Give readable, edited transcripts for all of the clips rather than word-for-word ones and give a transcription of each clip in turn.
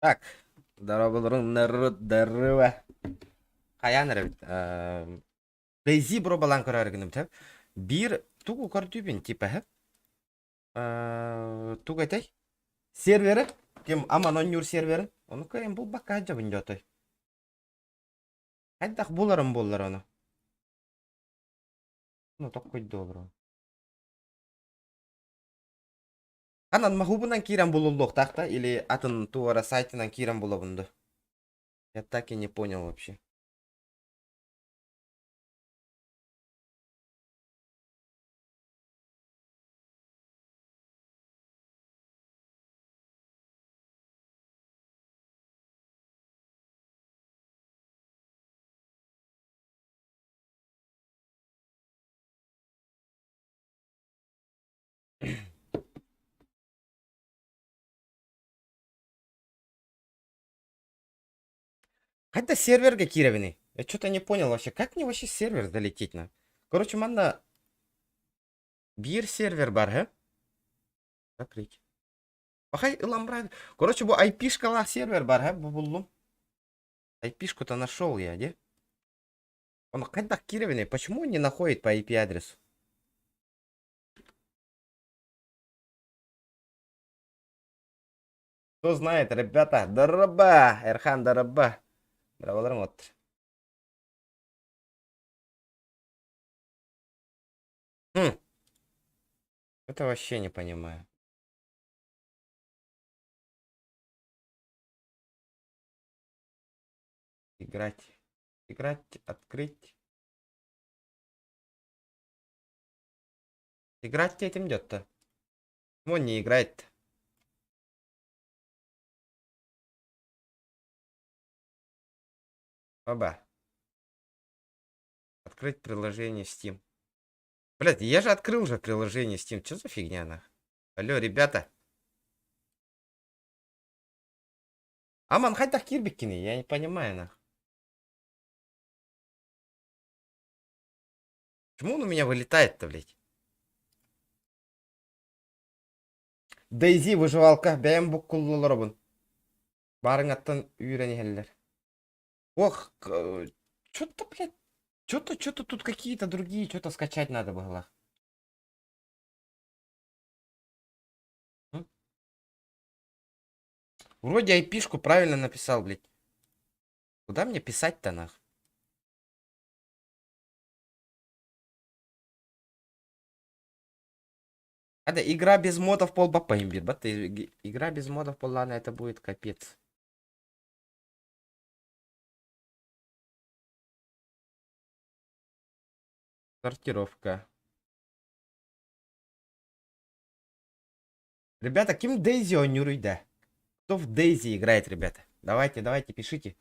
Так, дорооболорун народ, здорово. Хайаан эрэбит? Дейзи бробалаан көрөөрү гынным тэп. Биир тугу көрдүүбүн типа һэ? Тугу этэй? Сервери? Ким Аман оонньуур серверин? Ону кыайан булбакка сылдьабын дьотой. Хайдах буларым буоллар ону? Ну токкуйду олорон. Ханан махубунан киирэн булуллуохтаах да или атын туора сайтынан киирэн булабын да? Я так и не понял вообще. Хайда сервергэ киирэбиний? Я что-то не понял вообще, как мне вообще сервер залететь на? Короче, манна биир сервер бар, һэ? Закрыть. Пахай ылан брат. Короче, бу IP-шкалаах сервер бар, һэ? Бу буллум. IP-шку-то нашел я, де? Он хайдах киирэбиний? Почему он не находит по IP-адресу? Кто знает, ребята, дороба, Эрхан, дороба. Дорабаларым вот. Хм. Это вообще не понимаю. Играть. Играть, открыть. Играть этим идет-то. Почему он не играет-то? Оба. Открыть приложение Steam. Блядь, я же открыл уже приложение Steam. Что за фигня, нах? Алло, ребята. Аман, хайдах киирбиккиний, я не понимаю, нах. Почему он у меня вылетает-то, блядь? DayZ выживалка, бэйэм буккуллолоробун. Баарыҥаттан үүрэн иһэллэр. Ох, что-то, блядь, что-то, что-то тут какие-то другие, что-то скачать надо было. М? Вроде айпишку правильно написал, блядь. Куда мне писать-то, нах? Это игра без модов полбапа имбир. Игра без модов поллана это будет капец. Сортировка. Ребята, ким DayZ оонньууруй да? Кто в DayZ играет, ребята? Давайте, давайте, пишите.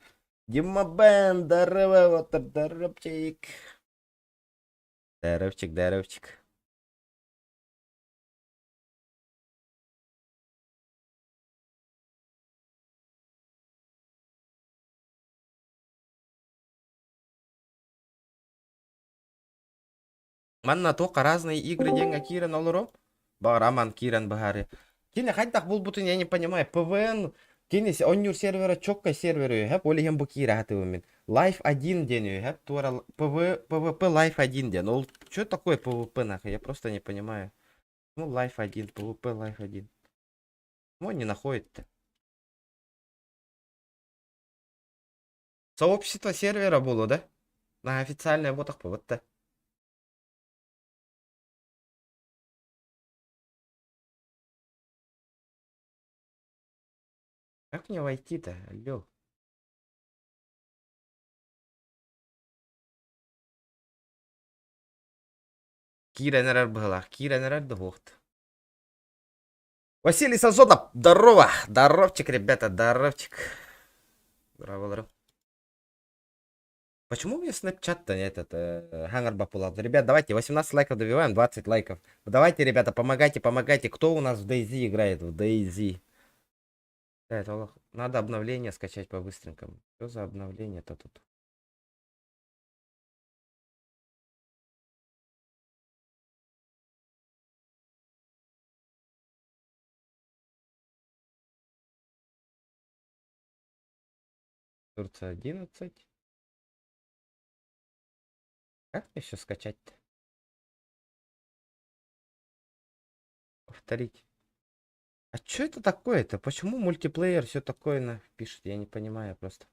Дима Бен, здорово, вот здоровчик. Здоровчик, здоровчик. Манна туох разные игры диэҥҥэ киирэн олору. Баҕар Аман киирэн быһаарыы. Кини хайдах булбутун я не понимаю. ПВН кини оонньуур сервера чётко сервер үһэ, ол иһин бу киирэ сатыыбын мин. Live 1 диэн үһэ, туора ПВ, ПВП Live 1 диэн. Ол что такое ПВП нахуй? Я просто не понимаю. Ну, Live 1, ПВП Live 1. Почему он не находит-то? Сообщество сервера было, да? На официальная вот вот-то. Как мне войти-то? Алло. Киирэн эрэр быһыылаах, киирэн эрэр да буолт. Василий Сазонов, здорово! Здоровчик, ребята, здоровчик. Здорово, Почему у меня снэпчат-то этот хангар бапулал? Ребят, давайте 18 лайков добиваем, 20 лайков. Давайте, ребята, помогайте, помогайте. Кто у нас в DayZ играет? В DayZ. Да, это надо обновление скачать по-быстренькому. Что за обновление-то тут? Турция 11. Как мне еще скачать-то? Повторить. А что это такое-то? Почему мультиплеер все такое на пишет? Я не понимаю просто.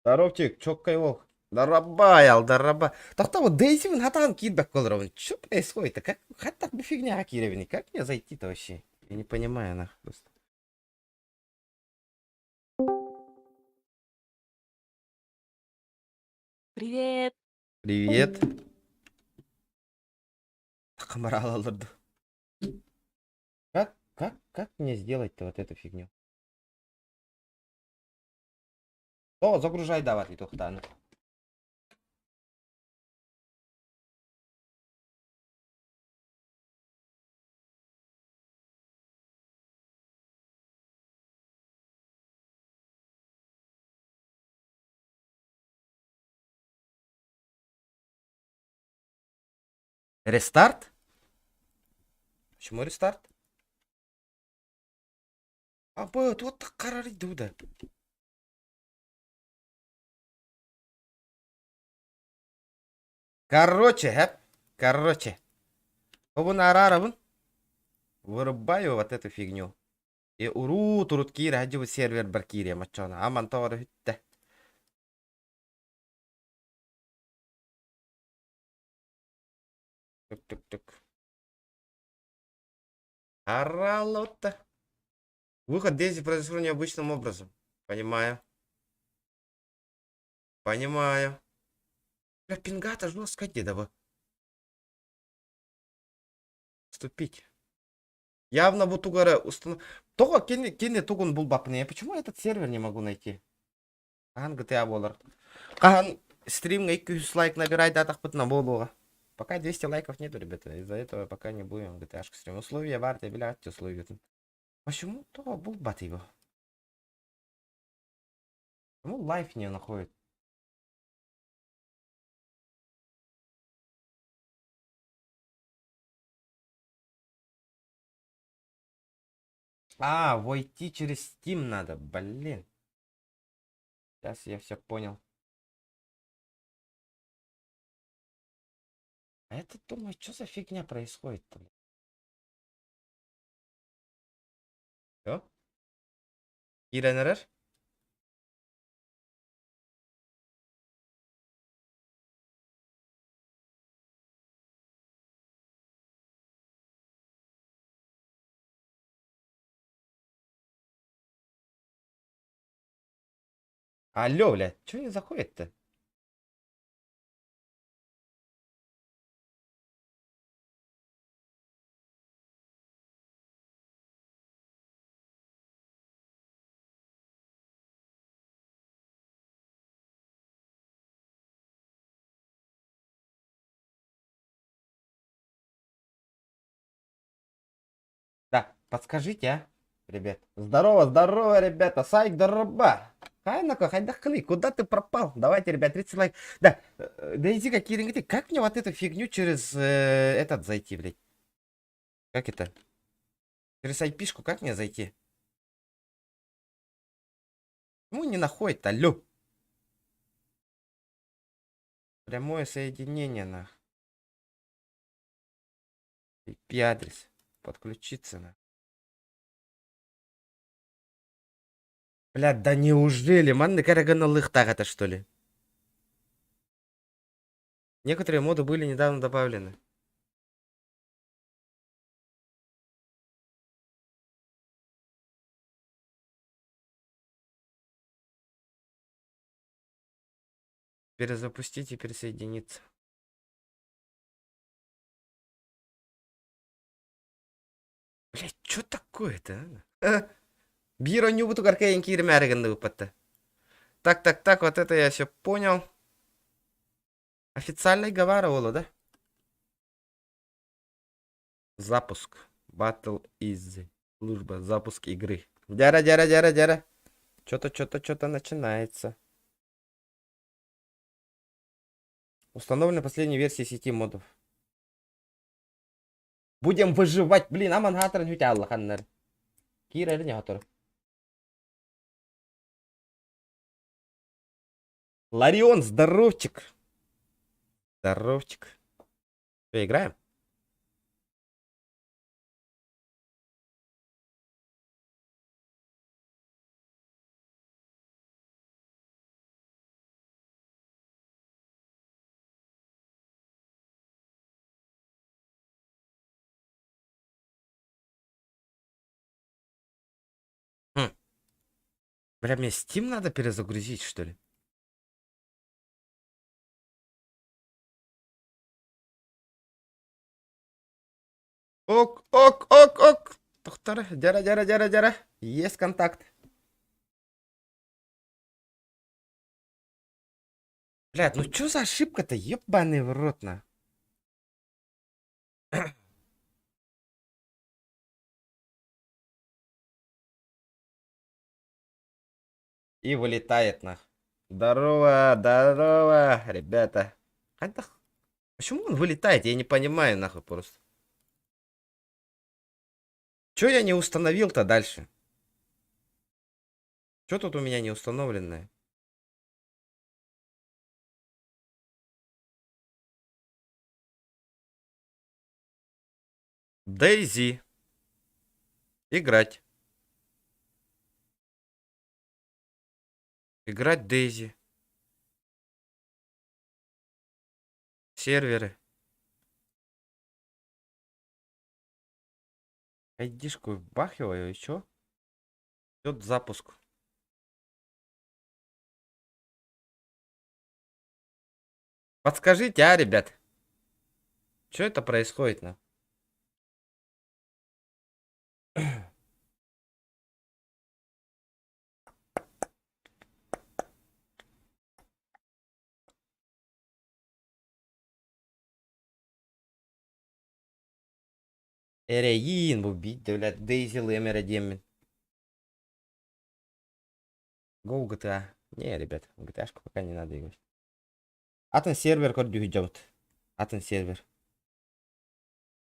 Здоровчик, чоккай волк. Дарабай, алдараба. Тохтоо DayZ-бин хатаан киирбэккэ олоробун. Что происходит-то? Как, как бу фигня киирэбиний? Как мне зайти-то вообще? Я не понимаю, нахуй просто. Привет! Привет. Камарал олорду. Как, как, как мне сделать-то вот эту фигню? О, загружай давай, тохтааны. Рестарт? Почему рестарт? А, вот қарар да. Короче, хэп. Короче. Обун арарабын. Вырубаю вот эту фигню. И урут урут киирэ сылдьыбыт сервербэр киириэм оччоҕуна аман тоҕо бүттэ. Түк-түк-түк. Аралота. Выход DayZ произошел необычным образом. Понимаю. Понимаю. Бля, пингата жестко дедова. Вступить. Явно бу тугара установ... Тоҕо кини кини тугун булбаппын. Я почему этот сервер не могу найти? Хаһан GTA буолар. Хаһан стримҥа 200 лайк набирайдаатахпытына буолуоҕа. Пока 200 лайков нету, ребята. Из-за этого пока не будем GTA стрим. Условия баар, билээт условиятын. Почему тоҕо булбат его? Почему лайф не находит? А, войти через Steam надо, блин. Сейчас я все понял. А это думаю, что за фигня происходит-то? Все? Киирэн эрэр? Алло, бля, чё не заходит-то? Да, подскажите, а, ребят. Здорово, здорово, ребята. Сайк, дороба. Хайнака, хайдаххыный, куда ты пропал? Давайте, ребят, 30 лайк. Да, да иди какие Как мне вот эту фигню через этот зайти, блядь? Как это? Через айпишку как мне зайти? Ну, не находит, алло. Прямое соединение, нах. IP-адрес. Подключиться, на. Бля, да неужели? Маннык эрэ гыныахтаах это что ли? Некоторые моды были недавно добавлены. Перезапустить и пересоединиться. Блять, что такое-то, а? Биир оонньуубутугар кэлэн кииримээри гынныбыт. Так, так, так, вот это я все понял. Официальный Гавара да? Запуск. Battle is. Служба. Запуск игры. Дяра, дяра, дяра, дяра. Что-то, что-то, что-то начинается. Установлена последняя версия сети модов. Будем выживать, блин, аман хатран ханнар. Киирэр не хатыр. Ларион, здоровчик. Здоровчик. Что, играем? Хм. Бля, мне Steam надо перезагрузить, что ли? Ок, ок, ок, ок. Тохтор, дьара, дьара, дьара, дьара. Есть контакт. Блядь, ну чё за ошибка-то, ебаный в рот на. И вылетает нах. Здорово, здорово, ребята. Почему он вылетает? Я не понимаю нахуй просто. Чё я не установил-то дальше? Чё тут у меня не установленное? DayZ. Играть. Играть DayZ. Серверы. Айдишку бахиваю и чё? Идет запуск. Подскажите, а, ребят? Что это происходит, на? Эрэйиин бу биир блядь, DayZ эрэ диэммин. Go GTA. Не, ребят, GTA-шку пока не надо играть. Атын сервер көрдүү Атын сервер.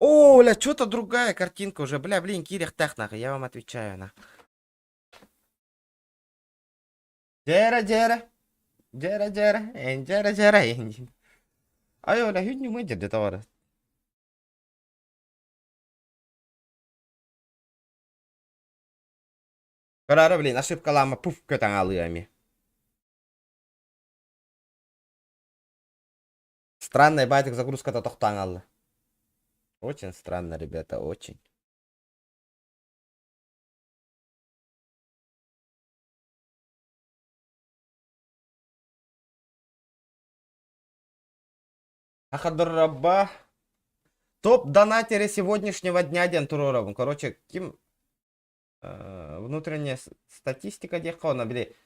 О, бля, что-то другая картинка уже. Бля, блин, киириэхтээх нахуй, я вам отвечаю, на. Дьэрэ, дьэрэ. Дьэрэ, дьэрэ. Дьэрэ, дьэрэ. Ай, бля, хүннү мы дьэрдэ товары. Көрөөрө, блин, ошибкалаама, пуф, көтөн алыами. Странная байтик загрузката тохтоон хаалла. Очень странно, ребята, очень. Ахадурраба. Топ донатеры сегодняшнего дня диэн туруорабын. Короче, ким внутренняя статистика диэххэ онно били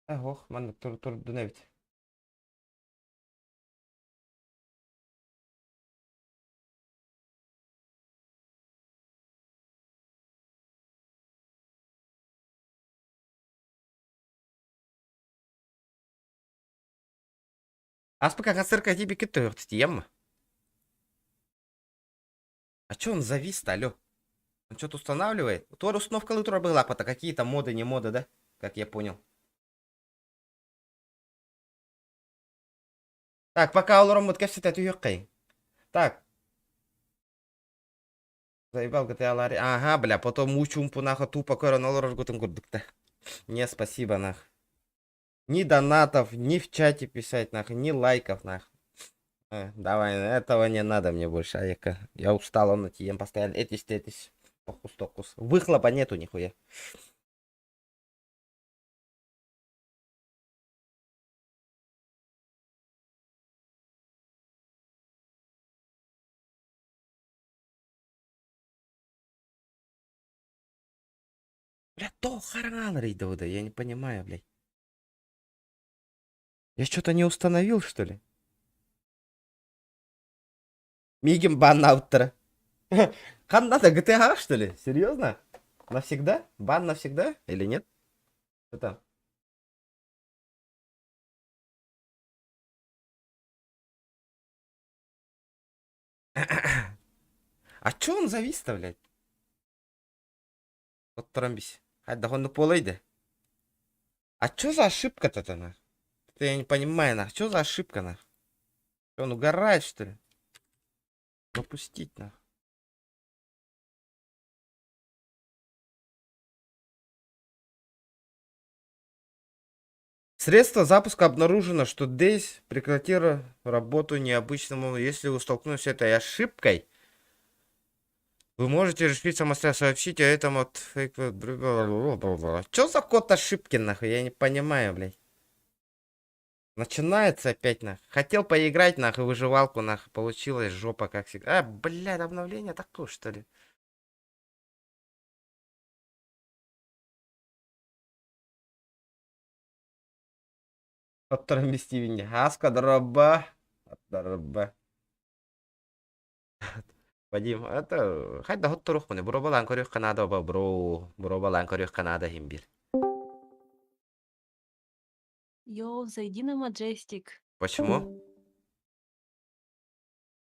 ох маннык турдун эбит. Аспыка хасырка тиби кыттыгыт А чё он завис-то, алё? Он что-то устанавливает? Туор установка турар была какие-то моды, не моды, да? Как я понял. Так, пока олороммут кэпсэтэ түһүөххэйиҥ. Так. Заебал GTA Ларри. Ага, бля, потом уу-чуумпу нахуй тупо көрөн олороргутун курдук да. Не, спасибо, нах. Ни донатов, ни в чате писать, нахуй, ни лайков, нахуй. Давай, этого не надо мне больше, айка. Я устал, он ем постоянно этис этис. Токус токус. Выхлопа нету нихуя. Бля, то хараҥа я не понимаю, блядь. Я что-то не установил, что ли? Миигин баннаабыттара. Ханна GTA, что ли? Серьезно? Навсегда? Бан навсегда? Или нет? Что там? А чё он завис-то, блядь? Оттаран бис. Хайдах оннук буолай да. А чё за ошибка-то нах? Это я не понимаю, нах. Чё за ошибка, нах? Он угорает, что ли? Пропустить, нах. Средство запуска обнаружено, что DayZ прекратило работу необычному. Если вы столкнулись с этой ошибкой, вы можете решить самостоятельно сообщить о этом от Что за код ошибки, нахуй? Я не понимаю, блядь. Начинается опять, нахуй. Хотел поиграть, нахуй, выживалку, нахуй. Получилась жопа, как всегда. А, блядь, обновление такое, что ли? Отторон истибин Хаска дроба. Дроба. Вадим, это хайда хотторух мune. Буробалан көрүөх Канада оба бро. Буробалан көрүөх Канада хим бир. Йоу, зайди на Маджестик. Почему?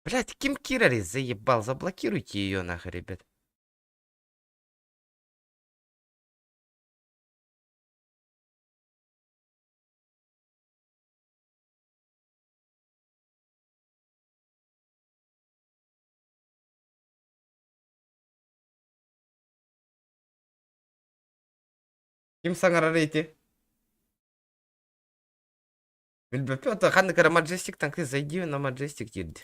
Блять, ким киирэрий заебал, заблокируйте ее нахуй, ребят. Ким саҥарар ити? Билбэппин, ханнык эрэ Маджестиктан кыыс зайди на Маджестик диирди.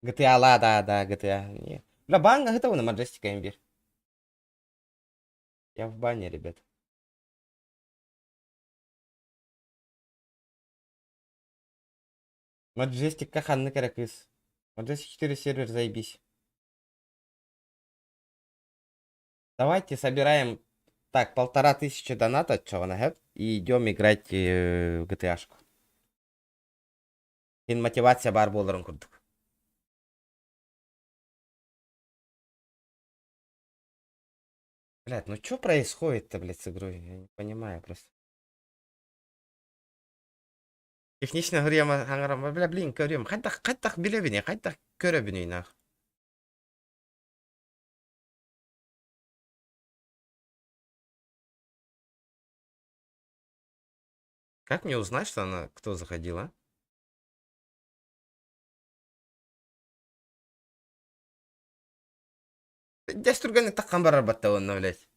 GTA-ла, да, да, GTA. Не. Бля, баҥҥа ыһытабын Маджестика имбир. Я в бане, ребят. Маджестикка ханнык эрэ кыыс. Маджестик 4 сервер заебись. Давайте собираем так, 1500 доната, чего и идем играть в GTA-шку. Син мотивация баар буоларын курдук. Блядь, ну что происходит-то, блядь, с игрой? Я не понимаю просто. Технично говорим, бля, блин, көрүм. Хайдах, хайдах билэбиний, хайдах көрөбүнүй нах. Как мне узнать, что она, кто заходила? Дьэ түргэнник таххан барар батта уонна, блядь.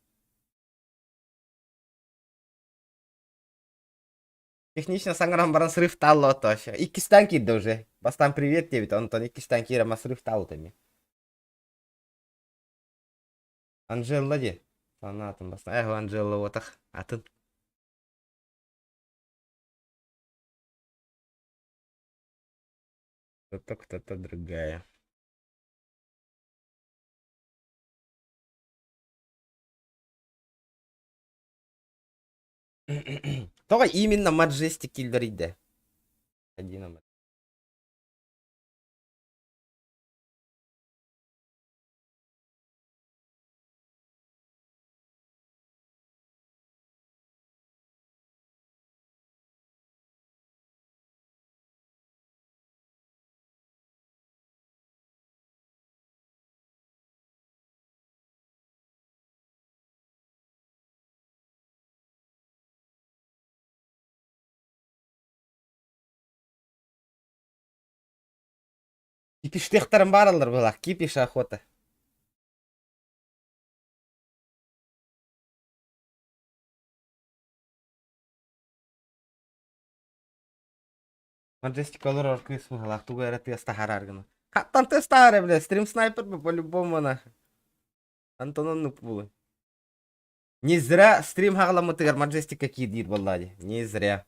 Технично саҥаран баран срыв таалла вообще. Иккистээн киирдэ уже. Бастаан привет диэбит, онтон иккистээн киирэн срыв таалбыт эмиэ. Анжела дии. Санаатым бастаан. Эх, Анжела буотах. Атын. Это кто-то другая. Тоҕо именно Маджестик киллэрийдэ? Один Кипиштехтарым баараллар буолаах, кипиш охота. Маджестик олорор кыыс быһалаах тугу эрэ тыас таһаарар гына. Хаттан тыас таһаарар бля, стрим снайпер бу по-любому нахуй. Антон оннук буолуй. Не зря стрим хаҕаламмытыгар Маджестикка киир диир буоллаа дии. Не зря.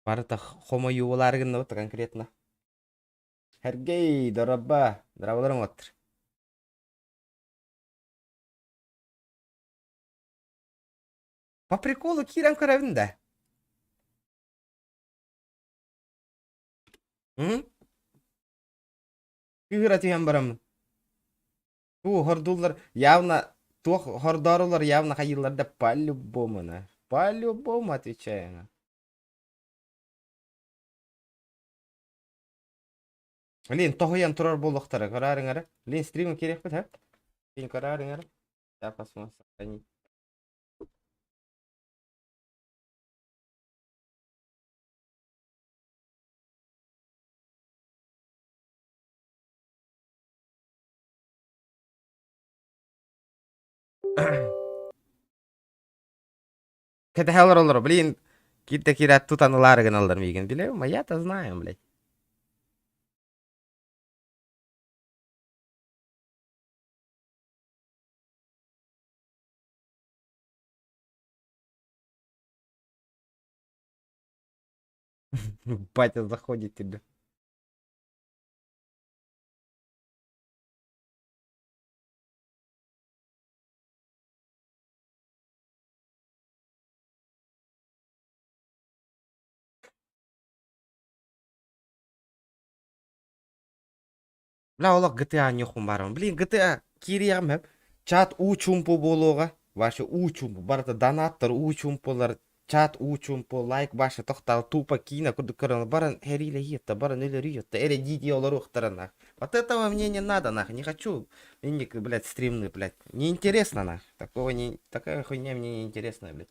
Барыта хомойуулаары гыннабыт конкретно. Сергей, дороба, дорабаларың оттыр. По приколу киирэн көрөбүн да. М? Кыыһыра түһэн бараммын. Туу, хордууллар явно туох хордоорулар явно хайыыллар да по-любому на. По-любому отвечаю на. Блин, тоһуйан турар буолуохтара, көраарыҥ эрэ. Блин, стримы киириэхпит, һэ? Блин, көраарыҥ эрэ. Я посмотрю, сохранить. Кэтэһэ олороллор, блин, киирдэ киирээт тутан ылаары гыналлар миигин. Билэбин, а я-то знаю, блядь. Батя заходит тебе. Бля, олох GTA ньухум барым. Блин, GTA киириэҕим сөп. Чат уу чуумпу буолуоҕа. Вообще уу чуумпу. Барыта донаттар уу чуумпулар. Чат уу чуумпу, лайк вообще тохтоол тупо киинэ курдук көрөн баран эриилэһиэттэ, баран өлөрүөттэ, эрэ дии-дии олоруохтара нах. Вот этого мне не надо нах, не хочу. Мне, блядь, стримны, блядь. Неинтересно нах. Такого не... Такая хуйня мне не интересна, блядь.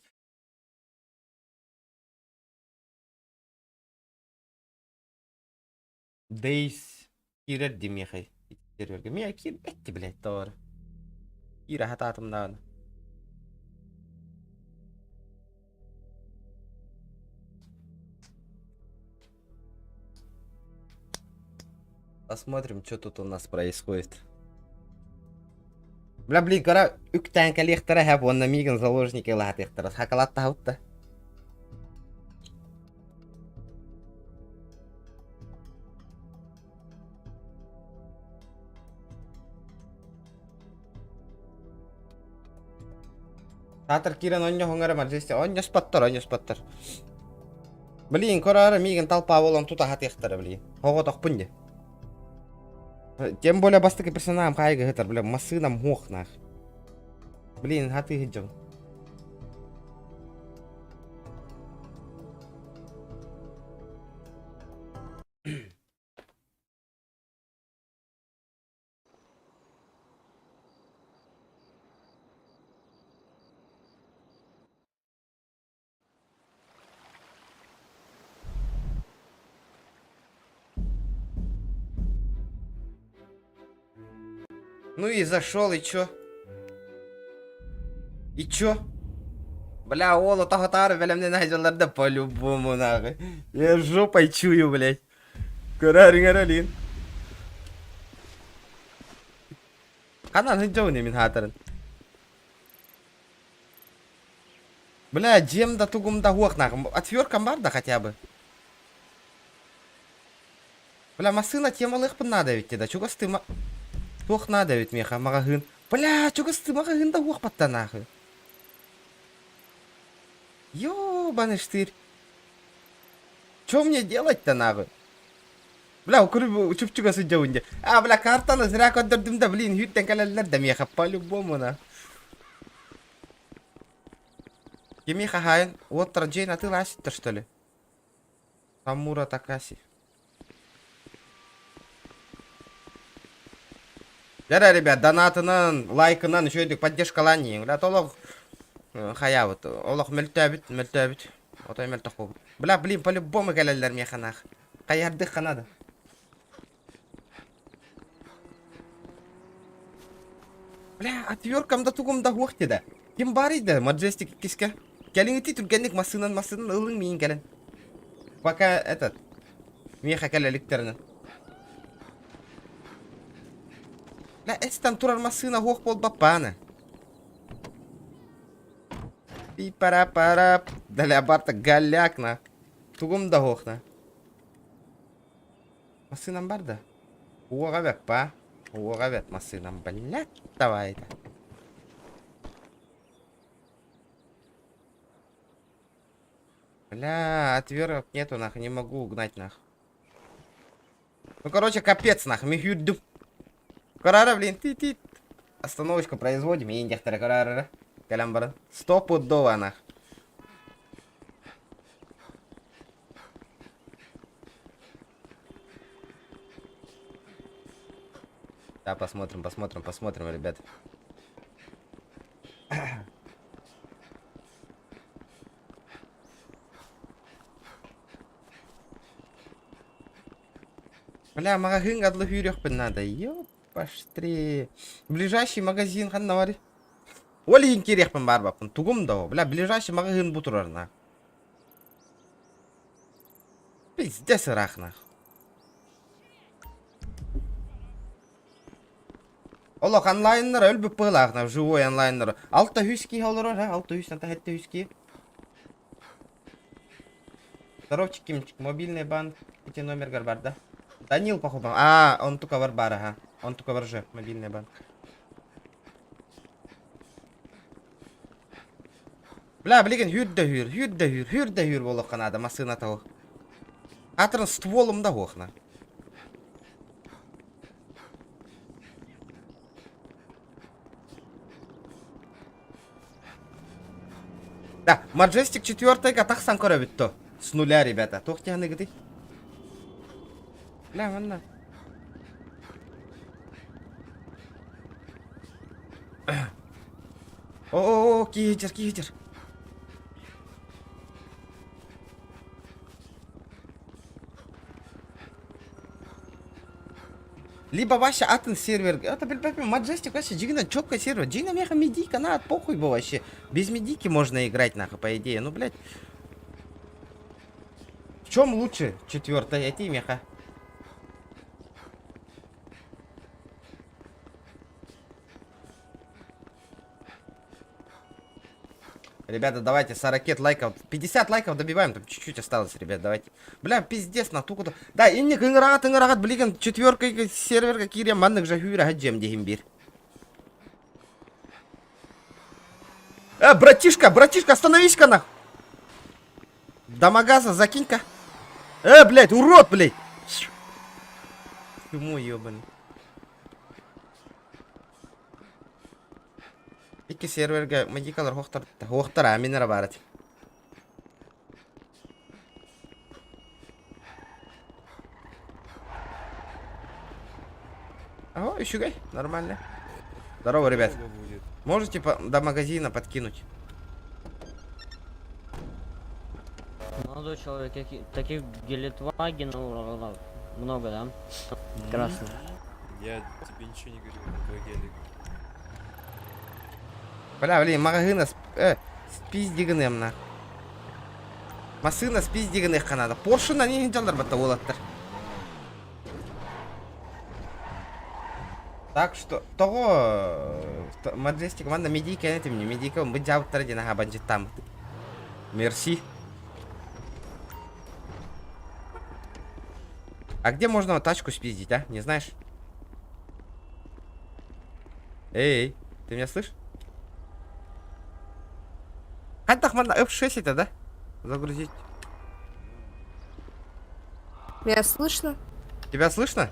Дейс киирэр дии миэхэ сервергэ. Миэхэ киирбэт дии, блядь, тоҕо эрэ. Киирэ сатаатым даҕаны. Посмотрим, что тут у нас происходит. Бля, блин, кара үктээн кэлиэхтэрэ һэп уонна миигин заложники ылаатыахтара. Сакалаттаһабыт да. Саатар киирэн онньоһуҥ эрэ Маджести. Онньоспоттор, онньоспоттор. Блин, көрөөрө миигин толпа буолан тута сатыахтара, блин. Оҕотохпун дии. Тем более бастакы персонажым хаайга сытар, бля, массыынам хуох нах. Блин, хатыы сылдьабын. Ну и зашел, и чё? И чё? Бля, Ола, тахатары бэлэмнэнэ сылдьаллар да по-любому нахуй. Я жопой чую, блядь. Көрөөрүҥ эрэ, Лин. Ханан сылдьабын мин хаатарын. Бля, дьиэм да тугум да уох нахуй. Отверткам бар да хотя бы. Бля, массыына темалыахпын наада эбит да. Чугас ты Туох наада эбит миэхэ маҕаһыын. Бля, чугас ты маҕаһыын да уохпатта нахуй. Ёбаный штырь. Чё мне делать-то нахуй? Бля, укуру чуп-чугас сылдьабын дии. А, бля, картаны зря көрдөрдүм да, блин, үүттэн кэлэллэр да миэхэ по-любому на. Кими хаһаайын? Уоттара Джейн атыылаасыттар, что ли? Самура Такаси. Дьэ, ребят, донатынан, лайкынан үчүгэйдик поддержкалаан иһиҥ. Бля, олох хайаабыт, олох мөлтөөбүт, мөлтөөбүт. Отой мөлтөх буолбут. Бля, блин, по-любому кэлэллэр миэхэ нах. Хайардыхха надо. Бля, отверткам да тугум да суох да. Ким баарый да, Маджестик иккискэ. Кэлиҥ түргэнник массыынан массыынан ылыҥ миин кэлэн. Пока этот, миэхэ кэлэ иликтэринэн. Бля, эстэн турар массыына суох буолбаппааны. Пи пара пара Бля, барта голяк на. Тугум да суох на. Массыынам бар да? Уоҕа бэт па. Уоҕа бэт массыынам, блядь, давай это. Бля, отверток нету, нах, не могу угнать, нах. Ну, короче, капец, нахуй, мин сүүрдүм. Карара, блин, ти-ти. Остановочку производим, и индехтара карара. Кэлэн баран. Стопудово, нах. Да, посмотрим, посмотрим, посмотрим, ребят. Бля, маҕаһыыҥҥа адлы сүүрүөхпүн наада. Ёпаштри. Ближайший магазин ханна барый? Ол иһин киириэхпин баарбаппын. Тугум да ол. Бля, ближайший маҕаһыын бу турар на. Пиздец ыраах нах. Олох онлайннар өлбүт быһылаах на живой онлайннар. 600 киһи олорор, ha, 600 700 киһи. Здоровчик, Кимчик, мобильный банк, ити номергар бар да? Данил, походу. А, он тука бар бар, ага. Он тука бар же, мобильный банк. Бля, билигин хүр да хүр, хүр да хүр, хүр да хүр буолуохха наада массыына того. Атрын стволум да хуохна. Да, Majestic 4 тахсан көрөбүт то. С нуля, ребята. Туох тиһаныгытый? Бля, манна. О, киһитер, киһитер. Либо вообще атын сервер. Это билбэппин Majestic вообще дьиҥинэн четкий сервер. Дьиҥинэн миэхэ медийка на похуй бы вообще. Без медийки можно играть нахуй, по идее. Ну, блядь. В чем лучше четвертая эти меха? Ребята, давайте 40 лайков. 50 лайков добиваем, там чуть-чуть осталось, ребят, давайте. Бля, пиздец, на туку. Да, инник ыҥыраҕат ыҥыраҕат билигин четверка серверга киириэн маннык же хүүрэ дьиэм диһин биир. Э, братишка, братишка, остановись-ка нах. До магаза закинь-ка. Э, блядь, урод, блядь. Чему ебаный. Икки сервергэ медикалар хуохтар хуохтар а мин эрэ баар этим. Ага, үчүгэй, нормально. Здорово, ребят. Долго будет. Можете по до магазина подкинуть? Молодой человек, каки- таких Гелендвагенов много, да? Красных. Я тебе ничего не говорил про твой гелик. Бля, блин, маҕаһыына э, спиздигыныам на. Массыына спиздигыныахха наада. Поршынан иһин дьалларбатта уолаттар. Так что, тоҕо Маджестик манна медийка этим не медийка бу дьаабыттара диэн аха бандьыттааммыт. Мерси. А где можно тачку спиздить, а? Не знаешь? Эй, ты меня слышишь? Хайдах манна F6 это, да? Загрузить. Меня слышно? Тебя слышно?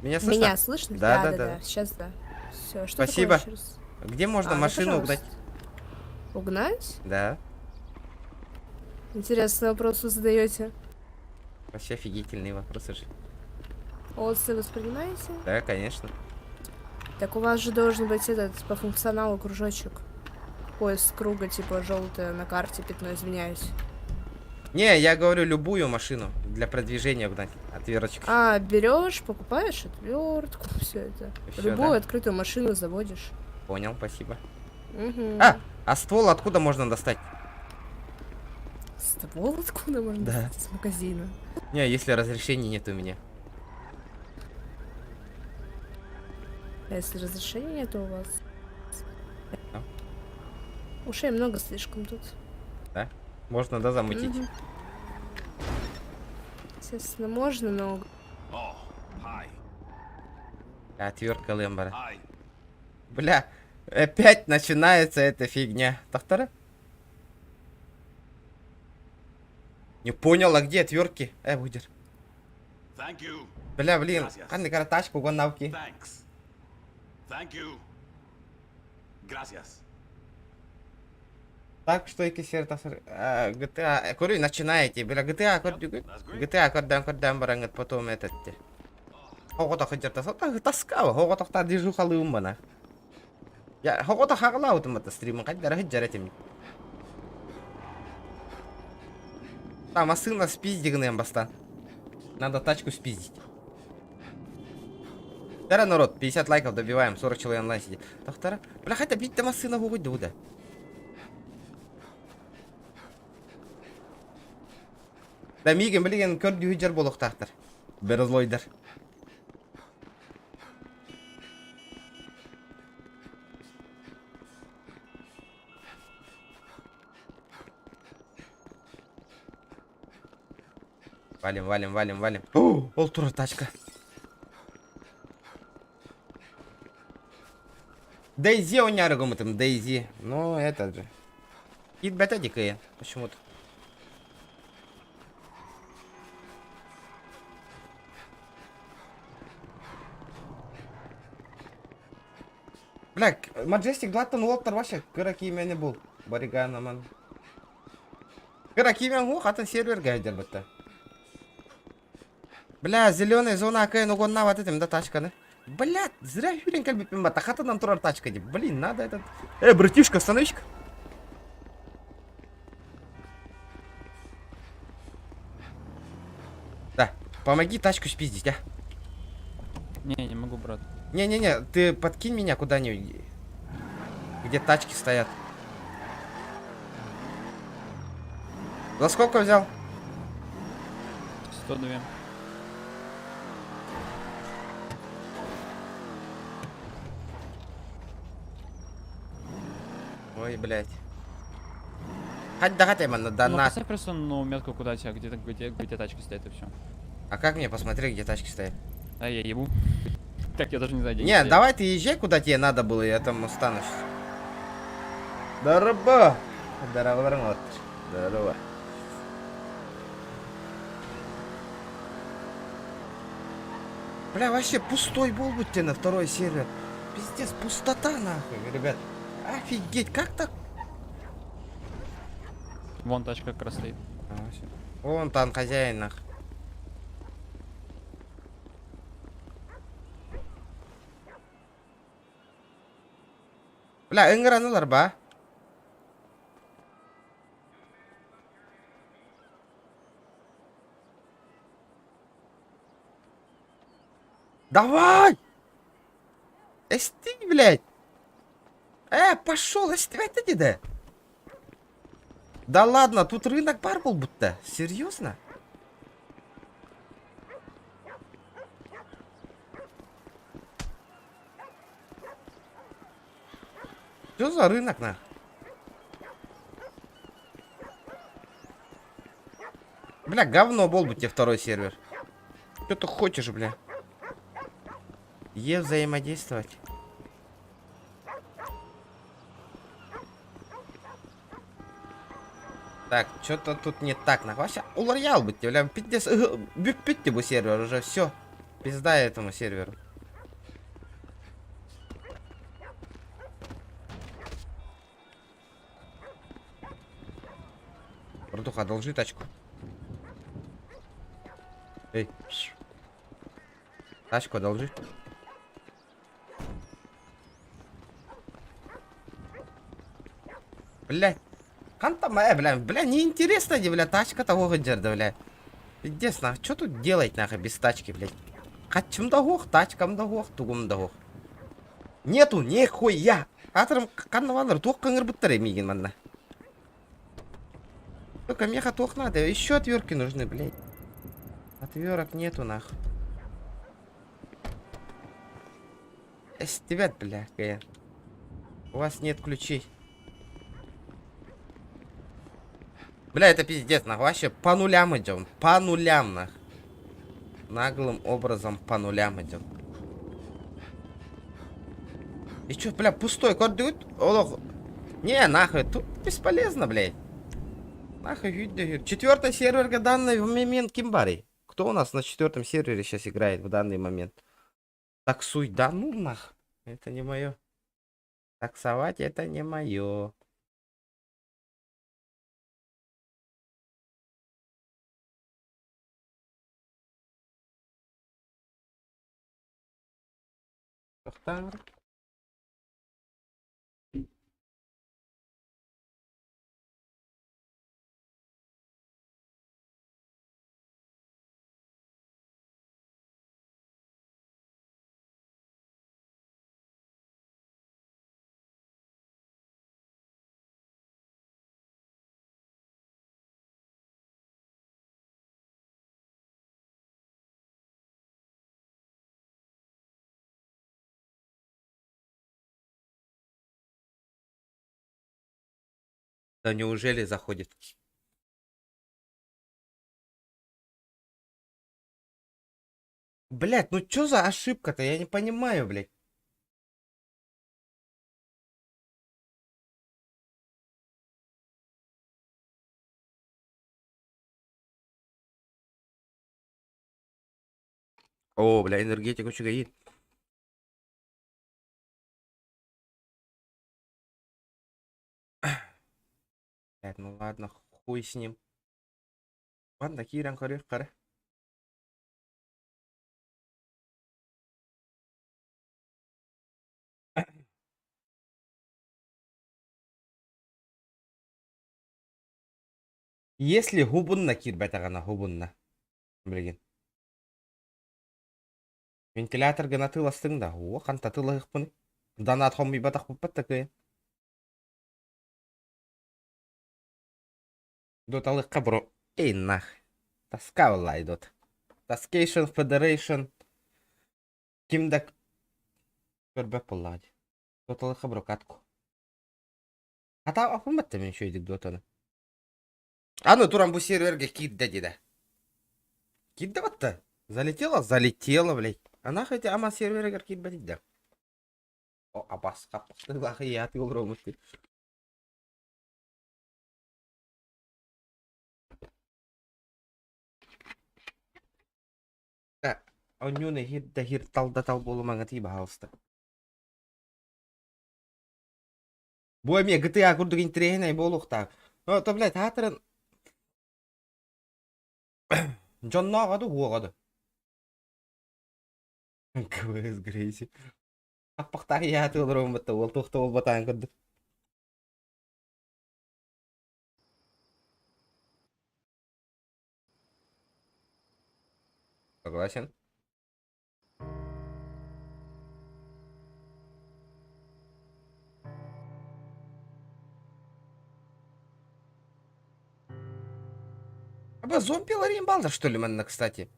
Меня слышно? Меня слышно? Да, да, да, да. да. Сейчас да. Все, что Спасибо. такое еще раз? Где можно А, ну, машину угнать? пожалуйста. Угнать? Да. Интересный вопрос вы задаете. Вообще офигительные вопросы же. Отзывы воспринимаете? Да, конечно. Так у вас же должен быть этот по функционалу кружочек. Поиск круга, типа желтое на карте пятно, извиняюсь. Не, я говорю любую машину для продвижения угнать. Отверточку. А, берешь, покупаешь отвертку, все это. Всё, Любую да. открытую машину заводишь. Понял, спасибо. Угу. А, а ствол откуда можно достать? Ствол откуда можно Да. достать? С магазина. Не, если разрешения нет у меня. А если разрешения нет у вас? Да. Ушей много слишком тут. Можно, да, замутить? Мгм. Естественно, можно, но Отвертка Лэмбора. Бля, опять начинается эта фигня. Тохтора? Не понял, а где отвертки? Э, будер. Бля, блин, ханнык эрэ тачка угоннавки. Так что ики сер тасыр GTA көрүй начинаете бля GTA көрдүгүт GTA көрдөөн көрдөөн бараҥыт потом этот Хоҕото сылдьар таскаба хоҕотохтар движухалыым бана. Я хоҕото хаҕалаабытым бата стримын хайдара сылдьар этим. Там массыына спизди гыныам бастаан. Надо тачку спиздить. Тара народ, 50 лайков добиваем, 40 человек онлайн сидит. Тохтара. Бля, хотя бить массына хугуй да. Да миигин билигин көрдүү дьар буолуохтаахтар. Березлойдар. Валим, валим, валим, валим. О, ол турар тачка. Дейзи оонньоору гыммытым, Дейзи. Ну, это же. Киирбэтэ дикая, почему-то. Бля, Majestic 2-тан уолаттар вообще кыра киимэни бул. Бариган аман. Кыра киимэн ху хатын серверге айдырбытта. Бля, зеленая зона акайын угоннават этим да тачканы. Бля, зря хүрен кэлбиппин бата хатынан турар тачка деп. Блин, надо этот... Э, братишка, остановись-ка. Да, помоги тачку спиздить, а. Не, не могу, брат. Не-не-не, ты подкинь меня куда-нибудь, где тачки стоят. За сколько взял? 102. Ой, блядь. Хоть да манна, да Ну, на. поставь просто, ну, метку куда тебя, где, где, где тачки стоят и все. А как мне посмотреть, где тачки стоят? А я ебу. Так, я даже не знаю, где они Не, стоят. давай ты езжай, куда тебе надо было, я там останусь. Здорово! Здорово, Здорово. Бля, вообще пустой был бы тебе на второй сервер. Пиздец, пустота нахуй, ребят. Офигеть, как так? Вон тачка как раз стоит. А, всё. Вон там хозяин нах. Бля, ыҥыраналар ба. Давай! Эсти, блядь! Э, пошел, эстивать иди да. Да ладно, тут рынок бар был будто. Серьезно? Что за рынок, нах? Бля, говно был бы тебе второй сервер. Что ты хочешь, бля? Е взаимодействовать. Так, что-то тут не так, нахуй. Вообще, уларьял бы тебе, бля, пиздец, бүппүт бу сервер уже, все. Пизда этому серверу. Братуха, одолжи тачку. Эй, Тачку одолжи. Блядь. Хантан э, бля, бля, неинтересно, бля, тачка того да, бля. Пиздец, нахуй, что тут делать, нахуй, без тачки, блядь? Хачым да ох, тачкам да ох, тугум да ох. Нету нихуя! Атырым ханна туох ыҥырбыттар миигин манна. Только меха туох надо, еще отвертки нужны, блядь. Отверток нету, нахуй. Эстивет, бля, КН. У вас нет ключей. Бля, это пиздец, нахуй. Вообще по нулям идем. По нулям, нах. Наглым образом по нулям идем. И чё, бля, пустой код Олох. Не, нахуй, тут бесполезно, блядь. Нахуй, Четвертый сервер данный в момент ким баарый. Кто у нас на четвертом сервере сейчас играет в данный момент? Таксуй, да ну нах. Это не мое. Таксовать это не мое. Тохтаар. Да неужели заходит? Блять, ну чё за ошибка-то? Я не понимаю, блять. О, бля, энергетик үчүгэй. Блядь, ну ладно, хуй с ним. Ладно, киирэн көрүөх көрө. Если губунна киирбэтэҕинэ губунна. Билигин. Вентилятор гына тыластыҥ да, о, ханта тылаһыхпыный? Донат хомуйбатахпыппат такые. Доталыкка бро. Эй, нах. Тоска была идут. Таскейшн, Федерейшн. Ким да көрбөт буоллаҕа дии. Доталыкка бро катку. Хата аппыммат мин үчүгэйдик дотаны. Аны туран бу сервергэ киирдэ диде. Киирдэ батта. Залетела? Залетела, блядь. Она хотя ама серверигэр киирбэт да. О, абас хаппахтыылаах иэт олороммут Онньуун эһир да иһир тал да тал буолумаҥа тии баһаалыста. Бу эмиэ GTA курдук интэриэһинэй буолуохтаах. То, блядь, аатыран дьоннооҕо ду уоҕа ду. КВС Грейси. Хаппахтаах иэһэ олороммут уол туох да буолбатаҕын курдук. Согласен. Аба зомби Ларин балдар, что ли, манна, кстати?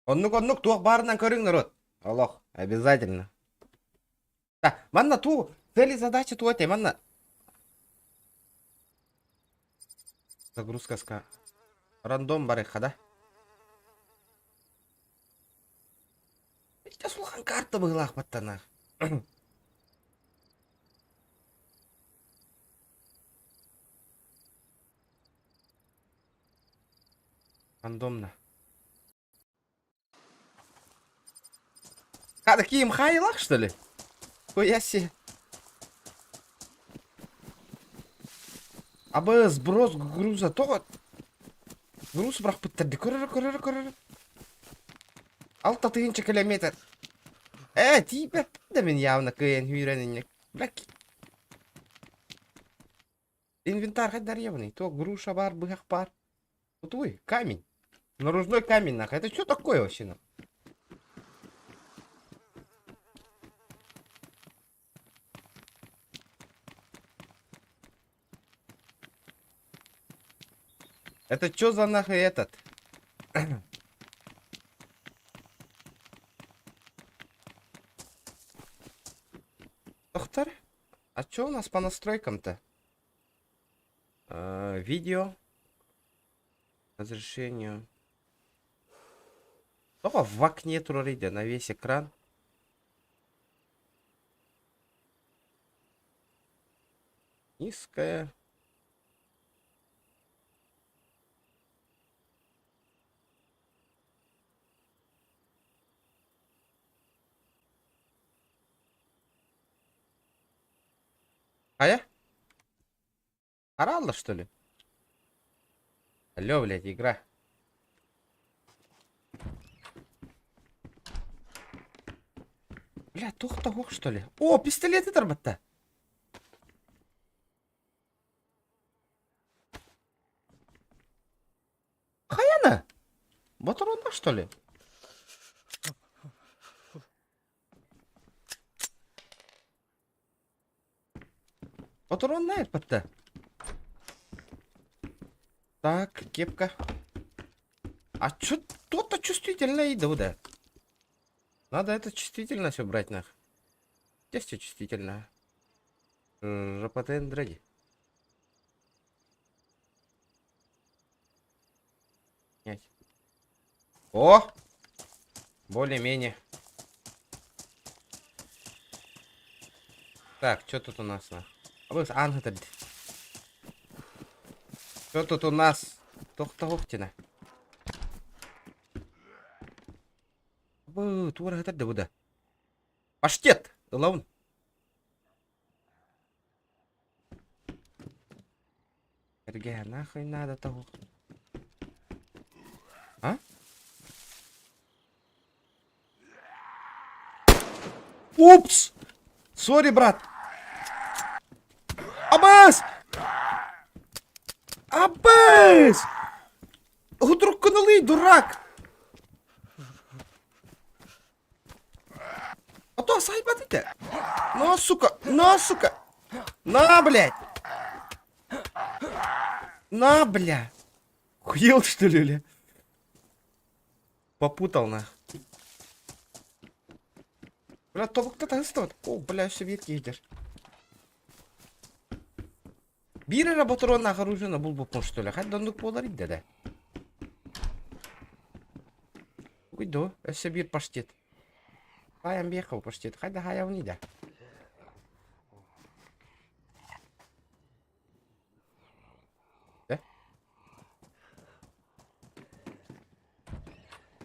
Оннук-оннук туох баарынан көрүҥ народ. Олох, обязательно. Да, манна ту цели задачи туо те манна. Загрузка ска. Рандом барыха, да? Итэ сулхан карта быһылаах баттана. Рандомно. А, такие Михайлах, что ли? Хуя себе. Абы сброс груза тоҕо груз бырахпыттар ди көрөр көрөр көрөр алта тыһыынча километр ээ тиийбэппин да мин явно кыайан сүүрэн инньэ бля инвентарь хайдар ебаный то груша бар быһах бар Ой, камень наружной камень нахуй это что такое вообще нахуй? Это что за нахуй этот? Доктор, а что у нас по настройкам-то? Видео. Разрешение. Тоҕо в окне турар идэ на весь экран. Низкая. Хайа? Оралла, что ли? Алло, блядь, игра. Бля, тух-то что ли? О, пистолеты тарбатта. Хайана? Ботуруоннаах что ли? Ботуруоннаах эппэтэ. Так, кепка. А чё то-то чувствительное иду, да? Надо это чувствительность убрать нах. Где все чувствительное? ЖПТ драги. О! Более-менее. Так, что тут у нас? На? Что тут у нас? Тохтоохтина. Бу, туора хатар да буда. Паштет! Ылаун. Эргэ, нахуй надо того. А? Упс! Сори, брат! Абас! Абас! Гудрукканалый, дурак! А то сайбат этэ. На, сука! На, сука! На, блядь! На, бля! Хуел, что ли, бля? Попутал, нах. Бля, тобукта таһыстыбыт. О, бля, өссө биир киһи Биир эрэ ботуруоннаах оружиены булбуппун что ли? Хайда оннук буолар идэ да. Уйду, өссө биир паштет. Хаайан биэхэ паштет. Хайда хаайабын идэ.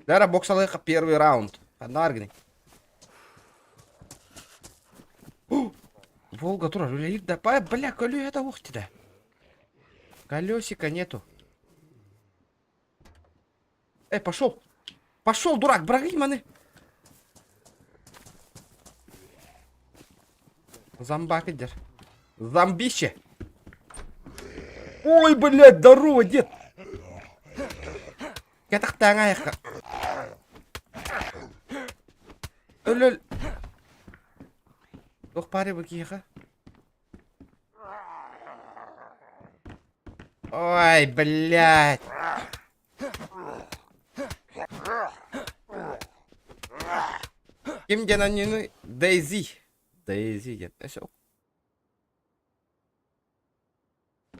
Дара боксалыха первый раунд. Ханна Волга турар үлэлиир да. Бля, бля, көлүөһэ да уох да. Колесика нету. Эй, пошел! Пошел, дурак, браги маны! Зомбак идер. Зомбище! Ой, блядь, здорово, дед! Кэтахтааҥа Өлөл. Туох баарый бу киһиэхэ? Ой, блядь. Ким диэн анньыыный? Дейзи. Дейзи диэн. Өссө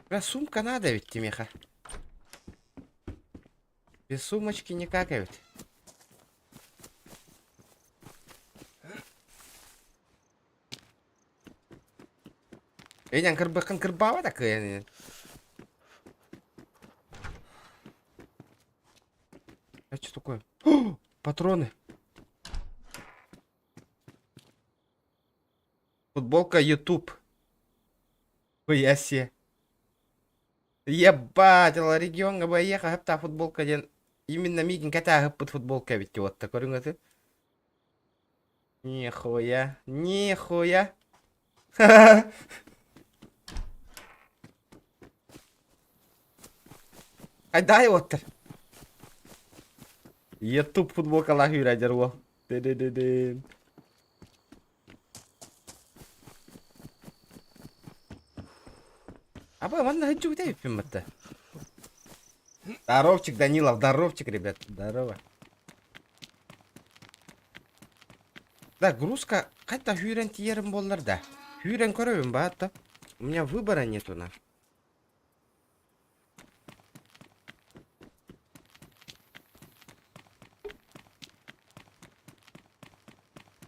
Бля, сумка надо ведь тимиэхэ. Без сумочки никак ведь. Эйэн кырбыккын кырбаабат акыйан. Это что такое? О, патроны. Футболка YouTube. Хуя себе. Ебать, ол региоҥҥа быйыаха хаптаах футболка диэн именно миигин кэтээһиппит футболка эбит вот көрүҥ аты. Нихуя, нихуя. Айдай оттар. Ютуб футболкалаах үүрээдэр уол. Дэ-дэ-дэ-дэн. Аба, манна сылдьыбыта эбиппин батта. Здоровчик, Данилов, здоровчик, ребят. Здорово. Да, грузка хайта сүүрэн тиийэрим буоллар да. Сүүрэн көрөбүн баатта. У меня выбора нету на.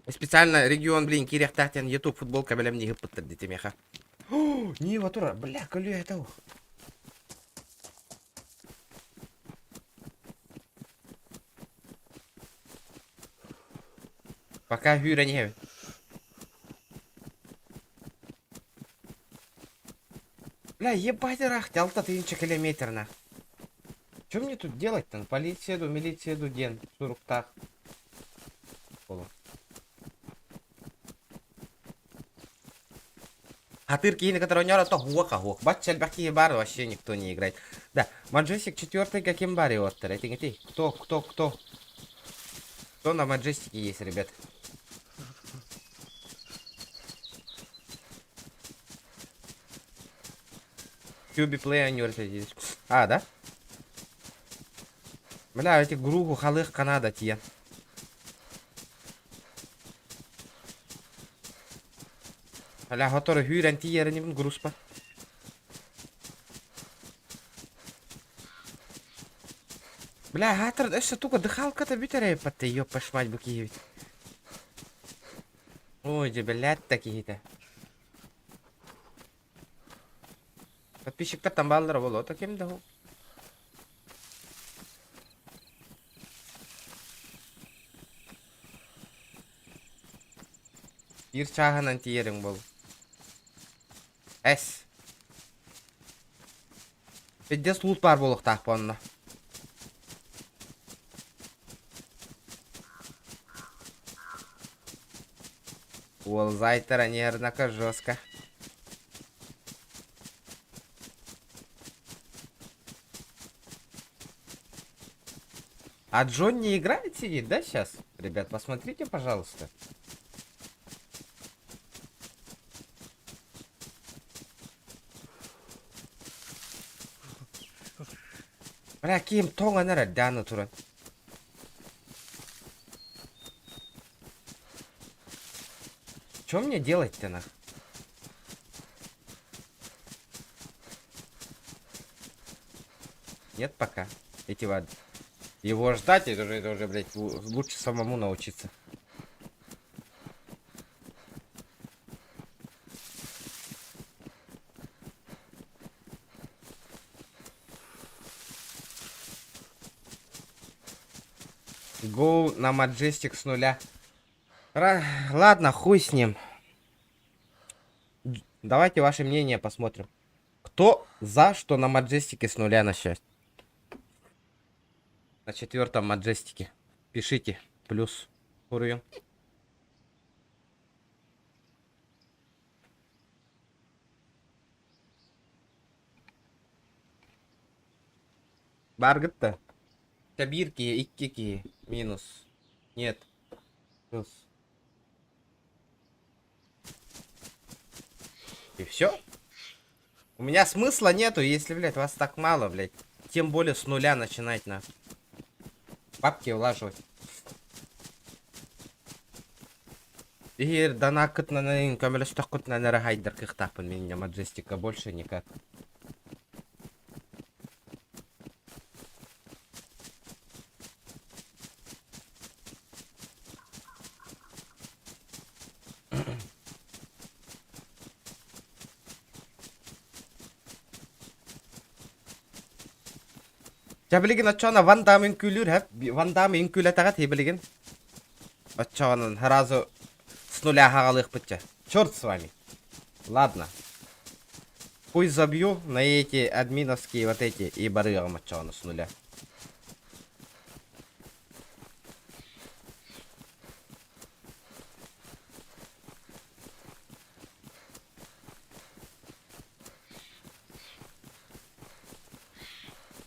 Специально регион, блин, киириэхтээх диэн YouTube футболка бэлэмнии ыппыттар дии миэхэ. Нива тура, бля, көлүө это Пока hүүрэн иһэбин. Бля, ебать ыраах, 6 тысяча километр на. Что мне тут делать-то? Полиция ду, милиция ду диэн суруктаах. Хатыр киһини который оонньуур хуока хуок. Бачча элбэх киһи баар вообще никто не играет. Да, Маджестик четвертый каким баре оттар? Этиҥ Кто, кто, кто? Кто на Маджестике есть, ребят? Кюби Плей А, да? Бля, эти гругу халых Канада тиен. Бля, хотору хүүрэн тиийэрин грузпа. Бля, хатыр өссө туга дыхалката бүтэр эбиппатта, ёппаш мать бу киһибит. Ой, дьэ, блядь, да киһитэ. Подписчиктар бааллара буолуо, ким да Биир чааһынан тиийэриҥ буол. Эс. Пиздец лут баар буолуохтаах бу онно. Уол зайтара нервнака жестко. А Джон не играет, сидит, да, сейчас? Ребят, посмотрите, пожалуйста. Бля, ким тоҥон эрэр дааны туран. Что мне делать-то нах? Нет пока. Эти вот. Его ждать, это уже, блядь, лучше самому научиться. Go на Маджестик с нуля. Ладно, хуй с ним. Давайте ваше мнение посмотрим. Кто за, что на Маджестике с нуля начать? На четвертом Маджестике. Пишите. Плюс. Уровень. Бааргыт да. Биир киһи, икки киһи. Минус. Нет. Плюс. И все? У меня смысла нету, если, блядь, вас так мало, блядь. Тем более с нуля начинать на бабки влаживать. Егер донаккытынан көмөлөстөххүтүнэ эрэ хайдар кыахтаахпын меня Маджестика больше никак. Дьэ билигин оччоҕуна Ван Дамм үҥкүүлүүр һэп Ван Дамм үҥкүүлэтэҕит һи билигин. Оччоҕунан сразу с нуля хаҕалыахпыт чэ. Черт с вами. Ладно. Хуй забью на эти админовские вот эти и барыаҕым оччоҕуна с нуля.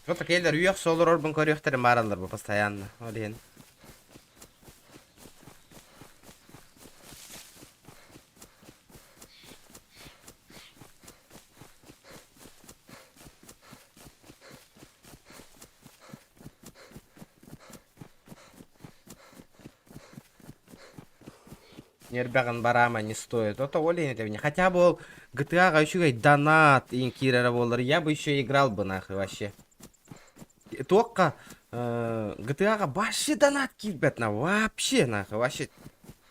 Вот такелер үйэх солорорбун көрүөхтэрин баараллар бу постоянно. Ол иһин. Нербэҕин бараама не стоит. Ото ол иһин этэбин. Хотя бы ол GTA-ҕа үчүгэй донат иин киирэрэ буоллар, я бы еще играл бы нахуй вообще. Туохха GTA-ҕа вообще донат киирбэт на вообще нахуй вообще.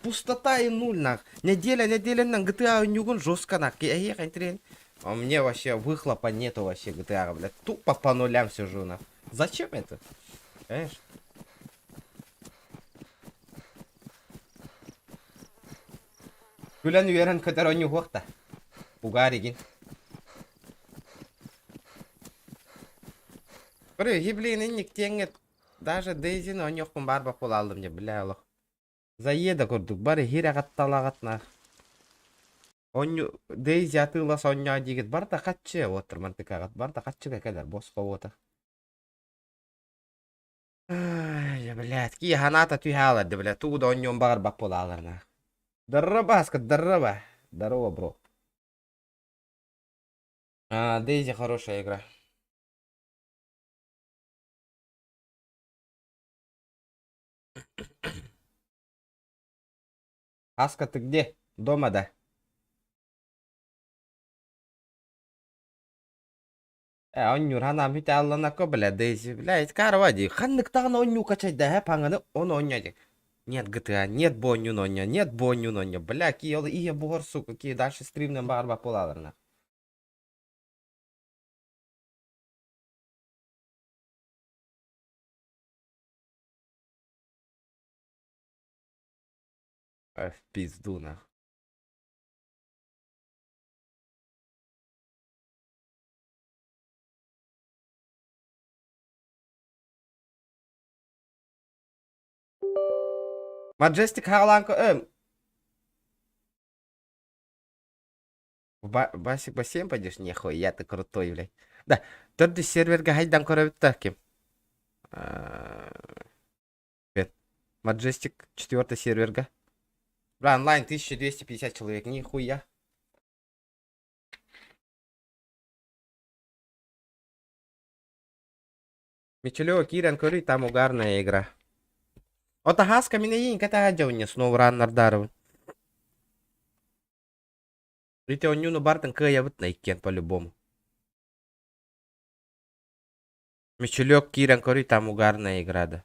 Пустота и нуль нах. Неделя неделянан GTA оонньуугун жестко нах. Эһиэхэ интириэн. А мне вообще выхлопа нету вообще GTA, блядь. Тупо по нулям сижу нах. Зачем это? Понимаешь? Күлэн үөрэн көтөр оонньууһуох да. Угаар игин. Көрү, блин, инник тиэҥҥэ даже Дейзини оонньуохпун баар боппулааллым дьэ, бля олох. Заеда курдук бары иһирэҕэт-талаҕат нах. Онньу Дейзи атыылас оонньоо диигит барыта хаччы уоттар мантыкаҕыт барыта хаччыга кэлэр босхо уота. Ай, блядь, кии ханаата түһэ да, блядь, тугу да оонньуон баҕарбат буолаалар нах. Здорово, Баска, здорово. Здорово, бро. А, Дейзи хорошая игра. Аска, ты где? Дома, да? Э, оонньуур ханаам бүтэ алланако, бля, Дейзи, блядь, карва дии. Ханныктаҕына оонньуу качайда, паҥаны ону оонньоо дии. Нет GTA, нет бу оонньууну оонньоо, нет бу оонньууну оонньоо. Бля, кии ол ийэ буһар, сука, кии дальше стримнен баҕарбат буолааларына. А, в пизду, нах. Majestic хаалаан Басик бассейн пойдешь? Нихуя ты крутой, блядь. Да, төрдүс сервергэ хайдан көрөбүт ким? Majestic четвертый серверга. Бля, онлайн 1250 человек, нихуя. Мичелева киирэн көрүй, там угарная игра. Ота хаска минейин ката дьоуня снова раннардарыбын. Ити оонньууну бартын кыайабыт найкен по-любому. Мичелек киирэн көрүй, там угарная игра да.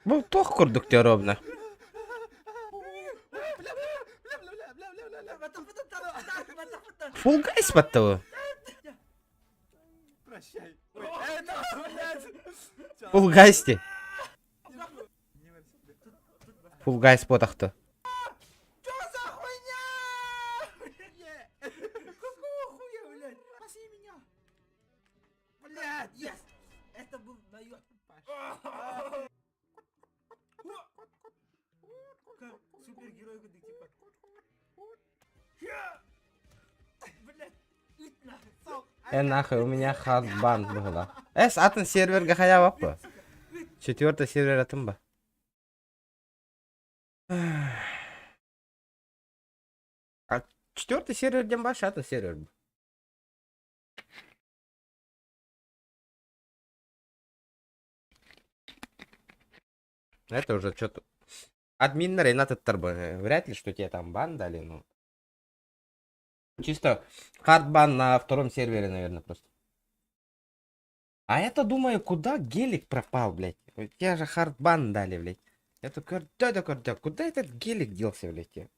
Бу туох курдук ровно. Fall Guys баттабы. Fall Guys ти. Fall Guys буотахты. Что за хуйня? Какого хуя, блядь? Спаси меня! Блядь, yes! Это был наёб. Как супергерой, типа. Блядь, Э, нахуй, у меня хардбан была. Эс, атын серверга хая баппы. Четвертый сервер атын ба. А четвертый сервер дем баш, атын сервер. Это уже что-то... Админ Ренат Вряд ли, что тебе там бан дали, ну. Чисто хардбан на втором сервере, наверное, просто. А это думаю, куда гелик пропал, блядь? Я же хардбан дали, блядь. Я такой, да, да, да, куда этот гелик делся, блядь?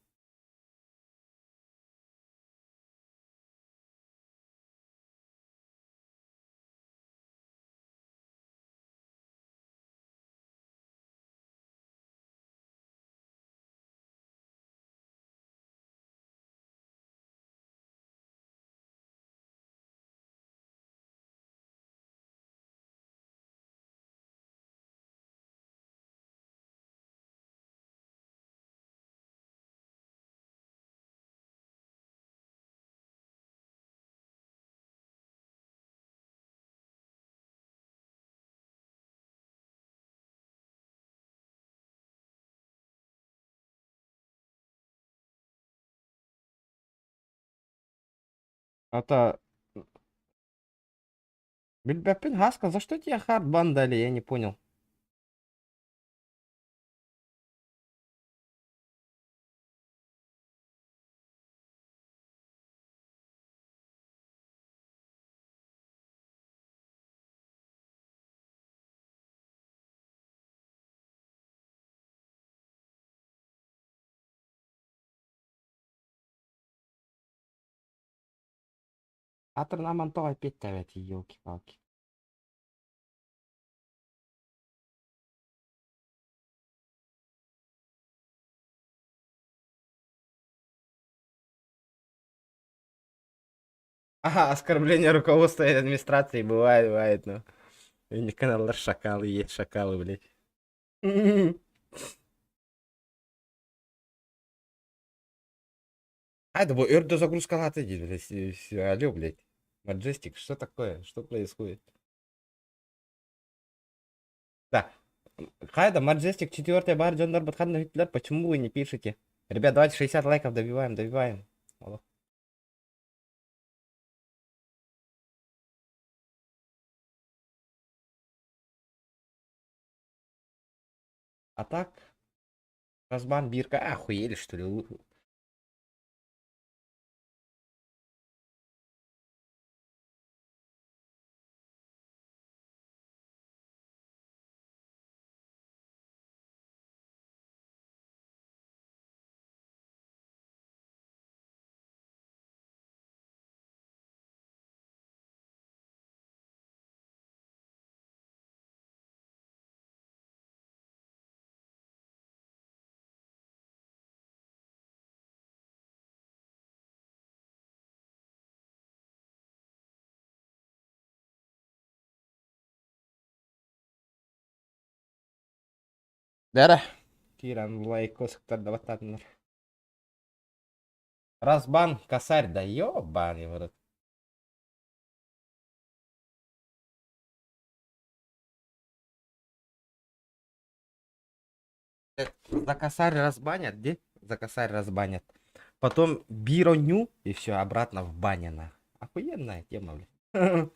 Это... Билбэппин, Хаска, за что тебе хардбан дали, я не понял. Атырнаман тоҕо эппиэттээбэт, елки-палки. Ага, оскорбление руководства и администрации бывает, бывает, но... И каналлар шакалы есть, шакалы, блядь. А, это был өр загрузка дии, блядь, алло, блядь. Маджестик, что такое? Что происходит? Да. Хайда, Маджестик, четвертая бар, Джон Норбат, почему вы не пишете? Ребят, давайте 60 лайков добиваем, добиваем. Алло. А так, разбан бирка, охуели что ли? Дара. Киран лайкосыктар да баттатыннар. Разбан косарь, да ёбаный в рот. За косарь разбанят, где? За косарь разбанят. Потом бироню и все, обратно в бане на. Охуенная тема, блядь.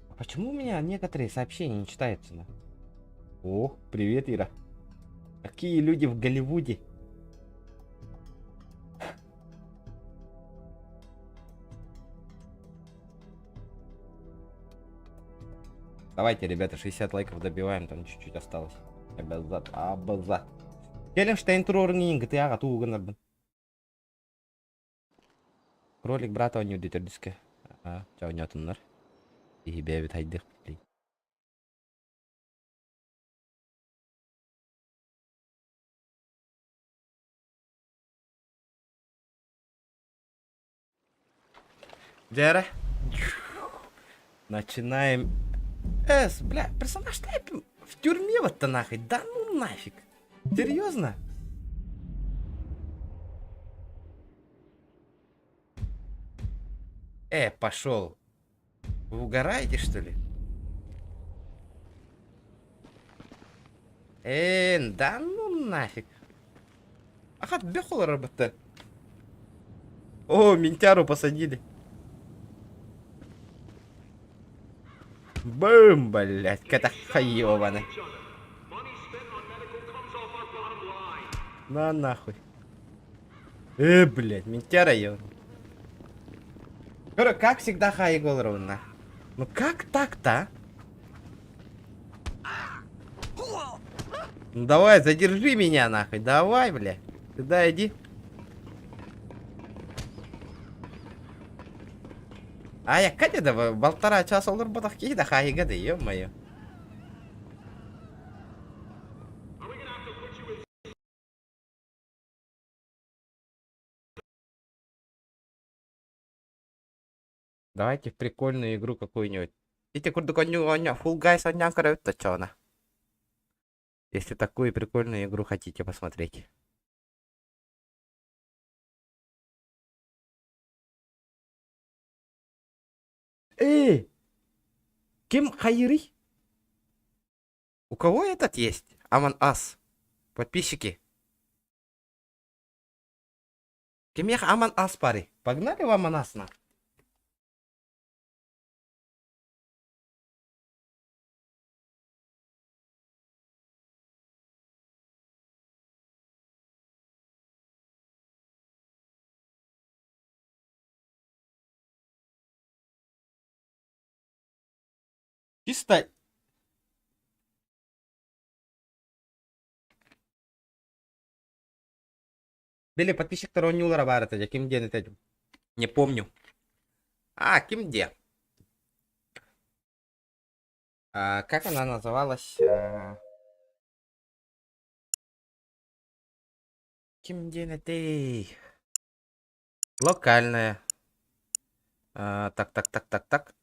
А почему у меня некоторые сообщения не читаются? На? О, привет, Ира. Какие люди в Голливуде? Давайте, ребята, 60 лайков добиваем, там чуть-чуть осталось. Обязат, абаза. Келленштейн туруорун GTA-ҕа тугу гынарбын. Кролик брата оонньуур дии төрдүскэ. Аа, чэ оонньоотуннар. Киһи бэйэбит хайдыах билий. Дьэ Начинаем. Эс, бля, персонаж тайп в тюрьме вот-то нахуй. Да ну нафиг. Серьезно? Пошел. Вы угораете, что ли? Да ну нафиг. Ахат бехол работа. О, ментяру посадили. Бум, блядь, катаха ёбаная. На нахуй. Блядь, ментяра ёбаный. Короче, как всегда, хай голову Ну как так-то, а? Ну давай, задержи меня нахуй, давай, бля. Сюда иди. Айакка да полтора часа олорботох киһи да хаайыга да, ё-моё. Давайте в прикольную игру какую-нибудь. Ити курдук оонньуу оонньоо Fall Guys оонньоон көрөбүт оччоҕуна. Если такую прикольную игру хотите посмотреть. Эй! Ким хайырый? У кого этот есть? Among Us. Подписчики. Кимиэхэ Among Us баарый? Погнали в Among Us на. Чисто Били подписчиктар оонньуулара баар этэ, ким диэн этэ не помню. А, ким где? А, как она называлась? А... Ким диэн этэй? Локальная. А, так, так, так, так, так.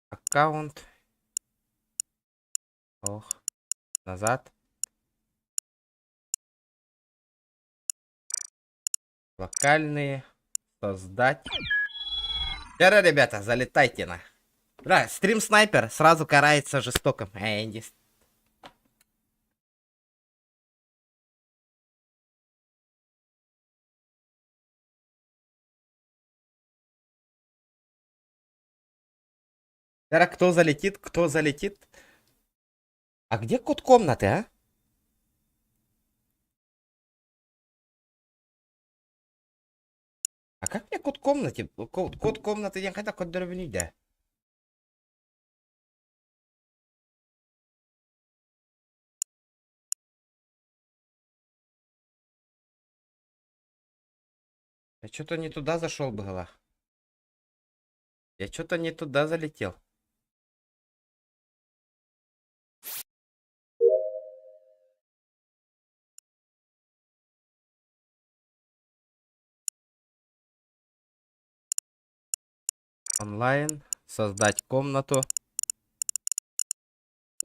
Аккаунт. Ох. Назад. Локальные. Создать. Вчера, ребята, залетайте на. Да, стрим снайпер сразу карается жестоком. Эй, иди. Вчера кто залетит, кто залетит? А где код комнаты, а? А как мне код комнаты? Код, код комнаты я когда код да? Я что-то не туда зашел было. Я что-то не туда залетел. Онлайн. Создать комнату.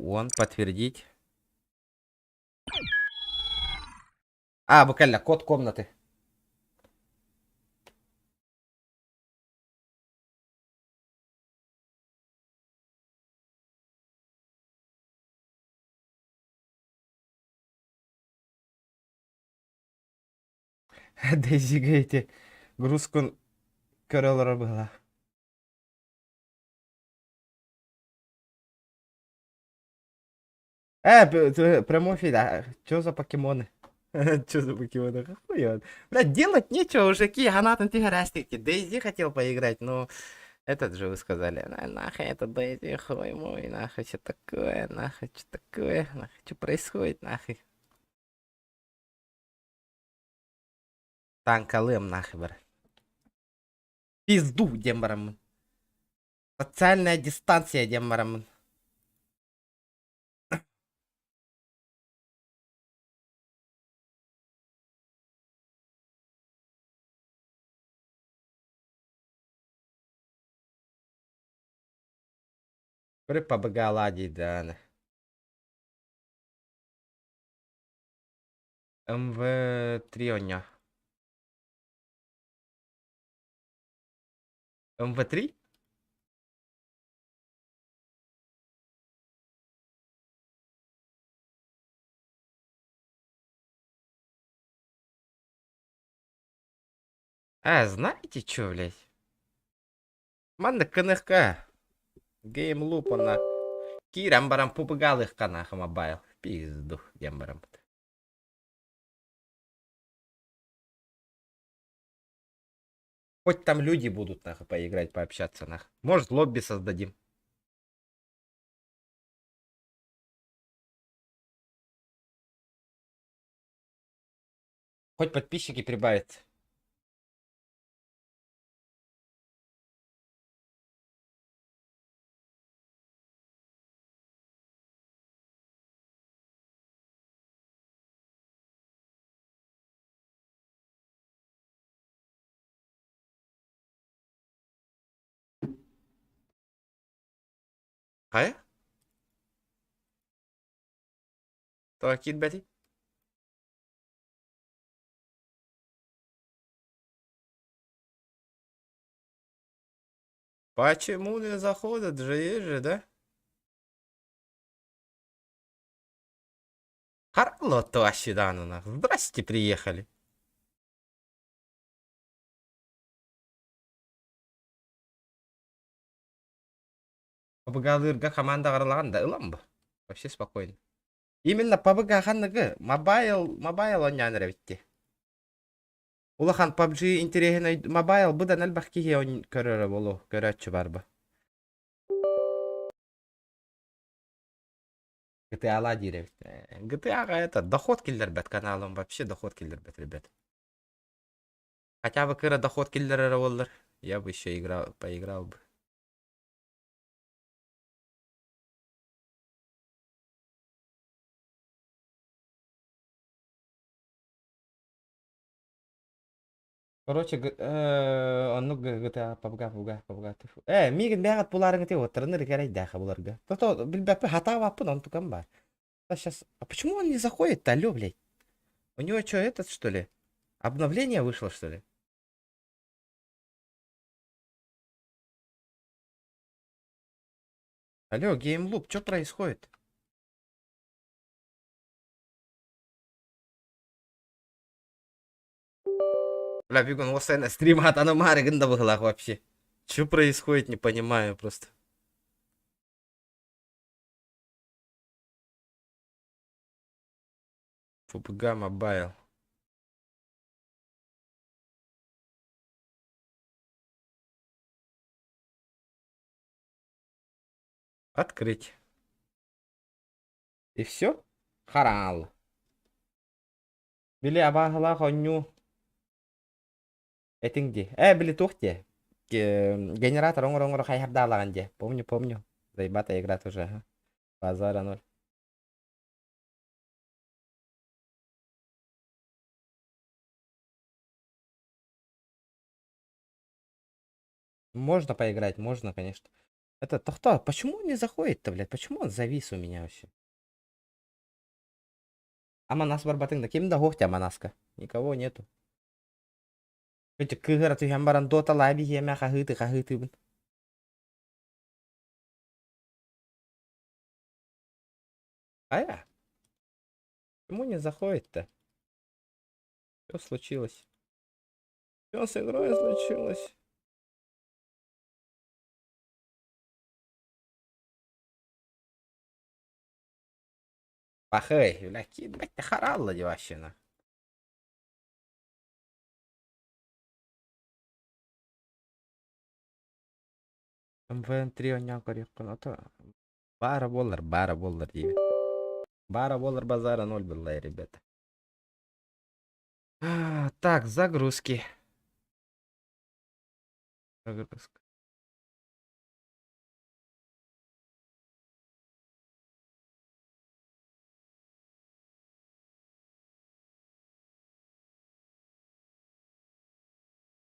Он подтвердить. А, буквально код комнаты. Дейзи эти грузку көрөлөрө была. Прямой эфир, а чё за покемоны? Чё за покемоны? Хуй он. Блядь, делать нечего уже, какие ганаты ты гарастики. Дейзи хотел поиграть, но этот же вы сказали. На, нахуй это Дейзи, хуй мой, нахуй, что такое, нахуй, что такое, нахуй, что происходит, нахуй. Танкалым нахуй, бар. Пизду, диэн бараммын. Социальная дистанция диэн бараммын. При побыга да. МВ3 оня. МВ3? А, знаете чё, блядь? Манна КНХ. Геймлуп она. Киирэн баран пупыгалыхха нахуй мобайл. Пизду, диэн баран. Хоть там люди будут, нахуй, поиграть, пообщаться, нахуй. Может, лобби создадим. Хоть подписчики прибавят. Хайа? Тоҕо киирбэтий? Почему не заходят же есть же, да? Харло Данана. Здрасте, приехали. ПБГ-лыырга команда аралаҕан да ылан бу. Вообще спокойно. Именно ПБГ ханныгы мобайл мобайл оонньоон эрэ эбит дии. Улахан PUBG интэриэһинэй мобайл быдан элбэх киһи көрөрө буолуо, көрөөччү бар бу. GTA-ла диир эбит. GTA-ҕа это доход киллэрбэт каналым вообще доход киллэрбэт ребят. Хотя бы кыра доход киллэрэрэ буоллар, я бы еще играл, поиграл бы. Короче, оннук GTA PUBG, PUBG, PUBG. Э, миигин бэҕэт булаарыҥ ити уоттарыныр кэрэйдээхэ буларга. То-то билбэппин хатаабаппын онтукам баар. А сейчас... А почему он не заходит-то, алло, блядь? У него что, этот, что ли? Обновление вышло, что ли? Алло, GameLoop, что происходит? Бля, бүгүн уопсайынан стрим аномарыгын да быһылаах вообще. Что происходит, не понимаю просто. PUBG Mobile. Открыть. И все? Харал. Били абааһылаах оонньуу этиҥ дии. Ээ, били туох дии? Генератор оҥоро-оҥоро хайыһардаалаҕын дии. Помню, помню. Заебатая игра тоже, ага. Базара ноль. Можно поиграть, можно, конечно. Это то почему он не заходит-то, блядь? Почему он завис у меня вообще? Аманас барбатыҥ да ким да суох Аманаска. Никого нету. Эти кыыһыра түһэн баран доталаа биһиэмэ хаһыыты хаһыытыыбын. Ая? Почему не заходит-то? Что случилось? Что с игрой случилось? Пахай, бля, блядь, харалла деващина. МВН3 оонньоон көрүөххүн ото баара буоллар, баара буоллар диибин. Баара буоллар базара ноль была, ребята. А, так, загрузки. Загрузка.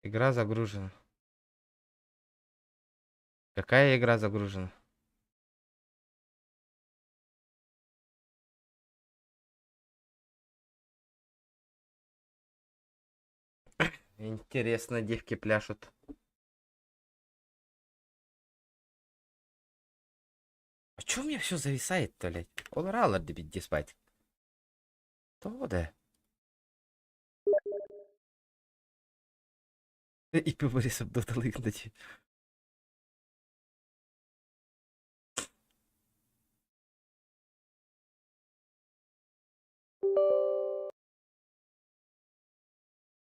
Игра загружена. Какая игра загружена? Интересно, девки пляшут. А чё у меня все зависает-то, блядь? Ол раллар дебит спать. То да. И Борисов доталыгнать.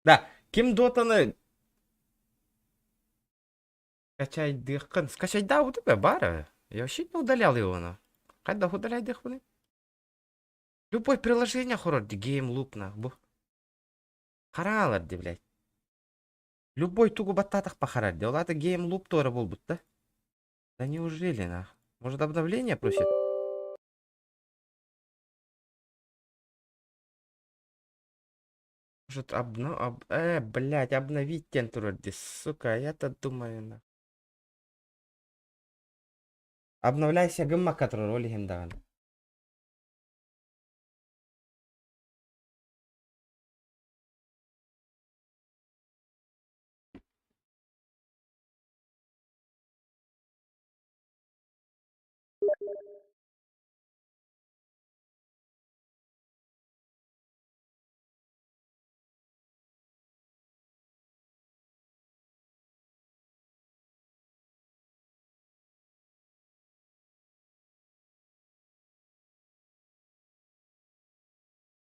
Да, ким дотаны скачайдыххын. Скачайда у тебя бара. Я вообще не удалял его, на. Хайдах удаляйдыхпыный? Любой приложение хорор GameLoop на. Бу. Харалар ди, блядь. Любой тугу баттатах пахарар ди. Ол это GameLoop тоже был будто. Да неужели, нах? Может обновление просит? Может обно... Об... блядь, обновить тентур, сука, я-то думаю, на. Обновляйся гыммакка турар ол иһин даҕаны.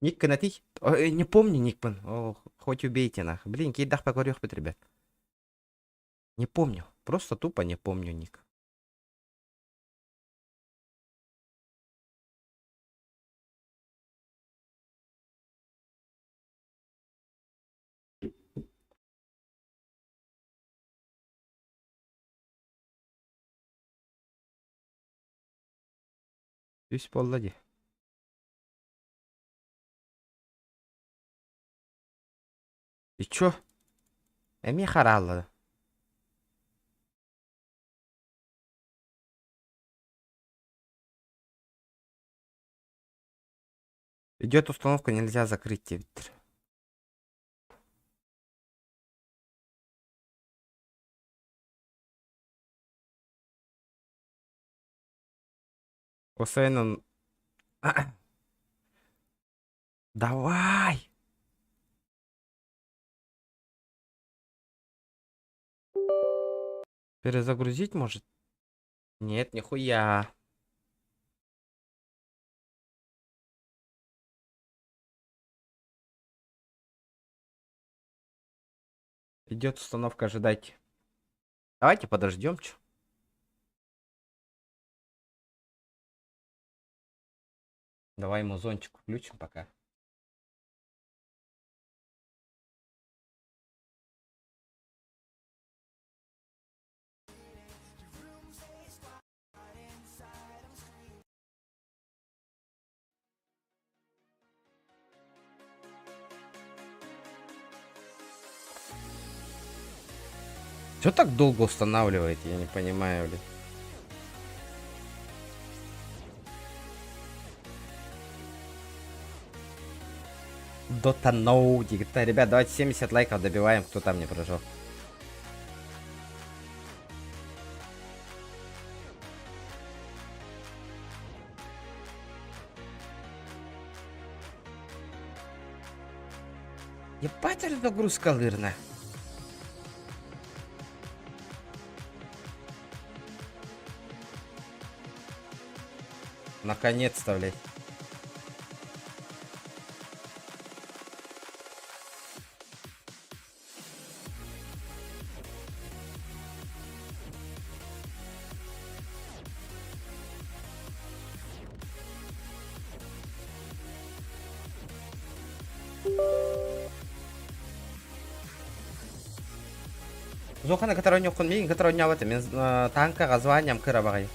Ник кынатый? Не помню никпын. О, хоть убейте нах. Блин, киирдэхпэ көрүөхпүт, ребят. Не помню. Просто тупо не помню ник. Үс буолла дии. И чё? Эмиэ харааллада. Идет установка, нельзя закрыть диэбиттэр. Осайнан Давай! Перезагрузить может? Нет, нихуя. Идет установка, ожидайте. Давайте подождем, чё. Давай музончик включим пока. Что так долго устанавливает, я не понимаю, блин. Dota No, Ребят, давайте 70 лайков добиваем, кто там не прожил. Ебать, загрузка лырная. Наконец-то, блядь. Зохана кытары ойнуоххун, миигин кытары ойнообот мин танкаҕа званиям кыра баҕайы.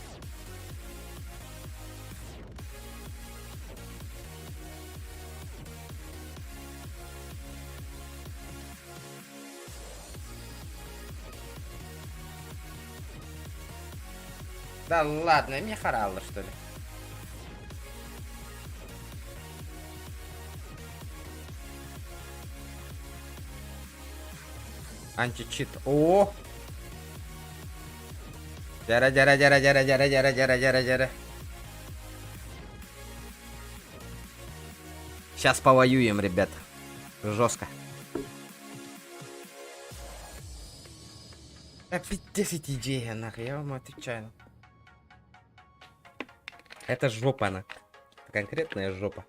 Да ладно, мне харалла что ли? Античит. О! Дьэрэ, дьэрэ, дьэрэ, дьэрэ, дьэрэ, дьэрэ, дьэрэ, дьэрэ, дьэрэ. Сейчас повоюем, ребят. Жестко. Да пиздец эти идеи, нахуй, я вам отвечаю. Это жопа, она. Конкретная жопа.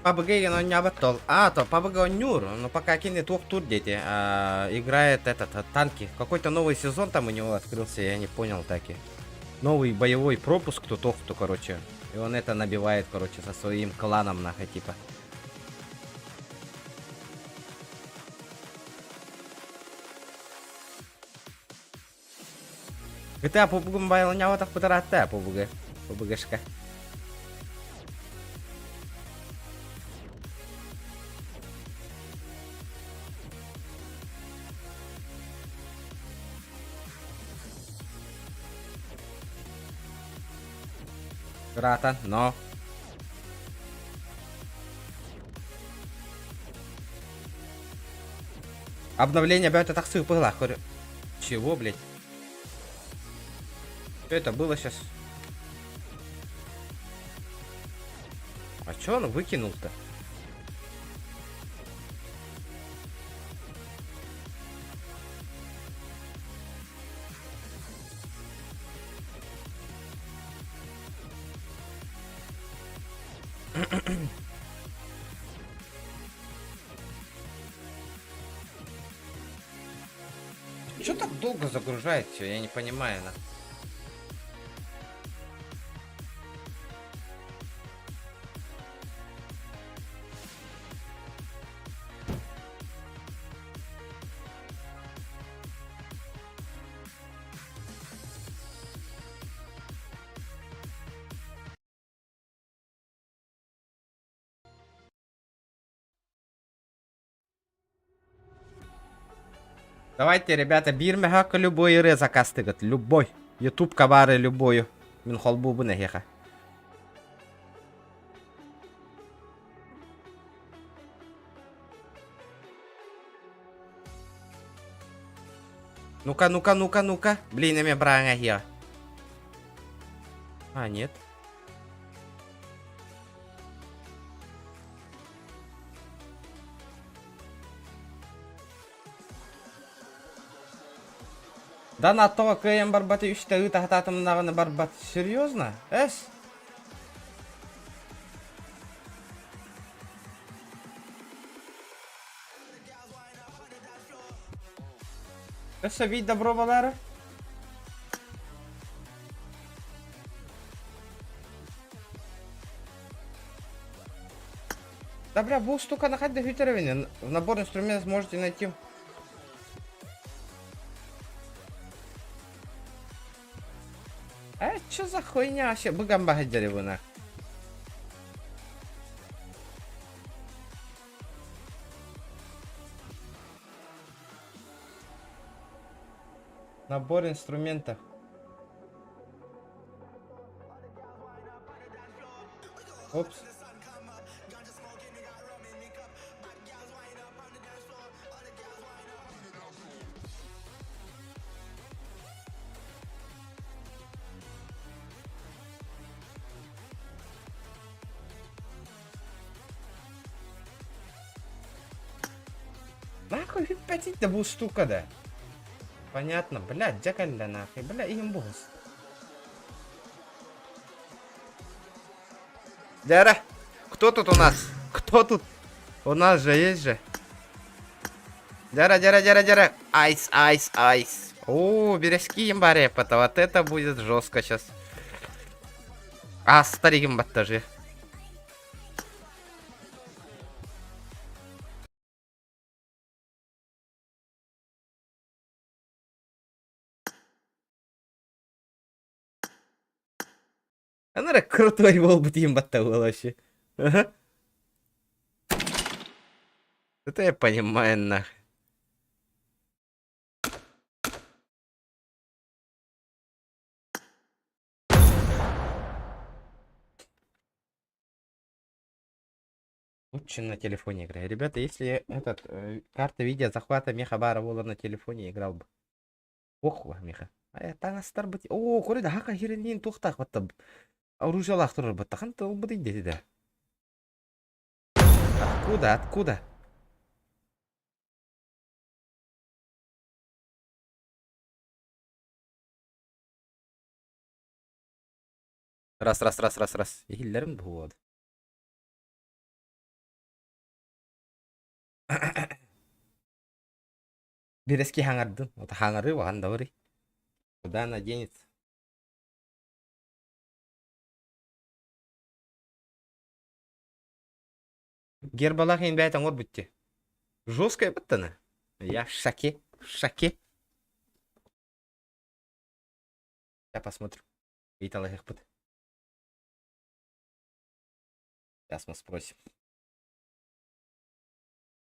PUBG игин оонньообот тол. А, то PUBG оонньуур, но пока кини туохтуур дети. А, играет этот, танки. Какой-то новый сезон там у него открылся, я не понял таки. Новый боевой пропуск тут охту, короче. И он это набивает, короче, со своим кланом, нахуй, типа. GTA PUBG Mobile оонньообатах бытараатта PUBG. PUBG-шка. Братан, но. Обновление бэта тахсыы быһылаах көрө. Чего, блядь? Что это было сейчас? А чё он выкинул-то? Чё так долго загружает все? Я не понимаю. На. Давайте, ребята, биир мөһөөккө любой ырыа заказтыгыт. Любой. Ютубка баары любою. Мин холбуубун эһиэхэ. Ну-ка, ну-ка, ну-ка, ну-ка. Блин, эмиэ бырааҥа эһиэхэ. А, нет. Да НАТО кыайан барбаты үстэ ыытаһатаатымнаҕына барбат. Серьезно? Эс? Өссө биир добро балаары. Да бля, бу штука на хайда хүтеревин. В набор инструментов сможете найти. А чё за хуйня вообще? Быган бахадеревына. Набор инструментов. Опс. Нахуй опять да бу штука да. Понятно, блядь, дьэ нахуй, бля, им босс. Дяра, кто тут у нас? Кто тут? У нас же есть же. Дяра, дяра, дяра, дяра. Айс, айс, айс. О, березки имбарепата. Вот это будет жестко сейчас. А, старик имбаттажи. Анара крутой был бы имбатта был вообще. Ага. Это я понимаю, нахуй. Лучше на телефоне играй. Ребята, если этот карта видео захвата меха бара буоллар на телефоне играл бы. Ох, меха. А таҥастар бит. О, көрө да хака хиринин туохтаах батта. Оружиялаах турар батта. Ханта ол быт да. Откуда, откуда? Раз, раз, раз, раз, раз. Иһиллэрим буолуо. Бирэски хаҥардын. Вот хаҥарыы уһан да барый. Куда она денется? Гербалах иһин бэйэтэ оҥорбут дии. Жесткая быттана. Я в шоке, в шоке. Я посмотрю. Ыйыталаһыахпыт. Сейчас мы спросим.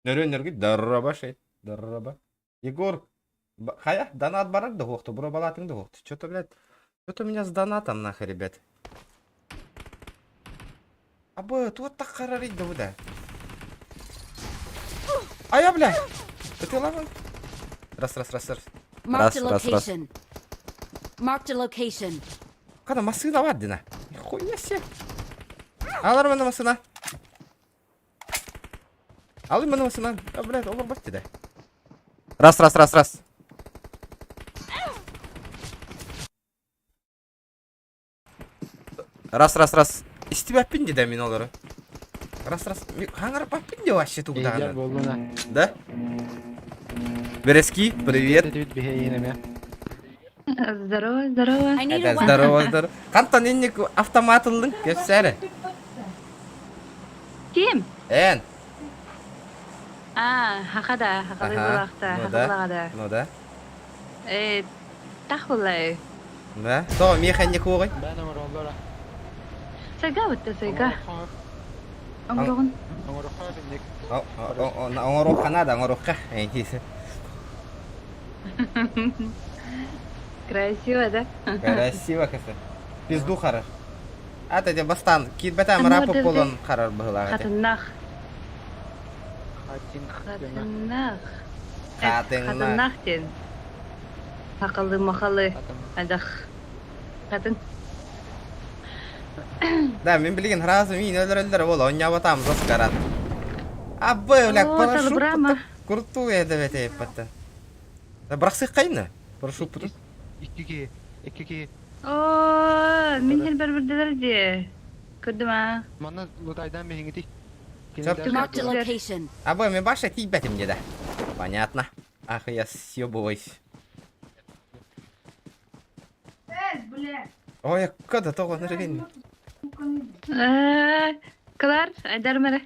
Нөрүөн Дороба шей. Дороба. Егор, хайа, донат барар да хуохту, бро балаатыҥ да хуохту. Что-то, блядь, что-то у меня с донатом нахуй, ребят. Абы, туох таххарарый да бу да. Ая, бля! Ытыалаҕын. Раз, раз, раз, раз. Marked Раз, a раз, раз. location. Marked a location. Хана массыына бар дина. Нихуя себе. Алар мана массыына. Алый мана массыына. А, блядь, олор бас деді. Раз, раз, раз, раз. Раз, раз, раз. Истибэппин деді мин олору. Раз, раз. Хаҥарбаппын де вообще Эйдер тугдаҕына. буоллуна. Да? Березки, привет. Здорово, здорово. I need a Это weapon. здорово, здорово. Хантан инник автомат ыллыҥ, кэпсээре. Ким? Эн. А, хахада, хахалы Ага, булахта, ну да. хахалагада. Ну да. Э, тахулай. Да. То миэхэ инник уоҕай. Бэн оҥороллор. Сайга бутта сайга. Оҥорогун. Оҥороххо бинник. Оҥоруохха наада, оҥоруохха. Красиво, да? Красиво кафе. Пизду харар. Ата де бастан киирбэтэ Аны мырапы ордерде буолан харар быһыылаах этэ. Хатыннах. Хатин. Хатыннах. Хатыҥнах. Хатыннах диэн. Хакалы махалы. Адах. Хатын. Да, мин билигин сразу миин өлөрөллөр буол оонньообатаам заскарат. Абы, бля, О, парашют салбырама. куртуу эдэбэтэ эппаттан. Да бырахсыаххайна. Парашют Икки киһи. Икки киһи. О, мин хин бер дии. Көрдүм а. Манна лутайдан биһиҥити. Сөп. Marked a location. Абы, мин баша тиийбэтим деді. Понятно. Ах, я съебываюсь. Ой, када тоҕо ныргин. Э, Кылар, айдар мэрэ.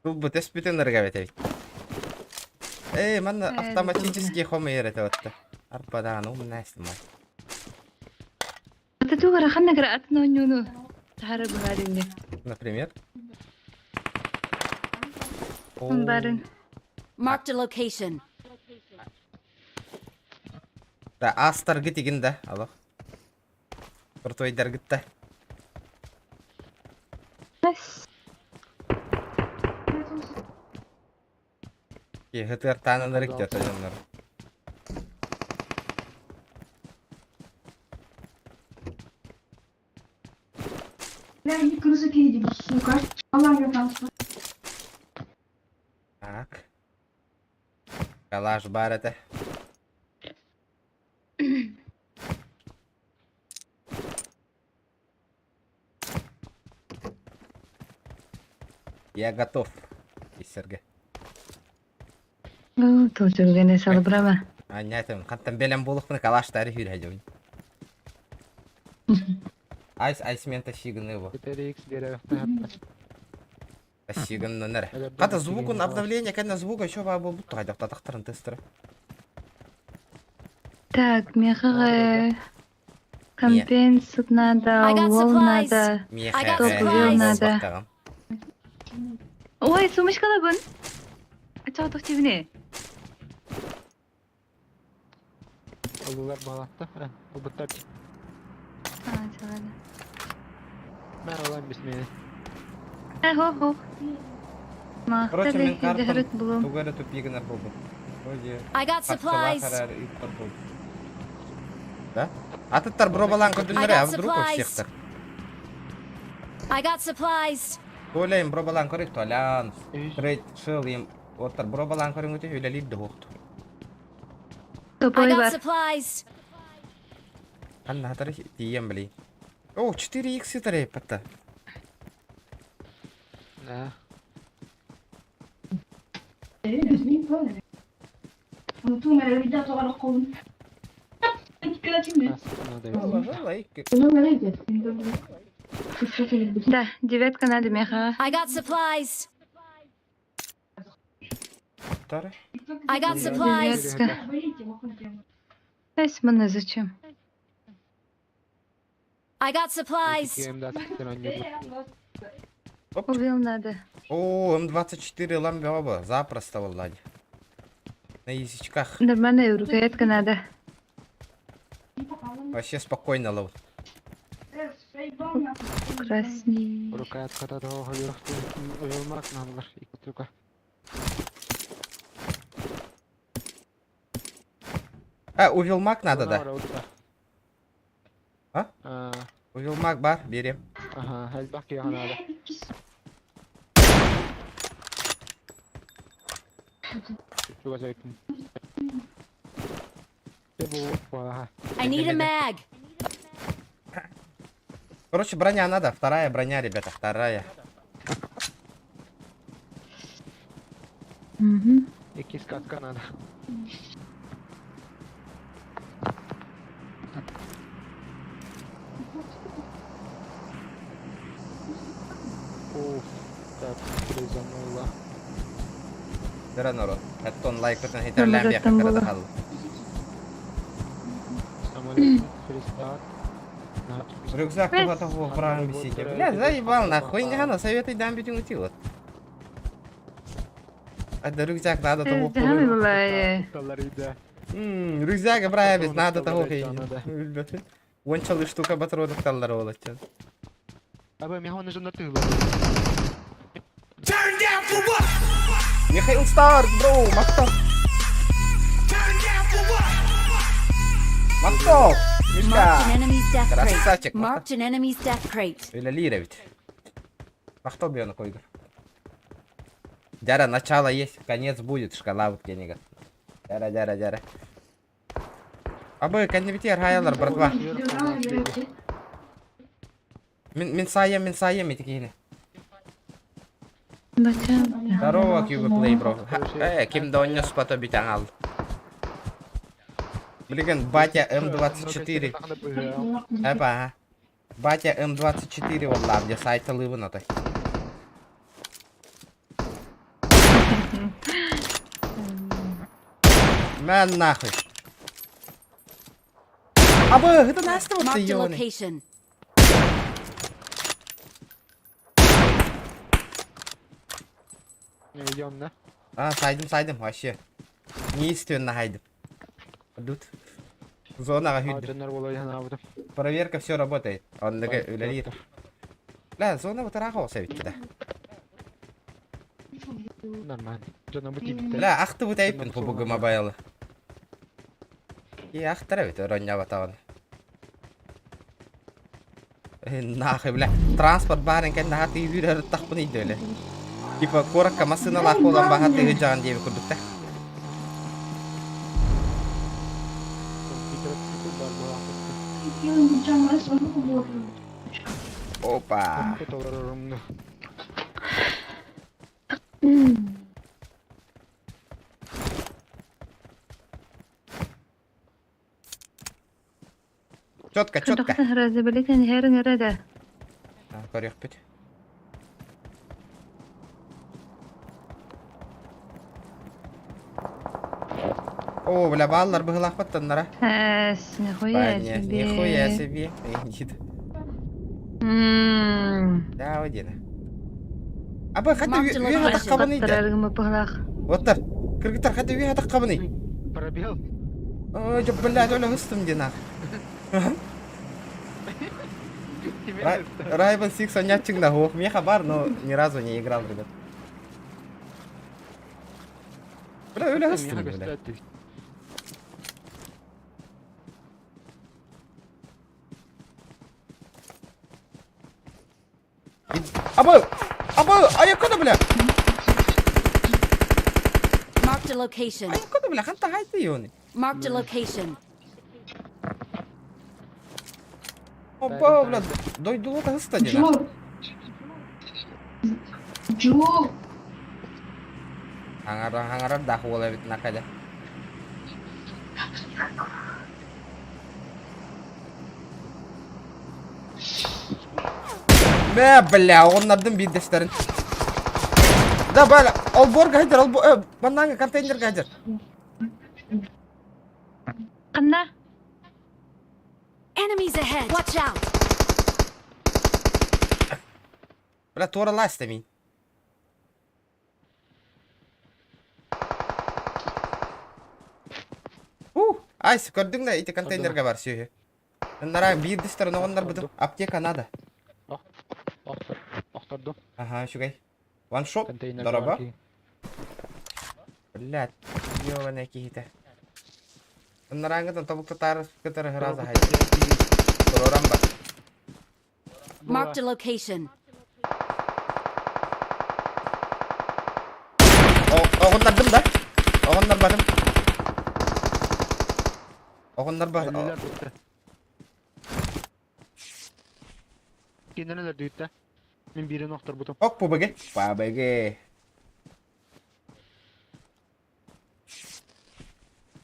Бұл бу тест бүтін нырга бит. Эй, манна Э, автоматический хомейр это вот. Арпадан умнайсың. Ата тугара ханна кара атын оонньууну. Тахара быһаарынне. Например. Барын. Marked a location. Да, астар гит да, алло. Крутой гитта. Киһи таананары где-то дьоннор. Так. Калаш бар это. Я готов. Иссерге. Туучургене салбырама. Анятым, хантан белем болықпын калаштары хүрәдім. Айс айсмен тащигын его. Теперь X бере. Тащигын нер. Ката звукун обновление, кәне звука еще ба бу хайда татактарын тестер. Так, мехага компенсат надо, I got уол supplies. надо. I got supplies. Надо. Ой, сумочкалабын. Ачаатах тибине. Олулар балатта. Убуттар. А, чалана. Мен алайын бисмени. Э, хо хо. Короче, мен Махтали, картам дехрет булум. тугары тупигін болды. Вроде I got supplies. Да? Атыттар бробалан көдүннөр, I got а вдруг у supplies. всех так. I got supplies. Толяйм бробалан көрүк толян. Трейд шыл им оттар бробалан көрүң өтө үлелип да хоқту. I Топой got бар. supplies. Анна хатары тием били. О, 4 х тарай патта. Да. Да, девятка надо меха. I got supplies. Тары. I got supplies. Девятка. Эс мне зачем? I got supplies. Убил надо. О, М24 ламбеоба. Запросто, Владь. На язычках. Нормальная рукоятка надо. Вообще спокойно лов. Красный. Рукоятка да уйулмак надалар икки А, увелмак надо, да? А? А? Увелмак бар, бери. Ага, элбэх киһи надо. Чугас эбиппин. I need a mag. Короче, броня надо. Вторая броня, ребята, вторая. Угу. Икки каска надо. Уф, так, резануло. Бера народ. Эттон лайк өтөн Там хитерлән бияққа там кырада было. хал. Самолет, фристат. Рюкзак куда-то в правом висите. Бля, заебал нахуй, не на советы дам битюн утилот. Это рюкзак надо того Да, была. Рюкзак брать надо того Надо. Ончалы штука патронов таллар олачан. Абы, меня он уже натыло. Михаил Старк, бро, Мактов. Мактов! Marked Мишка! an enemy's death crate. Красавчик. Marked an enemy's death crate. Или Лира ведь. Мактов бьёна койгыр. Дяра, начало есть, конец будет, шкала вот кенега. Дяра, дяра, дяра. Абы, кәнебитер хаялар, братва. Мин, мин саем, мин саем, этикейне. Бачам. Здорово, Кьюбы Плей, бро. Ким да оннёс пато битяң ал. Блин, батя М24. Эпа, ага. Батя М24 волла, где сайта лывы той. Мэн нахуй. Абы, это Настя вот ты Marked a ёбаный. location. Идем, да? А, сайдым, сайдым, вообще. Неестественно хайдым. Тут. Зона хүдді. Дьоннор буолуо ханаабытым. Проверка все работает. Он такой, үлелир. Бля, зона вот рахался ведь да. Нормально. Дьоно бу тииптэр. Бля, ахты вот айпин по бугу мобайлы. И ахтара ведь роня батаван. Нахуй, бля. Транспорт барын кән нахаты үйрер тақпын иді өлі. Типа, коракка машина лақ болан бағаты жаған дейбі күрдік та. Компьютер бар буолаахпыт. Опа. Толорорумну. Четко, четко. Разобрались, херен рада. Көрек бит. О, бля, баллар быһылаах баттаннара. Эс, нихуя Понятно, себе. нихуя себе. Иди. Да, один. Аба, хата Marked a үйе location. таққабын иді. Баттараргы пыглах. Оттар, кыргыттар хата үйе таққабын ий. Пробел. Ой, жо, блядь, оля хыстым ден ақ. Райбан Сикс онячың да ох, меха бар, но ни разу не играл, ребят. Бля, оля хыстым, бля. Аба, аба, аяккада, бля. Marked a location. Аяккада, бля, ханта хайты ёны. Marked a location. Опа, бля, дойдулота хыста ден ақ. Хаҥара хаҥарар да уол эбит накадя. Мэ, бля, оҕоннордум биирдэстэрин. Да, бля, олбуорга сылдьар, олбу, маннааҥы контейнерга сылдьар. Ханна? Enemies ahead! Watch out! Бля, туоралаас мин. Ух, айс, көрдүҥ да ити контейнерга бар сүөһү. Нара биирдистэрин оҕоннорбутум. Аптека надо. Охтордум. Ага, үчүгэй. Ваншот, Контейнерга дороба. бар киһи. Блядь, ёбаная киһитэ. Нарааҥҥытын тобукта таары кытары ырааза хайда. Туроран бар. Marked a location. Оҕуннардым да. Оҕуннарбатым. Оҕуннарба. Өлүлэр бүттэ. Кинилэр өлөрдүбүттэ. Мин биирин охторбутум. Ок ПБГ. ПБГ.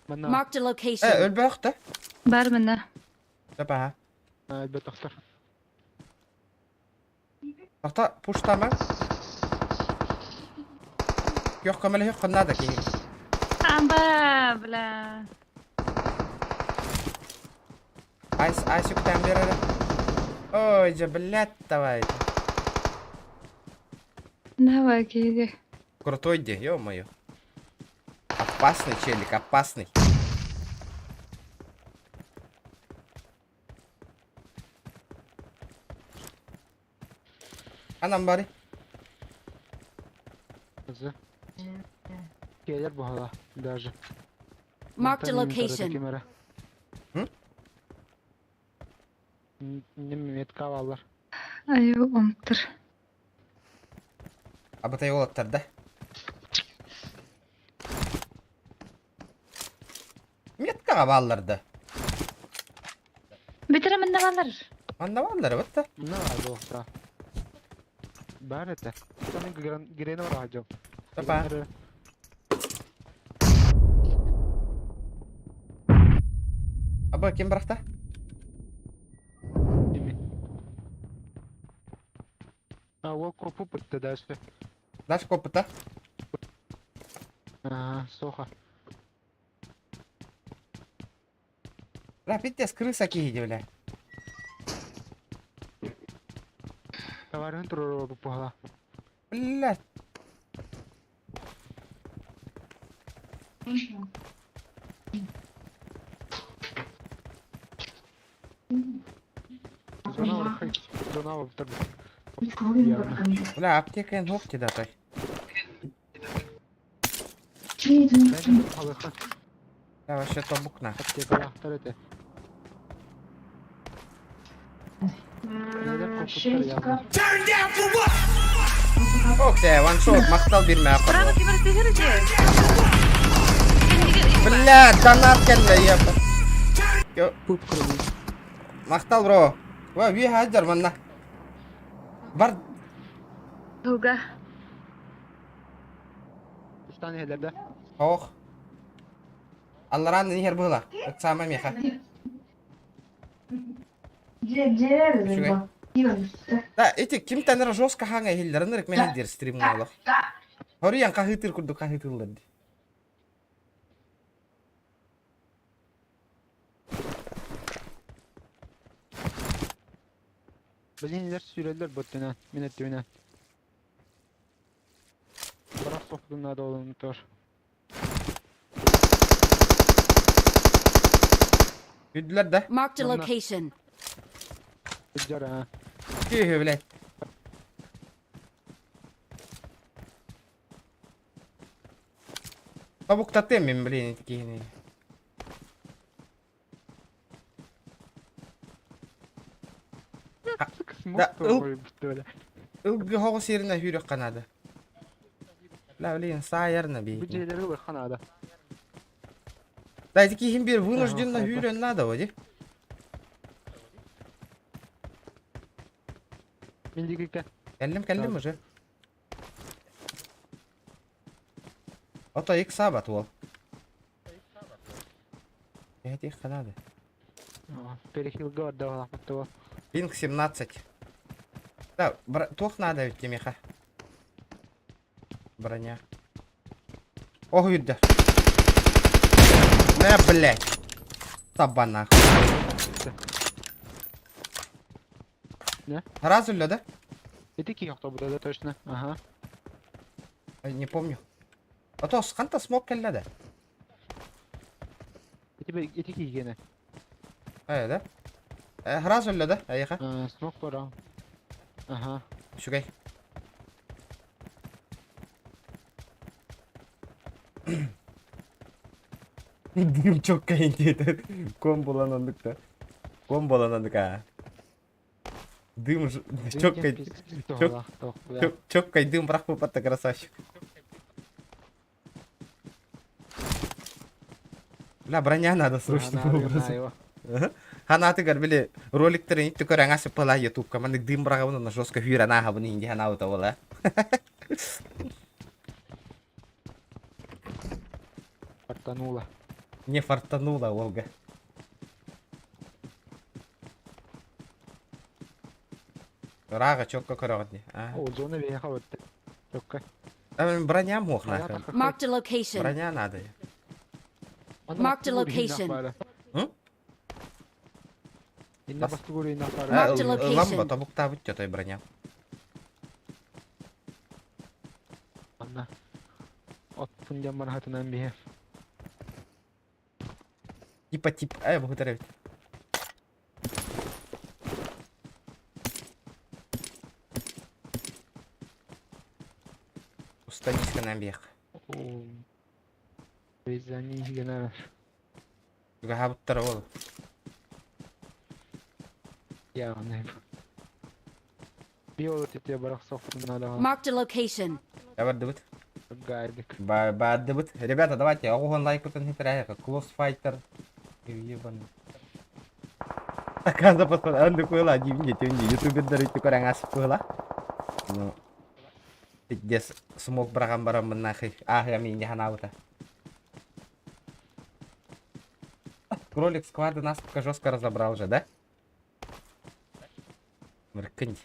Манна Marked a Э, location. өлбөөх да. Бар мына. Тапаха. өлбөтөхтөр. Тохто пуштама. Күөх көмөлөһүөх надо киһи. Амба, бля. Айс, айс үктэн берер. Ой, же, блядь, давай. Давай, киһи. Крутой де, ё-моё. Опасный челик, опасный. Анам бары. Хызы. Келер буһала даже. Marked a location. М? Метка алар. Ай, умтыр. Абатай олаттар да. Меткаға баллар да. Бүтэрэ манна балар. Манна баллар бытта. На буохта. Бар это. Там грена бар хажым. Тапа. Аба ким бырахта? А ол копу пытты дальше. Даш копыта. А, соха. Бля, пиздец, крыса киһи бля. Товарын туруру буһала. Бля. Зона орхай. Зона оптар. Бля, аптека ногти да той. Да, вообще тобукна. Аптека лахтар эте. Нелер копуттар явно. Ох, те, ваншот, махтал бирмэ Браво, ким бар же. Бля, донат кэллэ, епа. Махтал, бро. Ва, ви хаджар манна. Бар Туга. Стан хелерде. Ох. Алларан нихер была. Это самое меха. Үчүгэй. Да, эти ким тэнэр жестко хаҥа иһиллэр, ынырык мэһэйдиир стримҥа олох. Хоруйан хаһыытыыр курдук хаһыытыыллар дии. Билинилер сүүрэллэр боттунан, мин өттүбүнэн. Барах сохтун надо олун тор. Күдүлэр да. Marked a Манна. location. Жара. а. Күүһү, блядь. Тобуктатыам мин, блин, ити киһини. Да, ыл- Ылгы хоҕус сиринэ сүүрүөххэ наада. Бля, блин, саайарна Бу биһикини. дьиэлэри ылыахха наада. Да, ити киһим биир вынужденно Ага, сүүрүөн наада води. Мин диэки Кэллим, кэллим Да. уже. Ото иксаабат уол. Эһэтиэххэ наада. Перехилга барда балахпыт Пинг 17. Да, туох наада эбит миэхэ? Броня. Ох, үйдэ. На, блядь. Таба нахуй. Не? Сразу ли, да? Ити киһи охтобута да точно. Ага. Не помню. А то ханта смог кэллэ да? Ити ити киһигene. Э, да? Э, сразу ли, да? Эйиэхэ? Смог бара. Ага. Үчүгэй. Дым чоккайын диэтэ. Ком булан оннук да. Ком буолан оннук аа. Дым чоккай чоккай дым бырахпыппат красавчик. Бля, броня надо срочно. Ханаатыгар били роликтарын итти көр аңа сыппала ютубка маннык дым быраҕабын уонна жестко хүүрэн ааһабын иһин дии санаабыта буола. Фартанула. Не фартанула, Олга. Ырааҕа чокко көрөҕүт дии. О, зона биһиэхэ барда. Чокко. Броня муох нахрен. Marked a location. Броня надо. Marked a location. Инна бастыгур инна пара. Marked a location. Ламба тобуктаабыт той броня. Анна. От пундям барахатынан биһе. Типа тип, э, бу эбит. Устанисканан биэх. Визани генера. Тугаһаабыттара ол. Явно. Биолог тебе барахсов надо. Marked a location. Бардыбыт. Гайдик. Бардыбыт. Ребята, давайте, оҕуһун лайкытын хитэрээхэ. Close Fighter. Ебаный. Такая посмотри, анды куйла, дивне, тюнди, ютубердер ити көрәң асып куйла. Ну, пиздец, смог быраган бараммын нахуй. Ах, я мин ханаабыта. Кролик сквады нас пока жестко разобрал же, да? Мыркынь.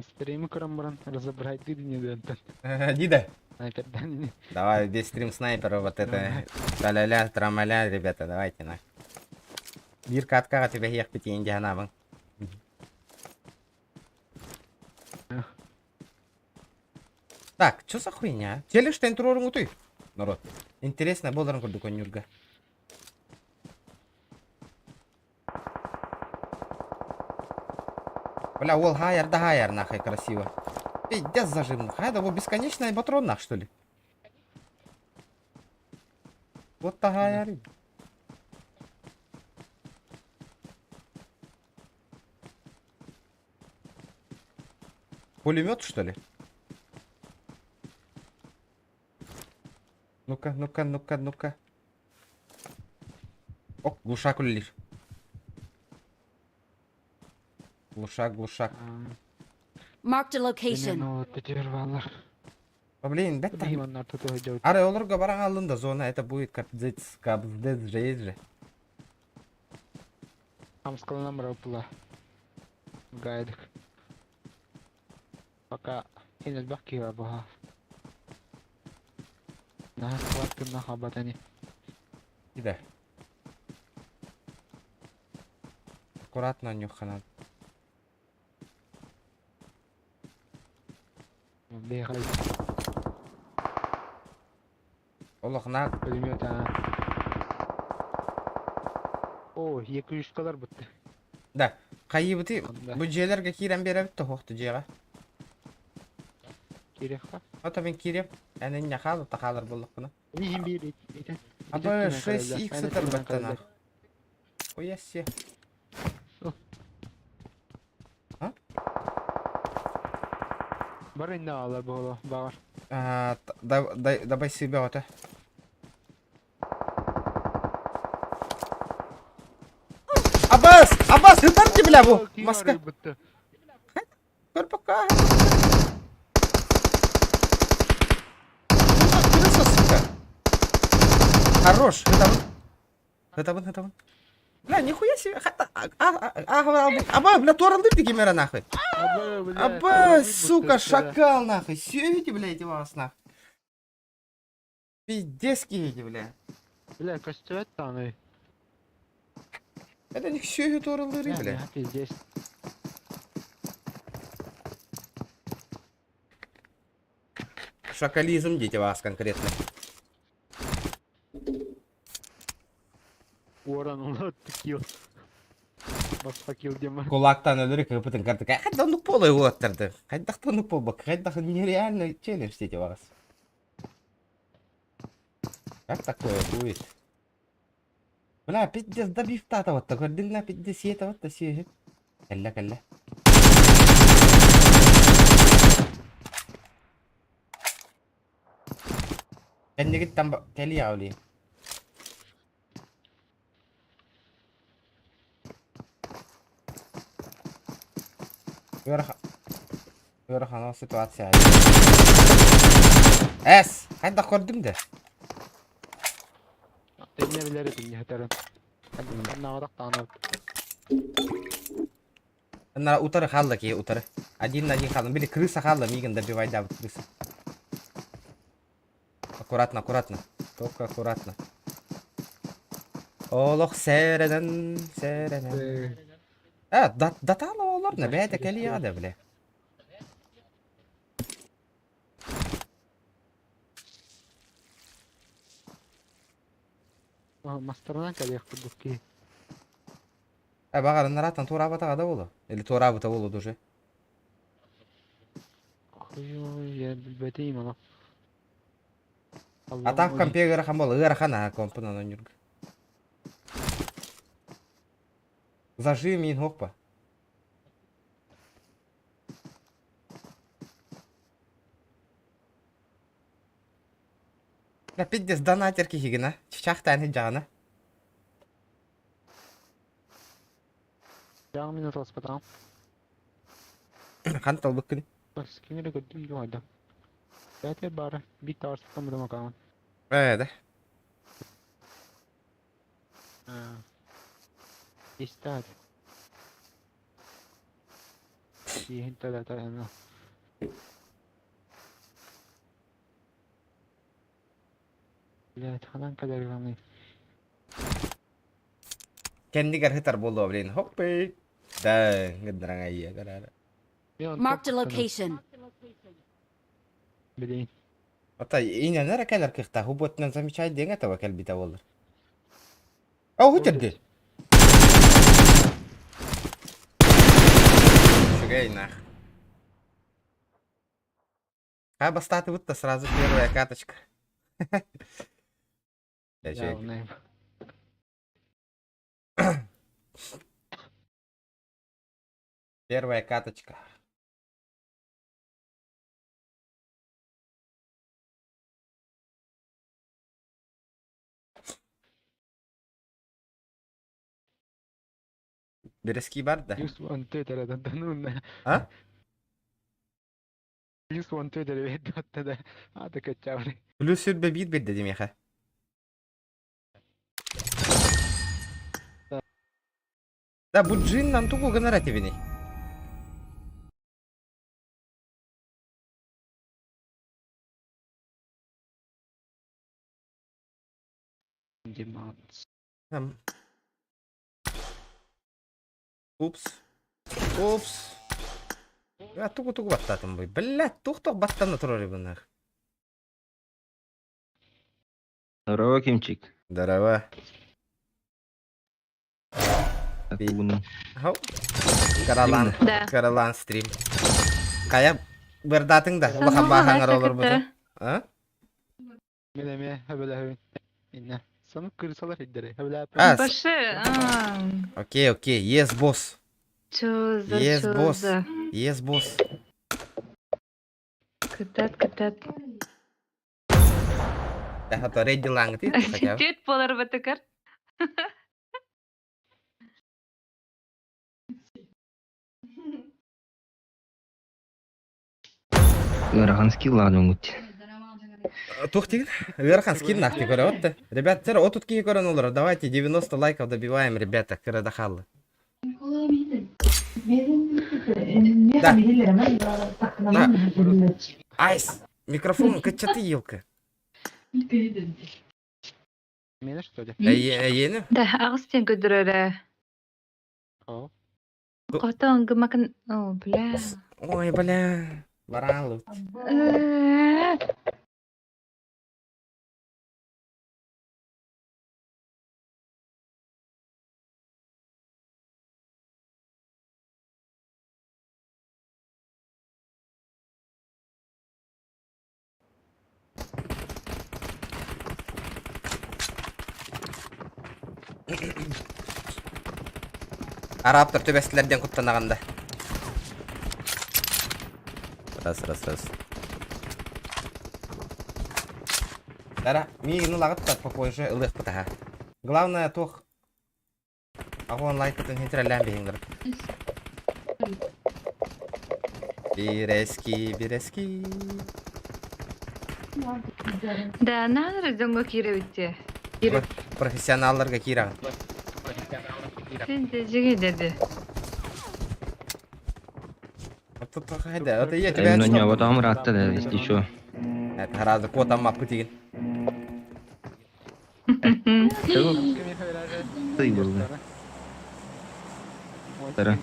Стрим көрөн баран разобрать ты не дентен. Дида. Снайпердан. Давай, без стрим снайпера вот это. Тра-ля-ля, трамаля, ребята, давайте на. Биир каткаҕа түбэһиэхпит иин дьаһанабын. Так, что за хуйня? Телештен туруорун Народ. Интересно, буоларын курдук онньуурга. Бля, уол хаяр да хаяр нахай красиво. Пиздец зажим. Хай, да бесконечная патрон нах, что ли? Вот та хаяр. Пулемет, что ли? Ну-ка, ну-ка, ну-ка, ну-ка. О, глушак үлэлиир. Глушак, глушак. Marked a location. Блин, бэт Ары олорго баран алын да зона, это будет капздец, капздец же есть же. Хамскаланам рапла. Гайдик. Пока хин элбэх киһи баха. Наһаа склад хабатани. Да. Аккуратно нюхана. Бехай. Олох на Пулемет а. О, 200 kadar бутты. Да. Хайыбыты бу дьиэлэргэ киирэн биэрэбит тоһуохту дьиэҕэ. Кириэххэ. Ото мин киириэм. Эн инньэ хаал хаалар буоллахпына. Миһин биир итен. Аба 6x ытарбаттана. Хуясе. А? Бар инне алар боло багар. А, давай себе ото. Абас! Абас, ытар бля! Бля, бу маска. Көр пока. Крыса, сука. Хорош, это он. Это он, это он. Бля, нихуя себе. Хата, а, а, а, а, бля, торалды ты гимера нахуй. Аба, сука, шакал нахуй. Сёвите, бля, эти вас нахуй. Пиздец эти, бля. Бля, көстүбэт даҕаны. Это них сёвит торалдыры, бля. Пиздец. Шакализм, дети вас конкретно. Уоран улатты килл. Басқа килл дема. Кулактан өлөрү кыпытын карты. Хайда оннук полой уоттарды. Хайдах оннук полбак. Хайдах нереально челлендж дети вас. Как такое будет? Бля, пиздец, добив тата вот такой. Дына пиздец, это вот та Кэллэ, кэллэ. Кэннигит там кэлиэ оли. Ыарахан ситуация. Эс, хайдах көрдүҥ да? Инне билэр этиҥ хатарын. Аннаҕарах даҕаны. Нара утары хаалла киһи утары. Один на один хаалла. Били крыса хаалла, миигин добивайдаабыт крыса. Аккуратно, аккуратно. Только аккуратно. Олох сэрэнэн, сэрэнэн. А, датала олор на бэйэтэ кэлиэҕэ да, бля. Мастарынан кэлиэх курдук киһи. Э, баҕар нарааттан туораабатаҕа да буолуо. Или туораабыта буолуо уже. Ой, я билбэтим аны. А так компе ыарахан буолла. Ыарахан аа компунан оонньуурга. Зажим миин хуохпа. Да пиздец донатер киһигин а. Чычаахтаан сылдьаҕына. Дьаҥ минут ыласпатаҕым. Хан талбыккын. Бас ким эрэ көрдүм дуу хайда. Бээтэ баара биир таҕарсыттан бутам акаамын. Ээ да. Истаат. Сиэһин төлөтө Блядь, ханан кэлэр Кэннигэр сытар буолуо блин. Хоппый. Да, гыдраҥайя карара. Marked a location. Блин. Ата инэн эрэ кэлэр кыахтаах уботунан замечай диэҥ этого кэлбитэ буоллар. О, үтерди. Үчүгэй нах. А бастаатыбыт да сразу первая каточка. Явно. Первая каточка. Берески бар да? Плюс one two эрэ А? Плюс one two эрэ да. Ата каччабы. Плюс сүрбэ биир биэрдэ димиэхэ. Да бу джиннан тугу гынар этибиний? Диманс. Там. Упс. Упс. Я тугу-тугу баттаатым бу. Блядь, тух-тух баттана турар ибынах. Здорово, Кимчик. Здорово. Акуна. Хау. Каралан. Да. Каралан стрим. Хайа бырдаатыҥ да улахан бааһаҥар олорбутун. А? Мин эмиэ хөбөлөһөбүн. Инна. Сонук кырсалар иддere. А, Баше, а, Окей, окей. Yes, босс. чё за, Yes, чё босс. за? Yes, босс. Кытат, кытат. Да, а то ready лаҥ хотя бы. Тет болар батыкар. Ыарахан скиллаах дьоҥҥут. Туох диигин? Ыарахан скин нахти көрөҕүт да. Ребят, тэр отут киһи көрөн олорор. Давайте 90 лайков добиваем, ребята, кыра да хаалла. Да. Да. Айс, микрофон кыччаты елка. Меня что ли? Эйиэни? Да, аҕыс диэн көрдөрөрө. О. Хотон гымакын... О, бля. Ой, бля. Бараалыбыт. Араптар түбэстилэр диэн куттанаҕын да. Раз, раз, раз. Дара, миигин ылаҕыт да попозже ылыахпыт аха. Главное туох Аҕа лайкытын хитрэлээн биһиҥ Бирэски, бирэски. Да, наадара дьоҥҥо киирэбит дии. Профессионалларга киирэҕин. Син дьиҥи дэди. Это я тебя Ну не, вот там рад тогда, если что. Это гораздо котом маппы тигин. Ты был, да. Тара.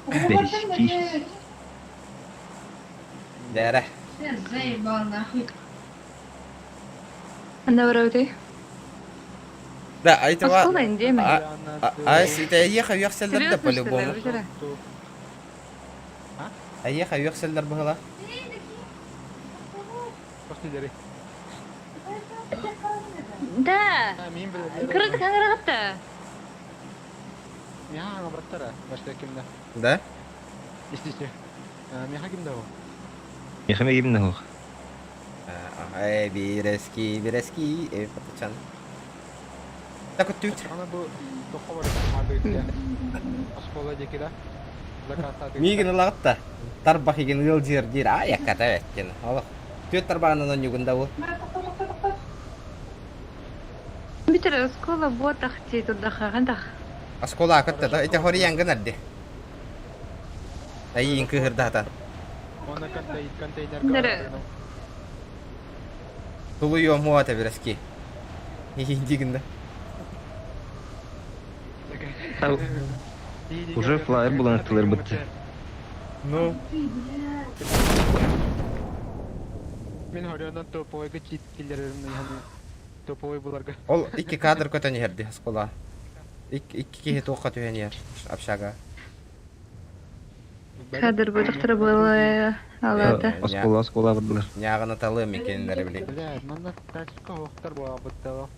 Березки. Дәрэ. Анда барабыты. Да, а это Оскола индеме. А если это ехал, юхселдер да Серьезно, что ли? по-любому. Вчера? А ехал, юхселдер была. Да. Кырдык аңырағытта. Да? Мехаме кимне хух. Эй, бирэски, бирэски, эй, патачан. Так вот тут. Миигин ылаҕытта. Тарбах игин ыал дьиэр диир. А, якката эбэттин. Олох. Түөт тарбаҕынан онньугун да бу. Бүтэр оскола буотах дии турдаха хантах. Оскола акытта да. Ити хориян гынар ди. Айиин кыһырдаатан. Дәрі. Тулуйуом муата бирэски. Дигин да. Уже флайер булан тылыр бытты. Ну. Мен хорионан топовойга чит киллерерим яны топовой буларга. Ол икки кадр көтөн иһэрди оскола. Икки киһи туохха түһэн иһэр общага. Кадр буотахтара буолла алата. Оскола, оскола бардылар. Ньааҕына талыам микеннери били. Блядь, манна тачка хохтар була быттала.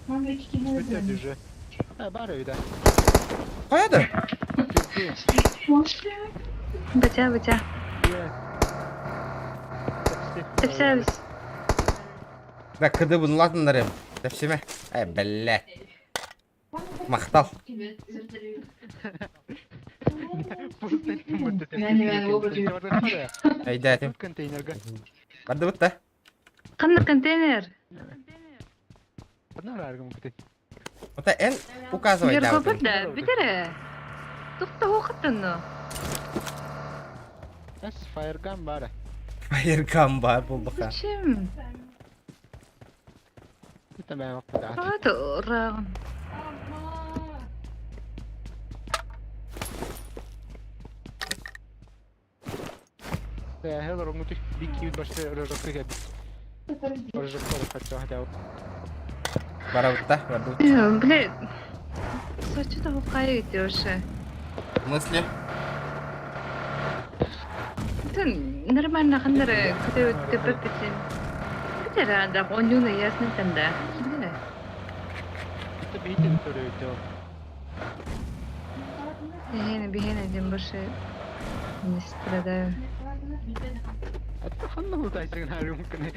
Бүтэ уже. А бар үйдә. Хайа да? Бача, бача. Тепсәбіз. Да кыды бун латыннарым. Тепсиме. Э, блядь. Махтал. Айда Контейнерга. Барды бытта. Қандай контейнер? Ота эн указывай да. Бер да, бүтере. Тухта хоқыттын. Эс фаерган бар. Фаерган бар булбаха. Зачем? Это мен вакыт. Аты ұрағын. Да, хелор мутик бики башта рожокка бит. Рожокка хотя хотя. Бара бытта, барды. Блин. Сочу да хоққайы кетті вообще. В смысле? Это нормально қандары күтіп өтіп бітсем. Бүтере анда онюны ясны танда. Бүтере. Это бити төрөйдө. Бихена, бихена, тем больше не страдаю. Ханна бултайсың харым кene.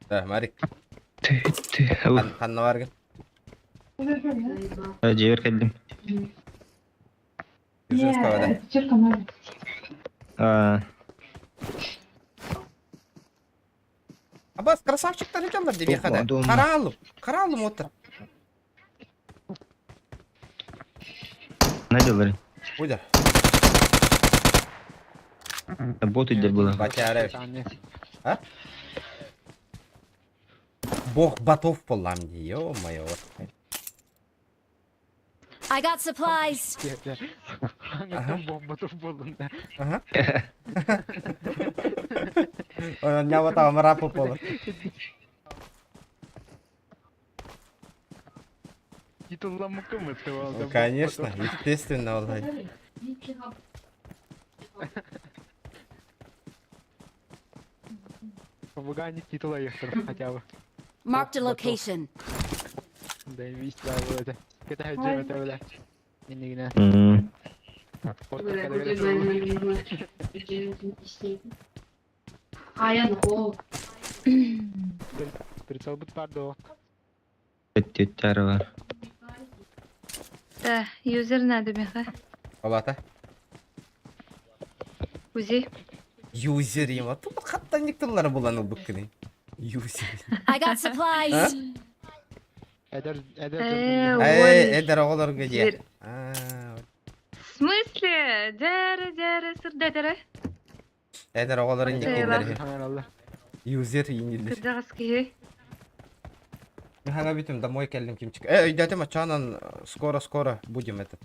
Да, Марик, Ты. ханна баргын? Дьиэбэр кэллим. Дзержинского, да? Аа, Абас, красавчиктар дьоннор диэхэ да. Дома. Хараалым, хараалым отыр. Надялар. Уйдар. Работать да было. Батяра. А? Бог ботов полам, ё-моё. I got supplies. Ага. Бомба тут буоллун. Ага. Нявата амарапа пола. Титулламмыккын Ну, Конечно, естественно, олай. Помогай титула ехтер хотя бы. Marked a location. Да вись да это. Кета это бля. Иннигина. М. Прицел бут пардо. Тетярова. Да, юзер надо меха. Олата. Узи. Юзер им. Тут хатта никтыллары булан ул буккыны. Юзер. I got supplies. Эдер эдер. Э, Эй, ой. эдер оголорго дие. Зер. Аа, В смысле? Дәрі, дәрі, сырда дәрі. Эдер оголор Эйла. инникиллер. Юзер инниллер. Кырдағыз Хана битим домой келдим кимчик. Э, өйдөтүм ачанан скоро-скоро будем этот.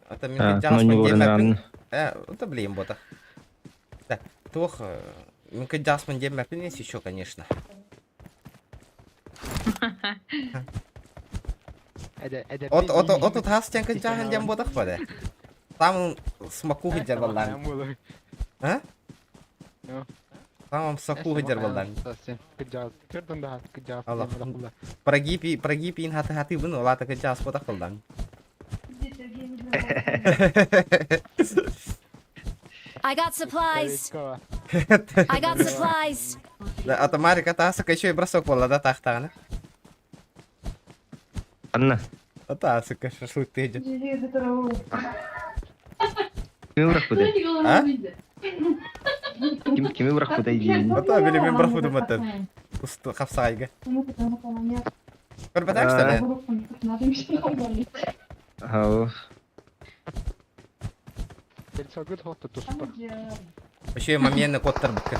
Ата мин А, кыджаас ну не ман горын. Э, это блин бота. Да, тох, мин кыджаас ман деммепин есть еще, конечно. Эдер эдер. От от от от хастен кыджаахан дем ботах бада. Там смаку хыджар баллан. А? Там саку хыджар баллан. Аллах. Прогиб прогиб ин хаты хаты бун олата кыджаас ботах баллан. I got supplies. I got supplies. Да, ата Марик ата асыка еще и бросок болла да тахтагана. Анна. Ата асыка шашлык тыйды. Кими бұрақ бұдай? А? Ким кими бұрақ бұдай дейін. Ата били мен брахудум ата. Усту хапсайга. Көрбөтәк что ли? Ау. Еще и моментный коттар быкыр.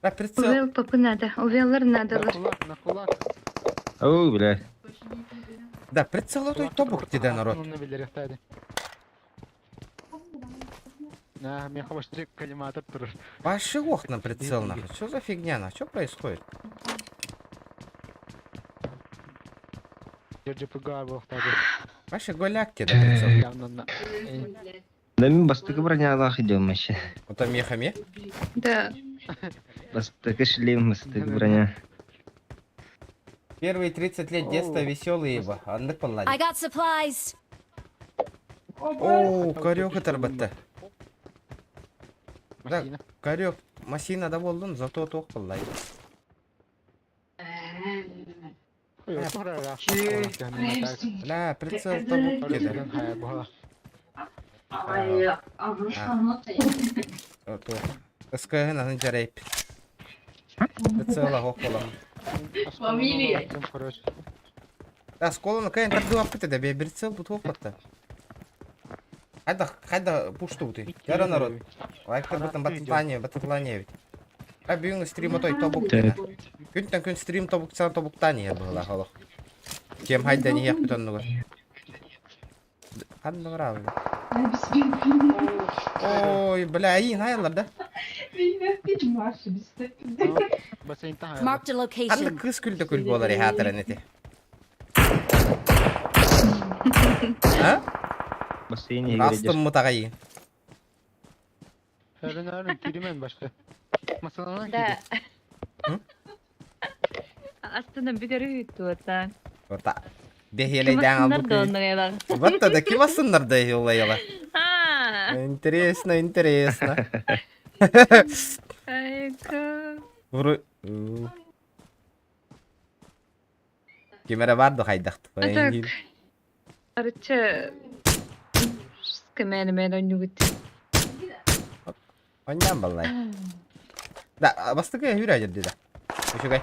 Да, прицел. Увел попы надо, увеллар надо. На кулак. Ау, бля. Да, прицел отой тобук деде народ. На, мен хабаштырык коллиматор турur. Вообще ох на прицел нахуй. Что за фигня нахуй? Что происходит? ЖПГ буохтады. Вообще голяк тебе прицел. Явно на. Да мен бастыкы бронялах идем вообще. Вот там ехаме. Да. Бастыкы шлем, бастыкы броня. Первые 30 лет детства веселые ибо. Андык I паллади. got supplies. О, корёк это Да, Машина. корёк. Машина да болдун, зато тох паллади. Бля, прицел тобук деде. СКГ на жарайп. Прицел ох болам. Фамилия. Да, сколаны кайын тардып аппыт да бе прицел бут хопатта. Хайда, хайда пушту ты. Яра народ. Лайктар бытын батытлане, батытлане ведь. А бүгүн стрим отой тобук. Күнтен күн стрим тобук сан тобуктани была холох. Кем хайда не яхпит оннуга. Ханна брав. Ой, бля, ин хайлар да. Marked a Ханна location. кыз күлдө күл болар хатырын эти. А? Бассейн Астым мутагай. Өрін өрін киримен башка. Масалана Да. М? Астынан бүтәрі туата. Ота. Бэһиэлэйдээн Ким албыт да оннугайлар. Вот да ким ассыннар да юлайла. А, Интересно, интересно. Айка. Вру... Ким эрэ бар да хайдахт. А так, арыча кэмээн онньугут. Онньаан баллай. Да, бастакы хүрэ дьэрдэ да. Үчүгэй.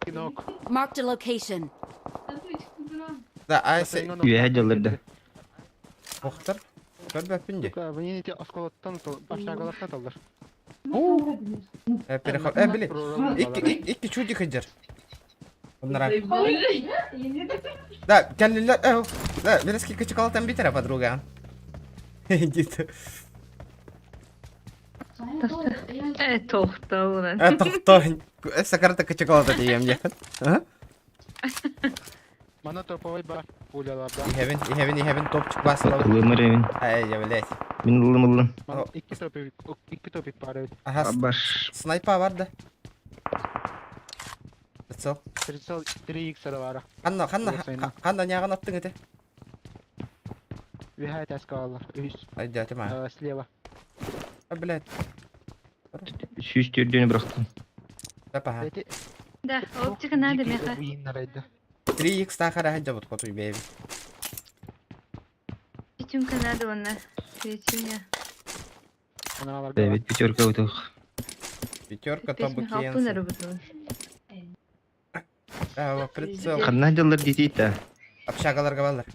Кинок. Marked a location. Да, айсы Үөһэ дьалларда. Охтар. Көрбөппүн дии. Мне эти осколоттан общагалартан таллар. Э, переход. Э, били. Икки икки чудик хыдьар. Оннара. Да, кэллилэр. Э, да, Верески кычыкалатан битера подруга. Дит. Э, тохтоо. Э, тохтоо. Э, сакарта кычыкалата дием я. А? Мана топовой бар пуляларда. Иһэбин, иһэбин, иһэбин топчук басылабын. Ылымыр эбин. Ай, я, блядь. Мин ылым ылым. Мана икки топик бар эбит. Ага, Баш. снайпа бар да. Прицел. Прицел 3x бара. Ханна, ханна, ханна няган аттың эте? Үһә тәскә алар. Үс. Ай, дәтем а. Слева. А, блядь. Сүүс түрдүнү бырахтым. Тапа. Да, оптика надо меха. 3x тахара хаджа бут котуй бэби. Пятюнка надо онна. Пятюня. Бэбит пятерка утух. Пятерка то Песня халтуна работала. Да, прицел. Ханна дьаллар дитита. Общагаларга баллар.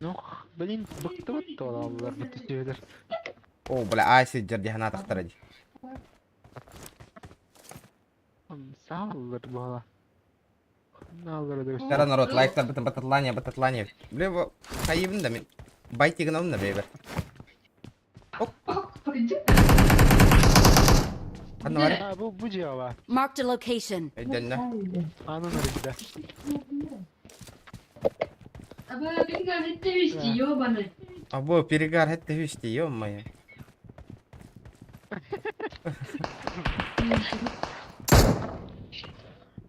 Ну, блин, быкты вот алалар бит сөйлөр. О, бля, ай сиджер дихана тахтара ди. Сааллар бала. Налар да. Тара народ, лайктар бытын бататлания, бататлания. Бля, бу хайыбын да мен. Байтигин алын да бейбер. Оп. Ханна бар. Бу бу жаба. Marked a location. Өйдөннө. Анын орында. А бу перегар хэтте хүсти, ё-моё.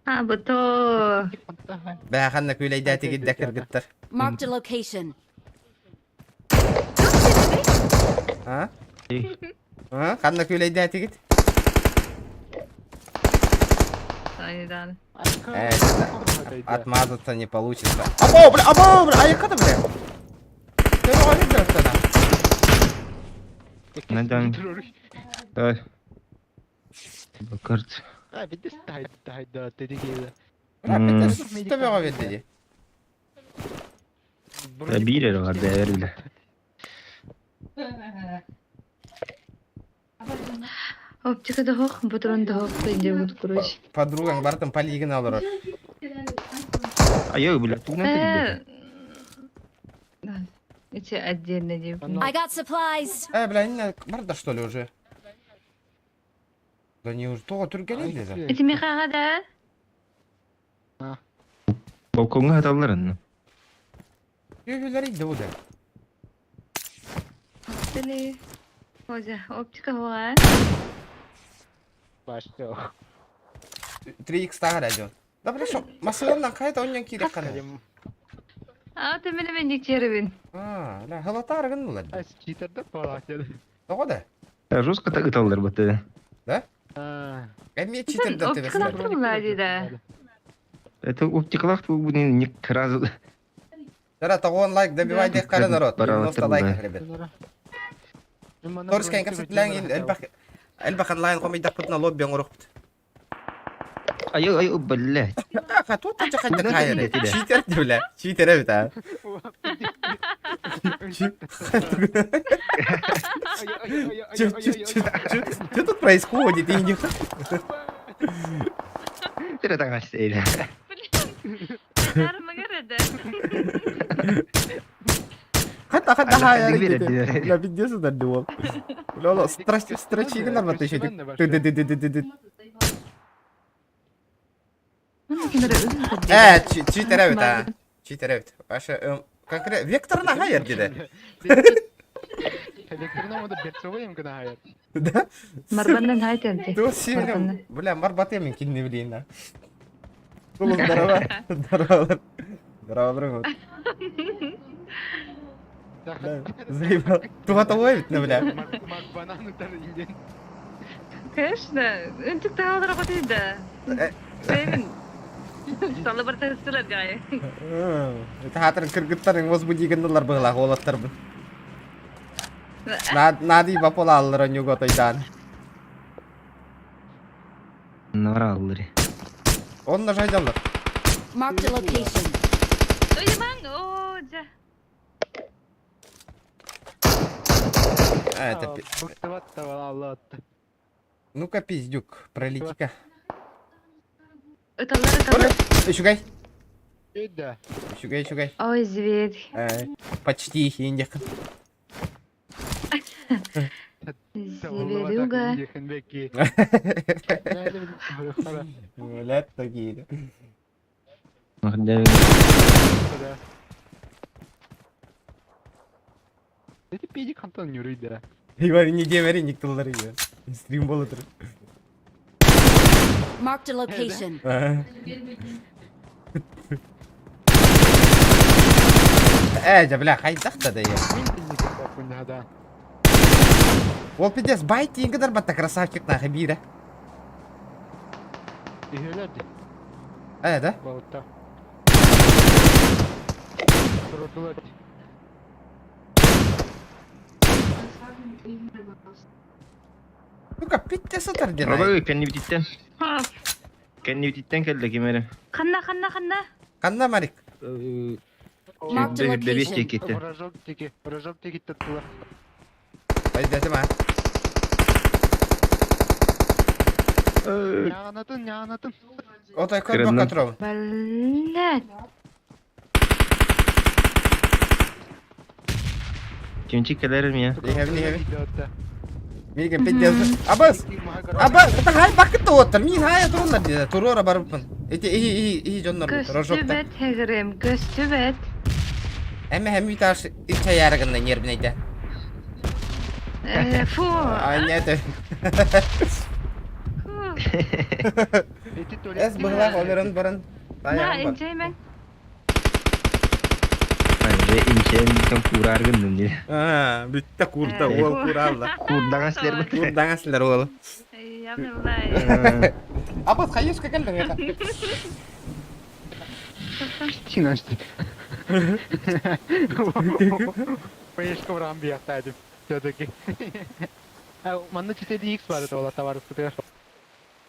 А, бу то. Бә ханна күләйдә тигиддә кыргыттар. Marked a location. А? А? Ханна күләйдә тигит? Э, отмазаться не получится. Або, бля, або, бля, а я когда, бля? Ты его видел тогда? Надан. Давай. Бакарт. А, видишь, тай тай да, ты дигеде. Бля, ты его видели? Бир бар да бер Оптика да хох, патрон да хох, ты вот короче. Подругаң бартын полигін алыр. Айой, бля, тугна Э, да. Эти отдельно деп. I got supplies. Э, бля, не бар да что ли уже? Да не уже тоға түргелейді да. Эти мехаға да? Балконга хаталар анны. Түйелер иді бұ да. Или... Озя, оптика хуа. Башты. 3x тағы радио. Да, бля, шо, масыланнан қайта оннан керек қана. А, ты мене мен нектеребин. А, ля, халатар гын булар. Ай, читерде бала деді. Тоға да? Жестко так ыталлар баты. Да? Эми читерде Оптика да. Это оптикалах бу не сразу. Дара, тоғон лайк добивай дек қара народ. 90 лайков, ребят. Торскайын капсетләң элбах онлайн комыйдак пытна лобби оңорук. Айой, айой, блядь. А, тут та чакай кайры. Читер бля. Читер бит а. Что тут происходит? Я не Тире тагаш эйде. Хатта хатта хай. Бля, пиздец это дел. Бля, страсть страчи гына бат еще. Ты ты ты ты ты. Э, читер бит а. Читер бит. Аша конкрет векторна хайыр диде. Да? Марбаннан хайтанти. Туох сиэрим? Бля, марбатым мен кинини билейин. Кулум здорово. Здорово. Здорово, брат. Заебал. Туха того ведь, бля. Конечно. Интик таалара котыйда. Бэйбин. Салыбар тастылар гай. Таатыр кыргыттарың возбудигеннылар быһылаах уолаттарбын. Нади баполааллар онньуга отойдаан. Нораллары. Онно жайдаллар. Marked a location. Оймаң, о, жа. А, это Ну-ка, пиздюк, пролети-ка. Ыталлар, ыталлар. Үчүгэй. Үчүгэй, үчүгэй. Ой, зверь. Почти индик. Зверюга. Блядь, такие. Иван, не демери, ник тыллары. Стрим болотыр. Marked a location. Ээ, бля, хайдах да я. Ол пиздец, бай тиингер батта красавчик нахуй бире. Э, да? Ну-ка, пиздец отар ден. Робой кэннибититтэн. Кэннибититтэн кэллэ ким эрэ. Ханна, ханна, ханна. Ханна Марик. Marked a Сүүрдэ бес location. диэкиттэн. Пайдатым а. Отой көр Кырынным. бакка турабын. Блядь. Кимчик кэлэрим я. Иһэбин, иһэбин. Мига пиздец. Абас! Абас, это хай бакыт оттар. Мин хай туруннар диде. Туруора барыппын. Эти ихи ихи ихи дьоннор рожокта. Көстүбэт, хэгрем, көстүбэт. Эме хэм үташ ича ярыгынна нервнейде. Фу. А нет. Фу. Эс быһылаах олорон баран. На, инчеймен. Ай, инчен кураар гынным диye. Аа, бүтте курда, ол куралла. Курдаңа силер Курдаңа силер ол. Я билай. Абас хайышка келдиң это.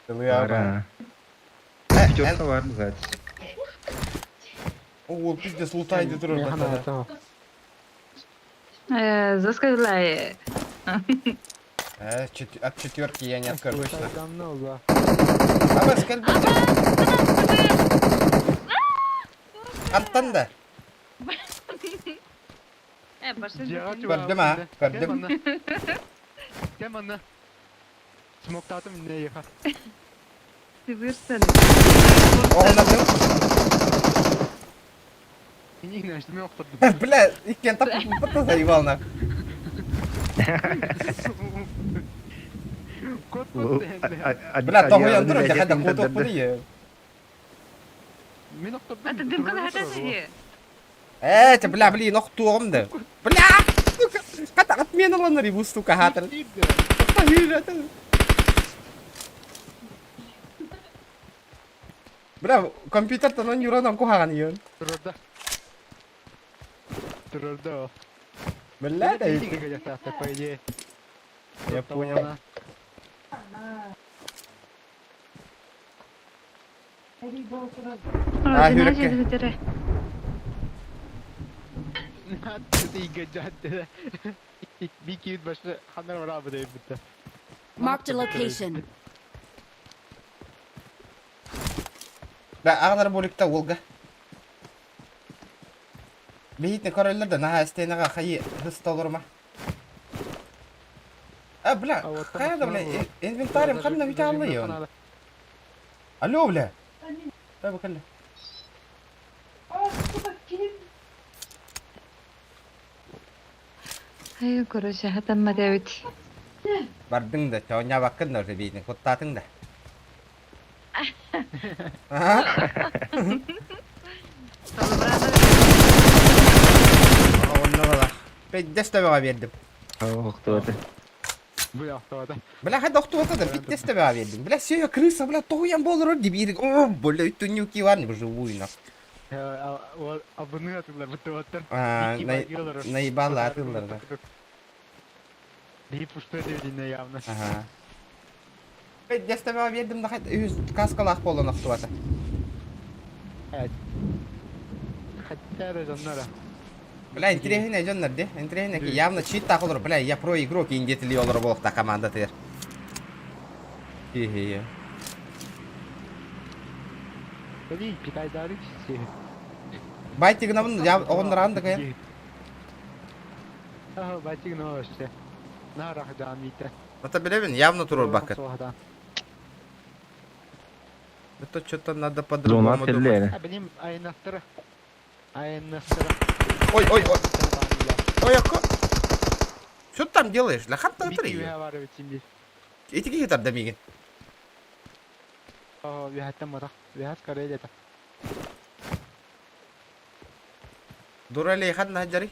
Ара. Пятерка бар zaten. Ол пиздец лутайды турur батта. Заскайлай. От четверки я не откажусь. Абас кел Аттан да. Башын. Көрдүм а, көрдүм. Сыбырсын. Оғынадым. Бля, иккен тап бата заебал нах. Бля, тоҕуйан турар дьэ хайда куотуохпун Это дымканы хатасы. Э, те, бля, блин, охтуоҕум да. Бля! Сука, хата отмена ланнари бу сука хатыр. Бля, компьютер тонон юранан куһаҕан ион. Бля, да. Я понял. А, хүрекке. Marked a location. Да, ағалар бөлікті Волга. Бейітні короллер да наха стенаға хайы хыс ма. А, бля, хайда, бля, инвентарем ханна бите аллы он. Алло, бля. Дай бакалла. Ай, короче, хатаммат эбит. Бардыҥ да, оонньообоккун да уже биитин куттаатыҥ да. Аа? Онно бала. Пэйдэс төбөҕө биэрдим. Охтуота. Бля, охтуота. Бля, хайда охтуота да, пиздец төбөҕө биэрдим. Бля, все, крыса, бля, тоһуйан буолар дибиир. О, бля, түннүки бар, вживую нах. Абыны атылар, быттыбаттар. Наебала атылар, да. Биһи пустой дебединне явно. Ага. Пиздец төбөҕө биэрдим да хайда үһүс каскалаах буолан охтубата. Хотя да дьоннора. Бля, интириэһинэй дьоннор де. Интириэһинэй ки явно чит-таах олорор. Бля, я про игрок индиэтили олоро буолуохтаах командатыгар. Хи-хи. Блин, питайдары все. Байтигынабын, я оҕоннораан да кайан. Ага, байтигына вообще. На рахдан мите. Это билэбин, явно туруорбаккын. Это что-то надо Зона по-другому думать. келле. А, блин, айнастыра. Айнастыра. Ой, ой, ой. Ой, а Что ты там делаешь? Для ханта Бити бар бит Эти гитар да мигин. О, вяхаттан матах. Вяхат карелета. Дуралей ханна хаджари.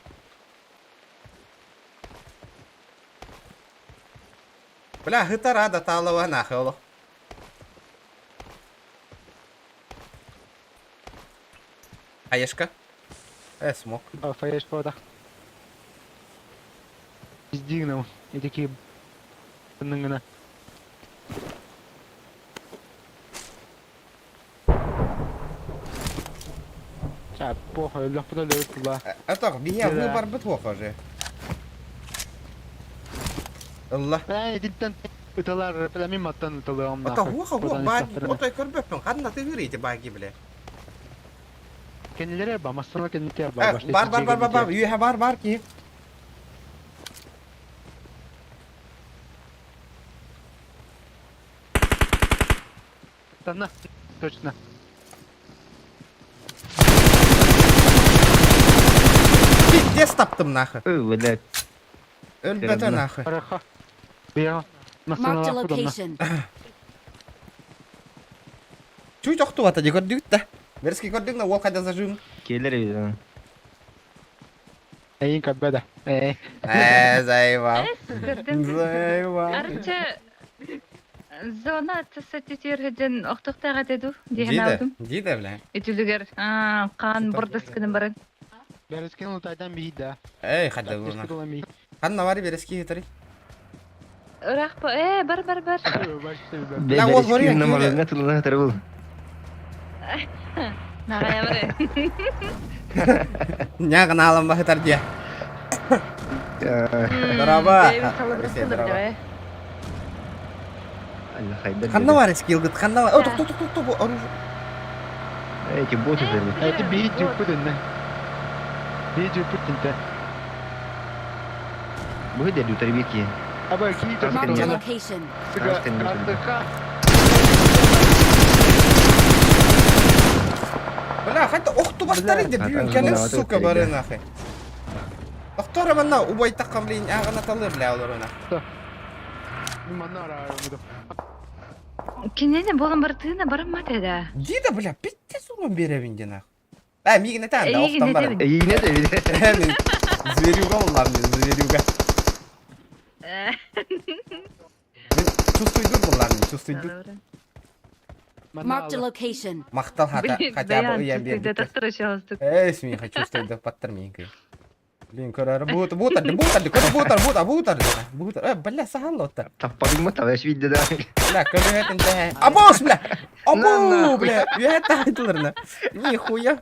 Бля, хытара да таалава нахы олох. Хаешка. Э, смог. О, фаеш пода. Издигнул. И такие... Нынгына. Ча, похуй, лөхпүтэ лөп тула. Это бия выбор бит уже. Алла. Бля, диттен ыталар, бля, мин маттан ыталыам Ата хуха хуха баги, отой көрбөппүн, ханна тыгыр баги бля. Кенилер ба, массана кенилер ба. Бар бар бар бар бар, үйе бар бар ки. Тана, точно. Пиздец таптым нахуй. Ой, блядь. Өлбөтө нахуй. Хорошо. Бия. Marked a location. Чуть охтубата ди көрдүгүт да. Берски көрдүң да ол кайда зажим. Келер бит. Эйин кабеда. Э. Э, заебал. Көрдүм. Заебал. Арчы зона тесетитер ден охтохтага деду диэн Диде, алдым. диде, бля. Үтүлүгер кан бурдаскынын барын. Берескен утайдан бии да. Эй, хадда буна. Ханна бар берески хитари. Ырах э бар бар бар. Бля, ол гория, Намарыңа тылына тырбыл. Нагая бар. Нягын алам бахытар дия. Здорово. Здорово. Алла хайдар. Ханна бар эски илгыт, ханна бар. О, ток, ток, ток, ток, оружие. Эти боты тырбыл. Эти бии жүпүт энне. Бии жүпүт инте. Бу дәдү тәрбие. Аба ки Marked a location. Бля, ханта охту бастары деп бүгүн кэлэн сука бары нахуй. Доктора манна убай таккан блин агана талы бля олор она. Кинене болон бар тыына бараммат эда. Дида бля, пиздец урон беребин де нахуй. А, мигин этен да, Эйигин офтан бар. этэбин. Эйине дә бит. Мен зверюга буллар мен, зверюга. Мен чувствуйдур буллар мен, чувствуйдур. Marked a location. Мактал хата, хотя бы уян берди. Эй, смеха чувствуйдур паттыр менки. Блин, көрөр, бут, бутар, бутар, көрө бутар, бутар, бутар, бутар. Э, бля, сахал отта. Таппадыңмы табаш видде да. Бля, көрө этен Абос, бля. Абу, бля. Это айтыларна. Нихуя.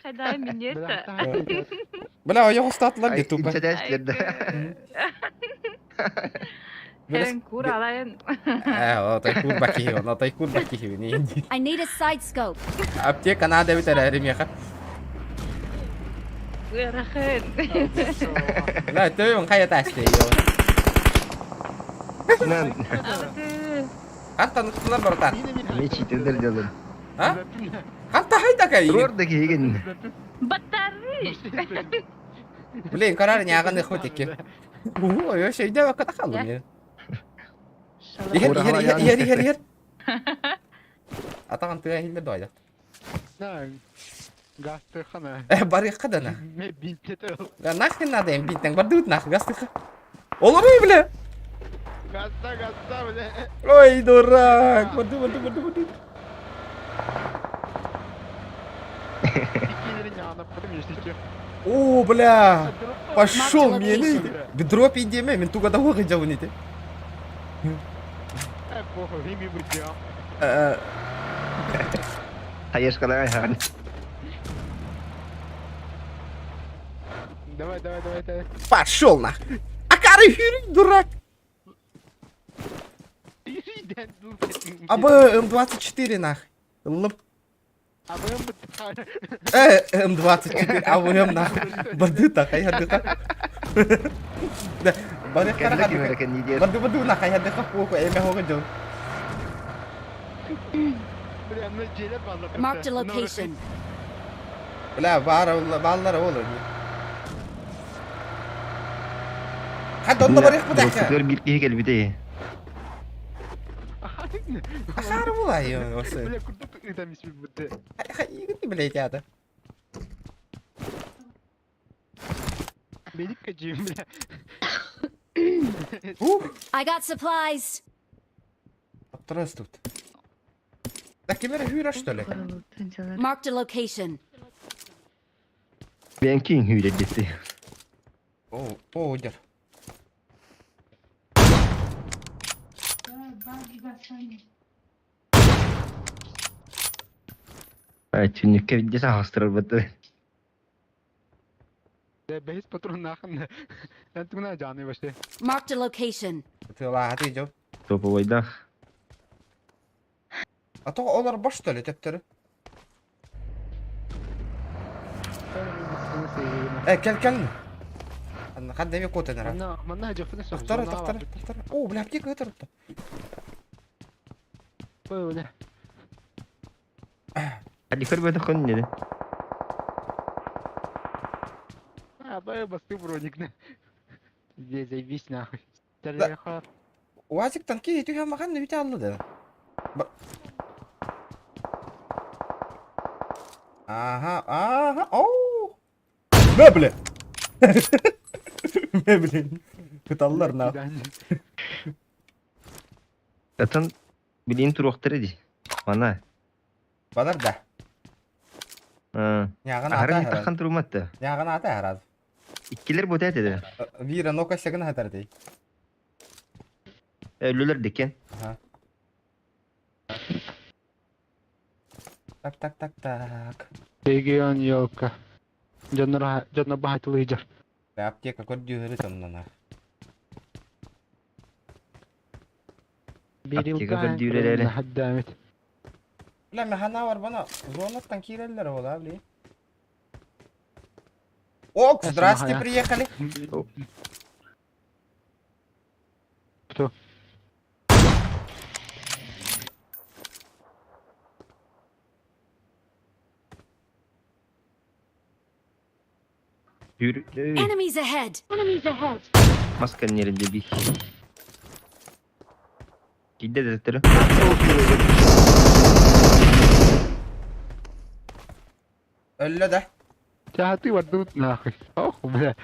Хайдай минета. Бля, оё статлар де тупо. Херен кур алайын. Э, отой курба кихи, отой курба кихи, не инди. I need a side scope. Аптека надо бит ремеха. Рахын. Бля, төбөм кая тасты. Нан. Канта нуктулар братан. Не читердер дедим. А? Канта хайда кай. Рор да киген. Батары. Блин, карар няганы хоть ики. Ой, вообще идея кота халым. Иһэр, иһэр, иһэр, иһэр, иһэр, иһэр. Атаҕын тыа иһиллэр дойда. Гастыхана. Э, барыахха да на. Ме бинтете. Да нахрен надо им бинтен, бардыбыт нах, гастыха. Олоруй, бля! Гаста, гаста, бля. Ой, дурак! Барды, барды, барды, барды. О, бля! Пошел, мени! Бедро пиндеме, мен туга да уға жауын ете. Хаешкалар айхан. Давай, давай, давай, давай. Пошел нах! Акары хюрик, дурак! АБ М24 нах. Лып. Э, М24, АВМ нах. Барды так, айхадыка. Да, бары кара Барды барды нах, айхадыка похуй, эме хога жол. Marked a location. Бля, баар бааллар ол. Хат онно барыах бутака. Көр бир киһи кэлбитэ. Ахары булай осы. Бля, курдук ыта мисми бутты. Игни, блядь, ада. Медик качим, бля. Ух, I got supplies. Оттырас тут. Так кемере хүйрә что ли? Marked a location. Бән киң hүйрә десе. О, о, дер. Ай, түннүккэ виддес ахастырар баты. Да, бейс патрон нахын. Мен тугна жаны башты. Marked a location. Тыла хаты жо. Топовойдах. А то олар бош что ли төптөрү? Э, кел кел. Хат деме коты нара. Манна, манна жопны со. Тохтар, тохтар, тохтар. О, бля, аптека өтөр. Бля. Hadi көр бөтө хон неде. А, бай басты броник на. Здесь заебись нахуй. Да. Уазиктан ки түһә махан үтә алды да. Ага, ага, оу. Мә, бля. Мә, блин. Кыталлар на. Атын билин туруктыр иди. Мана. Бадар да. Няган Ахарын ата. тахан туруматты. Няган ата хараз. Иккилер бөтә деди. Вира нока сегин хатар дей. Өлүлөр декен. Ага. Так, так, так, так. Регион елка. Жоннор жоннор бахатылы жар. Бля, аптека көрдү тоннана. Аптека көрдүүрэлэри. Хаддамит. Бля, механа бар бана. Зонаттан киреллер ол, а, бли. Ок, здрасте, приехали. Кто? Hür. Enemies ahead. Маска неринде би. Кидде деттер. Өллө да. Чахаты вардут нахуй. Ох, бля.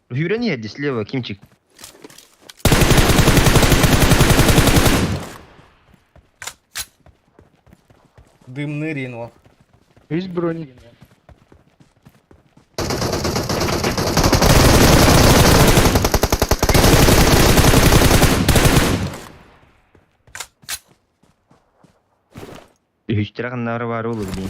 Хүрэ не эди слева кимчик. Дымный рин ол. Есть броник. Үстер каннары бар ол блин.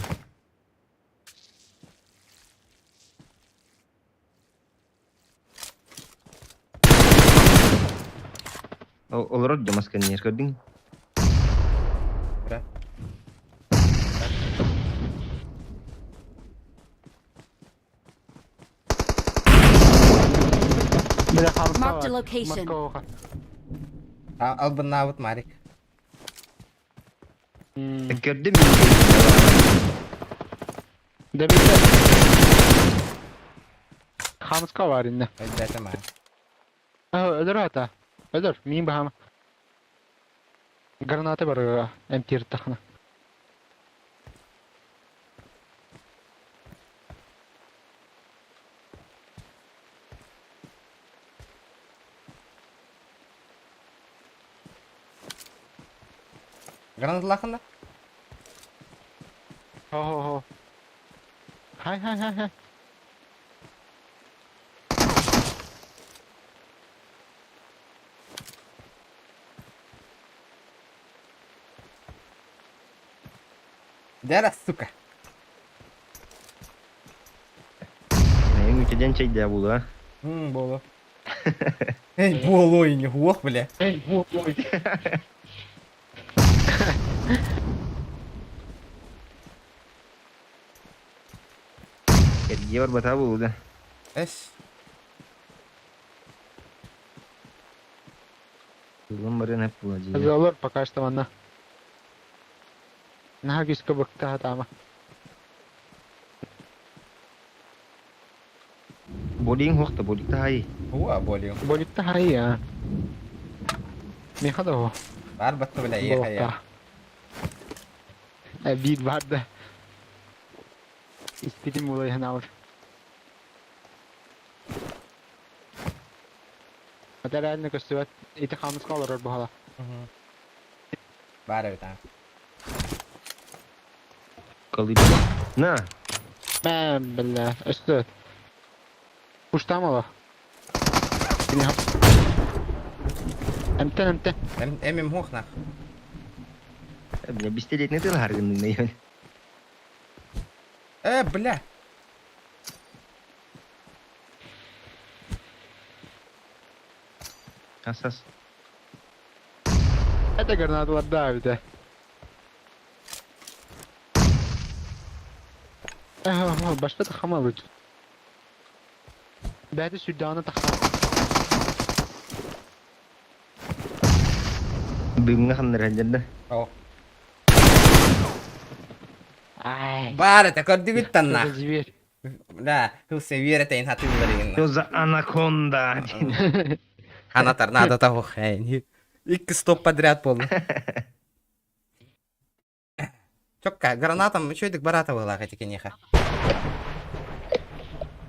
Олор маска не көрдүң. Бра. Бля, хамса. Marked a location. Албыннаабыт Марик. Көрдүм. Да бите. Хамыска бар инне. Өйдөөтөм аа. Өлөр ата. Өлөр, мин баһам. Граната бар эмтиир тахна. Гранаталаахын да? Хо-хо-хо. Хай хай хай хай. Дера, сука. Эң үтеден чайда була. Боло. Эй, боло и не ох, бля. Эй, ой. Эргие барбата буолла. Эс. Ылым баран эп була дии. Олор пока что манна. Наһаа күүскэ быкта хатаама. Болиң хуохта боликта хай. Уа, болиң. Боликта хай а. Меха да о. Бар батты бля, ехая. Биир бар да. Испитим улай ханаур. Это реально көстүбэт. Ити хамыска олорор буһала. Бар эбит а. Калып. На. Мэ, бля, өстө. Пуштамала. Эмтен, эмтен. Эмим хохнах. Бля, бистелетне тыл харгын. Бля. Асас. Это гранаталар да, бите. Башта тахама бит. Бәді сүрдәғына тахама. Бүгүнгө ханнар ханжарда. О. Ай. Бар это көрдүгүт танна. Зверь. Да, хылсы веретейин хатылларыгын. Что за анаконда? Ана торнадо того хейни. Икки стоп подряд болду. Чокка, гранатам үчөйдүк барата была хатикенеха.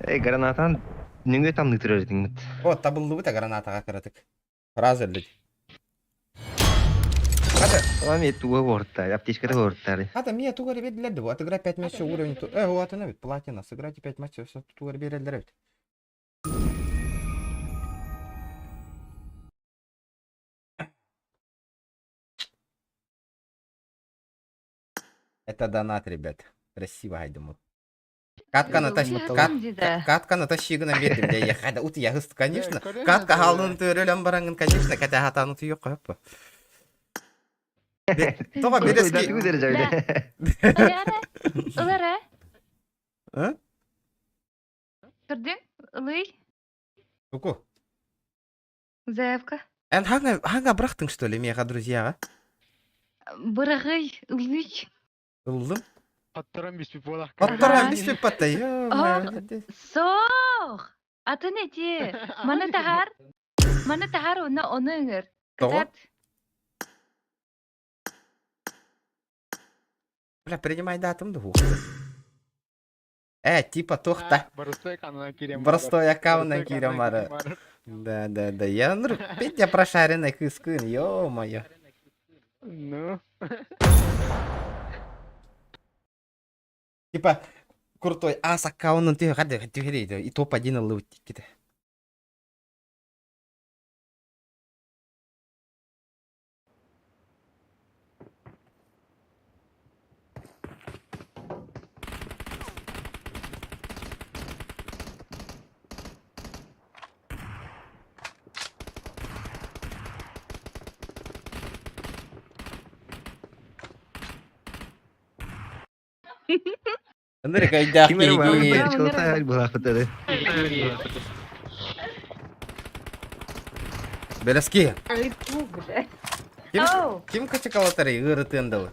Эй, гранатан нүнгө там нытырыр диңмит. О, табыллыбыта гранатага кыратык. Раз өлдүк. Хата, Ами туга ворта, аптечкада ворта. хата, мия тугар берилерди. Отыграй 5 матчей уровень. Вот она ведь, платина. Сыграйте 5 матчей, все, тугар берилер ведь. Это донат, ребят. Красиво, гайдуму. Катка натащи, катка натащи гына бердим. Я хада ут я конечно. Катка халын төрөлөн бараңын, конечно, ката хатаны түйөк коюп. Тога берески. Ылара. А? Көрдүң? Ылый. Уку. Заявка. Эн ханга ханга бырахтың что ли мега друзьяга? Бырагый, ылый. Ылдым. Аттаран биспи болақ. Оттаран биспеп батта. Сох! Атын эти. Маны тахар. Маны тахар оны оны ыңыр. Того? Бля, принимай датум да типа тохта. Простой аккаунтынан кирем. Простой аккаунтынан кирем бары. Да, да, да. Я ну, Петя прошаренный кыскын, ё-моё. Ну. Типа, крутой ас аккаунтын ты хады ты и топ-1 ылыбыт тикките. Ынырык айдаах Ким эрэ киһи. чалта булафытары. Белески. Ким Оу. ким качыкалатары ырытындылы?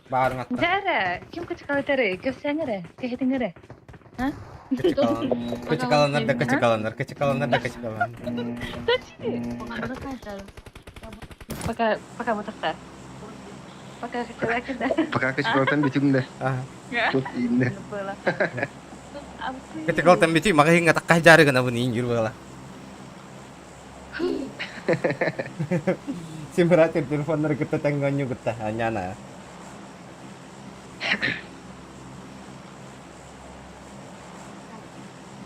Баарың атта. Дәрі, ким кычыкалатары, көпсәңірі, кехетіңірі. Кычыкаланар да кычыкаланар, кычыкаланар да кычыкаланар. Пока, пока бутахта. Пока кычалакында. Пока кычыкалатан бүтүҥ да. Тут ииннэ. Кычыкалатан бүтү, маҕаһыыҥҥа такка дьаары гынабын иин жүр буола. Симуратор телефоннары кытта тэҥҥэ оонньуу кытта, анньаана.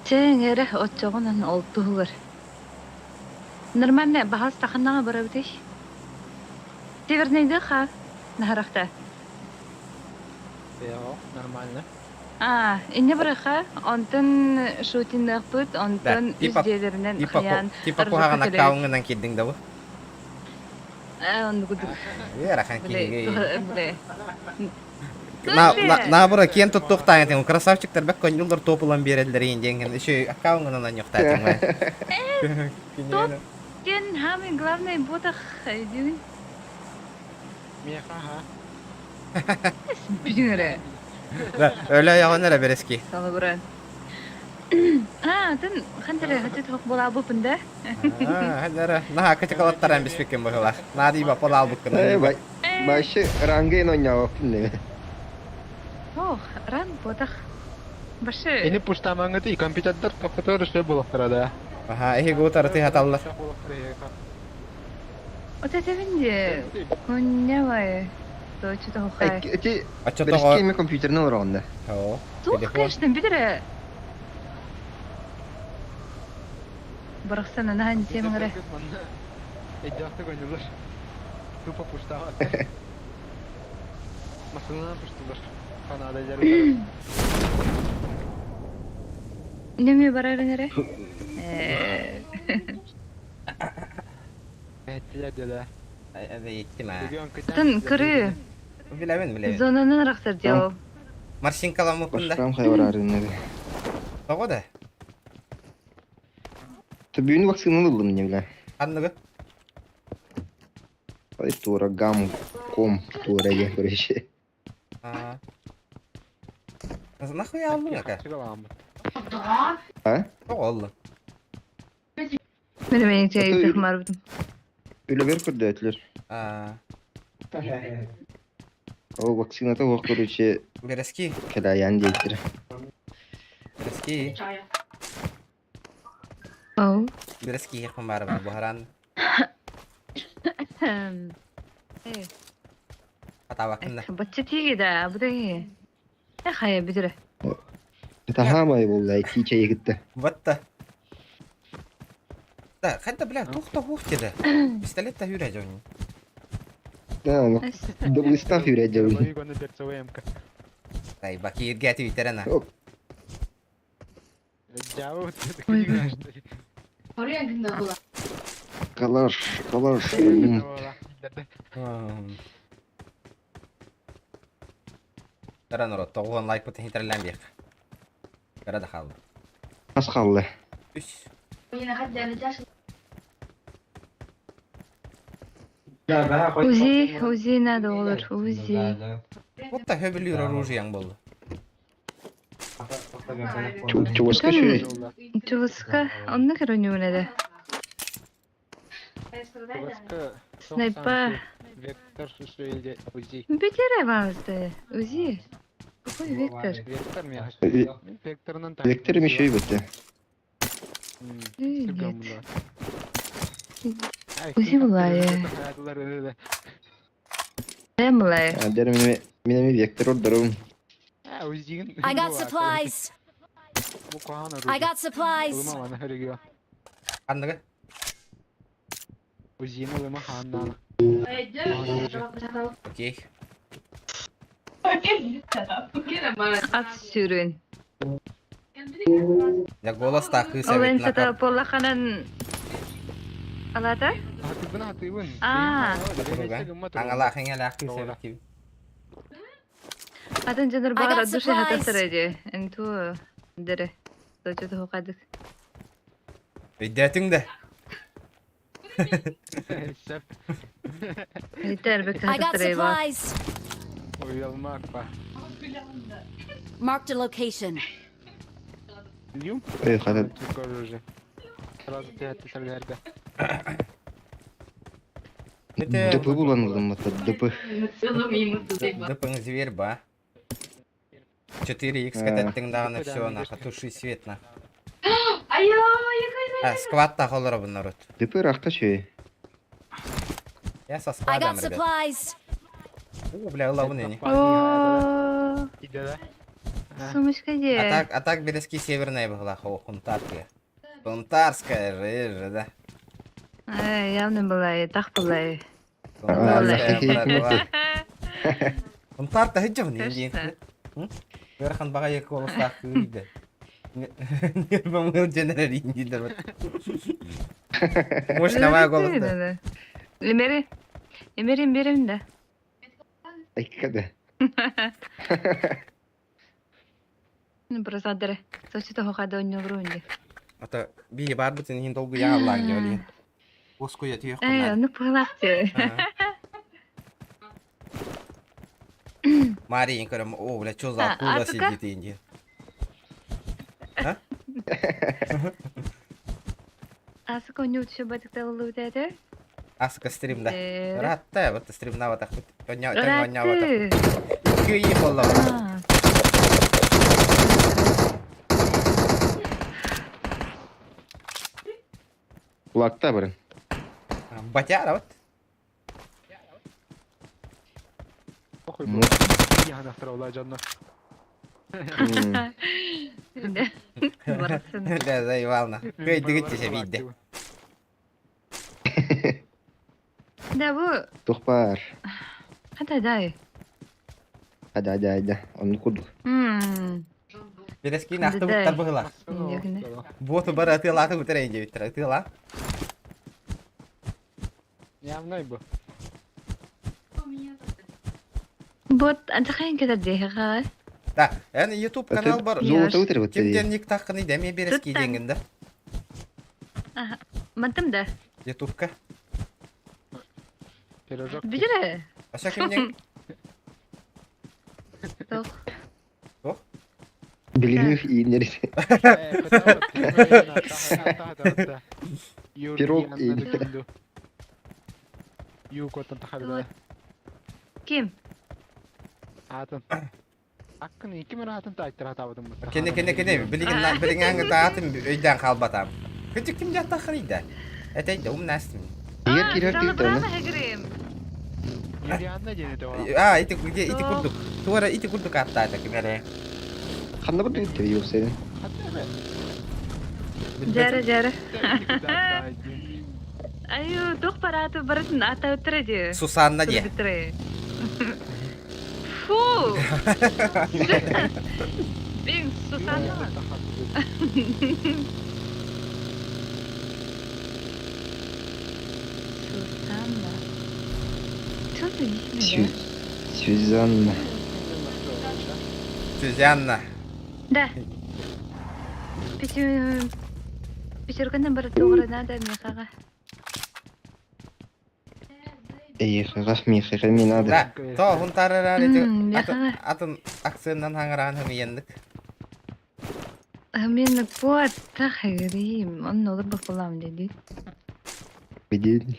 Чэҥ эрэ оччоҕунан ол туһугар. Нормально баһас таханнаҕа барабытый? Северныйга ха наһарахта. Нормально. А, инне бараха, онтон шутинныахпыт, Да, онтон үс типа дьиэлэринэн типа хайаан типа аржакка куһаҕан кэлэбит. аккаунҥынан киирдиҥ да бу? Ээ, оннук курдук. Ыарахан Бile, киһигэ. бile. На на киэн туттуохтаан этиҥ красавчиктар бэк конньуллар топ ылан биэрэллэр иин диэҥҥин еще аккаунҥынан анньуохтаатыҥ Топ диэн самый главный ботах диэн. Миэхэ аха. Бүтүн эрэ. Өлө ойоҕун эрэ бэрэски. Салыбыран. А, тын хантара хачы тох буолаабыппын да. Хантара наһаа кычыкалаттаран биспиккин быһылаах. Наадыйба полаалбыккын. Э, башы рангын ойнаабаппын дeme. Ох, ран ботах. Башы. Ини пуштамаңыты компьютердар тохтотор үсө булахтара да. Аха, эһиги утары хаталлар. Вот это винде. Куннявай. То что-то хухай. Эти Оччотоҕо Бэрэски компьютерны олороҕун Оо, Туох, телефон. конечно, билэрэ. Барахсан анаан темаҥара. Эйдээхтик ойнулар. Тупо пуштаабаттар. Массыынанан пуштулар. Канада дьарыктара. Нөҥүө барарын эрэ. Э, Эттилэр дьэ Иттим аа. Атын кырыы Билэбин, билэбин. зонанан арахсар дьыл. Морщинкаламмыппын да. Башкам хайварарыннары. Тоҕо да? Бүгүн вакцинаны ыллым не бля. Ханныгы? Ой, тура гам ком тура я короче. Аа. Нахуя аллың ака? А? Тоҕо аллың? Мен мен барбытым. Үлэбэр көрдөөтүлэр. Аа. Ол вакцината ох короче Бэрэски. кэлэйэн диэттэр. Бэрэски. Ау. Бэрэски иһиэхпин баара баар буһаран Э, хатаабаккын да. бачча тииги да, бу да. Э, хайа бүтүрэ. Это хамай буолла тиичэ кытта. Вот Да, хайда бля, туох да хуох деді. Пистолет та хүрэ дьоҥ. Да, ну да хүрэ дьоҥ. Дай бакирге твиттерена. Калаш, калаш. Таран рот, тоҕуон лайк бутын хитерлэн биэх. Кара да хаалла. Ас хаалла. Үс. Узи, Узи надо olur, Узи. Вот та хөбүлүүр оружиең болду. Чугаска шүрей. Чугаска, онно көрөнүмүнэде. Снайпа. Вектор шүрейде Узи. Бүтере базды. Узи. Какой вектор? Вектор мен. Векторынан Вектор еще и бітті. Нет. Узи булай. Эмлай. Дәрі мен вектор ордырым. I got supplies. I got supplies. Ханныгы? Узин улыма ханнана. Окей. Ат сүрүн. Я голос так кыс Ол эбит энсата накар. поллаханан алата? Атыбын атыбын. Аа. Аңалаах эңэлээх кыс эбит киби. Атын жаныр I бағара got души supplies. хатасыр эди. Энту дере. Дочу тухадык. Өйдөөтүҥ да. Сеп. Итер бек I got хатасыр эйва. supplies. Уялмак па. Marked a location. Эй, хата. Это ДП булан ылым это ДП. ДП зверь ба. 4х кэтэттиҥ даҕаны все нахуй туши свет на. А, сквад холоробун народ. ДП рахта чөй. Я со I сквадом, got ребят. supplies. О, бля, ылабын ини. О, Сумочка А где? так, а так Березки северная была, о, Хунтарская. Хунтарская же, же, да. Э, явно была и так была и. Хунтарская, А, братва. Хунтарта хыджав не дин. Точно. Верхан баға колостақ күйді. Нервамыл женерин дейдер. Мощновая голос. да. Эмери. Эмерим берем да. Айкада. Ну, просто адыры. Сочи того хада он не врунди. А то би бар бутын хин долгу я аллаң деп Оску я түйек Э, ну пылахте. Марин көрөм, о, бля, чё за А, акула Африка? сидит инди. А? Асык он не учу батык талылы деді. Асыка стримда. Э, Ратта, вот стримна вот так. Оня, оня, вот Раты. так. Күйі болла. А. Кулакта барın. Батяра вот. М. Барсын. Бля, заебал на. Күй дігітче бейді. Да, бу Тухпар. хата дай. Hadi hadi hadi. Onu kurduk. Мм. Березки нақты Да. бұттар бұғыла. Боту бар атылаты бұтыр инде биттер. Атыла. Бот антахайн кетер ха. Да, әні YouTube канал бар. Золото өтір вот. Кимден ник таққыны дәме Березки Туттан. деңгінді. Мантым да. Ютубка. Бижере. Аша кимден? Тох. Билигин иинер. Пирог Ким? Кене кене кене билигин билигин аңы таатын өйдән қалбатам. Күтік кимден таққыны да? Әтәйді умнастым. Егер кирер Салы дейді брама оны. хегрим. А, ити где ити курдук. Туара ити курдук атта ата кимере. Ханда бір дейді yok senin. Жары жары. Аю, тох параты баратын ата өтіреди. Сусанна де. Фу! Бин, Сусанна. Сусанна. Что за имя, да? Сюзанна. Сюзанна. Да. Пятерканы бір тоғры надо мехаға. Эй, рахми, хами надо. Да, то хунтарара ити Мехаға. атын акцентнан хаңаран хымиендик. Мен кот тахырим. Он олар бақылам деді. Беден.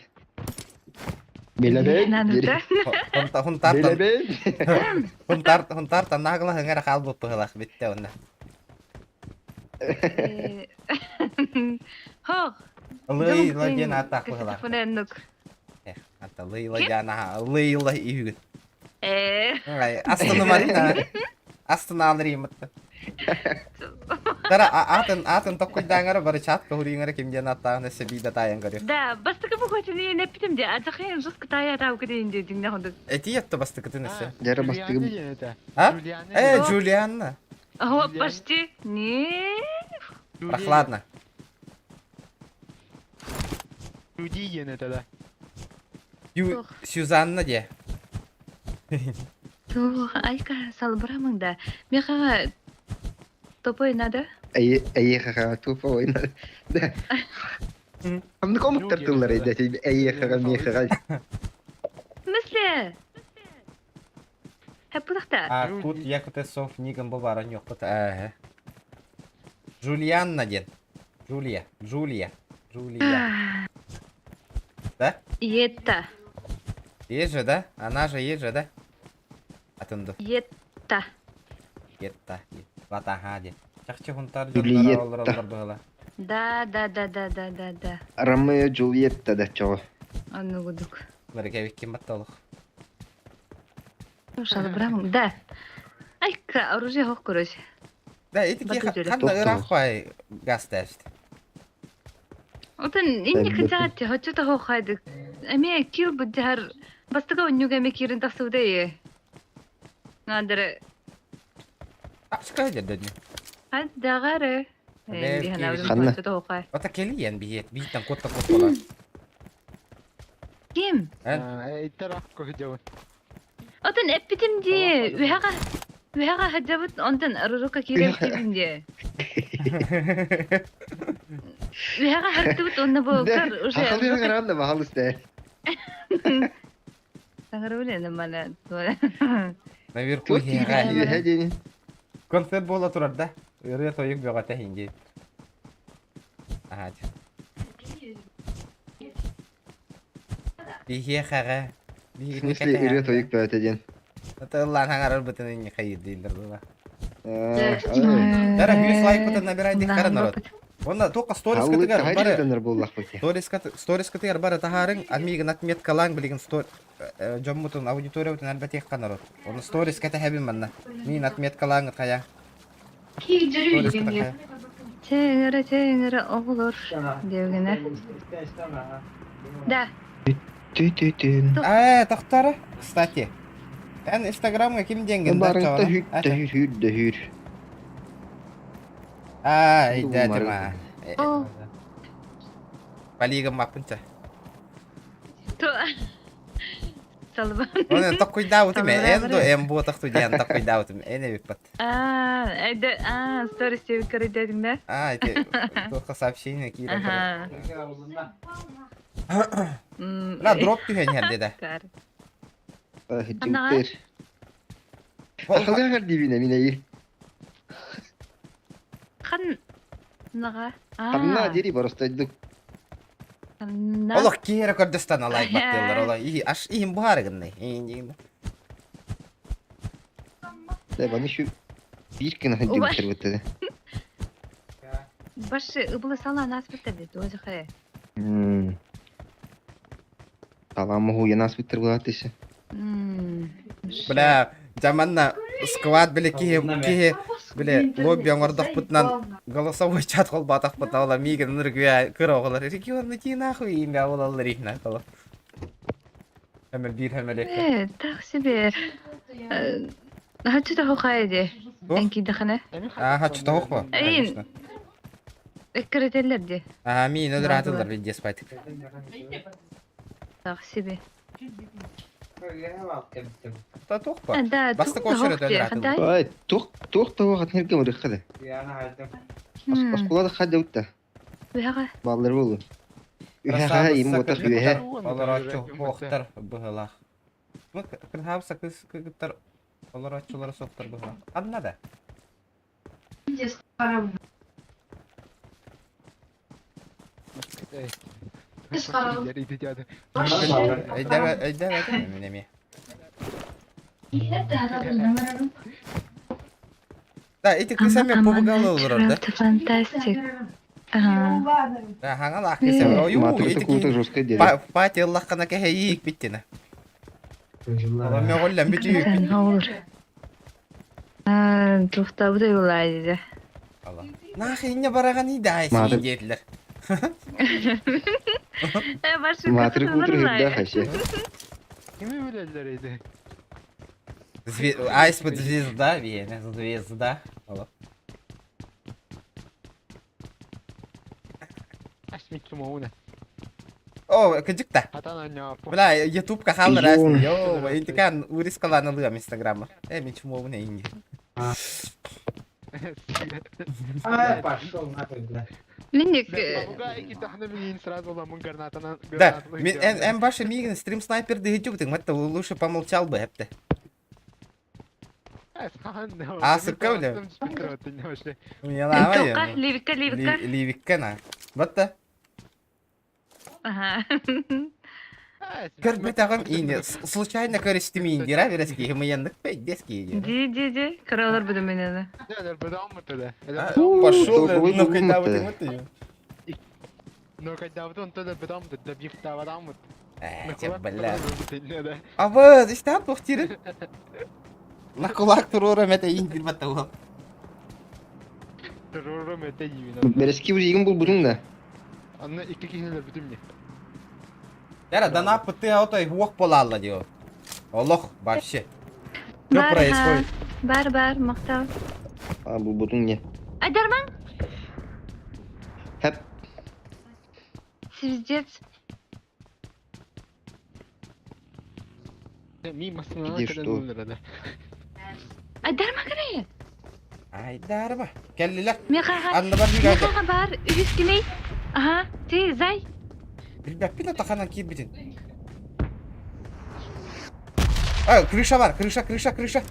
Белебен. Надо, да? Хунта хунтартан Белебен. хунтар хунтартан нагла хыңара қалбып пыгылах битте онда. Хох. Лыйла ден атак пыгылах. Телефоненнук. Ата лыйла жана лыйла үйгүн. Э. Ай, астыны марина. Астыны алыр имытты. Тара атын атын токкуйдаңара бары чат кохуриңара кимден аттагын эсе бида таян көрү. Да, бастықы бұл хотин не питим де. Ачақын жестко тая тау кедейін де дingне хондук. Эти ятты бастыкытын эсе. Жара бастыгым. А? Э, Джулианна. О, почти. Не. Прохладно. Ю Сюзанна де. Тух, айка салбырамың да. Мехаға топой надо. Эй, эй, ха, тупо ойна. Да. Амны комуктар тыллар эйдэ. Эй, ха, ми, ха. В смысле? Хаппылықта. А тут якуте сов ниган бу баран yok бут. Э. Джулианна диэн. Джулия, Джулия, Джулия. Да? Иетта. Есть же, да? Она же есть же, да? Атын ду. Иетта. Етта. Ватаха диэн. Чахчы хунтар дьонноро Джульетта. олороллор быһыла. Да, да, да, да, да, да, да. Ромео Джульетта да чоҕо. Оннугудук. Барыкэбиккин батта олох. Шалбрам, да. Айка, оружие хох короче. Да, ити ки Батыр ханна ыраах бай газ тәст. Отон инни кытаат хочута хох хайдык. Эме кил буддьар бастыга оннюга эме кирин тахсыбыта е. Надыр Ашка дедни. Хаддагары. Ханна. Хочута хох хай. Ота келиен биет, бииттен котта котtoла. Ким? Иттер көһдәвен. Отон эппитим ди. Үһәгә үһәгә хаджабыт онтон рурука киреп кирдим ди. Үһәгә хартыбыт онна бу кар уже. Хахалыйын караганда баһалыс да. Саңгыр биле нормально. Наверху Туох киһи диэн. Концерт буола турар да. Ырыа тойук бөҕөтө иһин Аха. Биһиэхэҕэ. В смысле ырыа тойук бөҕөтө диэн. Тыллаан хаҥарар бытын инни хайыр дииллэр була. Дара 100 лайк набирай дих кара народ. Онна тоққа сторис кытыгар бары сторис кытыгар бары таһаарыҥ амигын отметкалааҥ билигин дьоммутун аудиториябытын элбэтиэххэ народ. Оны сторис кэтэһэбин манна. Миин отметкалааҥыт хайа. Сторис кытыгар. Чэҥэрэ чэҥэрэ оҕолор диэбигинэ. Да. Тү-тү-түн. Ээ, тохтора. Кстати. Эн инстаграмҥа ким диэҥҥин да Барыта хүт да хүр да хүр. Аа, өйдөөтүм аа. О. Полигам маппынча. Салбан. Оны токкуйдаабытым эн до эм буотахту диэн токкуйдаабытым эн эбиппат. Аа, эдэ аа, сторис тебе көрөйдөдүң да? Аа, ити туохха сообщение киирэн Аха. Ла дроп түһэн иһэр дедэ. Дьүктэр. Ахалыгар дибинэ минэйи. Хан наға. Ханна дири боростойдук. Олох киһи эрэ көрдөстөн лайк баттыыллар ола иһи аш иһин буһаарыгыннай. Иһин Да, баны şu bir кына дьүктэр бытты. Башы ыбылы сала нас биттерди, тоже хэ. Талам хуянас биттер булат ise. Бля, жаманна сквад биле киһи киһи биле лобби оҥордохпутунан голосовой чат холбаатахпытына ола миигин ыныргыа кыра оҕолор регион иди нахуй имя олаллар ихна кола. Хэмэл биир хэмэл Э, так себе. Хочу того хайди. Энки дахана. А, хочу того хо. Эйин. Эккеретеллер ди. А, миин өлөр атылар виде спать. Так себе. Та тохпа. Да, Бастык очередь өлөр атылар. Ай, туох туох того хатнер кем рыхады. Осколада хадя утта. Бэҕэ. Баллар болу. Үһэ им отах үһэ. Олороччу хуохтар быһылах. Кырхаабса кыс кыгыттар олороччулары суохтар быһылах. Анна да. Өйдөбөт өйдөбөт мин эмиэ. Да, ити кыс эмиэ пубугалы олорор да. Фантастик. Ага. Да, хаҥалаах кыс эмиэ. Ойуу, Матырыта ити куута ки жестко деді. пати ыллаххына кэһэйиик биттина. Ола мөҕүллэн бүтүйүк. Olur. Туохтаабыт уйулаа диде. Ала. Нах инне бараган идай Маты- диэтилер. Э, башы Матыры куутур хүрдэ хашы. Кими билэллэр иди? Айс звезда, вене, звезда. Ала. Асмиккимоуна. О, кыдьык Хатан анньааппу. Бля, ютубка халлар Йоу. ас. Йоу, интикан урискаланы лыам инстаграма. Э, мен чумоуна инги. Минник Попугай китахна минин сразу ламын гранатанан. Да, мен эн эн башы мигин стрим снайпер дыгытюк, ты мэтта лучше помолчал бы, эпте. А, сыкка бля. Милава Тоққа, ливикка, ливикка. Ливикка на. Батта. Аха. Көрбөтөҕүм иини случайно көрүстүм ииндира берески мыяннык пейдески. Ди, ди, ди. Кыралар буду менені. Пошел, ну когда вы ты Бля. А вы, истан тухтирин. На кулак турура мете индир батауа. Берески узигин булбутуң да. Анна икки киһилер бүтүм не. Яра, дана пыты ауто и уох полалла дио. Олох, вообще. Что Бар, происходит? Бар, бар, мақтау. А булбутуң не? Айдарман, Хәп. звездец. Ми масына Где что? Айдарма кірейі. Айдарба. Келлилер. Мехаға, Анны бар бигәйде. мехаға бар, үгіз келей. Аха, ти, зай. Билбәппин атаханан киирбитин. А, крыша бар, крыша, крыша, крыша.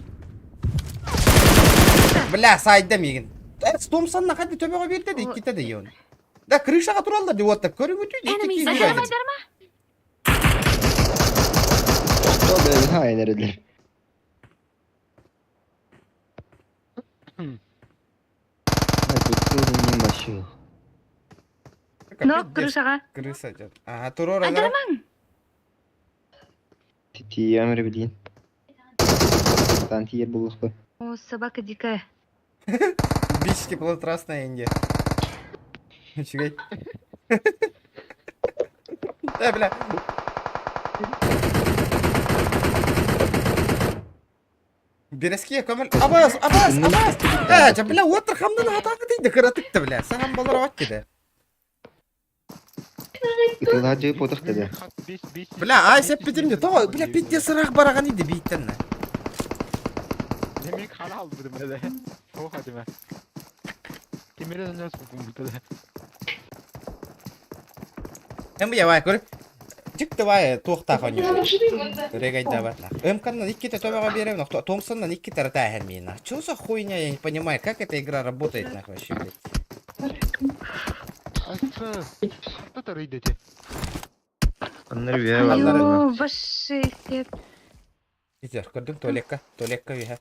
Бля, сайда мигин. Э, Томсонна хадди төбөҕө биэрдэ да иккитэ да ион. Да крышаға тураллар деп отта көрүгүтүү Enemies икки Айдарма, ahead. айдарма. Тохтоо бэйбин ха энередлер. Ай, бутур не башы. Но, крышаға. Крыса жат. Ага, турор ана. Айдарман. Тиямыр билин. Тан тиер буллукпу. О, собака дикая. Бич теплотрасная Индия. Үчүгэй. Да, бля. Берески көмөл. Абас, абас, абас. Э, жа, бля, отыр хамдан атаңы дейді, кыратыкты, бля. Саған болар ават деді. Ытылаа жыып отох деди. Бля, ай сеп битимде. Того, бля, питте сырақ бараған иди бейттен. Демек хана алды будум эде. Оха деме. Кемере дөнөс бу бутада. Эм я көрүп. Жикти бай туохта хоню. Регайда батла. Эмканнан икките төбөҕө биэрем, Томсоннан икките ратаһэн миина. Чё за хуйня, я не понимаю, как эта игра работает нахуй вообще, блядь. Асы. Татар идете. Аннар үе баллар. Айо, башы сеп. Питер, көрдүң туалекка, туалекка үһэ.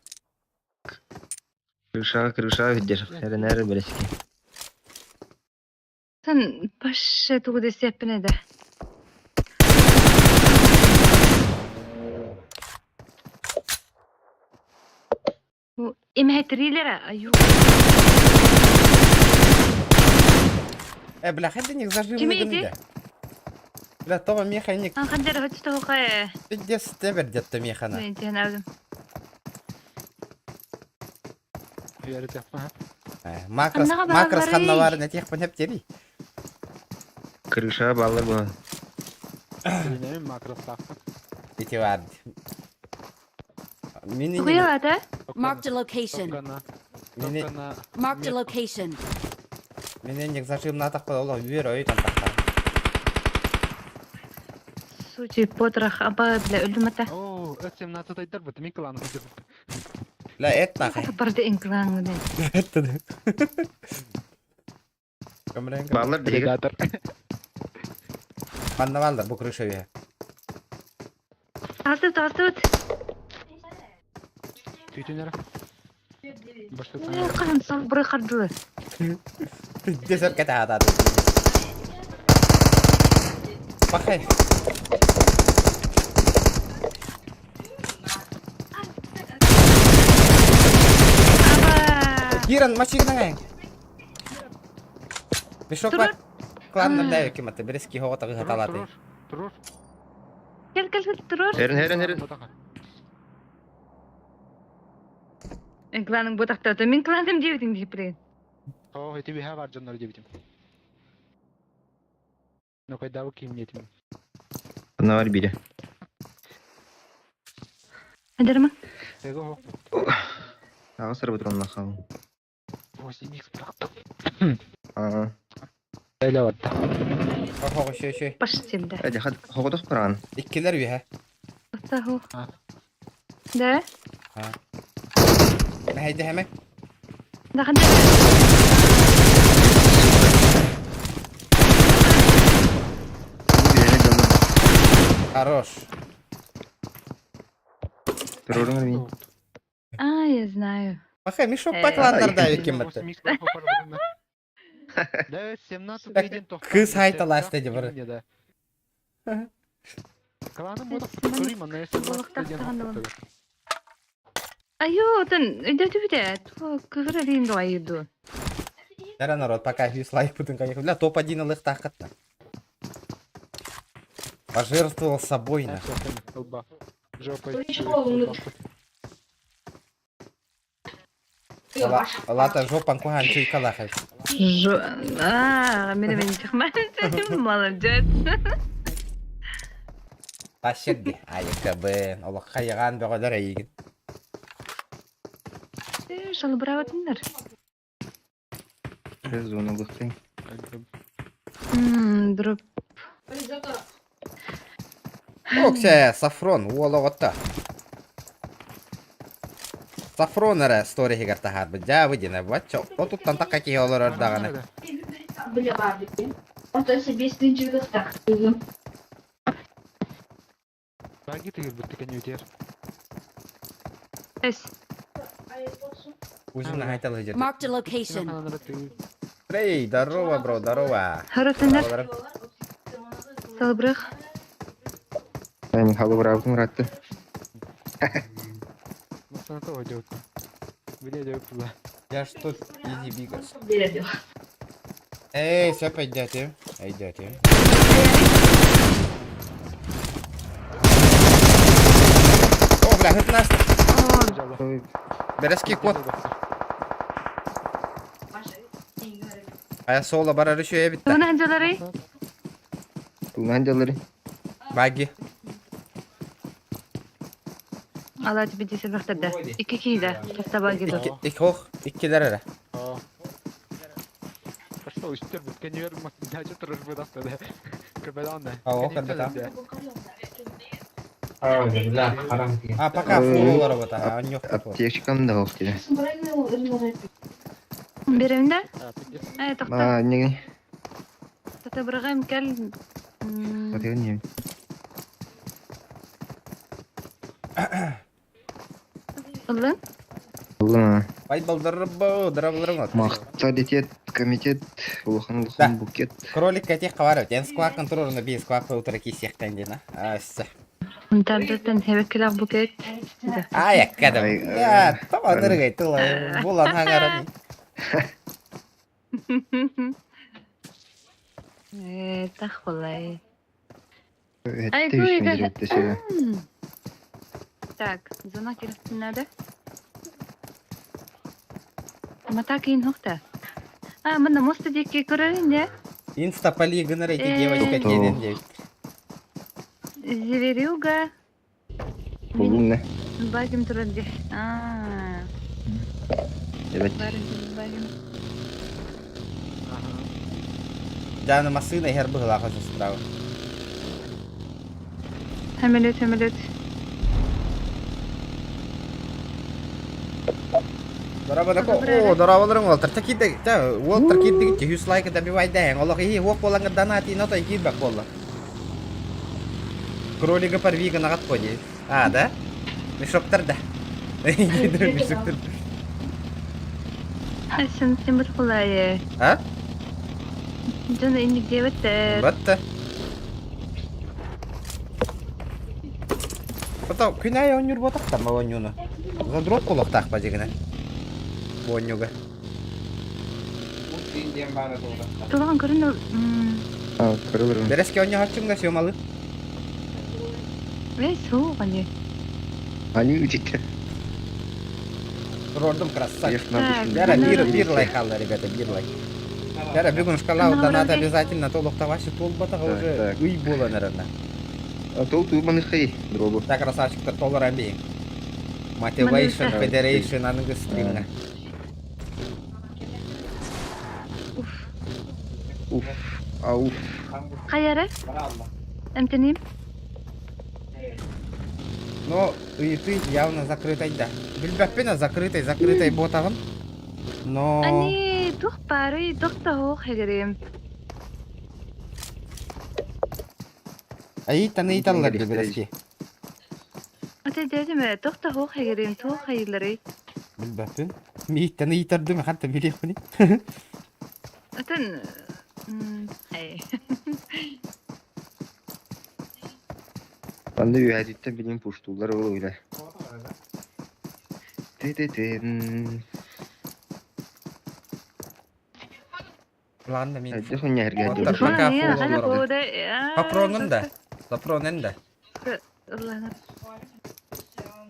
Крышага крышага видер. Эренер берески. Сан башы тугуды сеппин эде. Эмэхэтирилера, айо. Э, бля, хаддиник зажимный Ким иди? гында. Бля, това механик. Анхандер хочто хохай. Пиздец тебер детті механа. Мен тенавдым. Верите. Э, Макрос, Аннаға макрос барар ханналарын этех панеп тери. Крышага баллар бу. Билинем макроста. Ити бар. Мини Тугуялата? Marked a location. мини Marked a location. миненик зажимна атақ ола үер ой тантақта. Сучи потрох аба бля өлүмата. О, С17 айдар бут мин клан хыджып. Бля, эт нахай. Барды инклан Этті. Көмірен Баллар биһиги. Предатор. Манна баллар бу крыша үе. Тасып тасып. Түтүнер. Башта Кан сал бұры қардылы. Десер кете атады. Бақай. Аба. Киран, машина ай. Мешок бар. Кланнар да ким аты, берески хоға тағы хаталаты. Турур. Кел кел кел турур. Эрен эрен эрен. Инкланың ботақтады. Мен кланым дебитин деп билген. О, эти биһа бар жоннор дебитим. Но когда вы ким нетим. Анна бар бире. Айдарма. Его Ага сыры бутыр хал. 8 икс брактым. Аа. Эле барда. Хоға шөй шөй. Баш семді. Эди хат хогодох баран. Иккилер үе. Таху. А. Да? А. Мэһэйдэһэмэ. Дахан Хорош. Турорун мин. А, я знаю. Паха, мешок бакланнарда ким это. Да, 17 день тоқтар. Кыз хайталасты деп бір. Кланым бодақ турим, ана 17 день тоқтар. Айо, отын, өйдөтү бите. Кыгыр элин до айыду. Дара народ, пока вис лайк путын, конечно. Бля, топ-1 ылых тақытна. Пожертвовал собой, на. Лата жопан кухан чуйкалахай. Жо... А, мени мени чыкман. Молодец. Тащерди. Айыкабын. Олох хайыган бөҕөлөр эйигин. Шалбыраватыннар. Зона быхтын. Дроп. Оксе, Сафрон, уологотта. Сафрон эрэ сторихигэр таһаарбыт дьаабы диэнэ бачча отуттан такка киһи олорор даҕаны. Баги тыгыр бітті өтер. Эс. Узун айталы жерде. Marked a location. Эй, здорово, бро, здорово. Харатыннар. Салбырах. Мен халы бырабытым ратты. Я ж тут иди бигас. Эй, все пойдете. Пойдете. О, бля, это наш. Березки кот. А я соло барар еще я битта. Туна анжалары. Тунан жалары. Баги. Ала тебе десе бахтарда. Икки кийда. Таба гиду. Икки хох, иккилер эрэ. Пошел, үстер біткен ебер дача тұрыр бұдақты да. Көрбедан да. Ау, көрбедан. А, пока фул работа, а нёх Аптечкам да ох тебе. Беремде? Э, тохта. Ма не. Тата бырагайм кел. Батыгын не. Ылын? Алла. Бай балдырбы, дырабылырың. Махталитет, комитет, улахан улахан букет. Кролик катех каваров. Ян сквак контролер на би сквак утра кисех тендина. Асса. Унтардаттан хебеккелах букет. Ай, аккадам. Я, тома дыргай тыла. Булан хангарани. Э, тахвалай. Ай, куй, Так, зона надо. Матакин хохта. А, мына моста дикки көрөрүн де. Инста полигонер эти девочка келин деп. Зверюга. Булумна. Багим турат де. А. Evet. Багим. Дана машина гербы гылаха справа. Самолет, самолет. Дорабадако, о, дорабаларың олтыр. Та кидде, та, олтыр кидде, жүз лайк добивай дайын. Олох и хоқ болаңы донат и нотой кидбак болла. Кролика порвига нагат коди. А, да? Мешоктар да. Мешоктар. Сен сен бит кулай. А? Жана инник дебетте. Батта. Потом күнай онюр ботак там онюну. Задрот колоктак па дегене. Онюга. Тулаган көрүнө. А, көрөлөр. Береске оню хачыңда сёмалы. Вей суу гани. Они үтикте. Рордум красавчик. надо. Бера бир бир лайк алла, ребята, бир лайк. Бера бүгүн шкала донат обязательно толуктабашы толбатага уже үй бола, наверное. А тол тубаны хай, дробу. Так, красавчиктар толор амби. Motivation, Federation аныгы стримна. Уф, ауф. Каяра? Эмтеним? Ну, Ыйытыы явно закрытай да. Билбэппин закрытай, закрытай буотаҕын. Но... Ани тух баарый, тух да суох хэгэрим. Айыйтан ыйыталлар дии бэрэски. Ата дедиме, тух да суох хэгэрим, туох хайыларый. Билбэппин. Мииттэн ыйытардым, ханта билиэхпиний. Атын ай. Манна үөһээтиттэн билигин пуштууллар ол үлэ. Ти-ти-тин. Ладно, мин. Хайдах унньаһырга Оттор дьон. пока фул олоробут. Патронун да. Патронун да.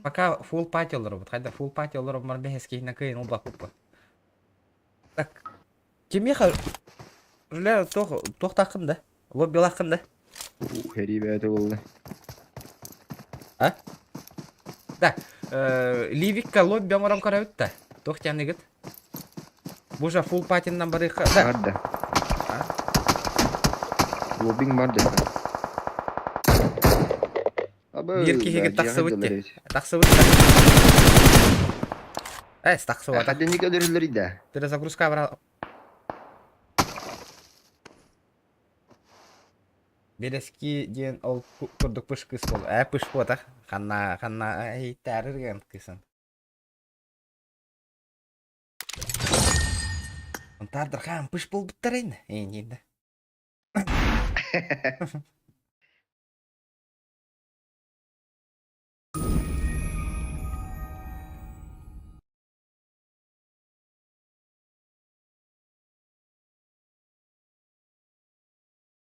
Пока фул пати олоробут. Хайда фул пати олоробмар бэһэс киһинэ кыйын улбаппыппа. Так. Кимиэхэ Үлэ туох туохтааххын да? Лоббилааххын да? Хэрии бэйэтэ буолла. А? Да. Ливикка лобби оҥорон көрөбүт да. Туох диэныгыт? Бу же фулл патиннан барыахха да. Бар да. Лоббиҥ бар да. Биир киһигит тахсыбыт дии. Тахсыбыт да. Эс тахсыбата. Хадденник өлөрүллэр да. Перезагрузка брал. Бэрэски диэн ол курдук пыш кыыс буол ээ пыш буотах ханна ханна иһиттээрирген кыысын Онтаардар хаан пыш буолбуттар ин эйнииннэ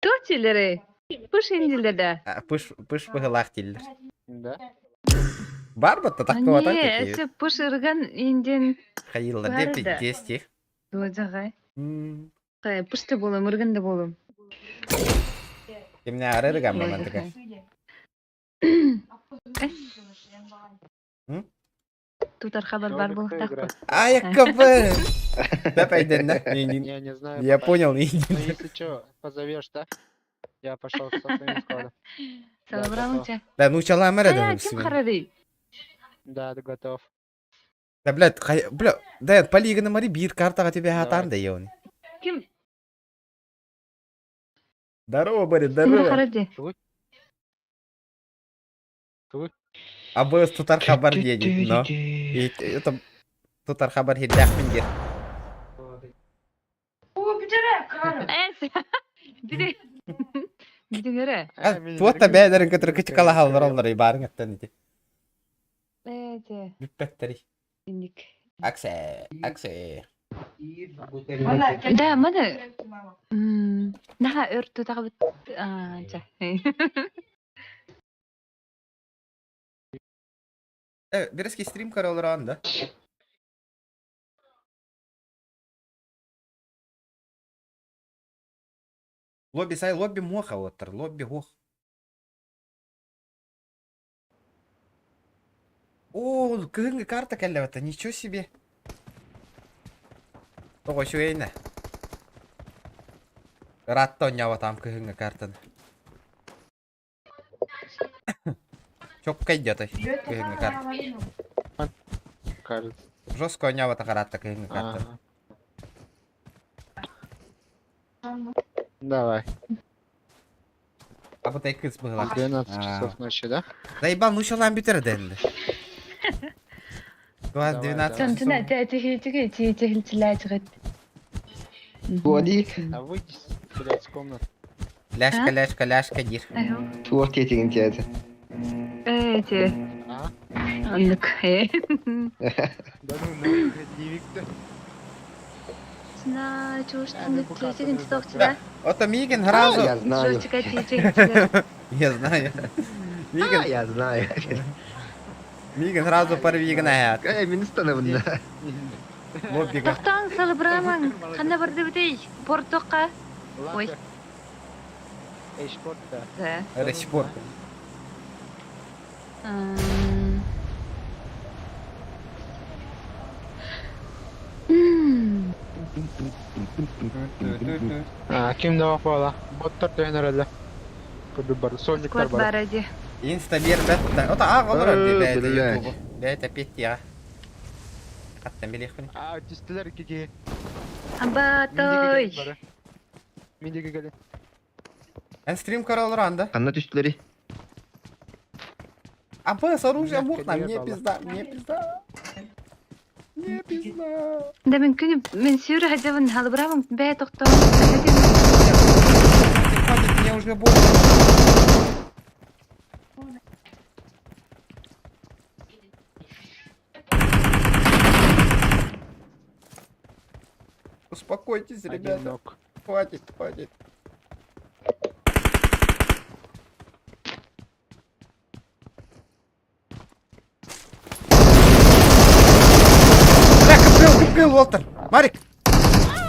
Туох дииллэрий? Пыш индилэр да? Пыш пыш быһылаах дииллэр. Да. Бар батта таккыбата Не, это пыш ырган индин Хайыллар бар деп да. тез тех. Дуодьаҕай. Пыш да буолум, ырган да буолум. Кимне арырыган мамантыга. Тутар хабар бар буолуохтаахпын. Ай, КП! Да, пойдем, Я не знаю. Я пока. понял. Ну, если что, позовешь, да? Я пошел со своим складом. Салабрамыча. Да, ну чаламара Хайа, ким харарый? Да, готов. Да, блядь, бля, да, полигона мари бир картаға тебе хатан да еуни. Ким? Здорово, Борис, Ким здорово. харарый? АБС тутар хабар едет, но. И это тутар хабар хирдях мингер. Эс. Бири. Бидиңере. Туотта бәдерин көтөр кычы калахаллар олар барын аттан ити. Эте. Бүппәттери. Инник. Аксе, аксе. Да, маны. Наха өр тутагы а, жа. Бирески стрим каралар анда. Лобби сай лобби моха оттар, лобби хох. О, кыһыҥҥы карта кэллэбэтэ, ничего себе. Тоҕо үчүгэйнэ. Ыраатта оонньообатаҕым кыһыҥҥы картаны. Чоккай диэтэй кыһыҥҥы карта. Кажется. Жестко оонньообатах ыраатта кыһыҥҥы картаны. Ага. Давай. Абытай кыс быһылаах. 12 часов ночи, да? Заебал, ну чолаан бүтэр дэнди. Давай, 12 давай. Тантына тәтихи тиги тихилчилээчигит. Туоди. А выйди, блядь, с комнаты. Ляшка, ляшка, ляшка, дир. Туох тиэтигин тиэтэ. Эте. А? Аннык. Да ну нахуй, Ливик-то. На чуштын тиэтигин тутоохчула. Ото Мигин сразу... Я знаю. Чуштыка тиэтигин. Я знаю. Мигин, А, я знаю. Мигин сразу парвигин аят. Эй, мин становында. Лоббига. Тохтоон салыбырамаң. Ханна барды битей? Портоққа. Ой. Ладно. Эй, шпорт-то. Да. Речпорт. А, ким да бала? Боттар төнөрөлө. Курдук бар. Сольниктар Сквад бар. бар эди. Инста биэрбэт да. Ото аах олорор дии Э, бэйэтэ блядь. ютубу. Бэйэтэ пиэттиэҕэ. Хаттан билиэхпин. А, түстүлэр икки киһи. Абатой. Мин диэки кэлин бары. Мин диэки кэлин. Эн стрим көрө олорон да? Ханна түстүлэри? А с оружием Мягко мухна, мне диэт пизда, мне пизда. Мне пизда. Да мен күнү мен сүүрэ хадьабын халыбырабын бээ тохтоон. Хватит, хватит, мне уже больно. Успокойтесь, Один ребята. ног. Хватит, хватит. Бля, купил, купил, Уолтер. Марик.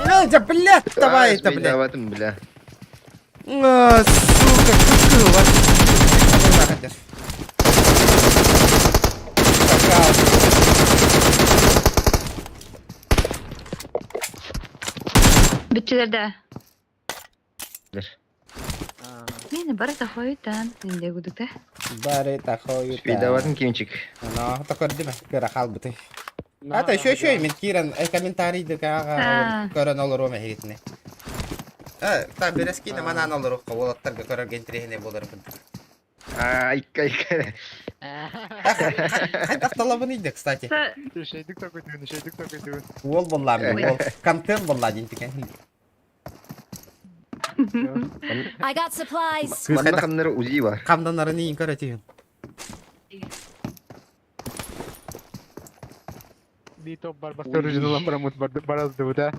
Ну, да, блядь, давай это, блядь. Давай, бля. А, сука, купил, Уолтер. Бүтчүлэр да. Бер. Мени бары тахойтан. Инде гудукта. Бары тахою. Видаватын кимчик. Ну, такой диме, кыра халбыты. А то еще еще мен кирен комментарий А. көрөн олору мехитне. Э, та берескине манан олору колоттар көрөр интригине болор. Ай, кай, кай. Хайда талабын иде, кстати. Шейдик такой дүйін, шейдик такой дүйін. Ол болла мен, ол контент болла дейін деген. I got supplies. Манна ханнары УЗИ бар. Камданарын иин көрө тиген. Би топ бар бастыр жиналам барамут баразды да.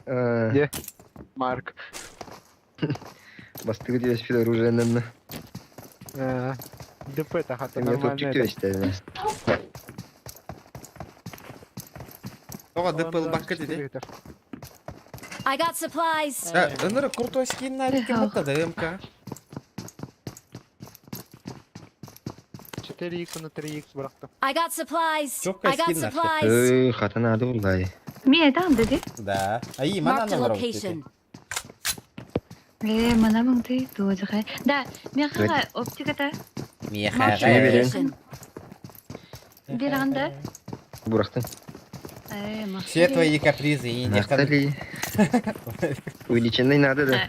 Э, Е. Марк. Бастыгы тебе оружие нанна. Э, ДП тахата Мне топчик нормально. тебе Тоға ДПЛ бакка деди. I got supplies. Ыныры крутой скин на реке бутта да МК. 4x на 3x бырақты. I got supplies. Чёткая I got скин нашли. supplies. Э, хатана ады буллай. Мие там деди. Да. Ай, Marked манан a олору. location. Э, манамың ты туожахай. Да, мехага оптиката. Marked a Меха. location. Бир анда. Бурахтын. Э, Все твои капризы и не Нахтали. Увеличенный надо, да.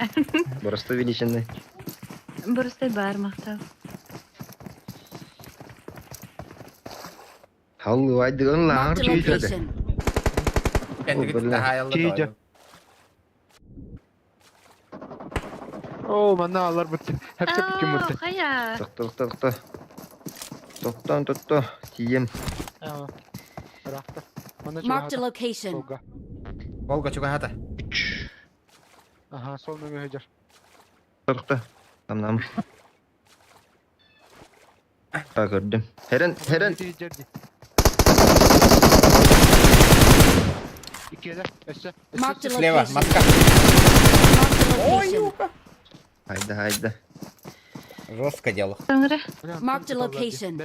Просто увеличенный. Бурустай бар мактал. Халлы вайдыгын лаңыр Marked a чүйдірді. location. Чийди. О, мана алар бітті. Хәпті біткен бітті. Хая. Тоқта, тоқта, тоқта. Тоқтан, тоқта. Тием. Бырақты. Мана Marked a чугахата. location. Солга. Волга чугахата. Аха, сол мөңе хөжер. Тоқта. Тамнам. Та көрдім. Херен, херен. Икеле, өссө, Marked a Слева, location. маска. Marked a location. Хайда, хайда. Жестко дело. Таңры. Marked a location.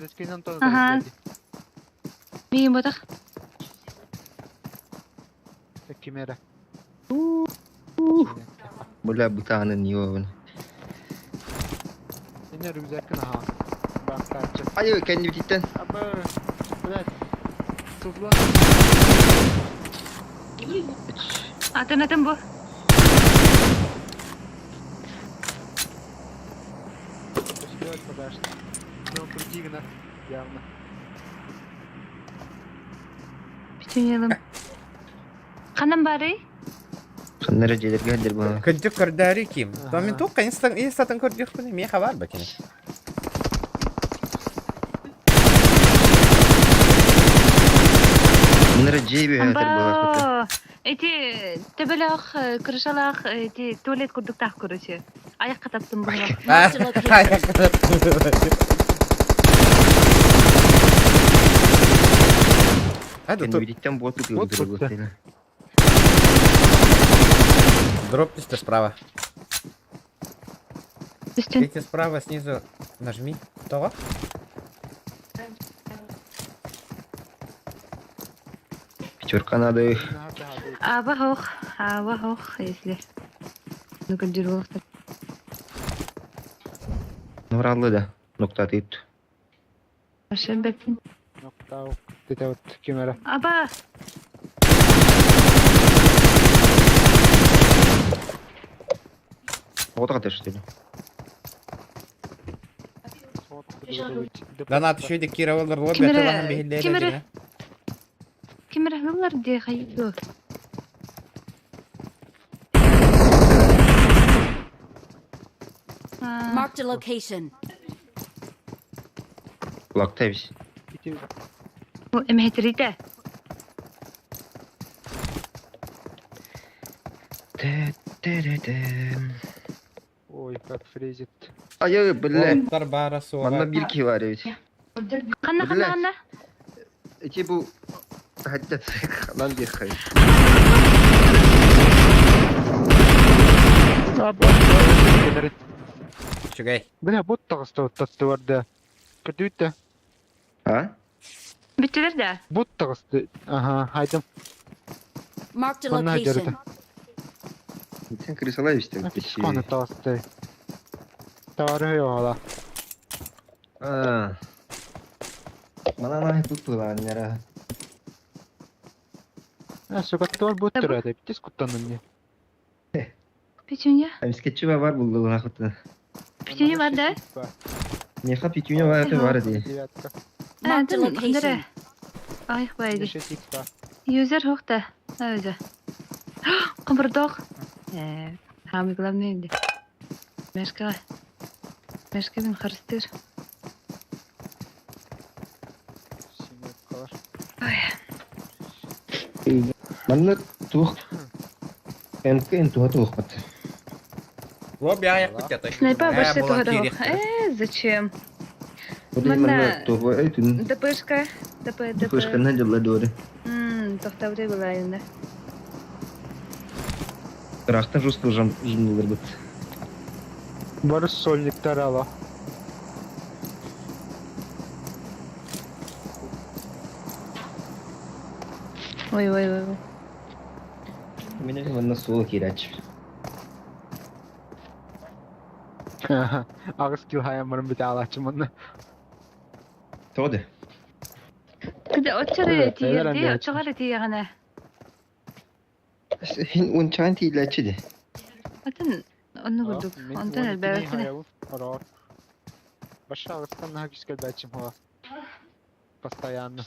Аха. Миин ботах. Кимера. Буля бутаны не оғын. Эне рюкзакын аха. Бактарчы. Ай, кәнді бітіттен. Абы, блядь. Сузла. Атын атын бу. Успевать подашь. Ну, крутигна. Явно. Бүтүн Канан бары? Қаннары желерге әдір бұна. Кырдьык көрдөрү ким? Аха. То мен туққа инстан инстатын көрдүк мен хабар бакин. Қаннары жейбі әдір бұна. Амба. Эти төбөлөх, крышалах, эти туалет курдуктах короче. Аяққа таптым бұны. Marked a location. Hadi Кәнді тут бітіттен бот Вот ұтылы. дроп түсті справа. Үстін. Видите, справа снизу нажми. Того. Пятерка надо их. Аба хох, аба хох, если. Ну-ка, дюрволохтар. Нұраллы да. Ноктатыт. Ошибок. Ноктау. Это вот кемера. Аба! Вот это что ли? Донат еще Кира олар лобби Кимере- атылаһын биһиллere кимере- дьиҥэ. Кимере хыллар дии хайдуу. А, Marked a location. Kulakta biz. бу эмэһэтиритэ. Ой, как фрезит. Ай, бля. Уолаттар баара суоҕа. Манна bir ki var evet. Ханна ханна Блядь. ханна? Эти bu Hatta lan bir hayır. Үчүгэй. Бля, бот таҕыста таттыбарда. Көрдүбүт Ha? Бүттүлэр да? Бот таҕысты. Ага, хайдым. Marked a Манна location. дьарыта. Sen крысалай işte. Писконы таҕысты. Товары yola. А. Мана на тут lan yara. А, сука, бот турады. Биттес куттанным не. Печенье? Скетчи var buldu buna kutu. Печенье бар да? Меха петюня var это var diye. Девятка. А, Marked a дын ханнара. location. Ай, байди. 6 х Юзер хохта. Өзі. Кымырдок. Э, самый главный инде. Мешка. Мешка мен харыстыр. Семеркалар. Манна тух. МК туха тух бат. Лобби аяк бит Снайпа больше Э, булан этого. кириэхтэрэ. Э, зачем? Манна Манна тух өйтүн. ДПшка. ДП, ДП. Кышканна жылла дөрү. Мм, тоқтауды была инде. Рахтан жестко жам жымдылар бит. Бар сольниктар ала. Ой, ой, ой, ой. Мене манна суол кирач. Агыс кил хаямырын бит алачы мында. Тоды. Кыда отчары Evet, тиерди, evet. отчагары тиегана. Хин унчан тийлачы Атын онну курдук. Онтон элбэбэтине. Баша агыстан наха күскел бәчим хола. Постоянно.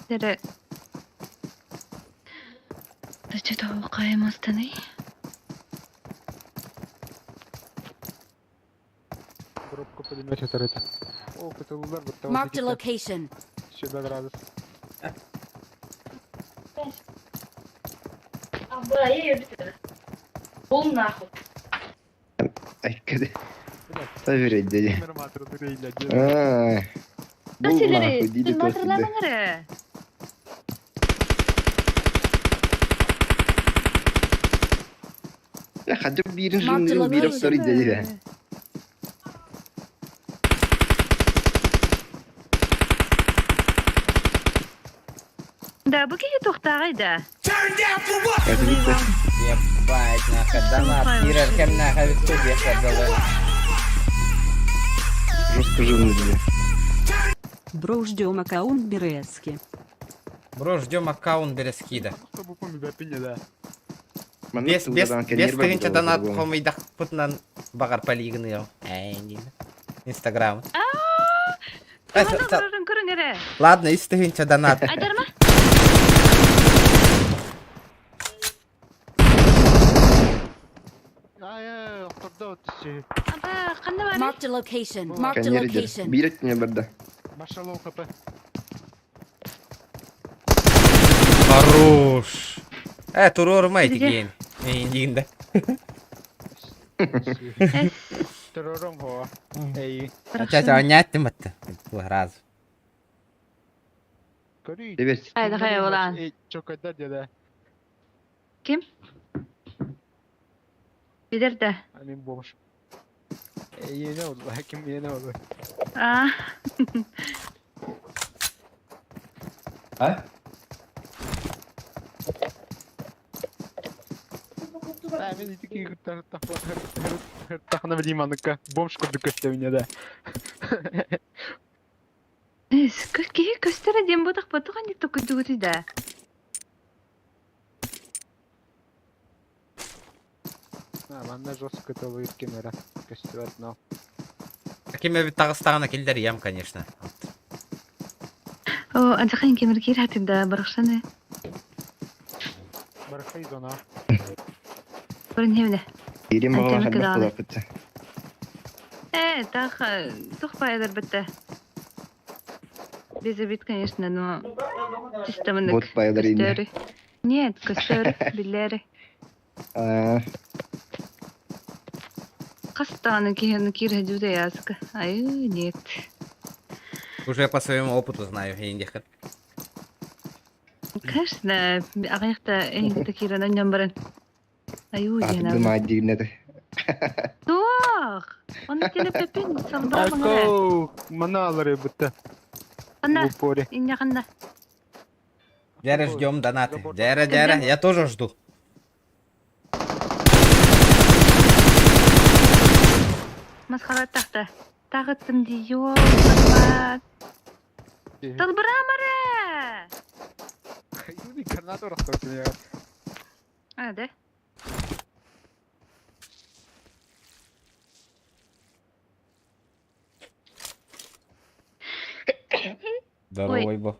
Дере. Дача того каймастаны. Коробка пулемет это. О, кытылылар бутта. Marked a location. Сюда градус. Айкады. Таверет деді. Аа. Бул нахуй диди тосты. Я хотя бы бирин Marked a жымдырын бирип location. сори деді да. Да, бу киһи туохтааҕый да. Ебать, нахуй, донат киирэр кэмнээхэ бүттэ диэххэ дылы. Жестко жирный деді. Бро, ждем аккаунт Березки. Бро, ждем аккаунт Березкида. Манна Бес, бес, туғадан бес кенер бар тыгынча болды донат бұл. хомыйдах путнан бағар полигны. Эй, Инстаграм. Э, Туган олорорун көрүҥ эрэ. Ладно, үс тыгынча донат. Айдарма? Ай, охторда вот все. Аба, ханна баарый? Marked a location. Marked a Кенер деді. location. Бирет не барда. Маша лоу хп. Хорош. Э, турорма Где? этигиэн. Эйин да. Террором хо. Эй. Чача, аняттым атты. Раз. Көрүй. Дебет. Ай, давай, улан. Эй, чокайдар деді. Ким? Билер да. Мен бомж. Эй, не oldu? Ким не oldu? А, А? Мен ити киһи билим маныкка бомж курдук көстөбүнэ да. Киһи көстөрө диэн буотах ботух анник токуйдугутуй да. Манна жестко толуйут ким эрэ көстүбэт но. Ким эбит таҕыстаҕына киллэриэм, конечно. О, адьахан кемир киир да барахсаны. Барахай зона. Барын хемне. Киирим Антема баҕалаах элбэх кыдааны. буолаппыт. Э, тах, тух пайдар битте. Без обид, конечно, но чисто Бот мынык пайдар инне. көстөрү. Нет, көстөрү, биллери. Аа, Хастааны киһини киир хадьууда ясыка. Ай, нет. Уже по своему опыту знаю, индихат. Конечно, аҕыйахта эһиги киирэн онньон баран. Аю диэн аатырдым ааддиирнэти. Туох! Онно телепепин салбыра маҥара. Айко, мана алары бытта. Ханна, В упоре. инньэ ханна. Дяря ждем донаты. Дяря, дяря, я тоже жду. Масхара тахта. Тағыттым дии, ёлбат. Салбыра мара! Граната расстался. А, да? Здоровый был.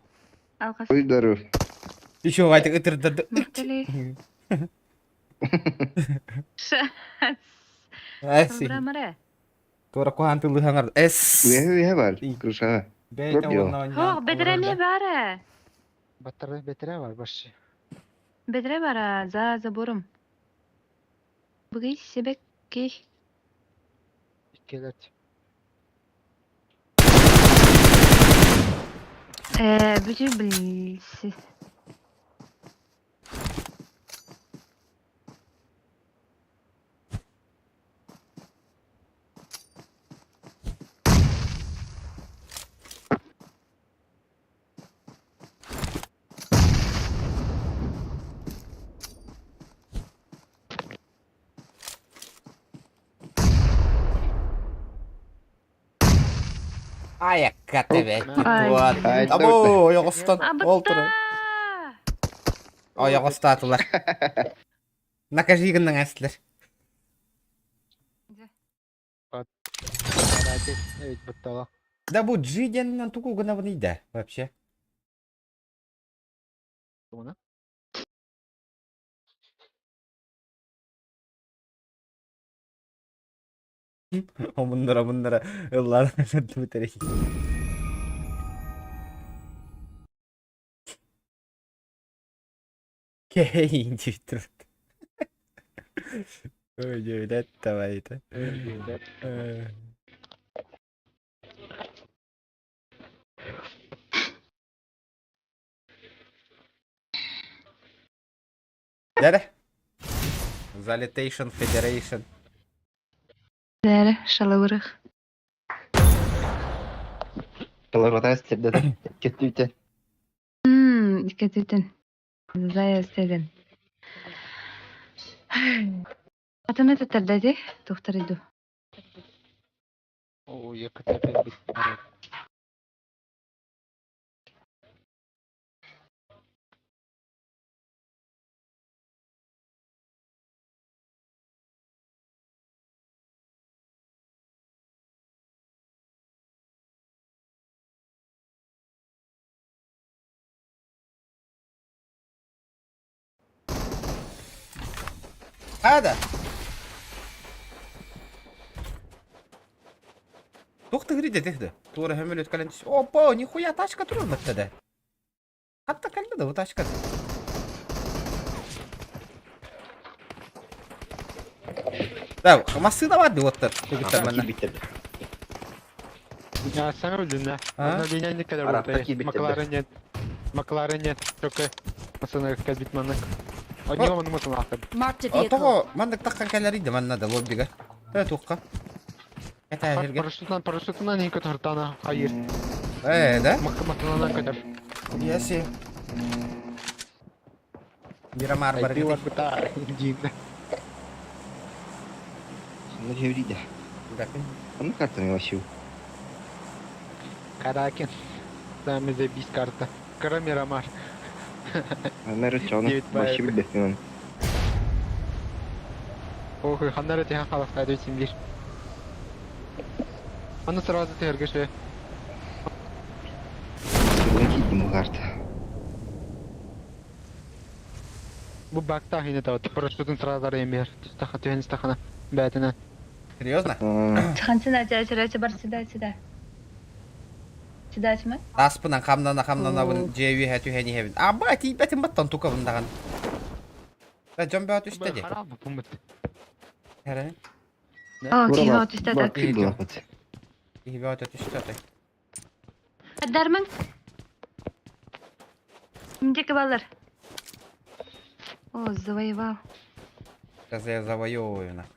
Алғас. Ой, здоров. Еще Ватик ытырдады. Мақтали. Ша. Эси. Салбыра мара. Тура кухан тылыхаңар. Эс. Үөһэ үөһэ бар. Крушаға. Бейте Пропил. онна онна. Хоқ, бедреме бара. Батарей бетере бар башы. Бедре бара, за забором. Бүгін себек ки. Иккелет. Бүтү білсіз. Аякка тебе. Ай. Ай, Або, оёгостон. Ол тура. Абытта! Оёгостаатылар. Накажи гынның әслер. Evet быттала. Да бу G деннен туку гына бу нейде вообще. Тугуна. Омундара мундара ыллар бүтерек. Кейин дип Ой, ой, давай это. Дәрі. Залитейшн Федерейшн. Дәрі, шалауырық. Таларбатас тердеді. Кетті үте. Икетүтен. Зая істеген. Атына тәтәрдәде, доктор иду. О, ЕКТП бит. Hadi. Тух ты гриде тихді. Тура хөмөлөт кален түс. Опа, нихуя тачка турар баттады. Хатта калды да бу тачка. Да, массына барды оттар. Тугуттар манна. Ya sen öldün ha. А? Она меня не kadar Arap'taki ortaya. bitirdi. McLaren нет. McLaren нет. Только masana kalbit manak. Они onu masana akab. Marked a vehicle. Того мандык таккан калер иди манна да лоббига. Та туққа. Это жерге. Парашютынан парашютынан не kadar tana. Hayır. Э, да? Masana kadar. Яси. Мирамар бар. Айти var bita. Din. Онно түһэбит да. Гапин. Онно картаны вообще. Каракен. Сами забись карта. Кыра Мирамар. Анна чону Девять вообще баев. билбэппин оны. Ох, ханнары тиһэн халахтаады син бир. Аны сразу түһэргэ шө. Сурган киирдим бу карта. Бу бактаах ине тават. Парашютын сразу арайын бер. Түстаха түһэн истахана. Бәтіне. Серьезно? Хансына чача бар сюда сюда. Сюда ма? Таспынан хамнана хамнанабын дьиэви һэ түһэн иһэбин. Аба тиийбэтим баттан тукабын даҕан. Да дьон бөҕө түстэ дии. Харам бу Эрэ. О, киһи түстэ так. Бакты булапыт. Киһи бөҕө түстэ отой. Дарман. Где кабалар? О, завоевал. Сейчас я завоевываю нах.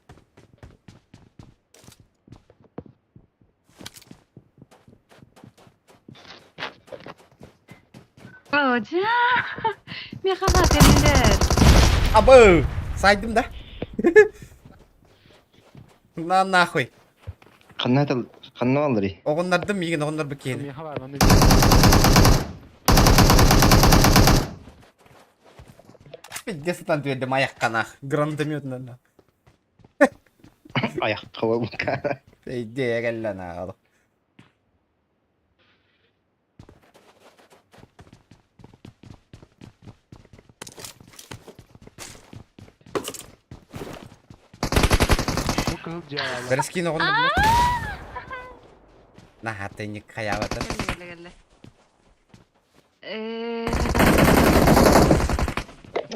О, дьэ. Михаил кэллилэр. Абы! Сайдым да? На нахуй. Ханна тал ханна аллари. Оҕуннардым миигин оҕуннар киһини. Миха бар, манна Пиздец сытан түөрдүм айахха нах. Гранатометынан нах. Аяққа бу кара. Идея кэллэ нах. Бу кызыл дьиэ Бэрэскин оҕуннардым. Наһаа тэнник хайаабата. Кэллэ кэллэ кэллэ. Э,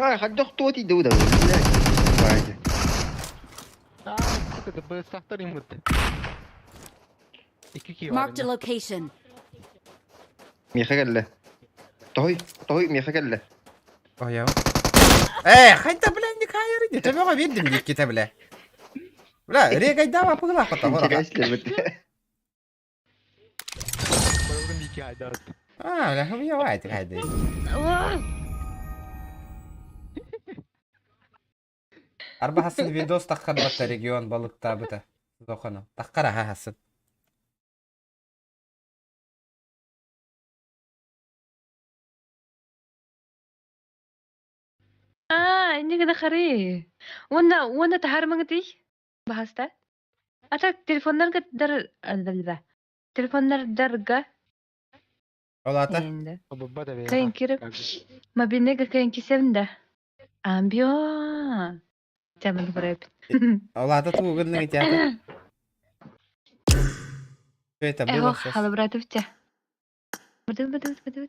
Ай, хаддох туоти дуда. Байды. Аа, сука, да сахтар имут. Икки киһи бар Marked a инне. location. Миха кэллэ. Той, той миха кэллэ. Ой, Э, хайда, бля, не хайыр иди. Төбөҕө биэрдим дии бля. Бля, регайдава пыгылаах бата хора. Интересно бит. Барыбын бики айдат. А, бля, хуевай ты хайда. Арба хасын видос таххар батта регион балыктаабыта. Зохоно. Таххара ха хасын. Аа, энийг на харъя. Уонна уонна таһаармаҥытый? Баһаста. А так телефоннарга дар телефоннардарга Олата. енді. Бабба да Кайын кирип мобильныйга кайын кисебин да. Амбио. Тямын көрөп. Олата тугуннуң итята. Что это было Эхо, сейчас? халабратовча. Быды быды быды.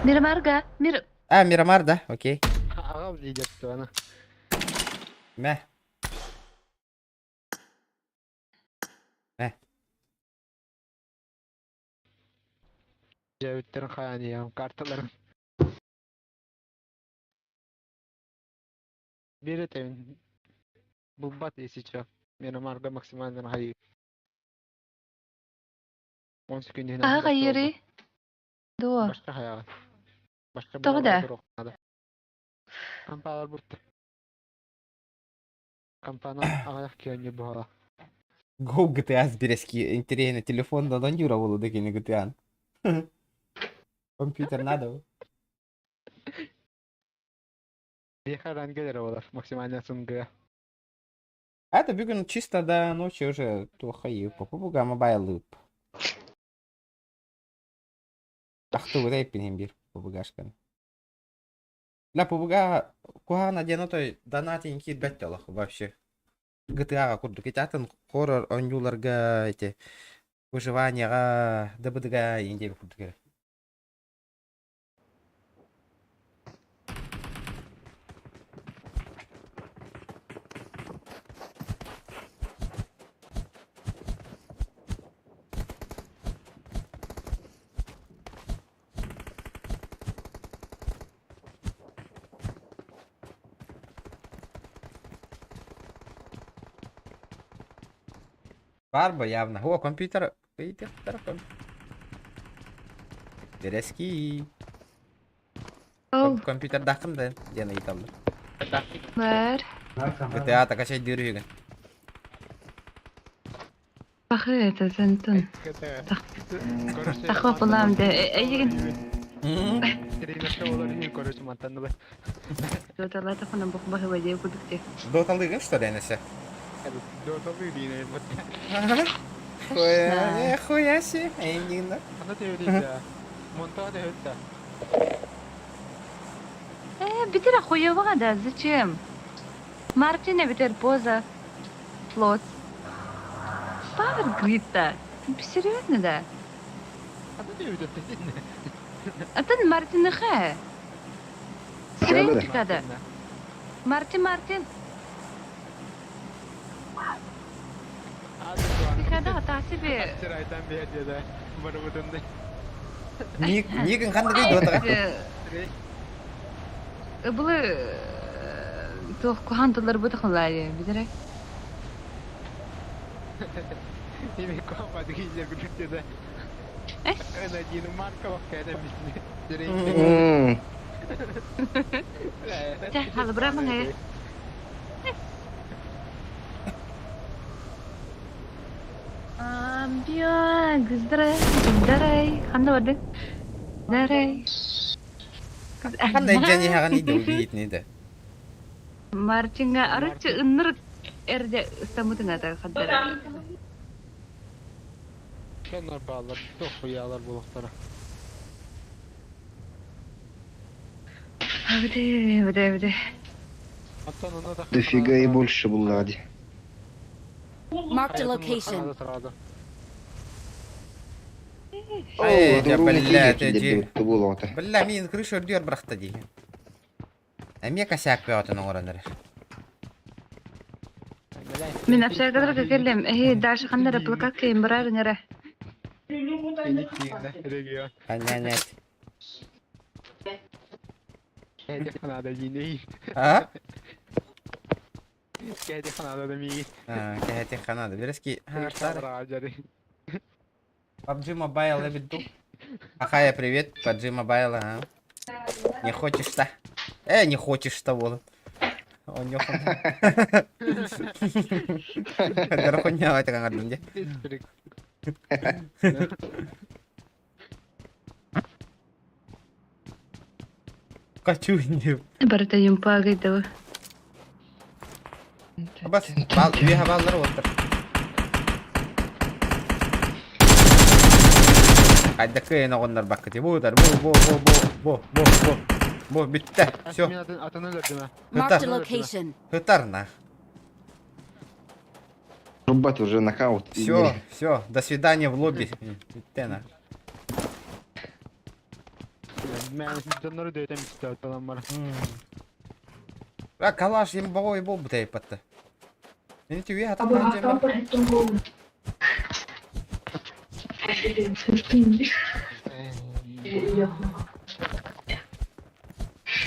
Мирамарга, мир А, Мирамар, да? Окей. Аҕам лидер ана. Мә. Мә. Дьиэбиттерин хайаан иһэм карталарын. Биир этэбин. Булбат если чё. Мирамарга максимально хайыы. 10 секунд Аха хайыры. Дуо. Башка хаяга. Башка Тоҕо да? надо. Компалар бутты. Компана аҕыйах киһи буола. Go GTA с березки. Интересно, телефон да Юра было дакини GTA. Компьютер надо. Биэхэ рангелер олар максимально сынгыа. А это бүгүн чисто до ночи уже тухайы. PUBG Mobile Loop. Ахту рэппин бир PUBG-шканы. Ля PUBG куһаҕана диэн отой донатин киирбэт олох вообще. GTA-га курдук ити хоррор оонньууларга эти выживанияга ДБДга индиэби курдук эрэ. Барба явно. О, компьютер. Березки. Оу, Компьютер дахым да диэн ыйыталлар. бар. GTA такачай дырыгын. Это зентун. Тахва булам да эйигин. Доталата хона бох бахы бадей кудукте. Доталыгын что ли, энесе? Хуя, хуя си, эйнина. Битер охуевага да, зачем? Мартина битер поза. Флот. Павер грид-то. Серьезно, да? Атын Мартин ха. Сиренчика да. Мартин, Мартин. Когда себе. Нигин ханныгый дотаҕа? Былы туох куһаҕан тыллар бутахалаайы билэрэ. Чэ, халыбыра маҥайа. Амбиа, гыздарай, гыздарай. Ханна барды? Дарай. Ханна илдьэн иһэҕин иде убиитини да. Мартинга арыччы ынныр эрде ыстамытыҥа да хаддара. Абыды, абыды, абыды. Дофига и больше булла дии. Marked a location. Эй, дьэ, бля, киллэрдибит буолуота. Бля, мин крыша үрдүгэр бырахта дии. Эмиэ косяк бөҕөтүн оҥорон эрэр. Мин общагадырга кэллим. Эһи дальше ханна эрэ плакат барарын эрэ. Аннянять. А? А, кэһэти ханада. Берески. PUBG Mobile эбит дуу. Ахая, привет. PUBG Mobile, ага. Не хочешь-то? Не хочешь-то, вот. Он не хочет. Дорохуня, это как где? Качуни. Барыта юмпагайдaba. Бас, бал, үөһэ баллар оттар. Хайда кыайын оҕоннор баккыти. Бу бу бу бу бу бу бу бу. Бу бүттэ. Все. Marked a location. Хытар нах. Рубат уже нокаут. Все, все. До свидания в лобби. Бүттэ нах. А, калаш имбовой бол бутay патта. Мен ти үөһэ таппан жемер.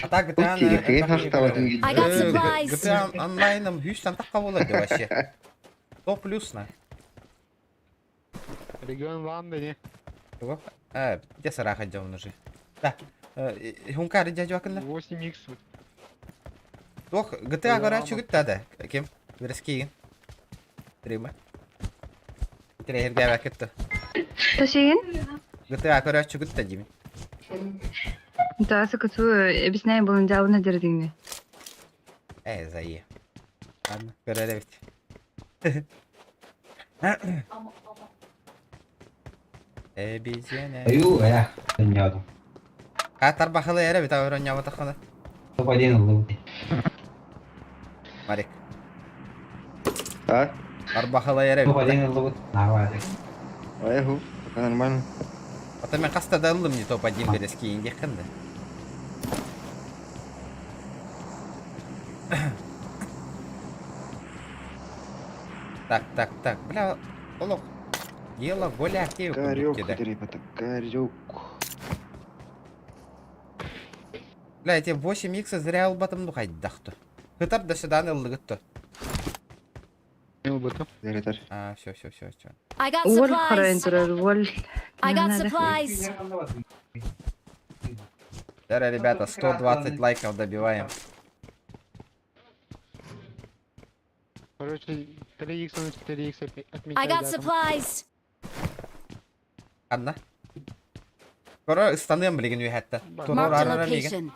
А так GTA I got supplies. GTA онлайном хүйстен таққа болады вообще. 100 плюс на. Регион Ланда не? А, где сараха дем уже? Да. Хункар дядю акынна. 8х. Тох, GTA горячий гүтті да. Кем? Верескейін. Трима. Трехерге бәкетті. Ташигин? GTA горячий гүтті деймін. Тасы куту объясняй булун жалына дердиңни. Эй, заи. Ладно, көрәле бит. Обезьяна. Аю, э, дөньяда. А тарбахалы эре бит авыр оньяба тахана. Топ-1 ыллыбыт. Марик. А? Тарбахалы эре бит. Топ-1 ыллыбыт. Нахуй. Ай, пока нормально. Ата мен хаста да ыллым не топ-1 берески инде кынды. Так, так, так. Бля, олох. Дело голя актив. Горюк, ребята, горюк. Бля, эти 8 х зря албатым ну хайдахту. Хытар да сюда ыллыгытту. А, все, все, все, все. I got Уол харайын supplies. турар, уол. I got supplies. Да, ребята, 120 лайков добиваем. Короче, 3х на 4х I отмечай got да, там. supplies. Анна. Көрө ыстаныам билигин үөһэттэн. Туруор Marked a арара миигин. location.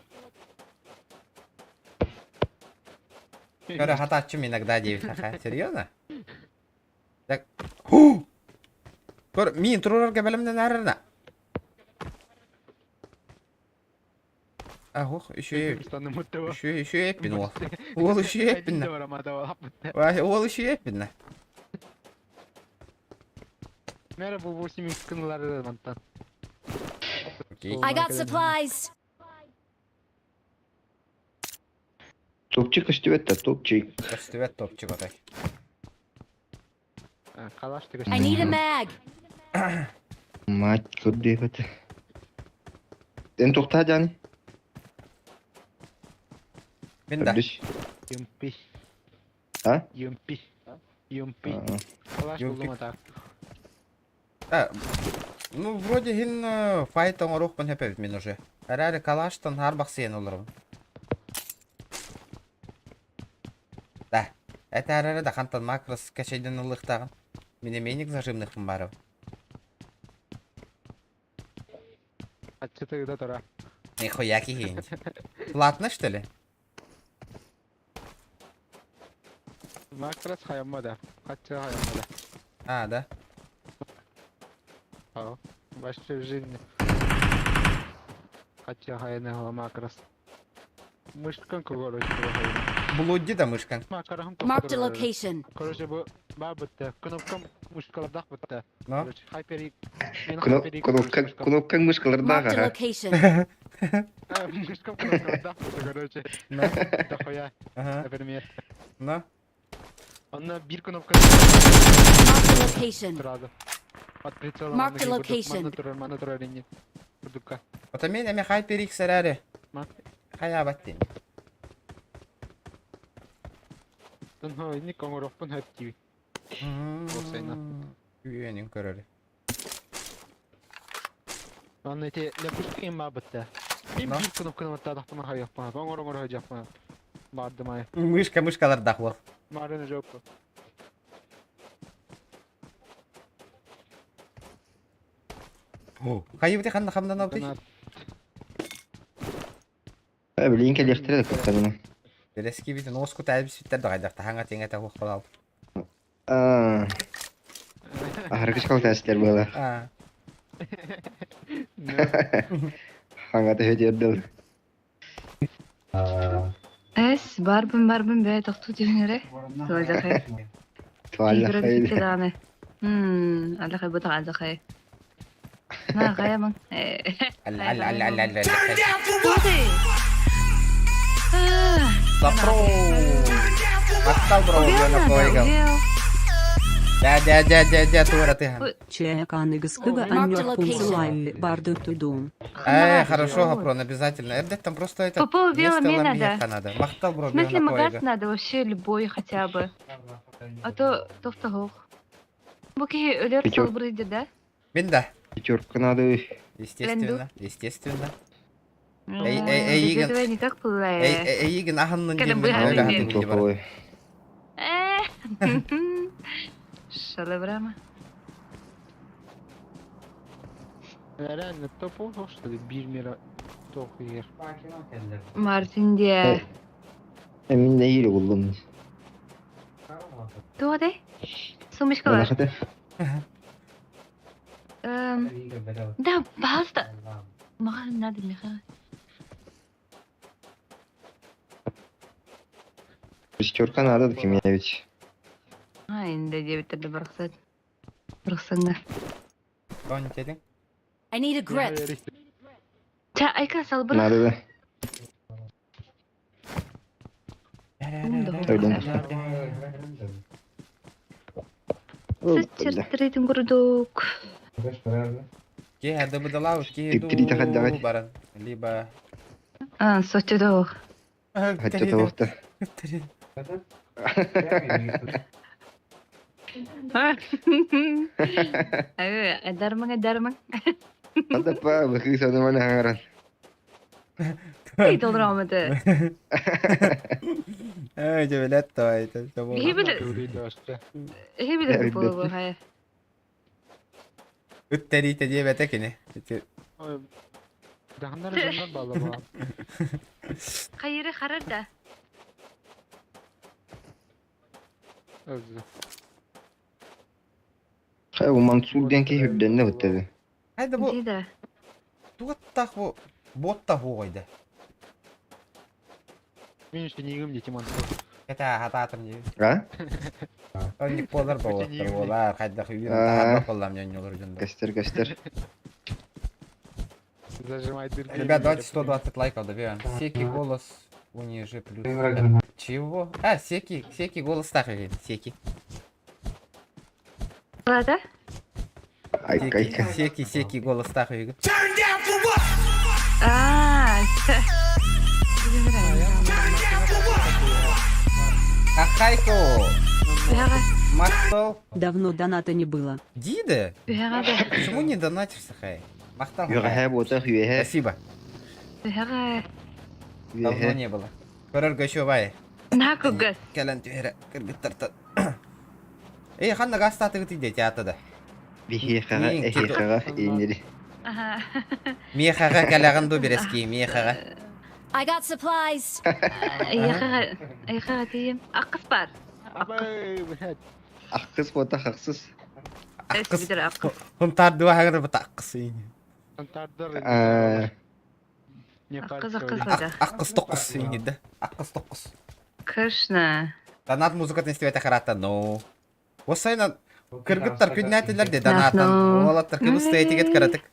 Көрө хатааччым иногда диэбит хаха. Серьезно? Так. Ху! Көр, миин туруорарга бэлэмнэн арарна. Ахох, үчүгэй. Үчүгэй, үчүгэй эппин уол. Уол үчүгэй эппин. Уол үчүгэй эппин. Мэра бу 8 кынлары мантан. Окей. I got supplies. Топчик көстүбэт да, топчик. Көстүбэт топчик отой. Калаш I need a mag. Мать, көрдүбэт. Эн тоқтаа жаны? Мин да. Көрдүш. Юмпи. А? Юмпи. Юмпи. Калаш Юмпи. булдум ата. А, ну, вроде хин файт оҥоруохпун сөп эбит мин уже. Эрээри калаштан харбах сиэн олоробун. Да. Это эрээри да хантан макрос кэчэйдэн ылыахтааҕын. Мин эмиэ зажимныхпын баарым. Аччытыгда тура. Нихуя киһиин. Платно, что ли? Макрос хаяммада. Хатчы хаяммада. А, да? Ау. Вообще в жизни. Хатчы хаяны макрос. Мышкан короче хайна. Блудди да мышкан. Макарахым Marked a location. Короче, бу бар битте. Кнопкам мышкалардах битте. Но? Короче, хайпери. Мен хайпери. Кнопка, кнопка мышкаларда Marked a ага. location. Мышкам кнопкалардах битте, короче. Но? Дохуя, Ага. например. Но? Онна бир кнопка Marked a location. сразу. От прицела Mark the location. Мана турар, мана турар инни. Курдукка. Ото мен эми хайперикс эрээри. Ма. Хайаабат диэн. Тон инни коңороппун хөп тиби. Уопсайна. Үйөнүн көрөрү. Онна ити лепушка им битте. Им Но? бир кнопканы маттадахпына хайяппына. Оңор оңор хайяппына. Бардым ай. Мышка мышкалардах уол. Марын жопу. Хайыбыты ханна хамнан алты? Э, билин келехтире да көптөгүнө. Берески битин оску тәлбис биттер да кайдакта хаңа теңе та хух балал. Аа. Ахыргыш калтаслар була. А. Хаңа төһөдөрдөл. Эс, барбын барбын бе тохтуу түһүнэре. Туалахай. Туалла хайда. Дааны. Алахай бутак алахай. На хаяман. Алла алла алла алла алла. А, Запро. Мактал бро, жона койгал. Да да да да да тура ты. Чеканыгскыга Marked a location. барды тудум. Э, хорошо, Гопрон, обязательно. Эрдет там просто это По поводу место веломена, ламеха да. надо. Мактал бро, В смысле, жона магаз койга. надо вообще любой хотя бы. А то тохтогох. Бу киһи өлөр Пятёр. салбырыйды да? Мен да. Пятерка надо. Естественно, естественно. Эй, эй, эй, Без Игорь. этого никак было. Эй, эйигин аханнын Кэлэн диэн мен быһаарыы өлө диэн. хатыбын дии бар. Топовой. Э. Шалыбрама. Реально топово, что ли, бир мира тох егер. Мартин де. Эмин не ири булдум. Туоде? Сумочка бар. Хата. Да, пожалуйста. Маған надо меха. Пятерка надо ким я ведь. А, инде дебиттерде барыксат. Барыксаңда. Тон дедиң. I need a grip. Ча, айка салбырак. Надо да. Өйдөн. Сычыртырытын курдук. Ки хады быдалау, ки Тиктири тахаддагай. ду баран. Либо А, сочудох. Хатча тавахта. Ай, дармың, дармың. Ада па, быхы саны мана хаңаран. Толоромады. Эй, дьэбилэт давай, Биһи биле Эһи биле буолуо хайа. Ыт тэриитэ диэбэтэ кини. Ити Даханнар дьоннор баалла Хайыры харар да. Хайа бу Мансур диэн киһи үрдэннэ быттады. Хайда бу тугаттаах бу буоттах уоҕайда. Мин үстүнигим дети Мансур. Кэтээ хатаатым дии. А? Онник буолар буолуохтар буолар. Хайдах үйүн таһаарбат буоллам дьонньолор дьоннор. Көстөр көстөр. Зажимай дырки. Ребят, давайте 120 лайков добьем. Секи голос униже плюс. Чего? А, Секи, Секи голос так или Секи. Ладно? Айка айка. Секи, Секи голос так или. Аа. Ахайко! Махтал. Давно доната не было. Дида? Почему не донатишь, Сахай? Махтал. Үөһэ буотах үөһэ. Спасибо. Давно не было. Көрөргө үчүгэй. Накугас. Кэлэн түһэрэ кыргыттартан. Эй, ханна гастаатыгыт иде театрда? Биһиэхэҕэ эһиэхэҕэ ииннэри. Миэхэҕэ кэлэҕин ду бирэски, миэхэҕэ. I got supplies. Эйиэхэҕэ эйиэхэҕэ тиийим. Аккыс бар. Аккыс буотах ахсыс. Аккыс. Хунтаардыва хаҥыр бата аккыс иини. Аа. Аккыс аккыс да. Аккыс токкус иини да. Аккыс токкус. Крышна. Донат музыкатын истибэтэ харата но. Осайна кыргыттар күннээтилэр де донатан. Уолаттар кыбыс этигет кыратык.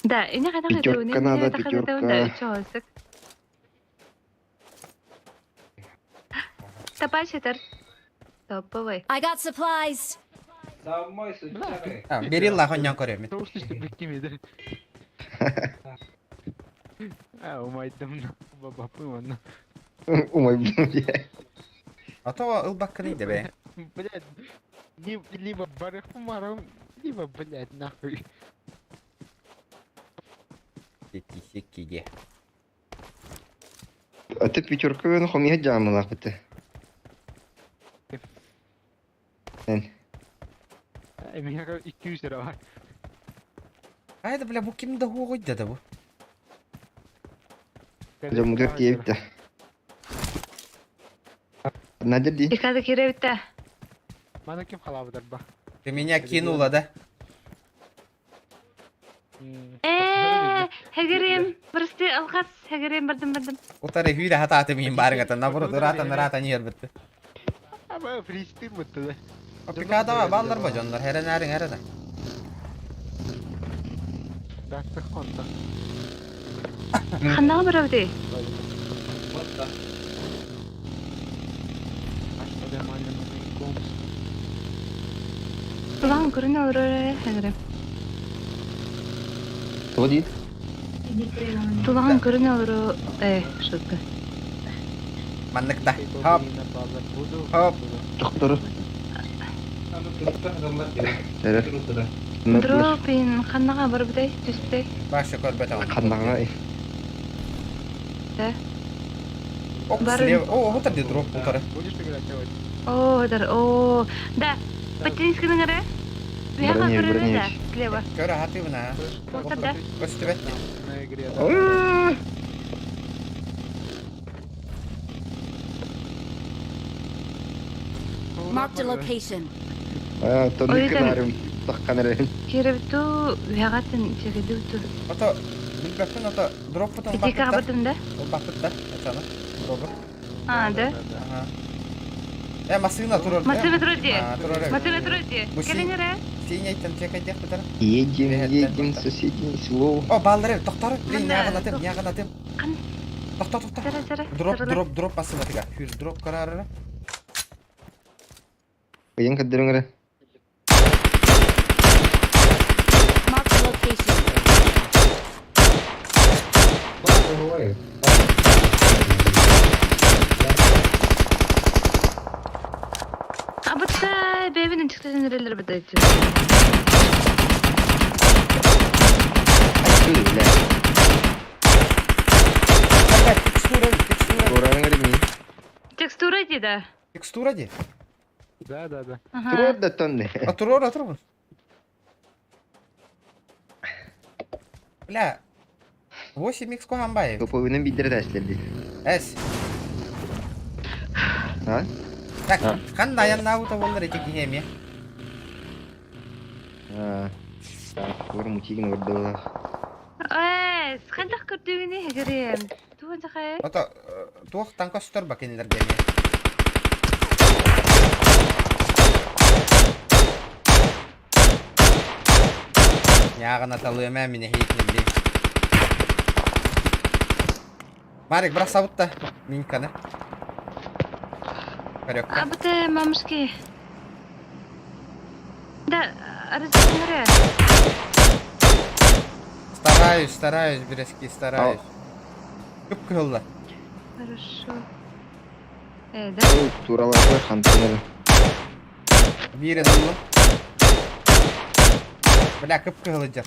Да, ини хайдах Пятерка надо, пятерка. Табачитер. Топовый. I got supplies. Берилла хоньян көрөмүт. А, умайдым, бабапым Умайдым дии. А то ылбаккын иде бе. Блядь, либо барыхмаром, либо, блядь, нахуй. Секи секиге. А ты пятерка вен хомия жаамылаах бите. Эн. Миэхэ 200 эрэ бар. Айда бля бу ким да хуойда да бу. Дьоммутугар тиийэбит да. Надя дии. Икада кирэбитэ. Маны ким халаабытар ба? Ты меня кинула, да? Ээ, хэгэрим, прости, алхас, хэгэрим, бардым, бардым. Утары хүүрэ хатааты миин баарыгата наоборот ыраатан ыраатан иһэрбитти. Аба фристин бутта да. Опикадава бааллар бо дьоннор хэрэнээриҥ эрэ да. Дастых конта. Ханнаҕа барабытый? Тулаҕын көрүнэ олорор эрэ хэгэрим. Тоҕо диир? Тулаҕын көрүнэ олорор э, шутка. Маннык да. Хоп. Хоп. Тохтору. Эрэ. Дропин ханнаҕа барбытай, түспүтэй? Баша көрбөтөҕүн. Ханнаҕа Да. Оп, Бары- слева. О, вот где дроп утары. Будешь играть сегодня? О, дар, о, да. Подтянись-ка на горе. Бяха Броня, көрөрө броня. да, слева. Көрө хатыбына. Вот да. Көстүбэт. На игре, да. Marked a location. Аа, тонны Ой, кынарым. Таххан эрэ. Кирэбиту, бяхатын чегедүту. Ото билбэппин ото дроппутун Ити кабытым да? Ол баппыт да. Ачана. Дробу. А, да? Ага. Э, массыына турар. Массыына турар дии. А, турар. Массыына турар дии. Бу Кэлин эрэ. Синяйтан чекайдех бутар. Едем, едем в соседнее село. О, баллары, тохтор. Блин, Манна, нягынатым, нягынатым. Кан. Тохто, тохто. Сара, сара. Дроп, Сарала. дроп, дроп массыына Хүр дроп карарара. Ыйан кадырың эрэ. Marked a location. Абыттай, бэбинин чыктын эрелер бытайчы. Бля. Опять текстура, текстура. Тураң ремень. Текстура дии да. Текстура дии. Да, да, да. Ага. Туруор да тонны. А туруор, туруор. Бля. 8x куһамбай. Топовынан бидер әслерди. Эс. А? Так, ханна аяннаабыта буоллар ити киһи эмиэ. А. Тур мутигин ордылах. Эс, хантах көрдүгүнүй хэгэрим. Тугун сахай? Ото туохтан көстөр ба кинилэргэ эмиэ. Ньааҕына талыама мин эһиитинэллии. Марик, бросабыт да Миньканы. Корёкка. Абыты мамушки. Да, разговоры. Стараюсь, стараюсь, Березки, стараюсь. Күп кыһыллар. Хорошо. Э, да. Тураларга хантаныр. Биирин ыллым. Бля, кып кыһылыдьар.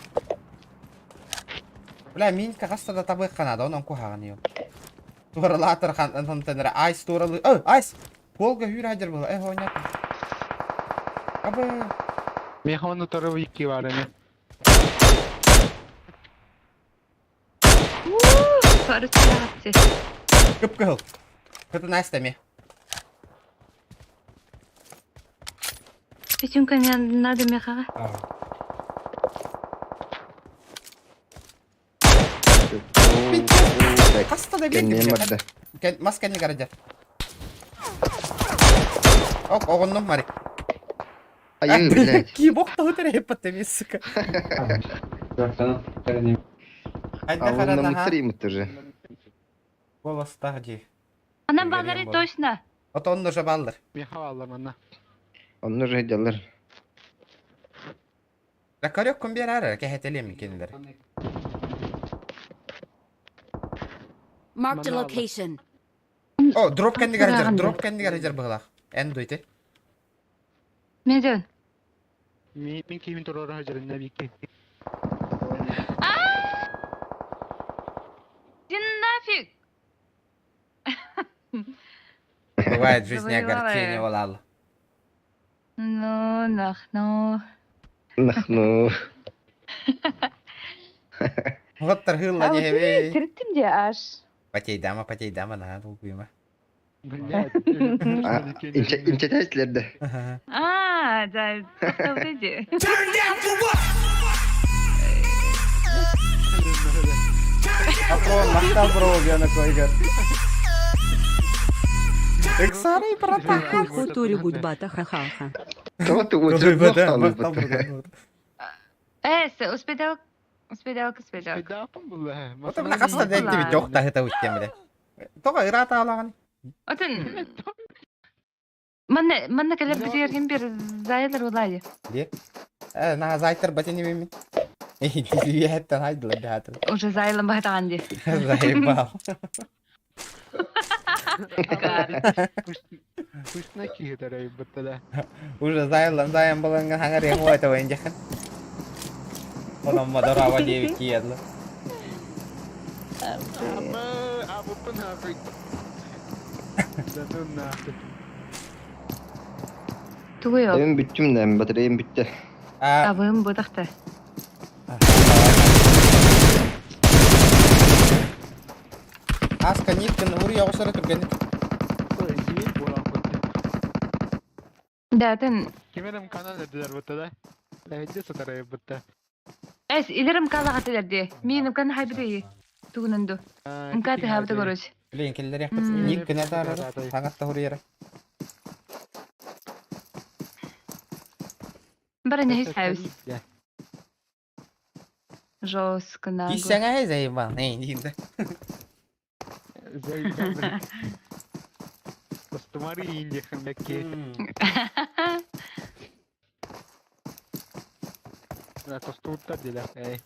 Бля, Минька хаста да табыахха наада, онон куһаҕан иһин. Туоралаатар хантан эрэ айс туоралыы... Ой, айс! Полга хүүрэ сылдьар буолла. Э, оонньоотум. Абы... Меха он второго икки бар эми. Пару Кып кыһыл. Кытын айс эмиэ. Печенька не надо мехаға. Хаста да Кэнниэн биэрдим. барда. Мас кэннигэр дьэ. Ок, оҕоннум, Марик. Айыы, блядь. Кибок тоһутар эппат эмиэ, сука. А он на муттар уже. Голостах дии. Анам балары точно. Отонно же баллар. Меха алар манна. Онно уже дьаллар. Да корёк кум биэрэр кэһэтэлиэм кинилэр. Marked a Манна location. О, дроп кэннигэр сылдьар, дроп кэннигэр сылдьар быһыылаах. Эн дуйты. Меден. Мин кимин турар хажырын набикки. Иди нафиг! Бывает в жизни Завоевала огорчение, я. волал. Ну, нах, ну. Нахну. Вот торгыла не вей. Тирттим де аш. Потейдама, потейдама, на долгуема. Блядь. Инче да. А, да, тоқталды Апро, махтал бро, я койгар. Эксарый, братан. Хотури гудбата ха-ха-ха. Того ты очень махтал. Эс, успедал, успедал, успедал. Вот бля, хаста да тебе тёхта это уттем, бля. Тоға ырата алаган. Отын. Манна, манна кэлэр битигэр бир зайлар улайы. Де? Э, на зайтер батени мими. Эй, хайдла бятр. Уже зайлан бахтаган ди. Заебал. Пусть на киһи бытта да. Уже зайлан займ баланган хаңар ему это венжахан. Оном мадорава девять киедлы. Абы, абы нахуй. Да ну нахуй. Тугуйо. Эм бүттүм да, батареям бүттэ. А, Абым бутахта. Аска Никкин ур яғысары түрген. Ой, кимин болан бытта. Да, тын. Кимерим канал эдилер бытта да. Эдди сатарай бытта. Эс, илерим калаға телерди. Мен үмкан хайбыды. Тугунунду. Үмкаты хабыды короче. Блин, келлер М. Никкин атары. Таңатта ур яра. Бара не хайбыз. Жестко нагло. Кисәңә заебал. Ней, деймді. Костомари инде хэмбекке. Тостуутта диле. Эй.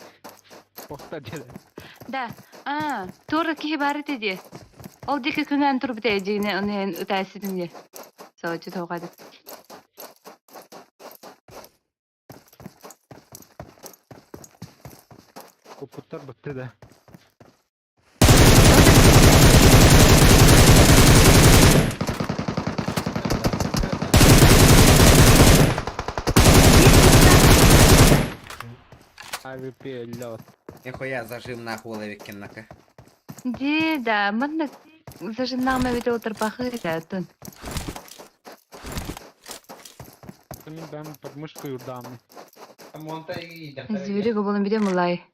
Похта диле. Да. А, тура кихи бары теди. Ол дики күнгән тур бите дигене онен үтәсидинде. Соочу тоғады. Куппуттар бытты да. АВП лед. Нихуя зажим нахуй ловикин нака. Дии да, манна зажимнаама эбит олтарбахы атын. Мин бэм подмышкой урдаамны. Звери гоболон биде мулай.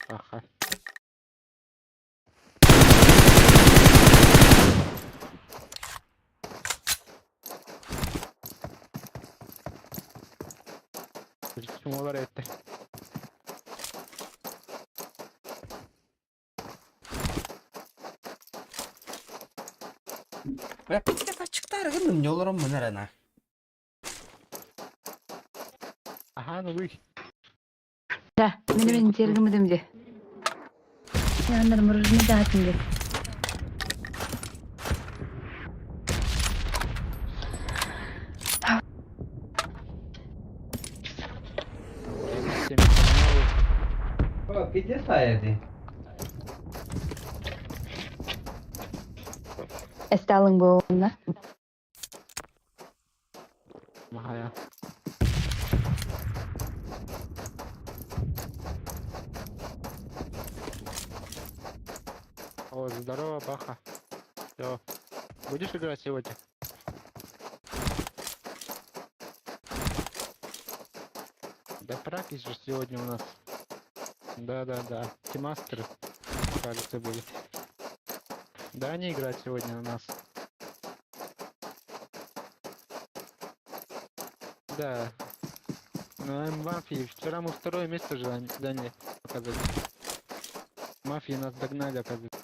Паха. Олар этте. Бля, пиздец, ачыктары гынным, не олором мын на. Ага, ну вы. Да, мени мен тергимидим де. Яндар мороженое да атын де. О, пиздец, а Эсталың болуна. Махая. О, здорово, Баха. Все. Будешь играть сегодня? Да пракис же сегодня у нас. Да-да-да. Тимастер, кажется, будет. Да, они играть сегодня у нас. Да. Ну, М-мафии. Вчера мы второе место же заняли, показать. Мафии нас догнали, оказывается.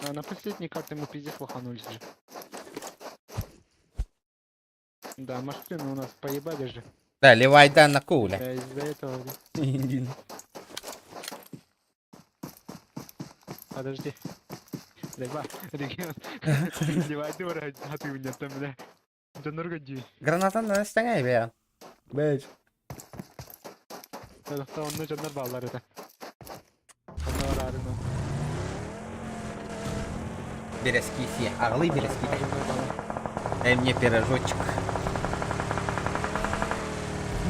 А на последней карте мы пиздец лоханулись же. Да, машины у нас поебали же. Да, левайда на куля. Да, из-за этого. Подожди. Лева, регион. Левай, дура, а ты у меня там, бля. Да нурга ди. Граната на стене, бля. Блять. Онно дьоннор бааллар это. Онно бараарына. Березки все. Орлы березки. Дай мне пирожочек.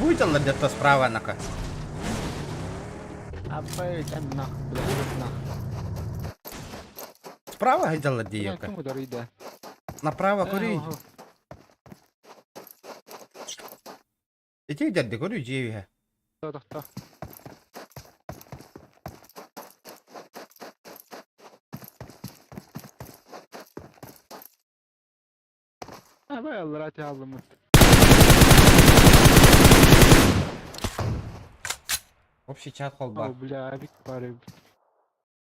Будет он где-то справа, на-ка. Апай, там нах, бля, нах. Справа где девка? Направо кури. Иди дядя, кури девка. Да. Абай, алларати аллымыт. Общий чат холба. О, бля, авик бары.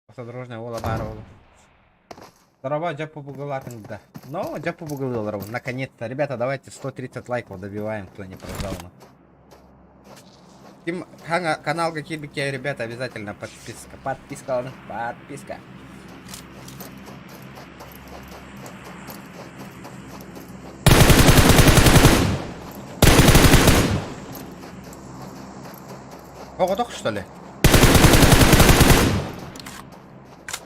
Автодорожная ола бара ола. Здорово, джапу бугалатинг, да. Но джапу бугалылар. Наконец-то. Ребята, давайте 130 лайков добиваем, кто не прожал. Тим канал какие ребята, обязательно подписка. Подписка, подписка. Погодок, что ли?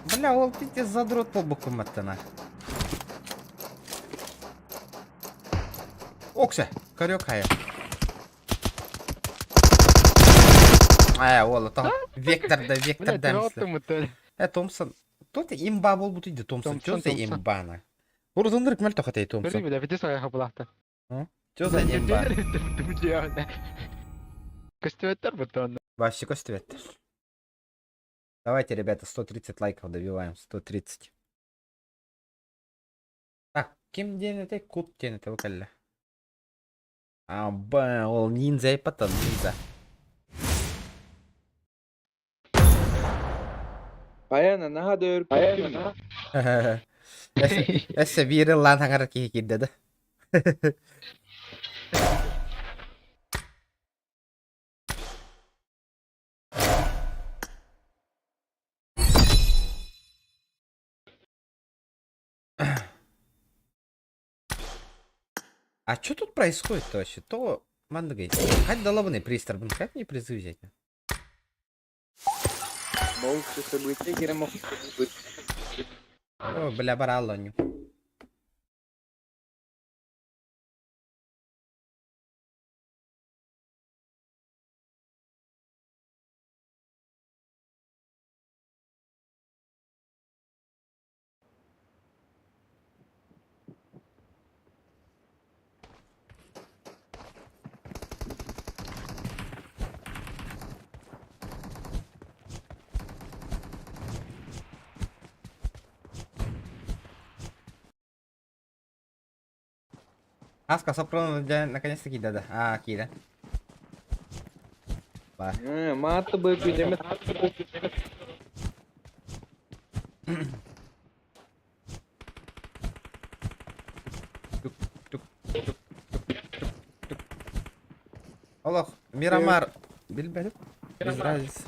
Бля, ол пиздец задрот по боку маттана. Оксе, корёкая. А, ол, это вектор да вектор да. Томпсон. Тут имба бол бут иди Томпсон. Чё за имба на? Урзындырык мел тохатай Томпсон. Бля, бите своя хапалахта. Чё за имба? Костюметтер бутон. Вообще костюметтер. Давайте, ребята, 130 лайков добиваем. 130. Так, ким день это? Кут день это выкалли. А, б, ол ниндзя и потом ниндзя. Баяна наха дөр Баяна. Эссе бири лан хаңар кихи кирде да. А что тут происходит-то вообще? То мандыгай. Хать долобанный пристар, блин, как мне призы взять? О, бля, баралоню. Аска сопрано наконец-таки да-да. А, киирэн. Бар. Маатты бы күнемет. Тук, тук, тук, тук, тук, тук. Олох, Мирамар билбэтим. Без разницы.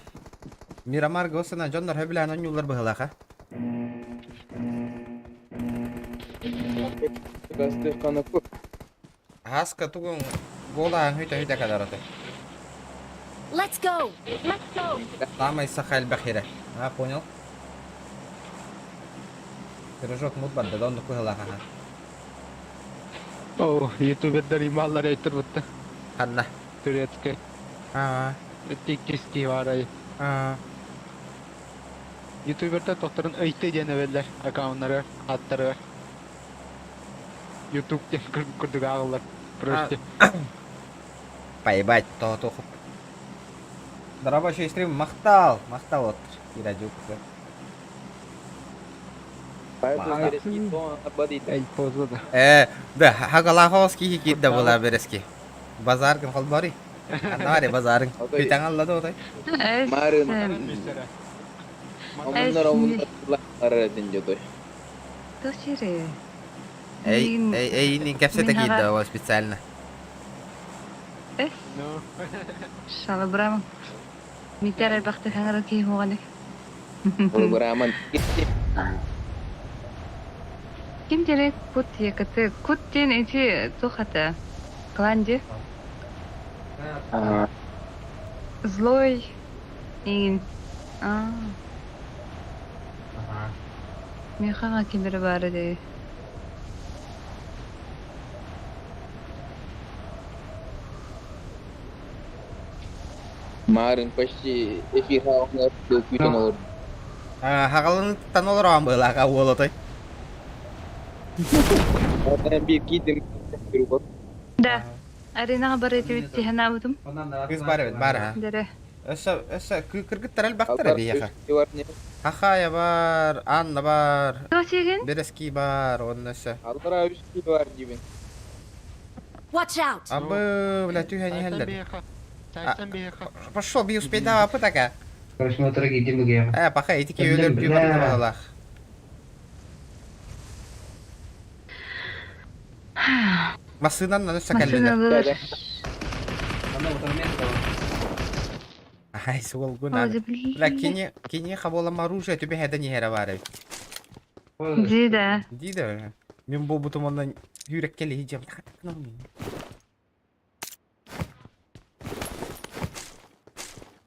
Мирамар госына дьоннор хөбүлээн онньууллар быһылаха. Хаска тугун голаан хүтэ-хүтэ кадараты. Let's go! Самай саха элбэх хирэ. А, понял. Пирожок мут барда, да оннук быһылаах аха. О, ютубердар ималлар өйтөр бутта. Ханна? Турецкий. Аа. Тиккиски барай. Аа. Ютубердар тохторун ыйты диэн эбэллэр аккауннары, аттары. Ютуб диэн курдук ааҕыллар. Просто. Поебать, то то Рабочий стрим махтал, махтал от Ирадюк. Э, да, хагалаховский кит да была берески. Базар ким холбари. Аннари базарын. Бүтәң аллады отай. Эй, эй, эй, не кепсете кит да специально. Шалабрам. Митер элбэхтик хаҥара киһи уоҕаный. Ким диэри кут якаты кут диэн ити туох этэ? Клан дии? Злой иҥин. Аа. Миэхэ ким эрэ баара дии. Марын почти эфир күүтэн олор. Хагалын олорон быылаха уолотой. биир киитим Да. Аренаҕа бар этибит тиһэнаабытым. Кыз бар эбит, бар ha. Дэрэ. Өссө, өссө кыргыттар элбэхтэр биһиэхэ. Хахая бар, Анна бар, Берески бар, онно өссө. Аллара үс бар дибин. Watch out! Абы, бля, түһэн иһэллэр. Пошел, би успей дава пытака. Э, паха, итики өлөр дүү бар Массыынан өссө кэллилэр. Ай, суол гунан. Бля, кини, кини хаболам оружие тебе хеда не хера бар эбит. Дии да. Дии да. Мен болбутум оннан юрек кели хиджем.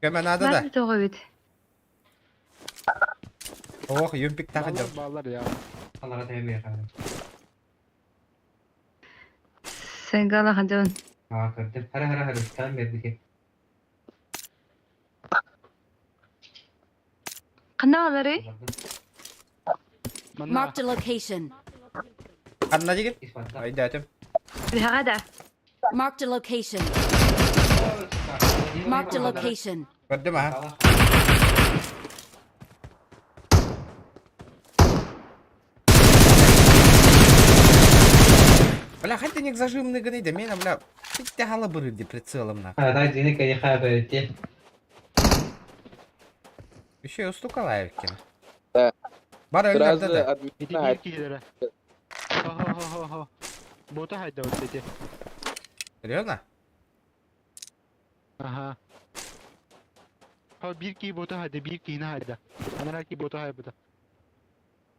Көмө надо да. Бар тоҕо эбит. Ох, юмпик тахы жам. Баллар я. Сенгала хадьон. Ханна балары? Marked a location. Ханна деген? Айдатым. Биһаҕа да. Marked a location. Marked a location. Көрдүм аха. Бля, хотя не зажимный гнида, меня, бля, ты хала бырыди прицелом на. Еще и устукала Евкина. Да. Бар Сразу өллөр да. Ити киһилэрэ. Хо-хо-хо-хо. Бота хайда вот эти. Серьезно? Ага. Хо бир ки бота хайда, бир киһини хайда. Анара ки бота хайбыта.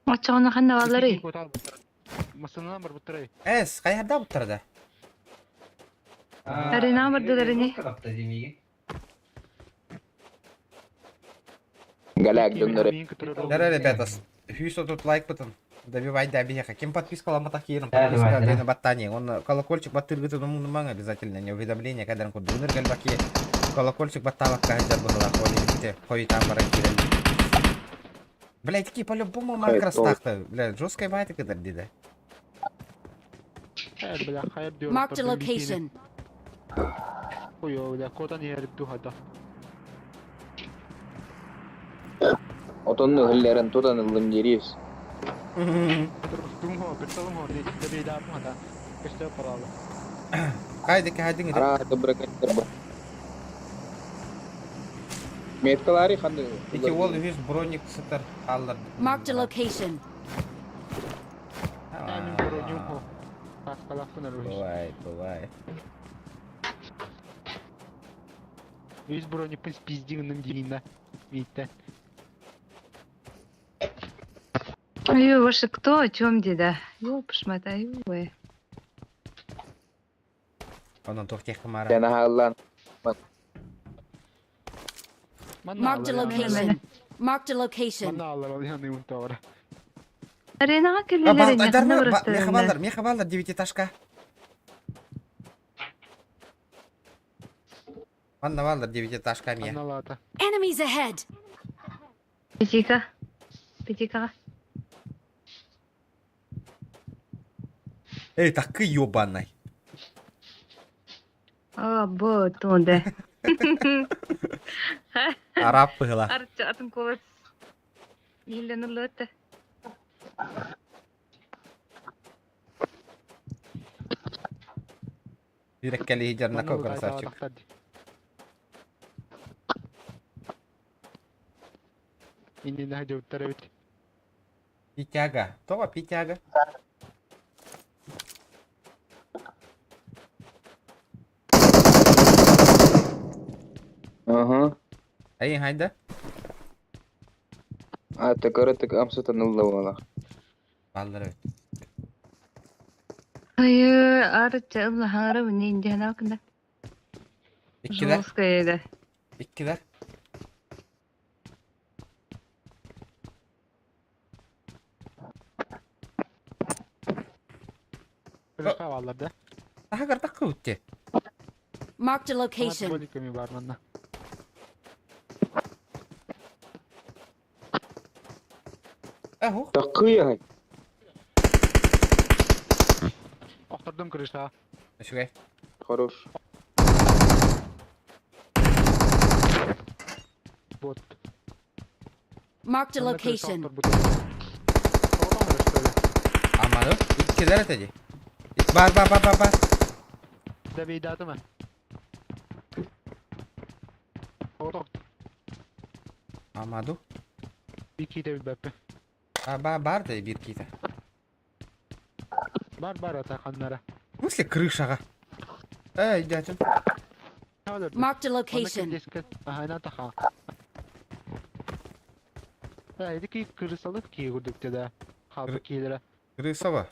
Оччоҕуна ханна балары? Бота албыттар. Масанан барбыттарай. Эс, хайарда буттара да? Арена бардылар ини. Галяк дьоннор. Дара, ребята, 130 лайк бытын. Добивай да биһиэхэ. Ким подпискаламматах киирин подписка диэни баттаани. Он колокольчик баттыргытын умнумаҥ обязательно. Не уведомление кэлэрин курдук. Үнүр кэлбэки колокольчик баттаабакка сылдьар быһылаах. Ол иһин хойутаан баран киирэн. Блядь, такие по-любому макростахта. Бля, жесткая байтыка диде. Э, бля, хайыр diyorum. Marked a location. Ой, бля, котан иһэр духата. Отонну ыһылларын тутан ыллым дириис. Думго, представим, добейда мата. Кесте паралы. Хайды, хайды. Ара добракаттар бу. Меткалари ханды. Ити ол үһүс броник сытар хааллар. Marked a location. Мин бронюм хо. Каскалафын арыш. Бывает, бывает. Үс броник пиздигним дигинде. Витте. Ой, ваши кто, о чем деда? Ёпшмат, ой. Онон туох тех мара. Сен хааллан. Marked a location. Marked a location. Манна алар ал яны унтавара. Аренаға келелер ини, ханна Меха барыстарына. баллар, меха баллар девятиэтажка. Манна баллар девятиэтажка мия. Аналата. Enemies ahead. Пятика. Пятикаға. Эй, такы ёбаный. О, бу, тонде. Арап пыгла. Арчы атын колос. Елен ұлы Yürekкели хиджарнако красавчик. Иннин хажуттар бит. Питяга. Това питяга. Ага. Эй, хайда. Ата көрөтүк амсытан ылла буолар. Баллар evet. Ай, арчы ылла хаңара міне инде ханакында. Иккилер. Жесткая еді. Иккилер. Крышка баллар да. Daha kartak kıvıttı. Marked a location. Брониками бар манна. Аху. Такы Охтордум крыша. Шугай. Хорош. Вот. Marked a location. Аману. Иккилер этеди. Бар бар бар бар бар. Добейдаты ма. Отох. Амаду. Бики де бәппе. А ба бар да бир кита. Бар бар ата ханнара. В смысле крышаға? Эй, дядя. Marked a location. Ага, таха. Да, эдики крысалык ки курдук да. Хабы килere. Крысова.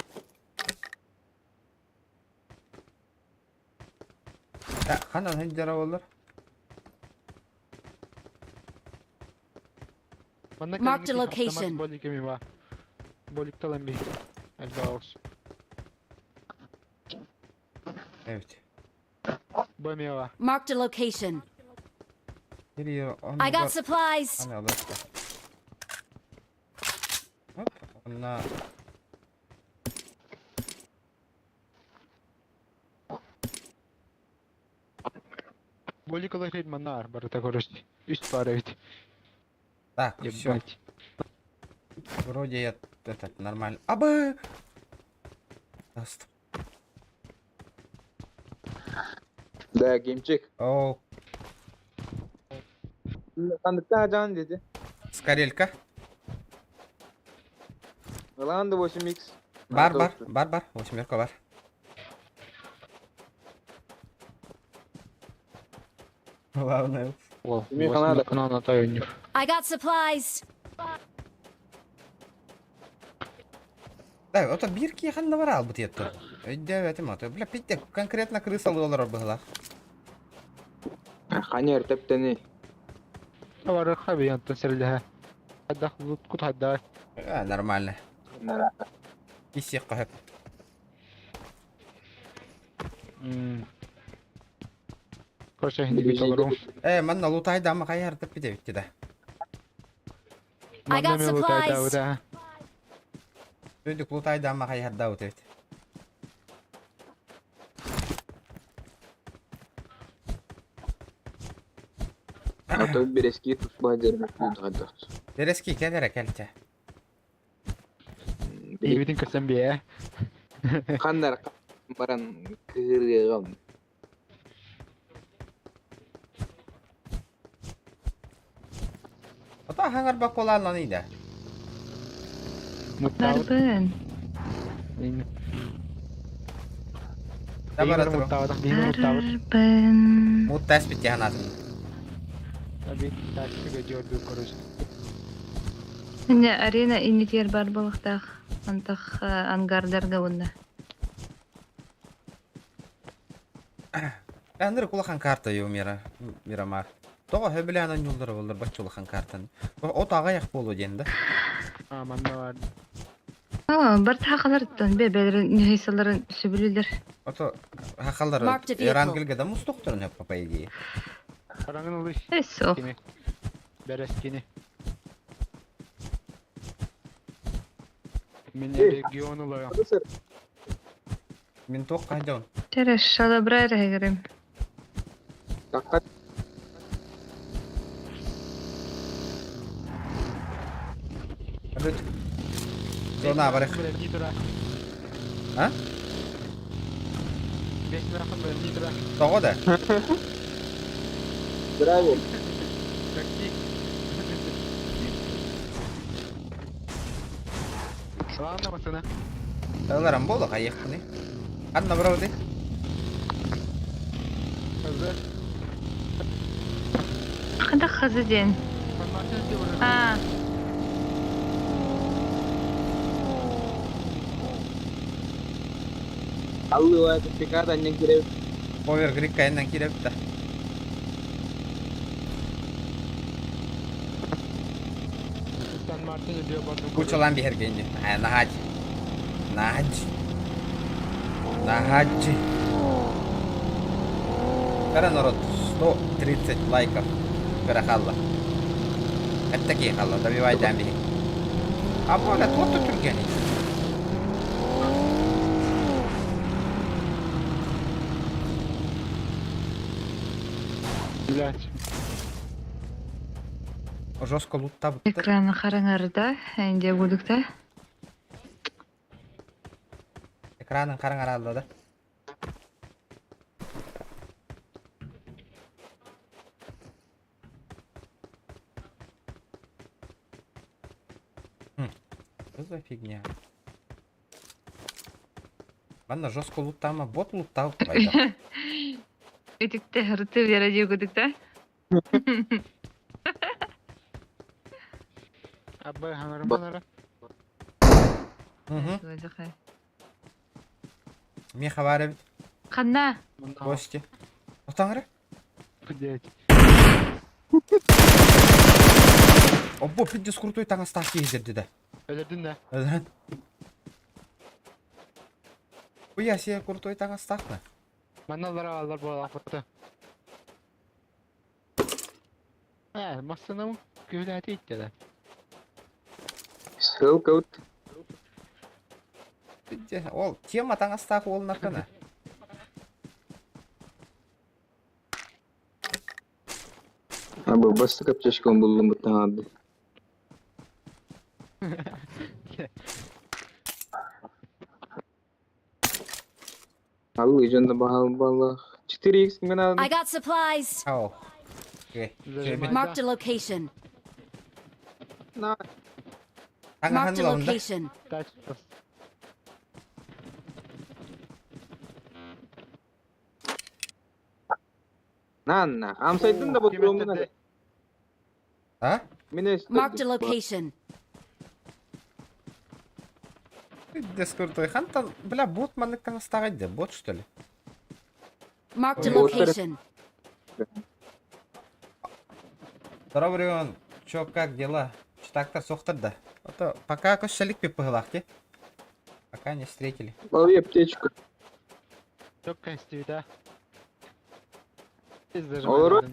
Я, ханан хенджара олар. Marked a location. Боликами ба. Болик талан би. Альбаус. Evet. Бомева. Marked a location. Geliyor. I got supplies. Hani alır. Hop. Onunla. Болик алар манар бар та короче. Үст бар evet. Так, все. Ебать. Вроде я этот нормально. Абы! Даст. Да, геймчик. О, Хандыкта жан деди. Скорелька. Ыланды 8x. Бар бар бар бар. Восьмерка бар. Главное. О, Михаил, на тайне. I got supplies. Да, ото биир киһи ханна бар аалбыт етту. Өйдөөбөтүм ото. Бля, питтэ конкретно крыса олорор быһылаах. Ханер тэптени. Бар хаби антон серлеһэ. Хайдах кут хайдах. А, нормально. Исиэх хөп. Короче, не бит Э, манна лутайда хайар тэппит эбитти да. I got supplies. Үрдүк лутайда хайардаабыт эбит. Ото берески туспа дербек хайдах. Берески кэлэрэ кэлчэ. Ибитин көсөн бие. Ханнар баран кырыгам. Ото хаңар баколаан ида. Барбын. Табара туру. Барбын. Муттас бит яханатын. Аби тачка жорду короче. Инне арена иннитер бар болуктах. Антах ангардарга онда. Әндір кулахан карта ю мира Мирамар. Тоҕо хөбүлээн юлдары боллар баччулахан картаны. От аҕайах болу диэн да. А, манна бар. О, бар тахаларыттан бе бэлерин нехисаларын сөбүлүлер. Ото хахалар Marked a vehicle. Эрангелге да мустуктурун хөп по идее. Караңын улыш. Эсо. Кини. Берескини. Мен регион улая. Мен тоқ қайдаун. Тереш шалабра регерим. Такка Бүт. Зона барых. А? Тоҕо да? Драйвер. Такси. Ладно, пацаны. Ыларам болу қайықпыны. Анна бұрауды. Хазы. Кандай хазы ден? А, Аллы пикада не киреп. Овер грик кайынан киреп да. Сан Мартин диye бардым. Кучалан бихергенди. А, нахач. Нахач. Нахач. Кара народ, 130 лайков. Карахалла. Это такие халла, добивай дамби. А боля, вот тут түргени. Блять. Жестко лутта бутты. экраны караңарда, энде гудукта. Экранын караңар алды да. Хм, Что за фигня? Ладно, жестко луттама, бот луттал. Пайда. Үтүкте хырты бере гудукта. Абы хаңарманара. Мгм. Меха бар бит. Канна. Гости. Отаңры? Блять. Обо, пиздец крутой таңастақ кездерді да. Өлердин да. Öldürün. Хуя себе крутой таңастақ Маналар алар бола апырты. Ә, масына күләти итте да. Ссылка вот. Ол тема таңастақ ол наркана. Абы басты каптешкон булдум буттан Аллы жонда бахал балах. 4x кимге надо? I got supplies. Ау. Окей. Marked a location. На. Marked a location. Тачка. На, на. Амсайдын да ботуруум надо. А? Мине Marked a location. Пиздец крутой. Хантан, бля, бот маннык таҥастааҕый да, бот что ли? Marked a Боттар location. Здорово, Чё, как дела? Читактар сохтар да. Это пока көссөлүк пиппыһылаах ти. Пока не встретили. Лови аптечку. Çok костюда. Biz de Olur.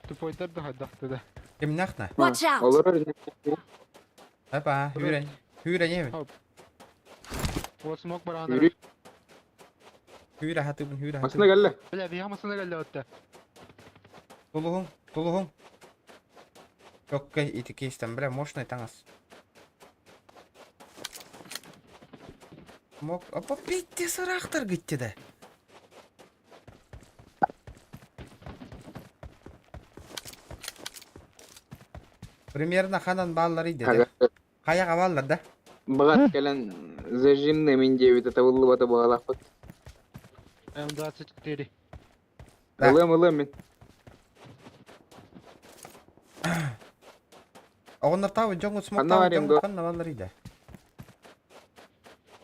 Тупойдар да хайдахты да. Кимнэх на? Watch out! Олорор. Опа, хүрэн. Хүрэн эбин. Ол смок барана. Yürü. Хүрэ хатыбын, хүрэ Masına хатыбын. geldi. Бля, биһамасына келді отта. Тулуһуҥ, тулуһуҥ. Чокка ити кейстен, бля, мощный таҥас. Мок, опа, пиздец ыраахтар гитти да. Примерно ханан бааллар иде. Хайаға бааллар да. Бағат кэлэн зажимный мен диэбитэ табыллыбата баҕалаахпыт. М24. Да. Ылыам ылыам мин. Оҕоннор таабы дьоҥҥут Ханна смоктаабы барыам дьоҥҥут дуо? ханна бааллар иде.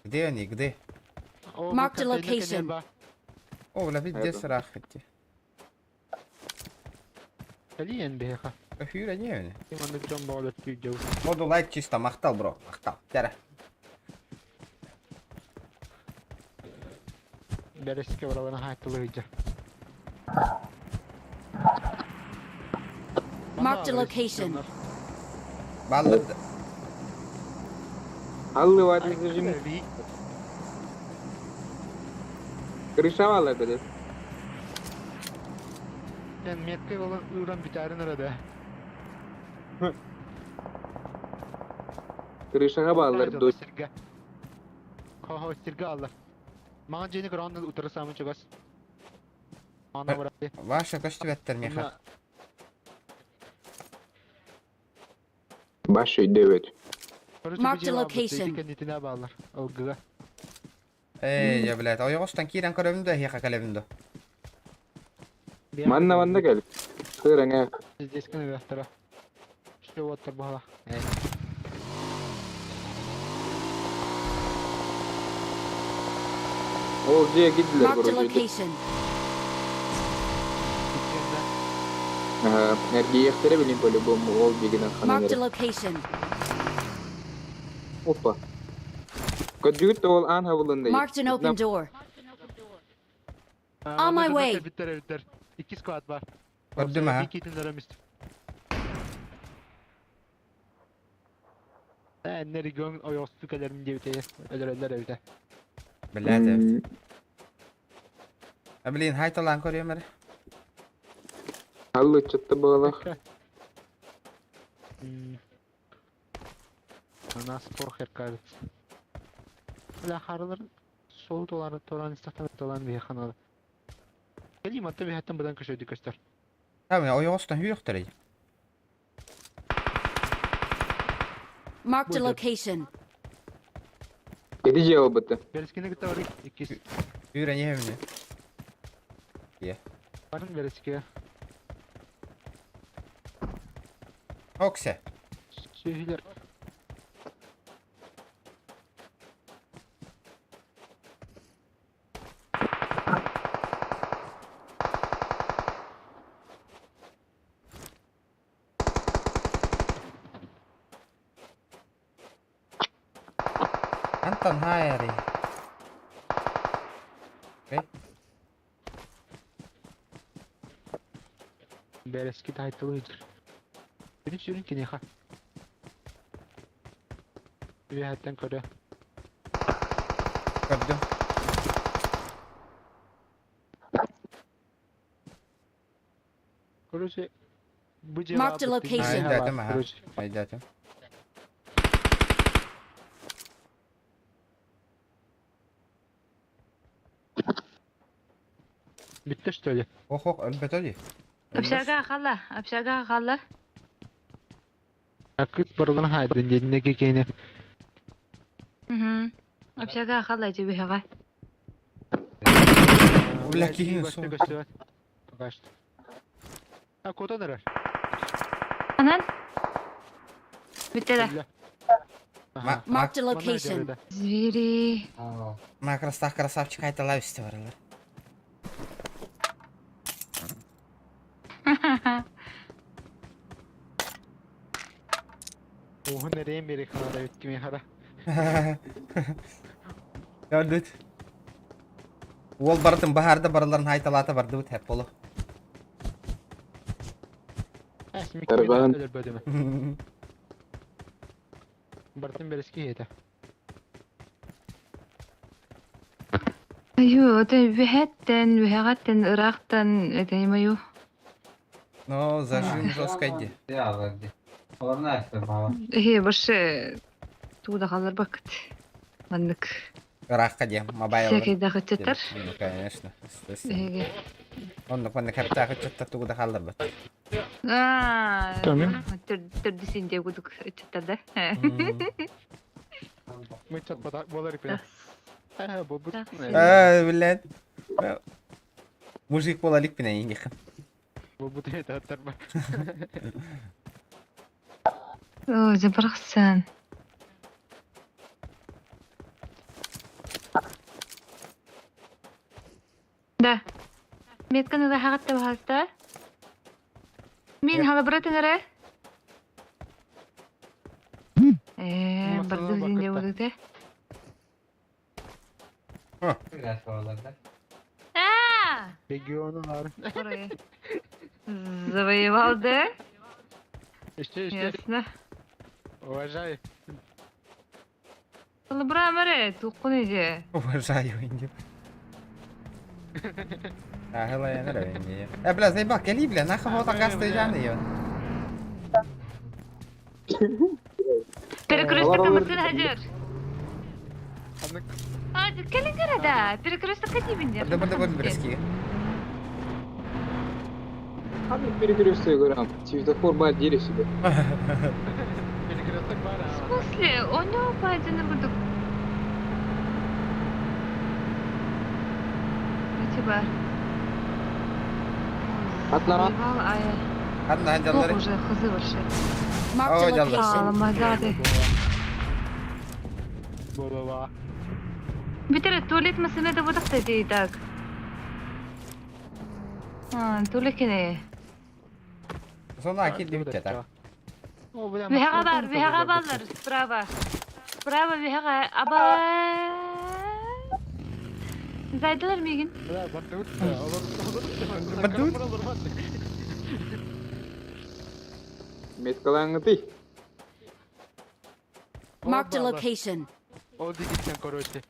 Где они, где? О, Marked a location. О, бля, пиздец ыраах ити. Калиен биһиэхэ. Хүрэ не öyle. Маннык дьон баҕалар түйдеу. Ходу лайк чисто махтал, бро. Махтал. Тәрә. Бәреске бараларын хайтылы ыйдьа. Marked a location. Баллар Аллы бар зажимный. Крышавалар dedi. Sen меткой olan ыран бүтәрін арада. Крышаға баллар дос. Сирге. Хо-хо, сирге аллар. Маған жені граундын утыры самын чугас. Ана барады. Ваша көстүбэттер меха. Баш өйдөбөт. Marked a location. Кендитине баллар. Олгыга. Эй, я, блядь, ойоҕостон киирэн көрөбүн да, эһиэхэ кэлэбин да. Манна манна кел. Сырыңа. Здесь кene вектора. Что вот бала. Ол же гидлер Marked a короче. location. Ага, эргиехтере билин по-любому ол дигинен Marked a ханан. location. Опа. Көдүгүт ол ан хабылында. Marked an open door. On my way. Bitter bitter. İki squad var. Көрдүм аха. İki itin Эннери гөн ойосту келерим диэбитэ өлөрөллөр эбитэ. Блядь, эбит. А, блин, хайталаан көрүөм эрэ. Аллы чытты баалах. У нас похер, кажется. Бля, харылар сол долары туран истахтан долан бии ханалы. Кэлиим атта биһэттэн быдан көшөйдү көстөр. Там ойоҕостон хүүрөхтөрүй. Marked a Будет. location. Эти же албыты. Берескини кытта барый иккис. Хүүрэн иһэбини. Барын береске. Оксе. Сүйүлер. Антон хайари. Окей. Берески тайтылы ыдыр. Бiri сүрүн киниха. Биһэттэн көрө. Көрдүм. Короче, бу Marked a location. Айдатым, аха. Айдатым. Bitti что ли? Ох, ох, өлбөтө дии. Общага хала, общага хала. Акыт барылын хайдын дедине кекени. Угу. Общага хала жибиһэҕэ. Бля, киһини сол. Пока что. А куда нарар? Анан? Бүттэ да. Бля. Marked a location. Звери. Макростах красавчик айтала үсте баралар. Уһун эрэйин биэри хаара бүттүм хара. Көрдүт. Уол барытын баһаарда барыларын хайталаата бардыбыт хэп болу. Тарбаан. Бартын бэрэски этэ. Аю, это үһэттэн, үһэҕэттэн, ыраахтан, это не мою. Но зажим жестко иди. Эһи, больше туда халар бакыт. Маннык. Ыраахха диэ, мобайл. Всякий дахытчаттар. Ну, конечно, естественно. Эһиги. Оннук маннык хэптаах ыччаттар тугу да хаалларбат. Аа, Тамим. төрдүсүн диэ кудук ыччаттар да. Мы чат болар ипе. Бу Аа, блядь. Мужик буола иликпин эйиҥҥэ. Бу бу это тарба. Оо, дьэ барахсан. Да. Метканы да хаҕатта баһаста. Мин халабыратын эрэ. Ээ, барды зинде будуте. Аа! Региону бар. Завоевал, да? Еще, еще. Ясно. Уважаю. Халабыра мэрэ, туққун иже. Уважаю инди. Ахыла эрэ инди. Э, бля, заебал, кели, бля, нахуй вот акасты жаны её. Перекресток аматын хажар. А, кэлин да, перекресток кадибин Барды барды барды брески. Ханнык перекресток көрөм. Светофор бар дире себе. Перекресток бар. В смысле? У него пойден буду. Эти бар. Атнара. Завоевал, а я... Ханна Ох, ханжаллары. уже хызы вообще. Marked a О, дяллар. location. Аламазады. Бо-бо-бо. Битер туалет масына да будак та так. А, туалет кене. Зона килди бүтте так. О, бля, Вега бар, вега баллар, справа. Справа вега, аба. Зайдылар мигин. Бля, бардыбыт. Бардыбыт? Меткалаңыты. Marked a location. Ол дигиттен короче.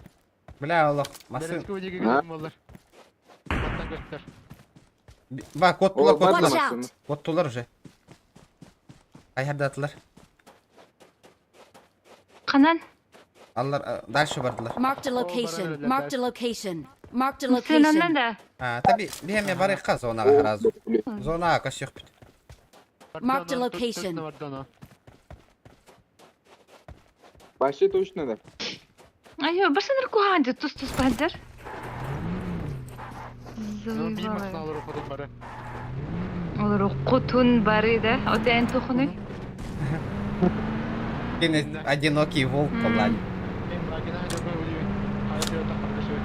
Бля, Аллах, масы. Бэрэски удиги болар. Баттан көстөр. Ба, коттулар, О, бар коттулар. Watch out. Коттулар уже. Айхардатылар. Канан. Аллар дальше бардылар. Marked a location. Marked a location. Marked a Сынаннан location. да. А, таби, бихеме барыхка зонага харазу. Зонага кашык бүт. Marked a location. Вообще точно да. Айо, башаныр куханды, тус-тус бандыр. Ну, бир Завоевала. машина алыр окудум бары. Олар кутун бары да, отен тухуны. Кини одинокий волк полали. Эм багина жобой улюй. Хайды отак кашой.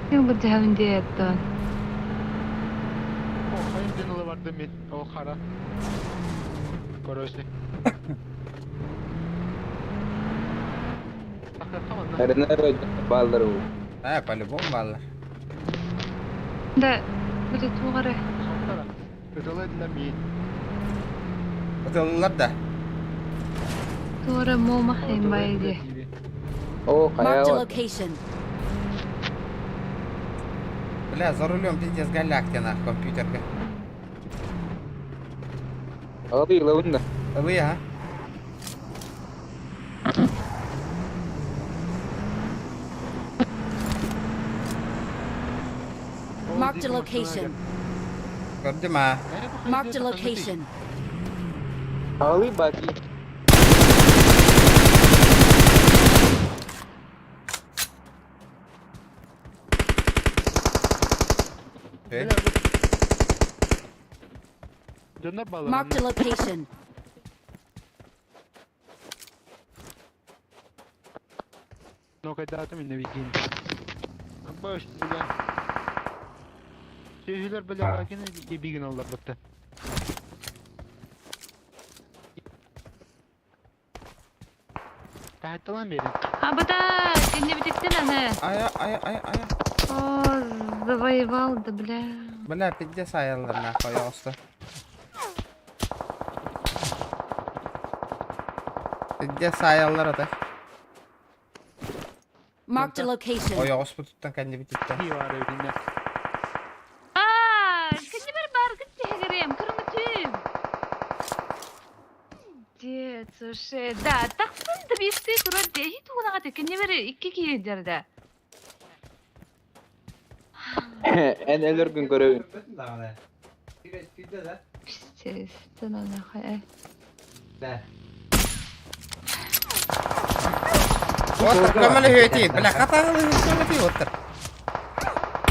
Ким бу жабынде аттон. О, хайым ден барды мен. О, хара. Короче. Эрнер баллар бу. А, по-любому баллар. Да, бу тугары. Өтөлөдүлөр мен. Отыллар да. Тугары мома хаймайды. О, Marked a кая location. Бля, за рулем пиздец галяк нах компьютерка. Алды лавында. Вы, а? Marked a location. Көрдүм а. Marked a location. Алды баки. Э, Дьоннор бааллар Marked a онно. location. Нокайдаатым инне видин. Баш, бля. Сүөһүлэр бля кини дебигин алларбытта. Таһатталан берин. Абата, кэннибититтэн аны. Ая, ая, ая, ая. О, завоевал да, бля. Бля, пиздец аяллар нахуй оста. Пиздец аяллар ата. Marked a location. Ойоҕоспутуттан кэннибититтэн. Кии бар эбитинне. Аа, кэннибэр бааргын тиһэгэрем, кырмытым. Дед, слушай, да, тахсан да бииртee турар дии, эһи тугунаҕа кэннибэр икки киһи дьарда. Эн өлөргүн көрөбүн. Пиздец, нахуй, э. Оттор көмөлөһүөтиит. Бля, хатаҕылыы көмөлөһүөтиит оттор.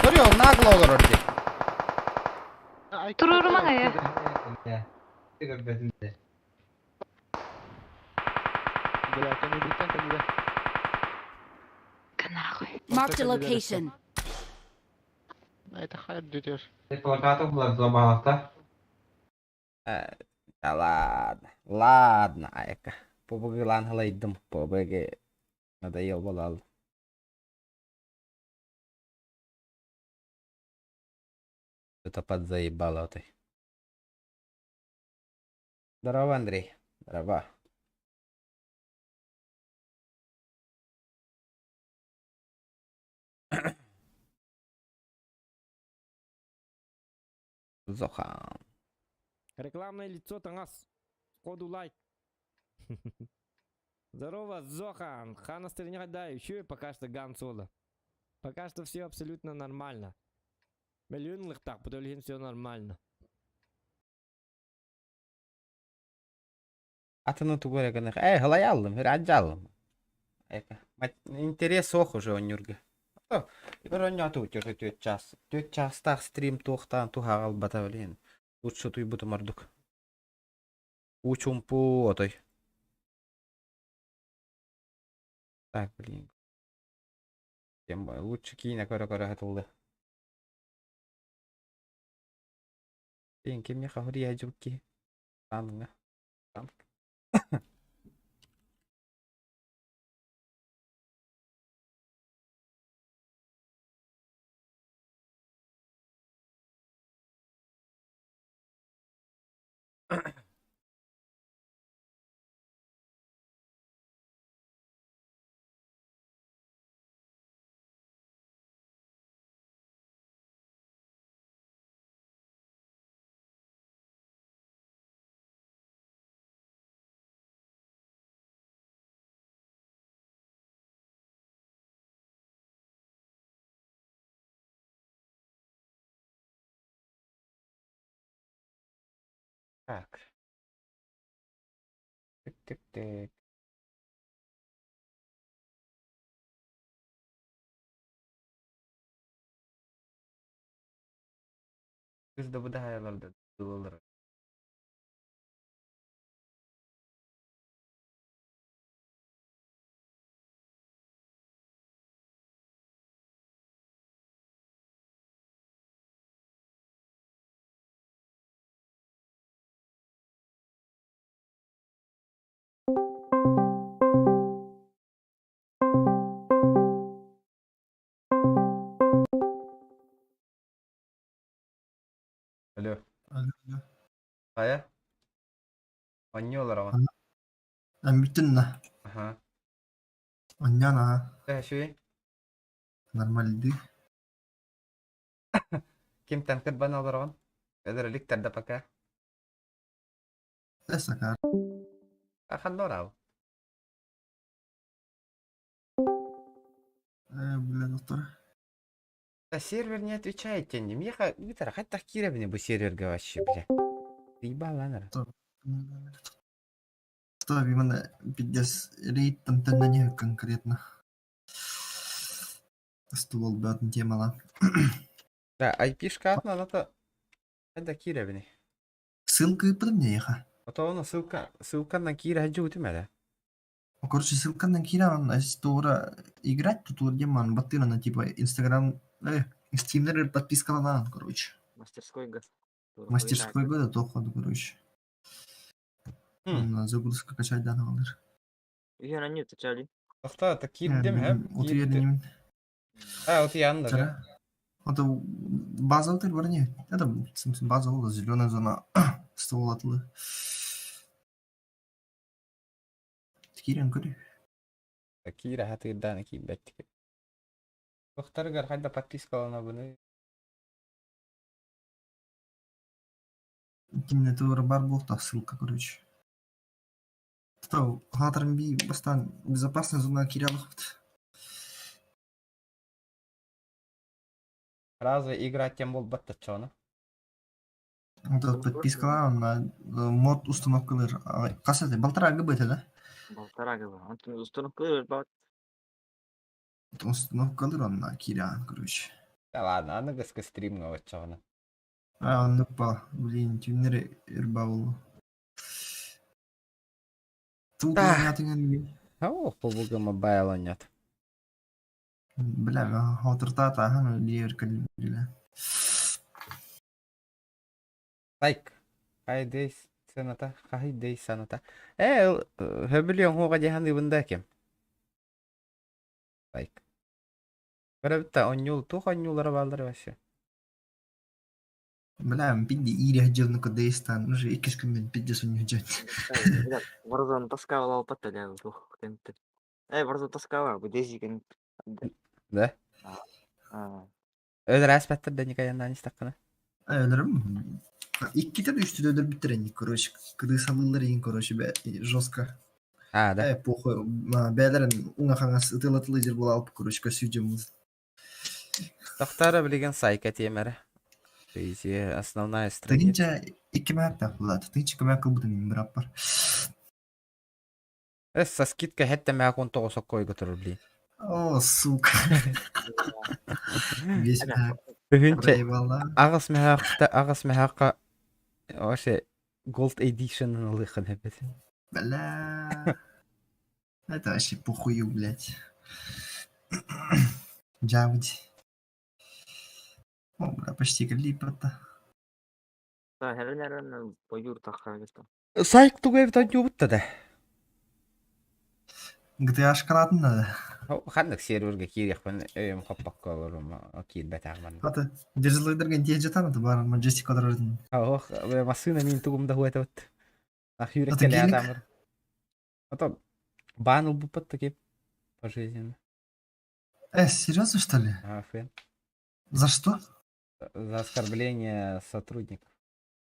Көрүө, ол нагло олорор дии. Туруорумаҥ айа. Бля, кэннибиттэн кэннибэ. Нахуй. Marked a location. Это хайр дүтер. Э, Да ладно, ладно, айка. Побыгылаан халайдым, побыгы. Надоел болал. Это подзаебало ты. Здорово, Андрей. Здорово. Зохан. Рекламное лицо Танас. Коду лайк. Здорово, Зохан. Хана да, еще и пока что Ган Соло. Пока что все абсолютно нормально. Миллион так, потом все нормально. Атыны тугу эрэ гыныах. Ээ, халайаллым, хыраджаллым. Эка. Интерес ох уже онньуурга. Оонньоотубут түөрт час. Түөрт чаастаах стрим туохтаан туһаҕалбата блин. Лучше утуйбутум ордук. Уу чумпу отой. Так, блин. Тем более, лучше киинэ көрө-көрө сатыллыа. Блин, кимиэхэ хоруйа дьубут киһи? Танга. Танк. Так. Тык-тык-тык. Кыз да быдаһайалар да дылалар. Алло. Алло, алло. Хайа? Оонньуу олороҕун. Бүтүн Аха. Онньон аха. Э, үчүгэй. Нормальный. Кимтэн кырбана олороҕун? Өлөр иликтэр да пока. Эсакар. Ханна олороҕун? Э, бля, доктор. Да сервер не отвечает тебе. Меха, Витер, хоть так кирабини бу серверга вообще, бля. Ты ебала, наверное. Стоп, именно пиздец, рейд там на не конкретно. Ствол батын темала. Да, IP-шка атна, ната. Это кирабини. Ссылка ыыппытым эйиэхэ. Ото ону ссылка ссылканан киирэ сылдьыбытым эрэ. Короче, ссылканан киирэн туора играть тут диэн маан баттыыр типа Инстаграм Стимнер подпискаланаан короче. Мастерскойга. Мастерскойга да туох ходу короче. Загрузка качайдан алыр. Үйен анню тачали. Тохто, та киирдим хэп. Утуйар А, утуйан да. Это база отель бар не? Это база ол зеленая зона ствол атылы. Киирэн көрүй. Киирэ хатыырдаан киирбэттик. Тохтарыгар хайда подпискаланабыны. Кимне туора бар буолта ссылка короче. То хаатарым би бастаан безопасная зона киирэ алахпыт. Разве играть тем буолбат чону? Вот подпискалаан мод установкалар хас это балтара ГБ да? Балтара ГБ. Онтон установкалар бат. Установкалар онна киирэн короче. Да ладно, аныгыска стримҥа оччоҕуна. А, оннук па, блин, түүннэри ырба болу. Тут О, PUBG Mobile онньот. Бля, хотуртаата ахан лиер кэлбилэ. Лайк. Хай цената, хай дей саната. Э, хөбүлүөн хуга дьаһан ыбында кем. Лайк. Көрөбүтта онньул тух онньулара бааллар вообще. Бля, пидди ири хадьылны кодейстан, уже иккис күммүн пидди сунньу Warzone таскала алпатта да тух кентте. Э, Warzone таскала, бу дези кен. Да? Өлөр аспаттар да никаяндан истаккана. Өлөрүм. Икките да үстүдө өлөр бүттерен, короче, крысалылар ин, короче, жестко. А, да? Э, похуй, бээлерин уңа хаңас ытылатылы жер була алып, короче, көсү жемуз. Тохтара билген сайка темере. Изи основная страница. Тыгынча икки мәп булат. Тыгынча көмәк кылбытым бирап бар. Э, со скидка хетте мә 19 соккой көтөрөр блин. О, сука. Весь мәп. Тыгынча Проебала. агас мәхакта агас мәхакка вообще Gold Edition ылыхын хепет. Бля. Это вообще похую, блядь. Джавди. О, бля, почти клипа-то. Да, херен боюр тахха Сайк тугай бит да. GTA шоколадын надо. Ханнык серверге кириэхпин өйүм хоппокко олорум киирбет ағман. Аты, держалайдерген тие жатан аты бар, Маджестик квадратын. Ох, массына мин тугум да хуэта вот. Ах, юрек Аты келе гелик? атамыр. Ато бан ылбыппат таки пожизненно. Э, серьезно, что ли? Ага, фен. За что? За оскорбление сотрудников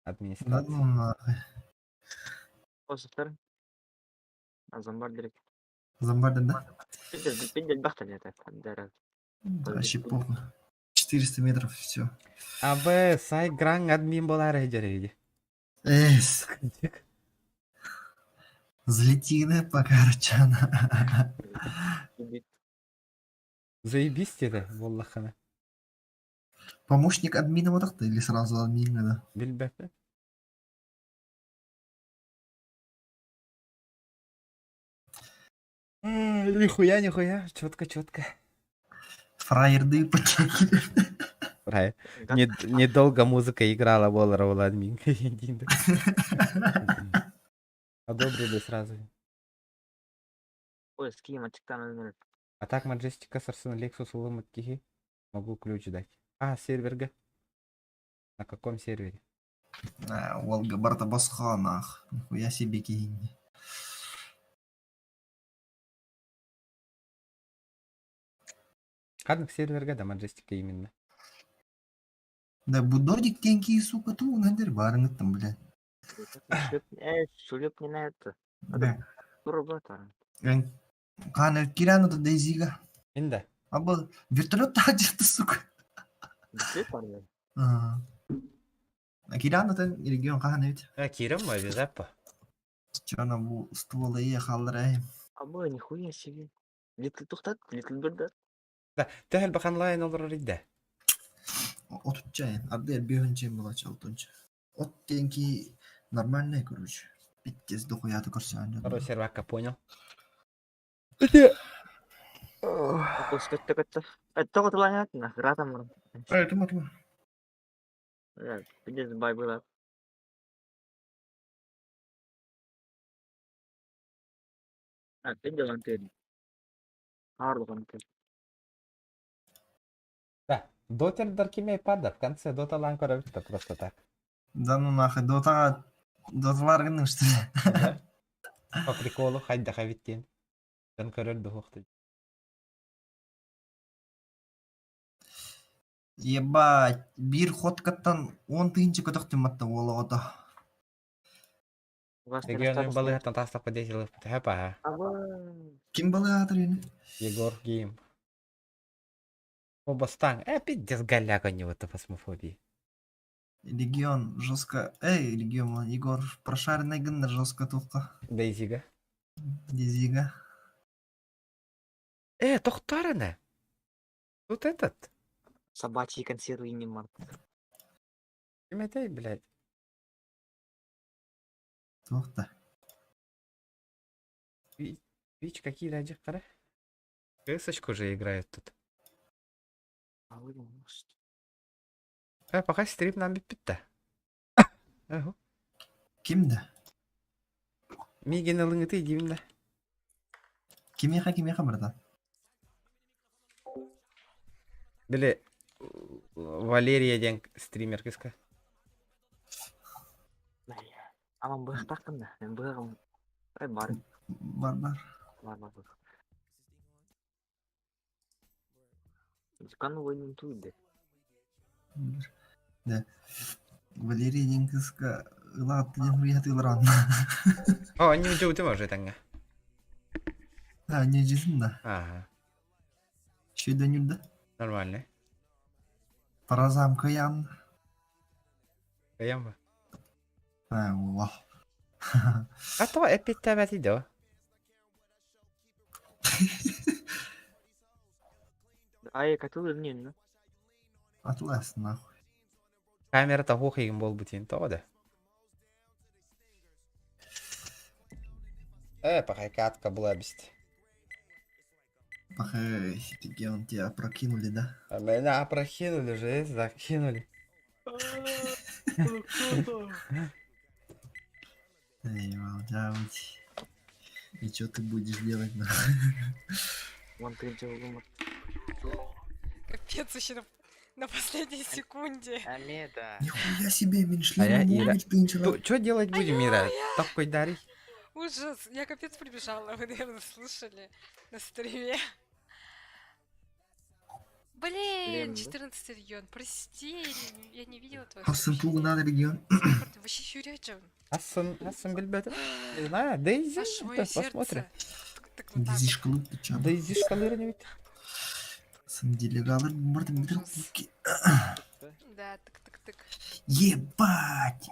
Да администрации. ну нахуй. Осыптар. Азамбар direkt. Зомбарда, да? Пиздец, пиздец бахта это. Да. Да, вообще похуй. 400 метров, все. Абы сай гран админ болар эжереди. Эй, сука. Взлетины пока, рчана. Заебись это, воллахана. Помощник админа вот так-то или сразу админ надо? Билбеппи. Нихуя, нихуя, четко, четко. Фраерды ипотеки. Рай. Недолго музыка играла, болар ол админ. Одобрили сразу. Ой, с кем ачыктан А так Маджестика сарсын Lexus улымыт кихи. Могу ключ дать. А, серверге. На каком сервере? А, Волга барта босха нах. Нихуя себе кинь. Хаднык серверге да Маджестика именно. Да будодик тенькие, сука, ту надер барыңы там, блядь. Э, шулеп не на это. Да. Робота. Каны кирана то дейзига. Инда. Абы вертолет тажыты, сука. А Кирана тен регион каны бит. А, кирем ма визаппа. Чана бу стволы ехаллар эй. Абы, нихуя себе. Литл тухтат, литл бирда. Да, төһөл бахан лайн олорор идде. Отучча эн. Арды бүйөнче булач алтынчы. От тенки Нормальный, короче. Пиздец, дохуя ты көрсөөн. Второй сервакка понял. Көттө көттө. Тоҕо тулаҥатына, ыраатан баран. Эй, тума, тума. Пиздец бай была. Пиздец антен. Харлык антен. Да, дотер Даркимей пада, в конце дота ланкора это просто так. Да ну нахуй, дотаға доталар гынның что ли? Да. По приколу, хайда хавиттен. Дон король духохты. Ебать, бир ходкаттан 10 тыһынча көтөхтүм атта уола ото. Регионный балыгаттан тастап подесил хэпа. Ким балыгатыр юны? Егор Гейм. Оба стан. Пиздец, голяк у него-то фасмофобии. Легион жестко. Эй, Легион, Егор, прошаренный гыннар жестко тухка. Дейзига. Дезига. Тохтарана. Тут этот. Собачьи консервы не март. Ким блядь. Тухта. Вич, какие ради қара? Кэсочку же играют тут. Пока стрип нам биппитта. Ага. Кимде? Миген ылыңыты димда. Кимеха, кимеха, братан? Биле Валерия ден стример кыска. Аман быһтакын да. Мен быһыгым. Ай бар. Бар, бар. Бар, бар, бар. Дукан ойнын туйды. Да. Валерия ден кыска ылаат ден хуят ылран. О, они уже утым уже таңга. Да, не жесін да. Ага, Шөйден юрды. нормально. Паразам кыян. Каям ба. А, вау. А то эпит табати до. Ай, катылы не, ну. Атлас, нахуй. Камера того хигин бол бутин то да. Пока катка была бест. Пахай, он тебя опрокинули, да? А меня опрокинули же, закинули. Эй, вот. И что ты будешь делать, нахуй? Вон ты делал Капец, вообще на последней секунде. Амеда. Нихуя себе, А меньшли, я Ира. Ира. Что делать будем, Ира? Такой дарий. Ужас, я капец прибежала, вы, наверное, слышали на стриме. Блин, Блин, да? 14 регион, прости, я не видела твое Хасын сообщение. надо регион. Вообще юрячем. Асын, асын билбетим. Не знаю, Дейзи, Аж мое посмотрим. сердце. Так, так вот так Дейзи вот. шкалы, ты чё? Дейзи шкалыры не ведь. Сын делегалар, мұрты Ужас. Да, тык тык тык. Ебать!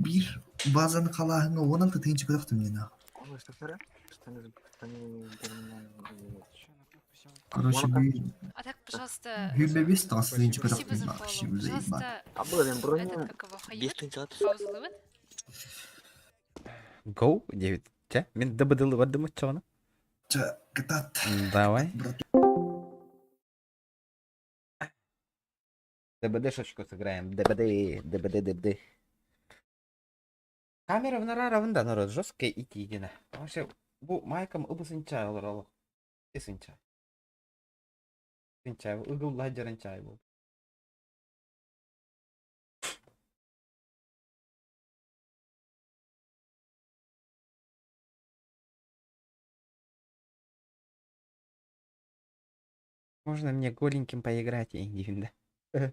Бир базаны қалағыңа 16 тыгынчы көтөхтүм мен. Ой, что второе? Штаны, штаны, Короче, бир А так, пожалуйста, бир бес тағасы тыгынчы спасибо көтөхтүм за нахуй, фоллоу. заебать. Пожалуйста, А было мен броню. этот, как его, Бес Хайют, тынча паузу лывын. Go, 9. Ча, мен дбдл бардым чоғына. Ча, катат. Давай. Брат. ДБДшечку сыграем. ДБД, ДБД, ДБД. Камера в нарара народ жесткая и тигина. Вообще, бу майкам ыбысынча олар олох. Исынча. Сынча, ыгыл ладжарынча бу. Можно мне голеньким поиграть, Индивин, да?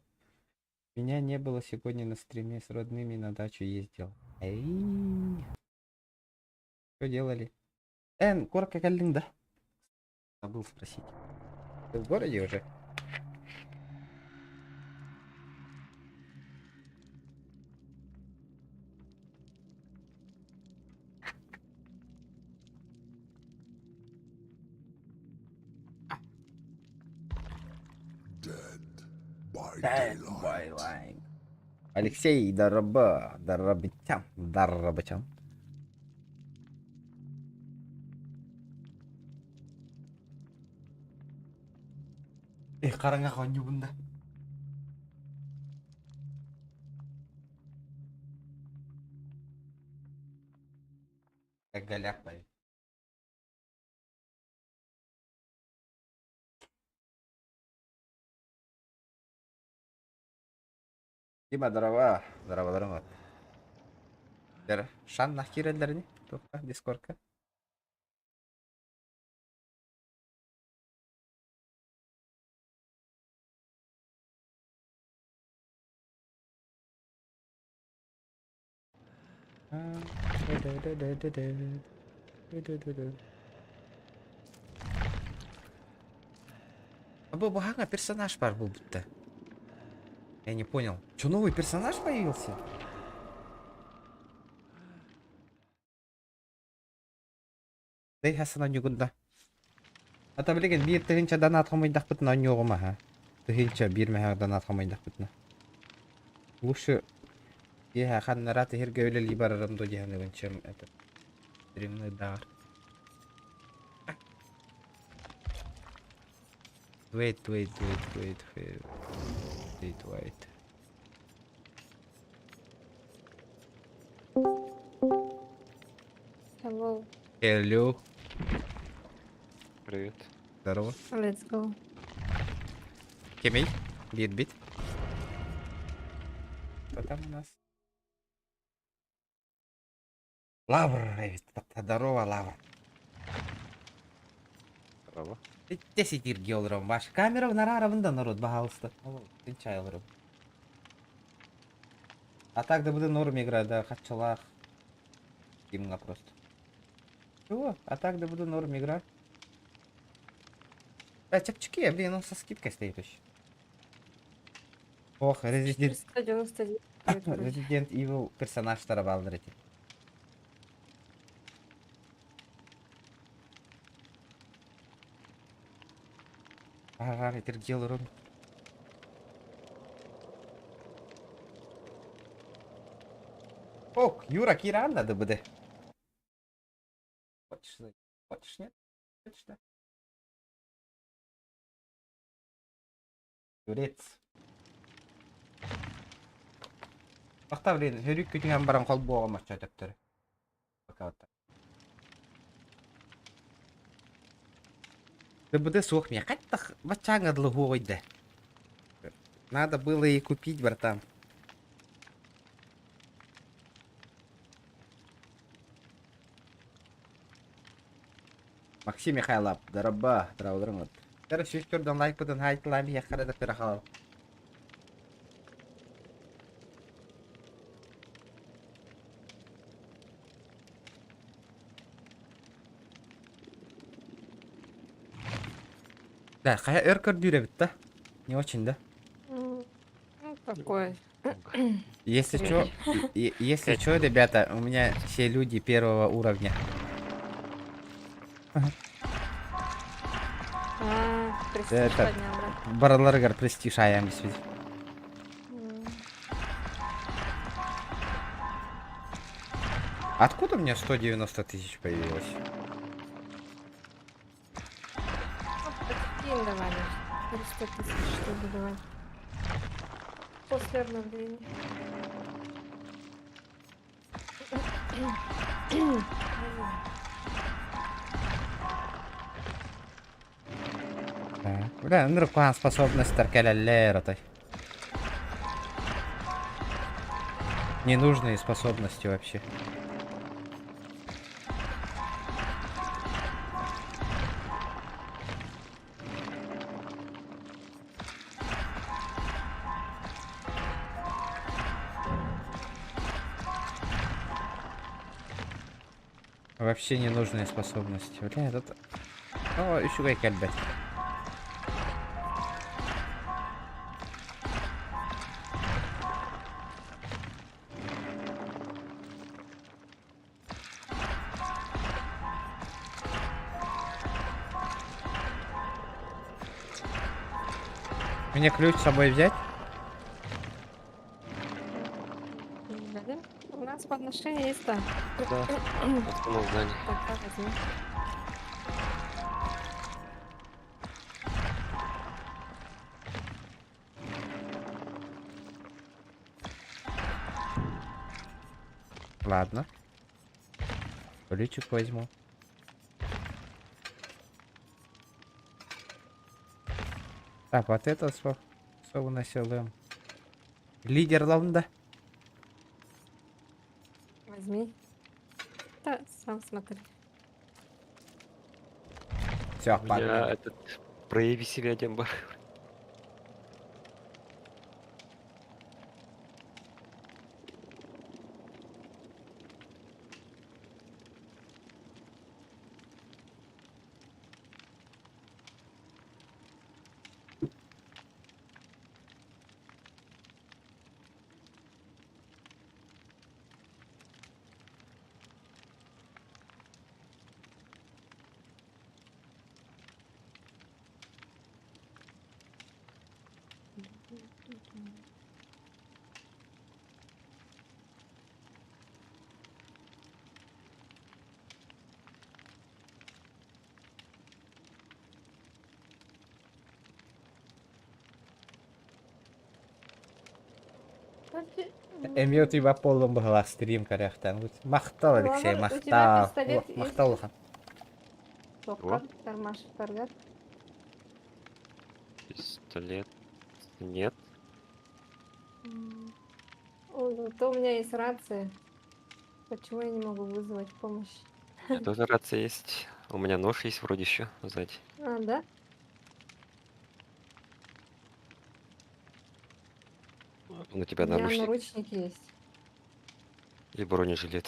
Меня не было сегодня на стриме с родными на дачу ездил. Эй. Что делали? Эн, корка каллинг, да? Забыл спросить. Ты в городе уже? Dead by daylight. Алексей, дороба, дорабитям, дарабачам. Эх, хараҥа хонньубун да. Голяк Дима, здорово. Здорово, вот. Шан нахиреллерини? Тухха, дискордка. Бу баһаҥа персонаж бар был будто. Я не понял. Че, новый персонаж появился? Дай хасана ньугунда. Ата билигин биир тыһыынча донат хомуйдахпытына онньуоҕум аһа. Тыһыынча биир мэһээх донат хомуйдахпытына. Лучше киэһэ ханнара тиһиргэ үлэлии барарым дуо диэхинибин чем этот стримныйдааҕар. Wait, wait, wait, wait, wait, wait, wait. Hello. Hello. Привет. Здорово. Let's go. Кемей? Бит-бит. Что там у нас? Лавр, здорово, Лавр. Здорово. 10 геолором. Ваш камера в нараравында народ, пожалуйста. Тынчайлырым. А так да буду норм играть, да, хачалах. Именно просто. Чего? А так да буду норм играть. А, чапчики, блин, он со скидкой стоит еще. Ох, Resident... 199. Resident Evil персонаж тарабалдыр эти. Ага, этергелырым. Ок, Юра, Киран надо буде. Хочешь, хочешь, нет? Хочешь, да? Юрец. Бахта, блин, хөрүк күтүһэн баран хол буоҕа мачча төптөрү. Пока вот так. ДБД суох мне. Хаттах бачаңа длыгуойда. Надо было и купить, братан. Максим Михайлов, дороба, дорогой. Короче, үстөрдөн лайк бутын хайтлайм яхара да пирахал. Да, хая өр көрдүүрэ битта. Не очень, да? Ну, такой. Если чё, если чё, ребята, у меня все люди первого уровня. А, престиж Это поднял, да? Бараларгар престиж аям действительно. Откуда у меня 190 тысяч появилось? Им давали. 300 тысяч, чтобы давать. После обновления. Так. Бля, ныркуан способность таркаляллер Ненужные способности вообще. Вообще ненужные способности. Бля, этот... О, еще кальбет. Мне ключ с собой взять? Подношение есть, да? Да. Остановил здание. Тогда возьми. Ладно. Ключик возьму. Так, вот это что, что у нас LM? Лидер лаунда. Возьми. Да, сам смотри. Все, У меня погнали. этот... Прояви себя, Дембар. Эмиэ утуйбат буоллум быһалаах стрим көрүөхтэн. Махтал, Алексей, Лавр, у тебя махтал. пистолет есть? Махтал улахан. Тоққа, кармашықтарға. Пистолет. Нет. М. О, зато у меня есть рация. Почему я не могу вызвать помощь? У меня тоже рация есть. У меня нож есть вроде еще сзади. А, да? Он у тебя У меня наручник наручники есть. и бронежилет.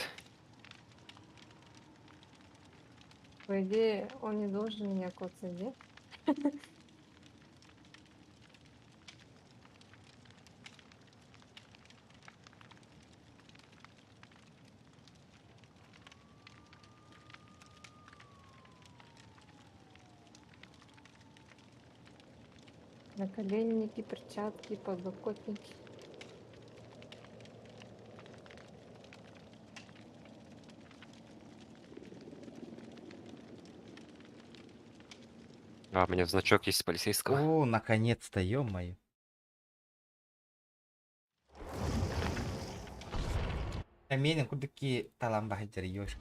По идее, он не должен меня коцать, да? Наколенники, перчатки, подлокотники. А, у меня значок есть полицейского. О, наконец-то, ё-моё. Менин кудуки талан бахыджар ёш.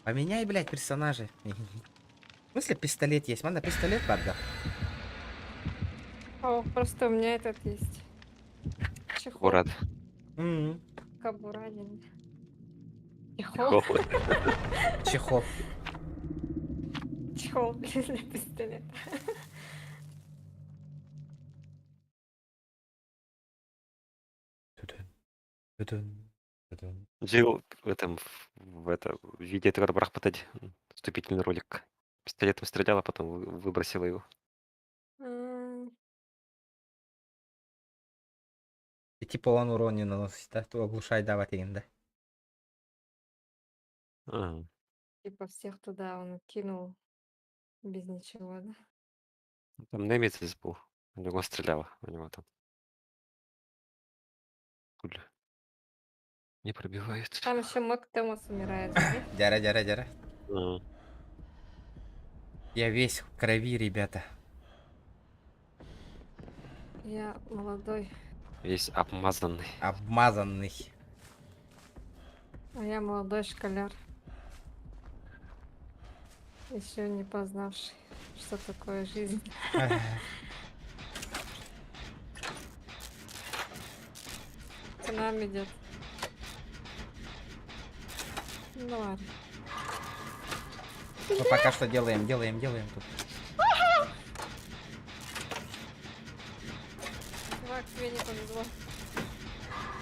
Поменяй, блядь, персонажей. В смысле пистолет есть? Манда пистолет барда. О, просто у меня этот есть. Чехол. Борат. М. Кобура или- Чехол. Чехол. Чехол. Чехол для пистолета. Тудун, тудун. Джилл в этом, в это, в виде этого брахпатади. Вступительный ролик. Пистолетом стреляла, потом выбросила его. М, И типа он урон не наносит, да? То оглушай давать им, да? Ага. Типа всех туда он кинул без ничего, да? Там Немезис был. У него стреляла. У него там. Пуля. Не пробивает. Там еще Мак Томас умирает, да? Дяра, дяра, дяра. Ага. Я весь в крови, ребята. Я молодой, Весь обмазанный. Обмазанный. а я молодой школяр. Еще не познавший, что такое жизнь. К нам идет. Ну ладно. Мы пока что делаем, делаем, делаем тут. Чувак, тебе не повезло.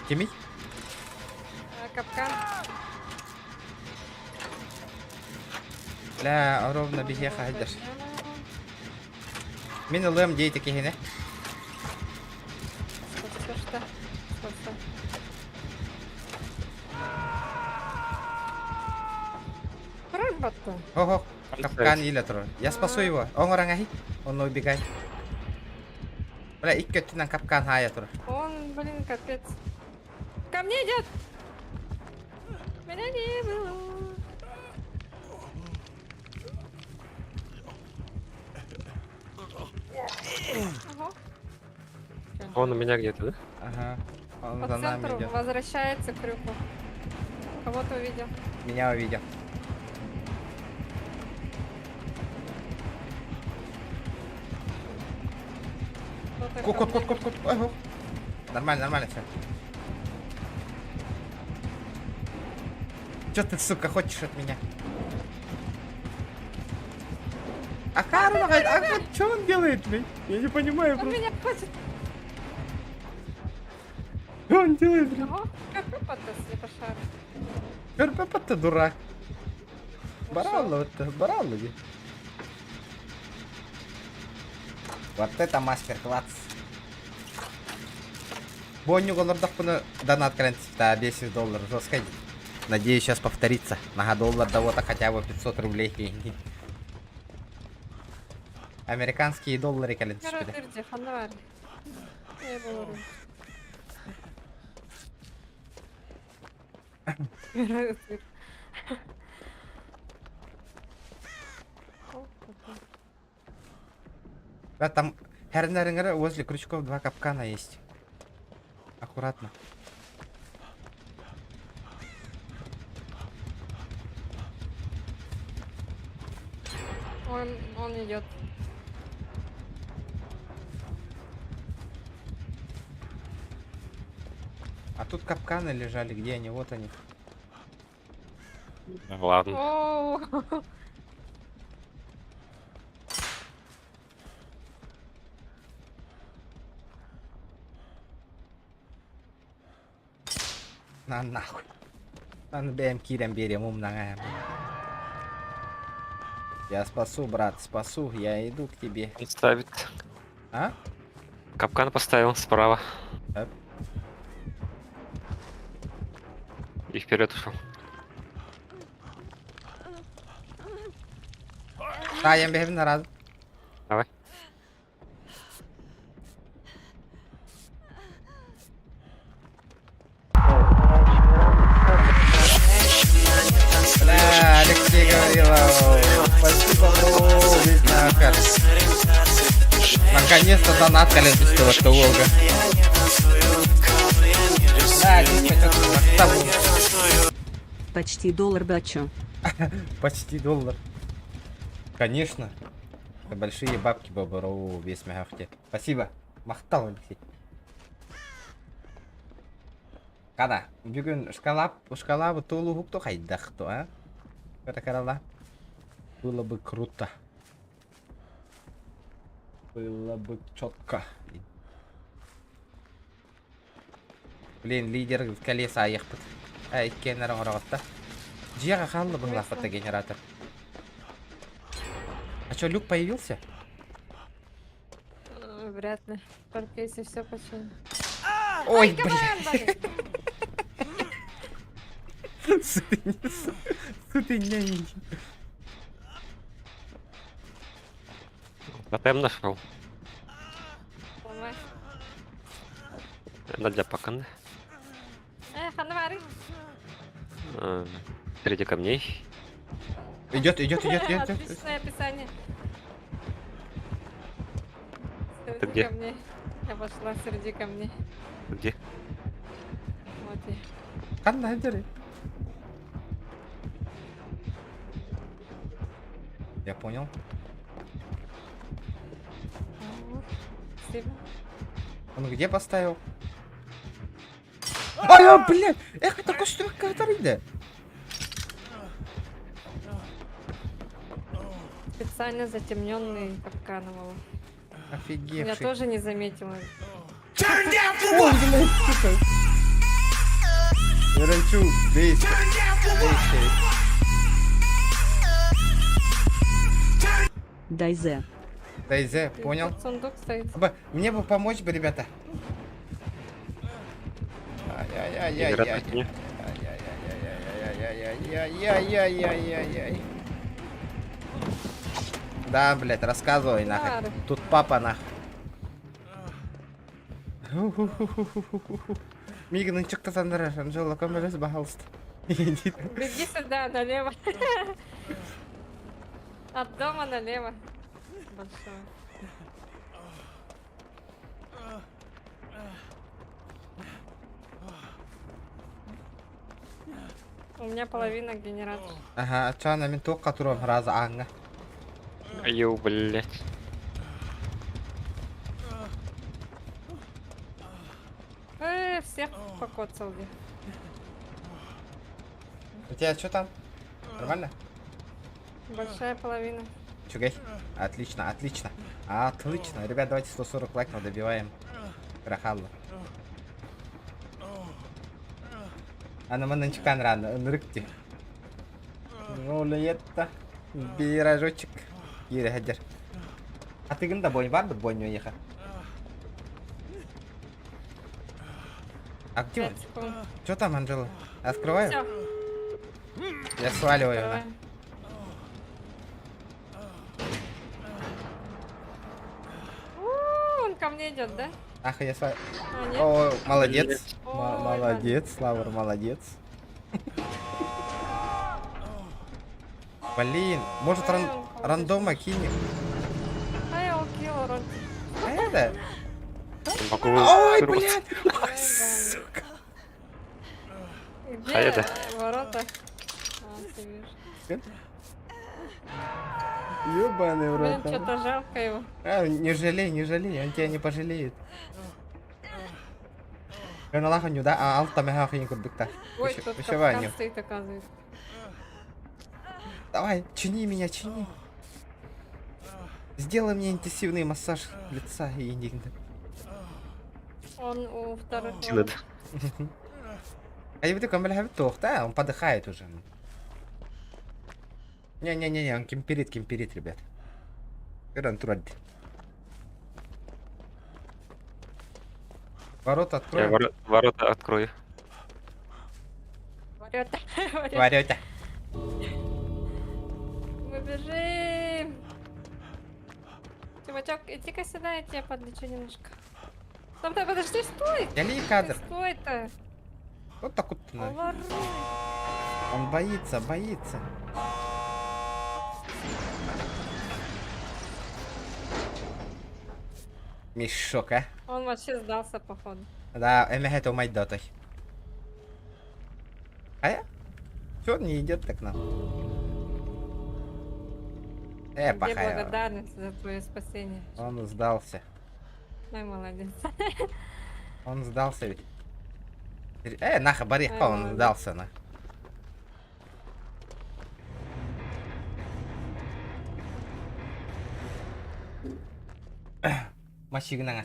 Кимий? А, капкан. Бля, ровно биһиэхэ сылдьар. Мин ылыам диэти киһини. Спасешь-то? Спасай. Рыбата. Ого, капкан илэ турар. Я спасу его. Оҥорон аһый. Он убегай. Бля, икки өттүнэн капкан хаайа турар. Он... Блин, капец. Ко мне идет! Меня не было. Ага. Он у меня где-то, да? Ага. Он По за нами центру идет. возвращается к крюку. Кого-то увидел. Меня увидел. Кто-то Кот, ко кот, мне кот, кот, кот. Ага. Нормально, нормально все. Че ты, сука, хочешь от меня? А Карл, а что он делает, блядь? Я не понимаю Он просто. меня хочет. Что он делает, блядь? Ого, как выпадас, не пошар. Карпепа-то дурак. Баралло, это баралло. ди. Вот это мастер-класс. Бонню голордах донат да, 10 долларов. Жестко. Надеюсь, сейчас повторится. На доллар да вот хотя бы 500 рублей. Американские доллары кэлэн Короче, түспүтэ. ирди, ханна бар. Я говорю. Да, там хернерингера возле крючков два капкана есть. Аккуратно. Он идет. А тут капканы лежали, где они? Вот они. Ладно. О, На нахуй. Аны бэйэм киирэн биэриэм умнаҥа. Я спасу, брат, спасу. Я иду к тебе. Он ставит. А? Капкан поставил справа. Так. И вперед ушел. Да, я бэйэм на раз. Давай. Бля, Алексей Гаврилов. Спасибо, бро, весь нахер. Наконец-то донат количество Волга. Да, Почти доллар бачу. Почти доллар. Конечно. Это большие бабки, бабару, весь мягкий. Спасибо. Махтал, Алексей. Када, бүгүн шкала, шкала тулу хукту хайдахту, а? Это карала. Было бы круто. Было бы четко. Блин, лидер в колеса ехпыт. Ай, кеннер оҥоротта. Дьиэҕэ хаалла быһыылаахпыт генератор. А чё, люк появился? Вряд ли. Только если все починят. Ой, Ай, блин. Сука, Тотем нашел. Ломай. Это для паканы. Ханна бар. Среди камней. Идет, идет, идет, идет. Отличное описание. Среди где? камней. Я пошла среди камней. Где? Вот я. Ханна, дери. Я понял. Вот. Спасибо. Он где поставил? Ай, а, блядь! Эх, это костюм который Специально затемненный капкан его. Офигевший. Я тоже не заметила. Ой, блядь, сука. Яранчук, бейся. Бейся. Дайзе. Дайзе, понял? Тут сундук стоит. Аба, мне бы помочь бы, ребята. Ай-яй-яй-яй-яй. Ай-яй-яй-яй-яй-яй-яй-яй-яй-яй. Да, блядь, рассказывай нахуй. Ладно. Тут папа нахуй. Мигин ынчыкта сандарар, Анжела, көмөлөс, пожалуйста. Беги сюда, налево. От дома налево. Большого. У меня половина генератора. Ага, ачаана мин туохха туруом раза ааҥҥа. Йоу, блять. Всех покоцал. где. У тебя что там? Нормально? Большая половина. Чугай. Отлично, отлично. Отлично. Ребят, давайте 140 лайков добиваем. Рахалла. Аны манан чыкан рано, ынырыкти. Ролета. Пирожочек. Кире хадер. А ты гында бонь бар бонь еха. А где он? 5 секунд. Что там, Анжела? Открываю? Все, Я сваливаю. давай. У, Он ко мне идет, да? Ах, я сваливаю. А, нет? О, молодец. Ой, Молодец, Лавр, молодец. Блин, может Ой, он рандома кинем? Ай, он килл, рон. А это? Могу Ой, вырваться. блядь! Ой, сука! Где Хаеда. ворота? А, ты видишь. Ёбаный в Блин, рот. а. что-то жалко его. А, не жалей, не жалей, он тебя не пожалеет. Налаханю, да? А алта мехаханю курдукта. Ой, тут капкан стоит, оказывается. Давай, чини меня, чини. Сделай мне интенсивный массаж лица и индигна. Он у вторых Сила, ворот. да. А я такой, да, он подыхает уже. Не-не-не, он кемперит, кемперит, ребят. Ворота Я открою. ворота открою. Ворота. Ворота. Ворота. Мы бежим. Чувачок, иди-ка сюда, я тебя подлечу немножко. Стоп, да, подожди, стой! Я ли кадр? Стой-то! Вот так вот. на. Воруй. Он боится, боится. Мешок, а? Он вообще сдался, походу. Да, эмэхэ умайдотой. А я? Чё он не идет так нам? Где пахая. благодарность за твое спасение? Он сдался. Ой, молодец. Он сдался ведь. Наха, бариха, Ай, он молодец. сдался, на. Мочи на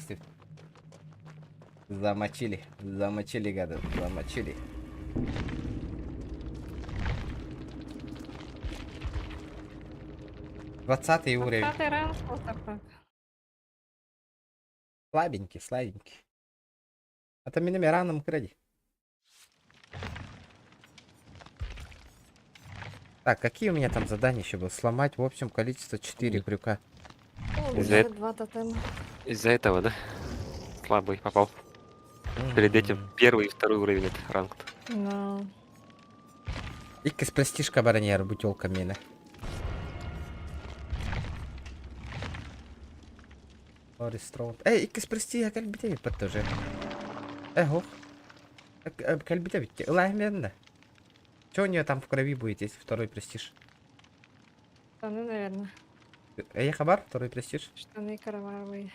Замочили, замочили, гады, замочили. 20-й уровень. 20-й ранг, вот такой. Слабенький, слабенький. А то меня раном кради. Так, какие у меня там задания еще было? Сломать в общем количество 4 крюка. О, Из-за уже два тотема. Из-за этого, да? Слабый попал. Перед этим первый и второй уровень это ранг. Да. Иккис престижка бароньер бутылка мины. Эй, иккис престижка кальбите тоже. Эх, кальбите ведь. Лагменно. Что у нее там в крови будет, если второй престиж? Штаны, наверное. Эй, хабар, второй престиж. Штаны кровавые.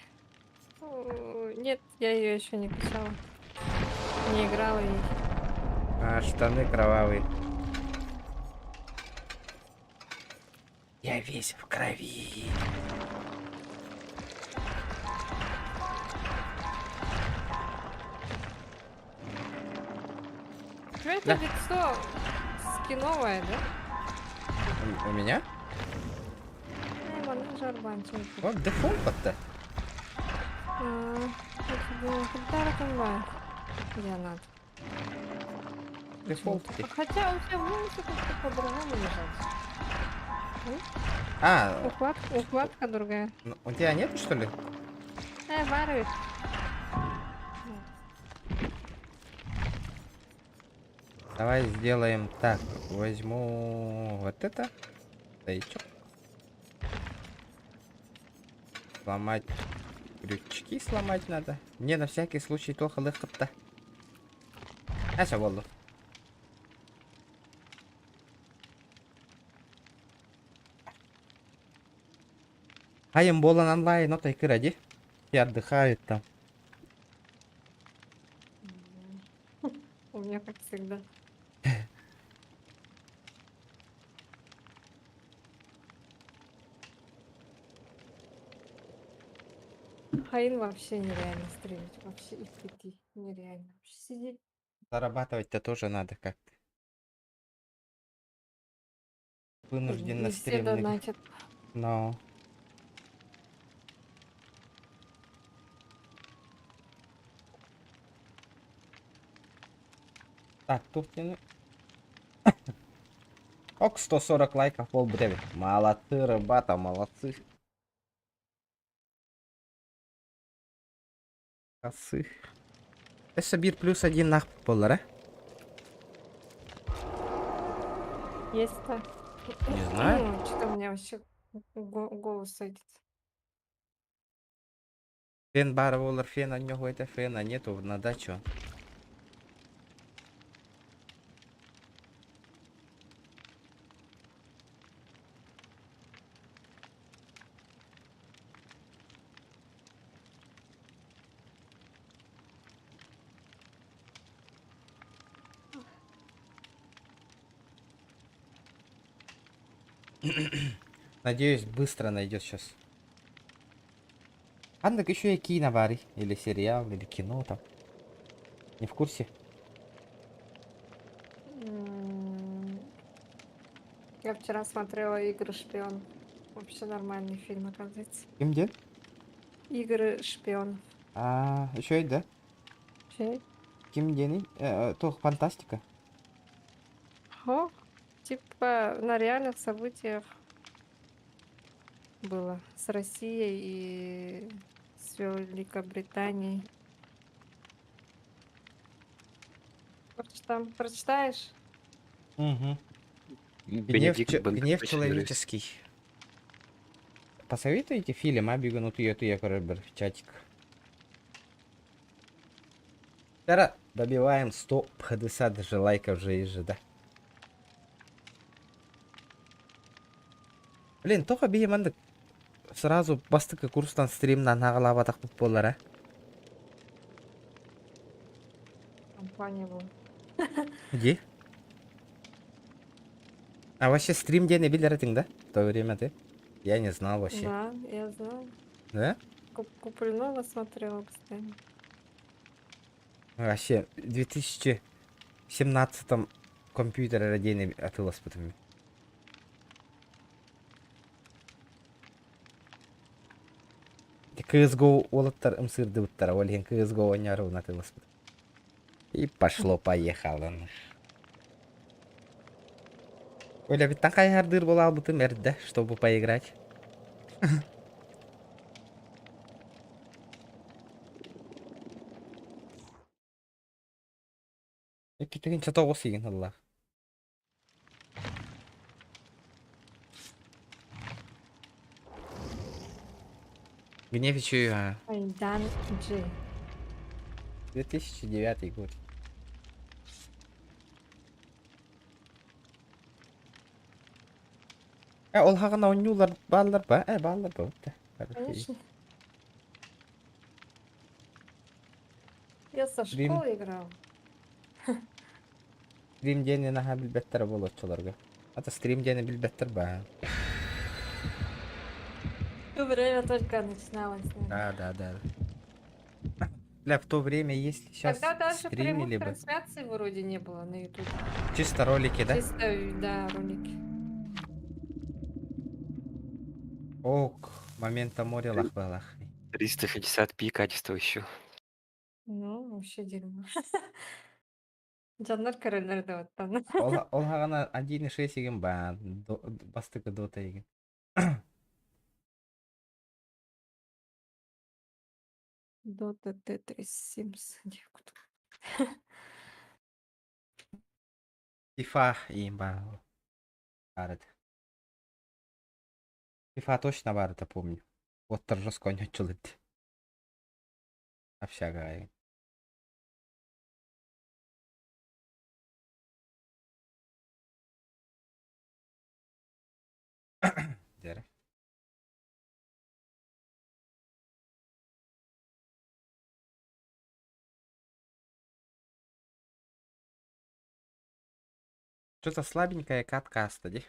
Нет, я ее еще не качала. Не играла ей. А, штаны кровавые. Я весь в крови. У тебя это Да. лицо скиновое, да? У меня? Эй, манежер жарбанчик. Вот дефолт-то. А, Я надо. Дефолт. Хотя у тебя волосы как-то по-другому лежат. А, Укладка другая. ну, у тебя нету, что ли? Эй, Барвич. Давай сделаем так. Возьму вот это. Стоячок. Сломать. Крючки сломать надо. Мне на всякий случай плохо лыхта. Ася болду. Хайым болан онлайн, но тайкыр ади. И отдыхают там. У меня как всегда. Хаин вообще нереально стримить. Вообще и прийти. Нереально. Вообще сидеть. Зарабатывать-то тоже надо как-то. Вынужден на И все стримных. донатят. Но. Так, тут не... Ок, 140 лайков, пол бревен. Молодцы, ребята, молодцы. Осы. Өссө бир плюс один нах болар, а? Есть-то. Не знаю. Ну, что-то у меня вообще голос садится. Фен бар болар, фена нього это фена нету на дачу. Надеюсь, быстро найдет сейчас. Андак еще и кино бары. Или сериал, или кино там. Не в курсе? Я вчера смотрела «Игры шпионов». Вообще нормальный фильм, оказывается. Ким дед? «Игры шпионов». А, еще и да? Чей? Ким дени? То фантастика. О, типа на реальных событиях было. С Россией и с Великобританией. Там прочитаешь? Угу. Гнев, Бенедикт гнев Бамбербэтч человеческий. Посоветуете фильм, а бегу, ну ты я, короче, в чатик. Вчера добиваем 150 даже лайков же и же, да. Блин, только беймандык. Сразу бастыкы курстан стримнан агалабатак болар, а? Компания была. Где? А вообще стрим день билер да? В то время ты? Я не знал вообще. Да, я знаю. Да? Куплинова смотрела постоянно. Вообще, в 2017 компьютер родильный атылас потом. CSGO олыттар ымсырды буттар, ол хен CSGO ойнары атылас. И пошло-поехало. Оля, ведь такая хардыр была бы ты мерда, чтобы поиграть. Икки чата сигин алла. Гнев еще а. Айдан Джи. 2009 год. Ол хагана ойнулар баллар ба? Баллар ба. Конечно. Я со школы играл. Стрим дени наха билбеттер болотчуларга. Ата стрим дени билбеттер ба. То время только начиналось. Да, да, да. Бля, в то время, если сейчас Тогда даже стримили прямых бы. трансляций вроде не было на YouTube. Чисто ролики, да? Чисто, да, ролики. Ок, момента море лах-балах. 360p качество еще. Ну, вообще дерьмо. Жаннар король вот там. Ол хагана 1.6 еген ба, бастыкы дота еген. Дота, Тетрис, Симс. Фифа иин баар. Баар этэ. Фифа точно баар это помню. Оттор жестко ойноччул эти. Общага аайы. Дьэрэ. Что-то слабенькая катка астади.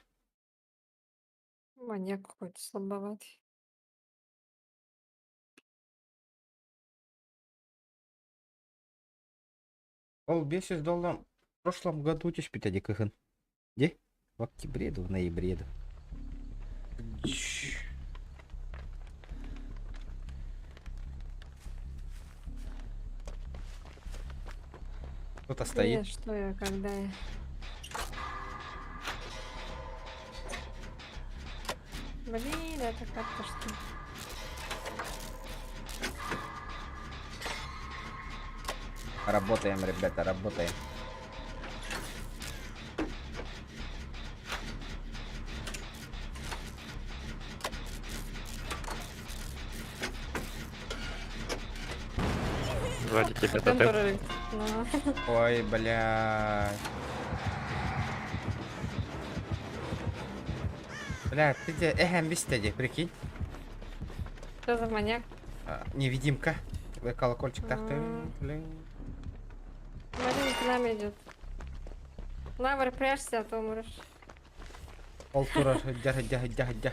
Маньяк какой-то слабоватый. Ол 500 доллар в прошлом году түспүтэ кыһын. Де? В октябре, в ноябре. Кто-то стоит. Нет, что я, когда я... Блин, это как-то что? Работаем, ребята, работаем. Сзади тебя тотем. Ой, бля. Бля, ты где? Эхем, бистеди, прикинь. Что за маньяк? А, невидимка. Колокольчик так ты. Блин. Блин, к нам идет. Лавр, прячься, а то умрешь. Полтура, дя, дя, дя, дя.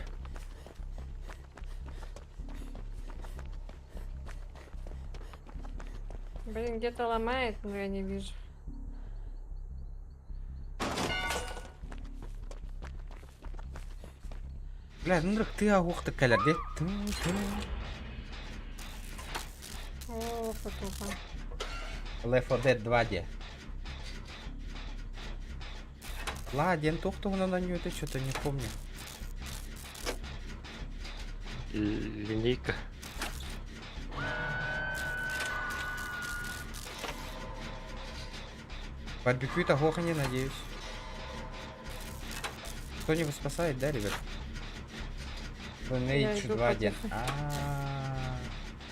Блин, где-то ломает, но я не вижу. Бля, ну ты агух ты каляр, О, потуха. Left 4 Dead 2 де. Ладен, тухтугна на нее, ты что-то не помню. Линейка. Барбекю-то не надеюсь. Кто-нибудь спасает, да, ребят? Lineage 2 ден.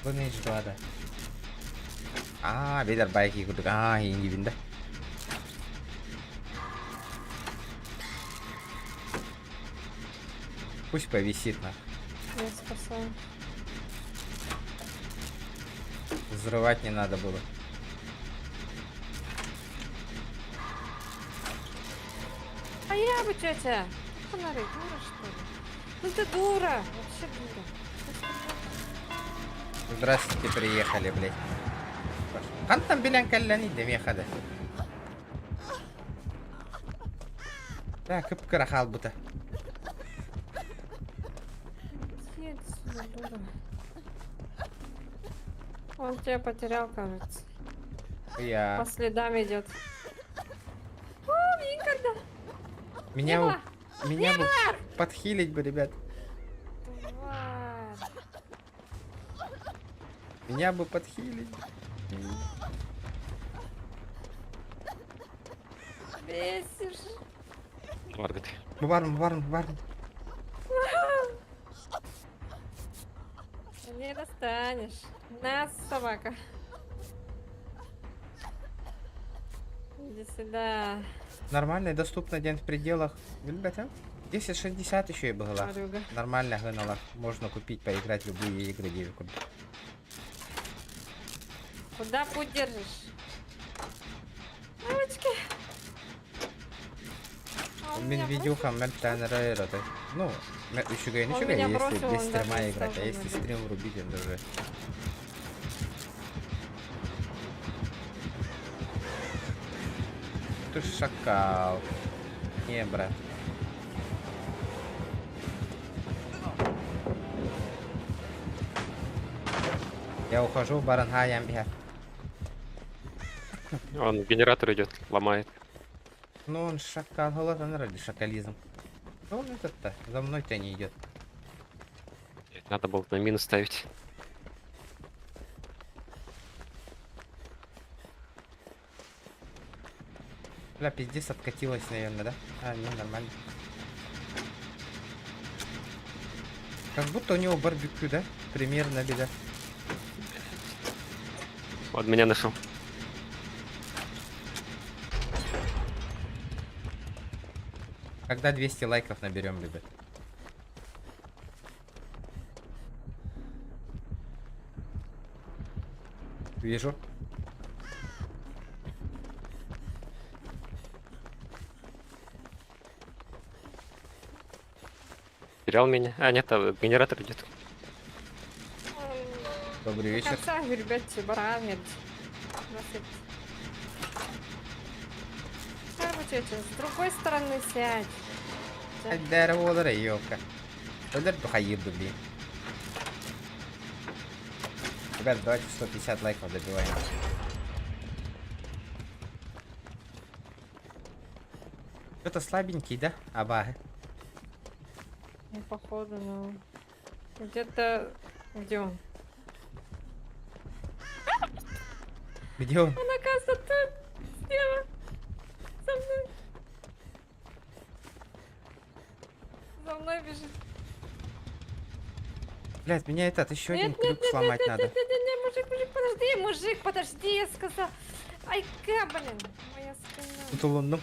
Lineage 2 да. Аа, бедер байки курдук. Аа, ингибин да. Пусть повисит на. Я спасаю. Взрывать не надо было. А я бы, тетя! Фонари, дура, что ли? Ну ты дура! Вообще дура. Здравствуйте, приехали, блядь. Хантан билен кэллэни демиэхэ Да, кып-кыра хаалбыта. Иди отсюда, дура. Он тебя потерял, кажется. Я. По следам идет. О, никогда. Меня, меня бы подхилить бы, ребят. Тварь. Меня бы подхилить. Бесишь. Варгат. Варм, варм, варм. Не достанешь. На, собака. Иди сюда. Нормально и доступно день в пределах. Ребята, 1060 еще и было. Тварюга. Нормально гнала. Можно купить, поиграть в любые игры девику. Куда путь держишь? Мамочки. А он Мин меня видюха мертвая. Ну, еще Он ничего, меня если бросил, без он стрима даже не играть, а стал если помогать. стрим врубить, он даже. Ты ж шакал. Не, брат. Я ухожу в Барангаям. Он генератор идет, ломает. Ну он шакал, голова ради шакализм. Что он этот-то? За мной-то не идет. Надо было на минус ставить. Бля, пиздец откатилась, наверное, да? А, не, нормально. Как будто у него барбекю, да? Примерно, беда. Он меня нашел. Когда 200 лайков наберем, ребят? Вижу. Терял меня. А, нет, там генератор идет. Добрый вечер. Конца, ребят, баранет. С другой стороны сядь. Дерево ёлка. Блин. Ребят, давайте 150 лайков добиваем. Что-то слабенький, да? Аба. Ну, походу, ну. Где-то... Где он? Где он? Он, оказывается, тут, слева. За мной. За мной бежит. Блядь, меня этот еще один Нет, крюк нет, нет, сломать нет, надо. нет, нет, нет, нет, мужик, мужик, подожди, мужик, подожди, я сказал. Ай, ка, блин, моя спина. Тут лунну.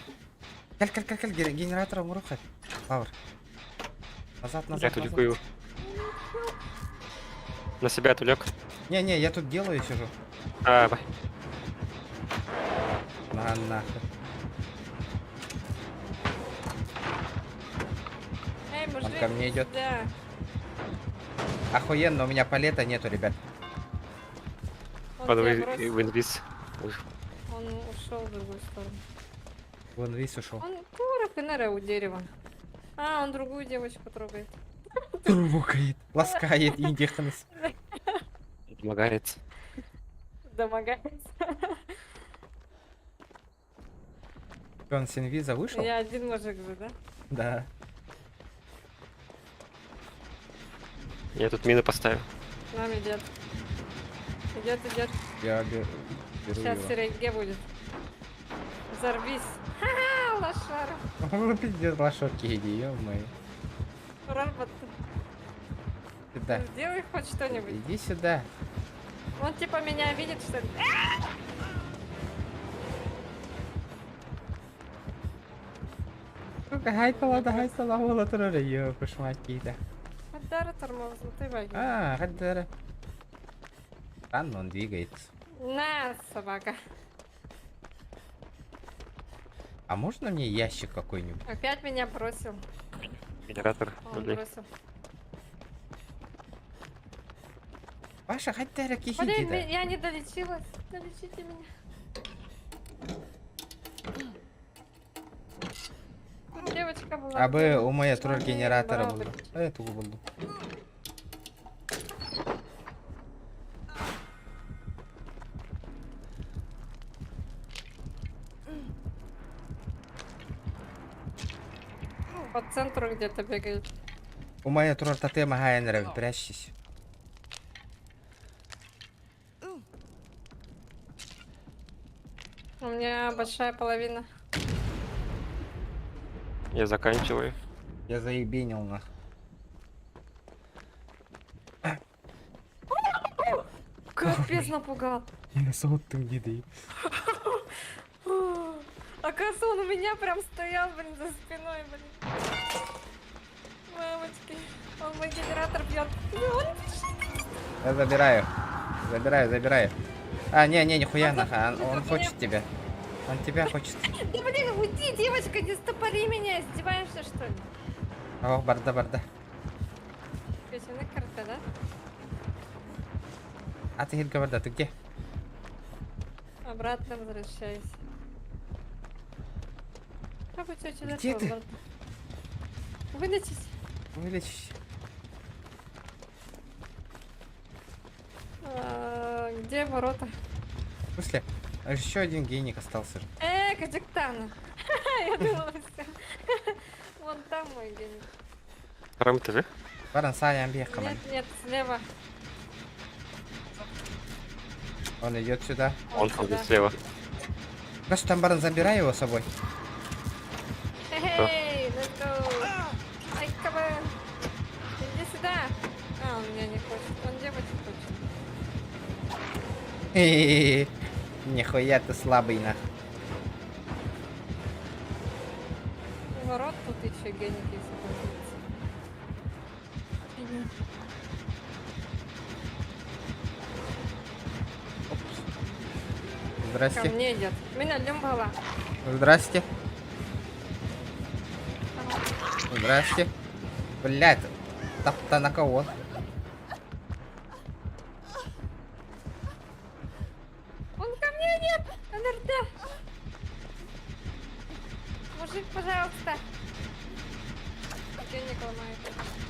Каль, каль, каль, каль, генератор умрухать. Пауэр. Назад, назад, Я назад. отвлеку его. На себя отвлек. Не-не, я тут делаю сижу. А, бай. На нахуй. Эй, мужик, Он ко мне идет. Да. Охуенно, у меня палета нету, ребят. Он Он тебя в, бросил. в инвиз. Вышел. Он ушел в другую сторону. Вон вис ушел. Он турок и нера у дерева. А, он другую девочку трогает. Трогает, ласкает, индиханс. Помогает. Домогается. Он с инвиза вышел? Я один мужик же, да? Да. Я тут мины поставил. К нам идет. Идет, идет. Я беру Сейчас его. Сереге будет. Взорвись. Ха-ха, лошара. Ну, пиздец, лошадки иди, ё-моё. Робот, Сюда. сделай хоть что-нибудь. Иди сюда. Он типа меня видит, что ли? Сука, гайтала, да гайтала, вола турары, ё, кошмаки, да. Хаддара тормоз, ты ваги. А, хаддара. Странно, он двигается. На, собака. А можно мне ящик какой-нибудь? Опять меня бросил. Генератор. Он бросил. Паша, хаддара, кихиди, Блин, да. я не долечилась. Долечите меня. Тут девочка была. Абы у моя турар генератора Браво. был. Это был. По центру где-то бегает. У моя турар тотема хайнера, прячьтесь. У меня большая половина. Я заканчиваю. Я заебенил нах. Капец напугал. Я ты где Оказывается, он у меня прям стоял, блин, за спиной, блин. Мамочки, он мой генератор бьет. Он бежит. Я забираю. Забираю, забираю. А, не, не, нихуя нахуй. Он хочет тебя. Он тебя хочет. Да блин, уйди, девочка, не стопори меня, издеваешься что ли? О, барда, барда. Песенная карта, да? А ты барда, ты где? Обратно возвращайся. Где ты? Вылечись. Вылечись. А, где ворота? В смысле? А еще один геник остался же. Кадиктана. Я думала, все. Вон там мой геник. Втором этаже? Баран, Саня, Амбеха, Нет, нет, слева. Он идет сюда. Он сюда. там слева. Көстөн баран забирай его с собой. Эй, let's go. Ай, кабан. Иди сюда. А, он меня не хочет. Он девочку хочет. Нихуя ты слабый нах. Ворот тут еще геники используются. Ко Здрасте. мне идет. Меня люмбала. Здрасте. Здрасте. Блядь. Тапта на кого? Он ко мне нет! НРД! Мужик, пожалуйста! Денег ломает.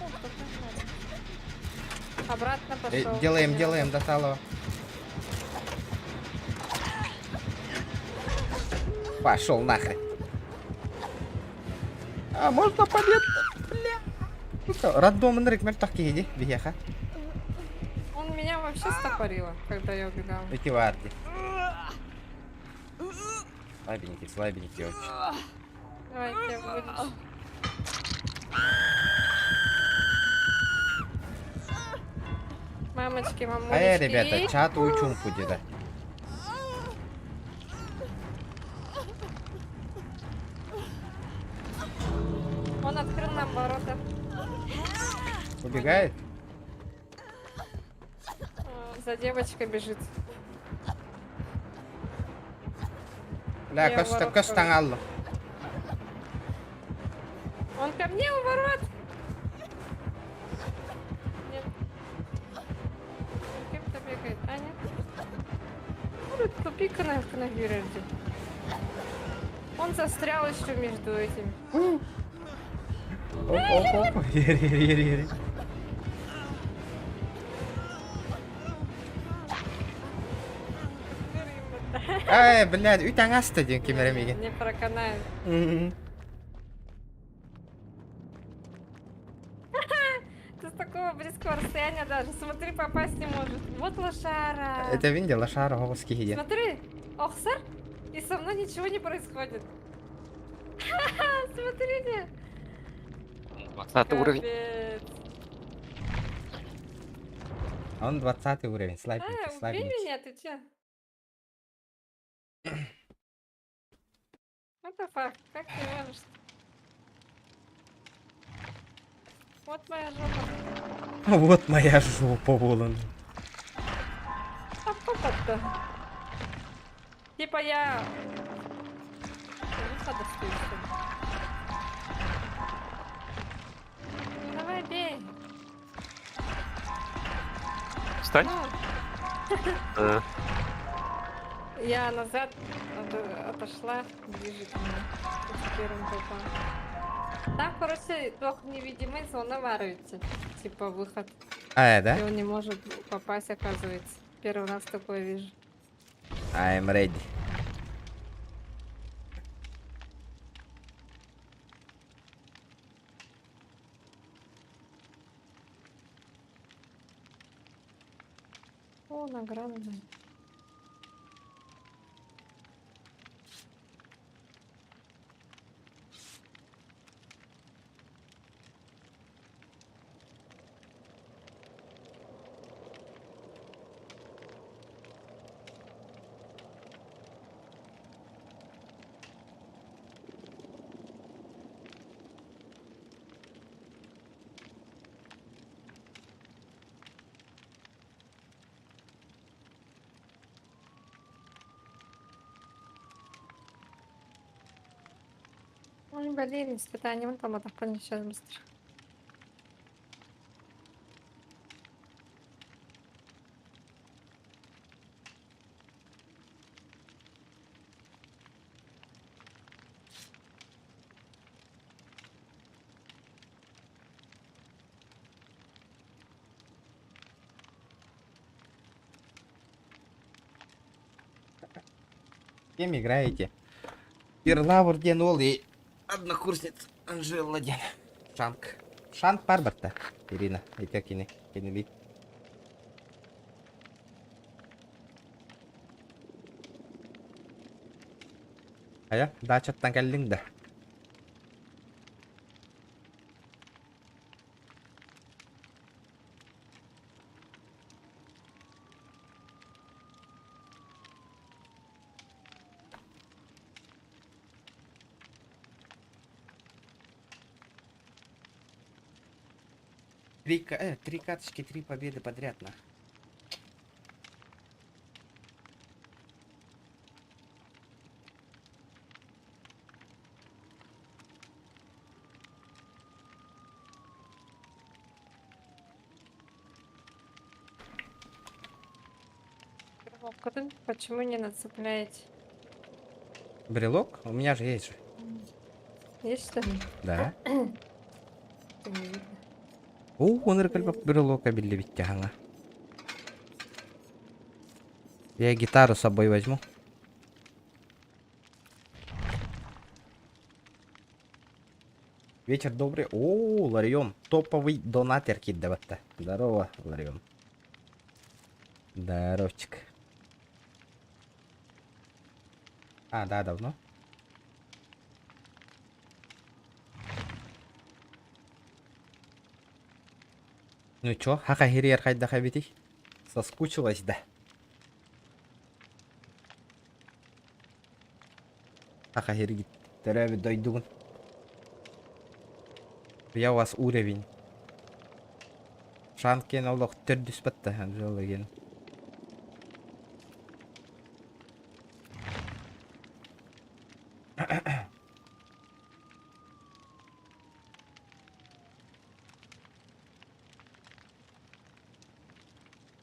О, кто-то надо. Обратно пошел. Делаем, делаем до талого. Пошел нахрен. А можно побед? Бля. Сука, Роддом Энрик мертвых иди, бияха. Он меня вообще стопорило, когда я убегала. Эти варди. Слабенький, слабенький очень. Давай, ты будешь. Мамочки, мамулечки. Эй, ребята, чат учум будет. да. Он открыл нам ворота. Убегает? За девочкой бежит. Бля, Я коста, ворот коста тоже. алло. Он ко мне у ворот! Нет. Он кем-то бегает. А, нет. Ну, Тупик на на Он застрял еще между этими. Оп, оп, оп. Ери, ери, ери, ери. Ай, блядь, үтәңәсті ден кемеремеген. Не проканает. Ты с такого близкого расстояния даже. Смотри, попасть не может. Вот лошара. Это видел, лошара голоски иди. Смотри, ох, сэр, и со мной ничего не происходит. Смотрите. 20 уровень. Капец. Он 20 уровень, А, слабенький, убей слабенький. меня, ты че? What the fuck? Как ты можешь? Вот моя жопа. Вот моя жопа, Волан. А попа-то? Типа я... Выхода стою, что ли? Ну, давай, бей. Встань. Ну, А, Я назад отошла ближе к нему. С первым попал. Там, короче, бог невидимый зона варится. Типа выход. А, да? И он не может попасть, оказывается. Первый раз такое вижу. I'm ready. О, награда. Ой, блин, испытание, вон там это сейчас быстро. Кем играете? Перлавр диэн уол и однокурсница Анжела диэн. Шанк. Шанк Барбарта. Ирина. Это кини. Кинили. Хайа, даачаттан кэллиҥ да? Три каточки, три победы подряд, нах. Почему не нацепляете? Брелок? У меня же есть же. Есть что ли? Да. Это не видно. О, он брелок обилли Я гитару с собой возьму. Вечер добрый. О, Ларион, топовый донатер киддаватта. Здорово, Ларион. Здоровчик. А, да, давно. Ну чё, хака хириэр хайдах эбитий? Соскучилась, да? Хака хиргит төрөөбүт дойдугун. Я у вас уровень. Шанкен олох төрдүс батта Анжела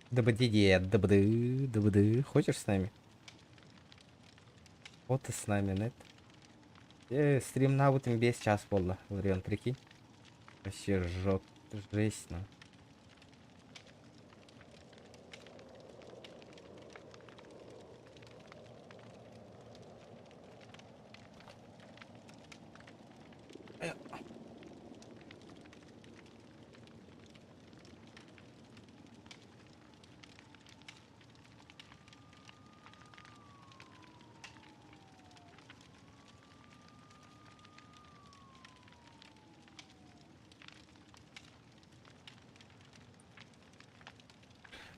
ДБД, ДБД, ДБД. Хочешь с нами? Вот ты с нами, нет? Стрим на вот без час буолла, Ларион, прикинь. Вообще жжет, жесть, ну.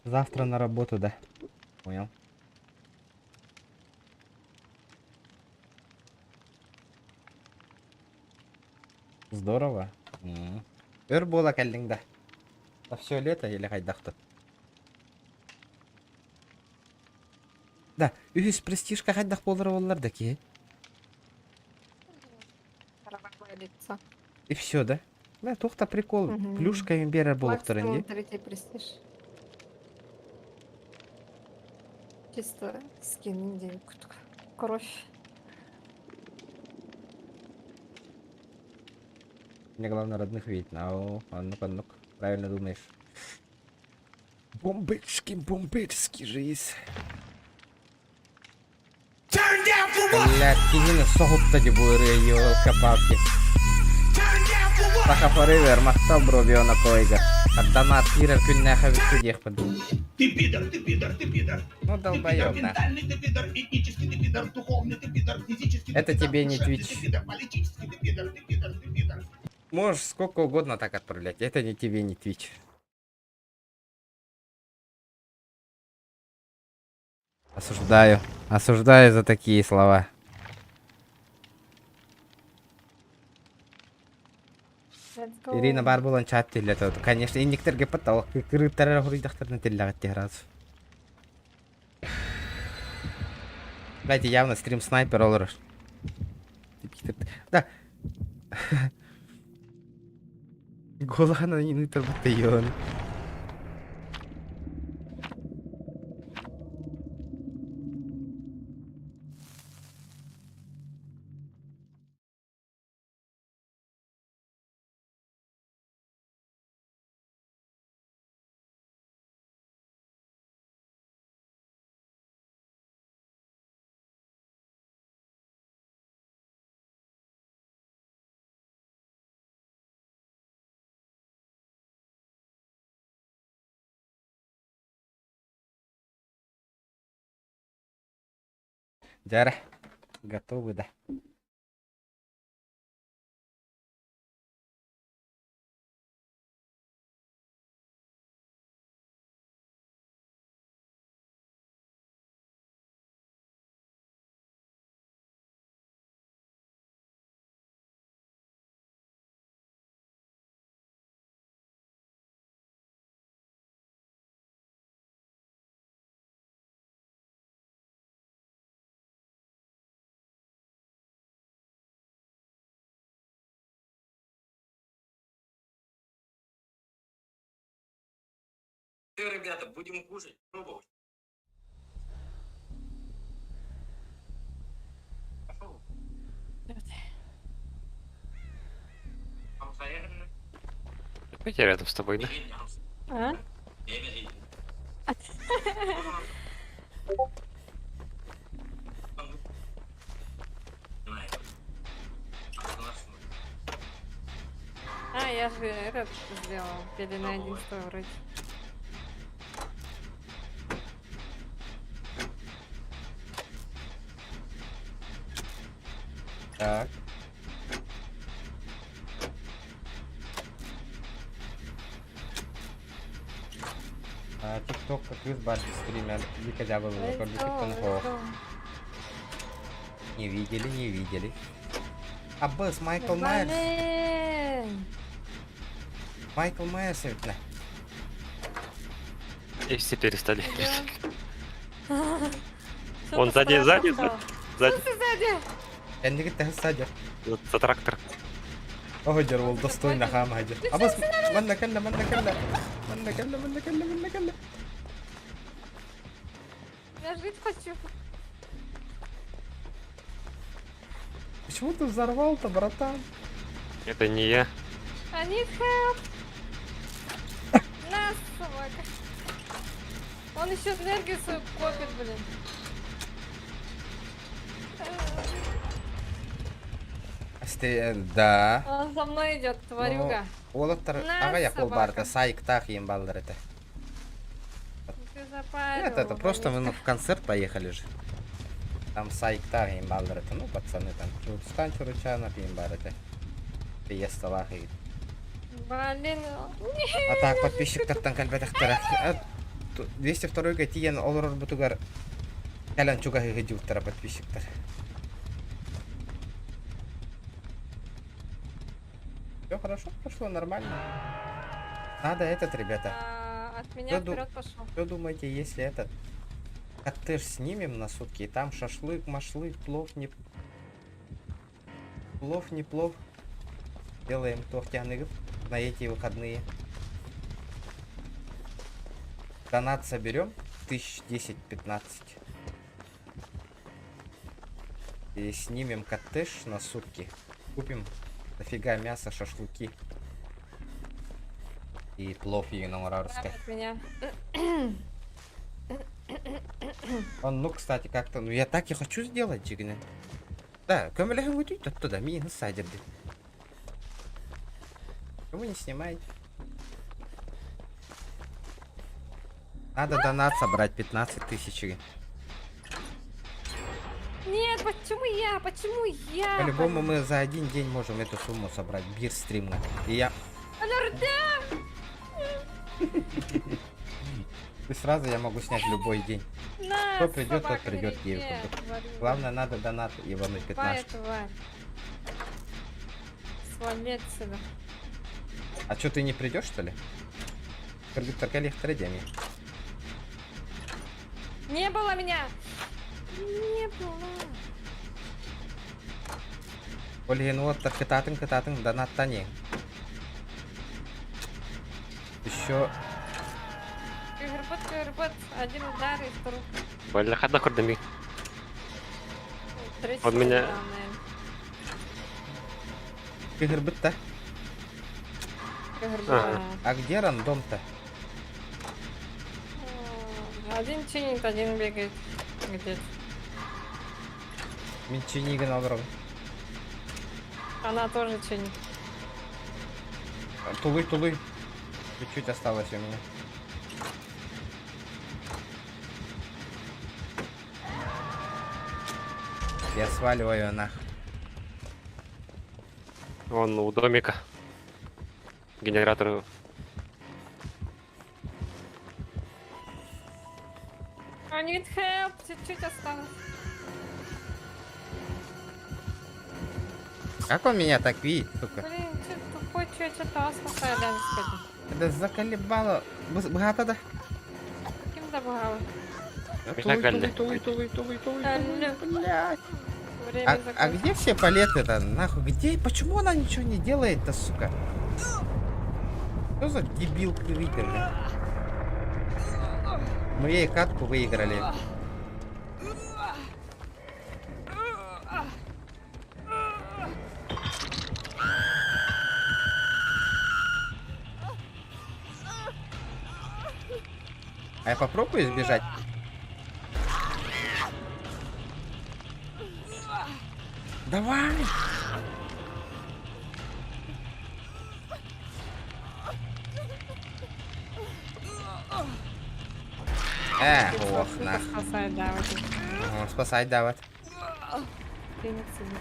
Завтра на работу, да? Понял. Здорово. Өр буола кэллиҥ да? А все лето или хайдах-то? Да, үһүс престижка хайдах буолар буоллар да киһи. Кровавое лицо. И все, да? Да, туох прикол. Мгм. Плюшка им биэрэр буолуохтарын Максимум дии. третий престиж. Чисто скин день кровь. Мне главное родных видеть. Ау, а ну-ка, ну-ка. Правильно думаешь. Бомбический, бомбический жизнь. Блядь, киһини соһутта дии бу ырыа елка-палки. Саха Forever, махтал бро Биона Койга. Донат киирэр күннээх эбит диэхпин. Ты пидор, ты пидор, ты пидор. Ну, Ты пидор, долбоёб, на. ментальный ты пидор, этнический ты пидор, духовный ты пидор, физический ты Это пидор, тебе не душевный Twitch. ты пидор, политический ты пидор, ты пидор, ты пидор. Можешь сколько угодно так отправлять. Это не тебе, не Twitch. Осуждаю. Осуждаю за такие слова. Let's go. Ирина баар буолан чат тиллэтэ. Конечно, инниктэргэ паттал. Кырыттар хуруйдахтарына тиллэҕит раз. Блядь, явно стрим снайпер олорор. Да. Голана не нытыр Дьэ эрэ. Готовы, да. Все, ребята, будем кушать, пробовать. Пошел. Опять я рядом с тобой, да? А? А, я же этот сделал. Пели на 11 вроде. Так. А, ТикТок как из бар стример. Вика Дябова, Let's go, let's go. Не видели, не видели. Аббас, Майкл Майерс. Блин. Майкл Майерс, это. И все перестали. Что Он ты сзади, сзади, страшно стало? сзади. Что ты сзади? Эннигит сзади. За трактор. Оһодер ол достойно хаама хадер. Абас, манна кэллэ, манна кэллэ. Манна кэллэ, манна кэллэ, манна кэллэ. Я жить хочу. Почему ты взорвал-то, братан? Это не я. I need help. На, собака. Он еще энергию свою копит, блин. Да. Он за мной идет, тварюга. Уолаттар На, аҕыйах собака. барда сайыктаах иин баллар это. Ты запарил. Это просто мы ну, в концерт поехали же. Там сайыктаах иин баллар это. Ну, пацаны там. Чурустан Чуручанов иин бар это. Фиесталаах иин. Блин. А так, подписчиктартан кэлбэтэхтэрэ. 202-га тиийэн олорорбутугар кэлэн чугаһыы дьултара подписчиктар. Все хорошо прошло, нормально. Надо этот, ребята. А, От меня Что вперед пошел. Что думаете, если этот коттедж снимем на сутки, и там шашлык, машлык, плов, не... Плов, не плов. Делаем тортяныгов на эти выходные. Донат соберем. 1010-15. И снимем коттедж на сутки. Купим дофига мяса, шашлыки. И плов юномарарской. От меня. Он, ну, кстати, как-то, ну я так и хочу сделать, дьиҥинэн. Да, көмөлөһүҥ үтүй оттуда, миин садерди. Почему не снимаете? Надо донат собрать 15 тысяч. Нет, почему я? Почему я? По-любому мы за один день можем эту сумму собрать. Биир стримҥа. И я... Алерда! И сразу я могу снять любой день. На, Кто придет, тот собака, придет. не Ей реке, тварюга. Главное, надо донат ебануть Тупая 15. тварь. Свали отсюда. А что, ты не придешь, что ли? Кыргыттар Не было меня! Не было. Ольгин уоттар кытаатыҥ кытаатыҥ донаттаныҥ. Еще Кыһырбыт, кыһырбыт. Один удар и труп. Бля, хадна курдами. Третий Он меня- главное. Кыһырбыт-то. Кыһырбыт. Ага. А где рандом-то? Один чинит, один бегает. Где-то. Мин чиниигин олоробун. Она тоже чинит. Тулуй, тулуй. Чуть-чуть осталось у меня. Я сваливаю нах. Он у домика. Генератор. I need help, чуть-чуть осталось. Как он меня так видит, сука? Блин, че тупой, че что-то асмахая Да заколебало. Богато да? Ким добавила? Тулуй, тулуй, тулуй, тулуй, тулуй, тулуй, блядь. Время А где все палеты-то? Нахуй, где? Почему она ничего не делает-то, сука? Что за дебил видел, бля? Мы ей катку выиграли. А я попробую сбежать? Давай! Э, ох, нах. Спасай, да, вот. Ага, спасай, да, вот. Феникс сидит.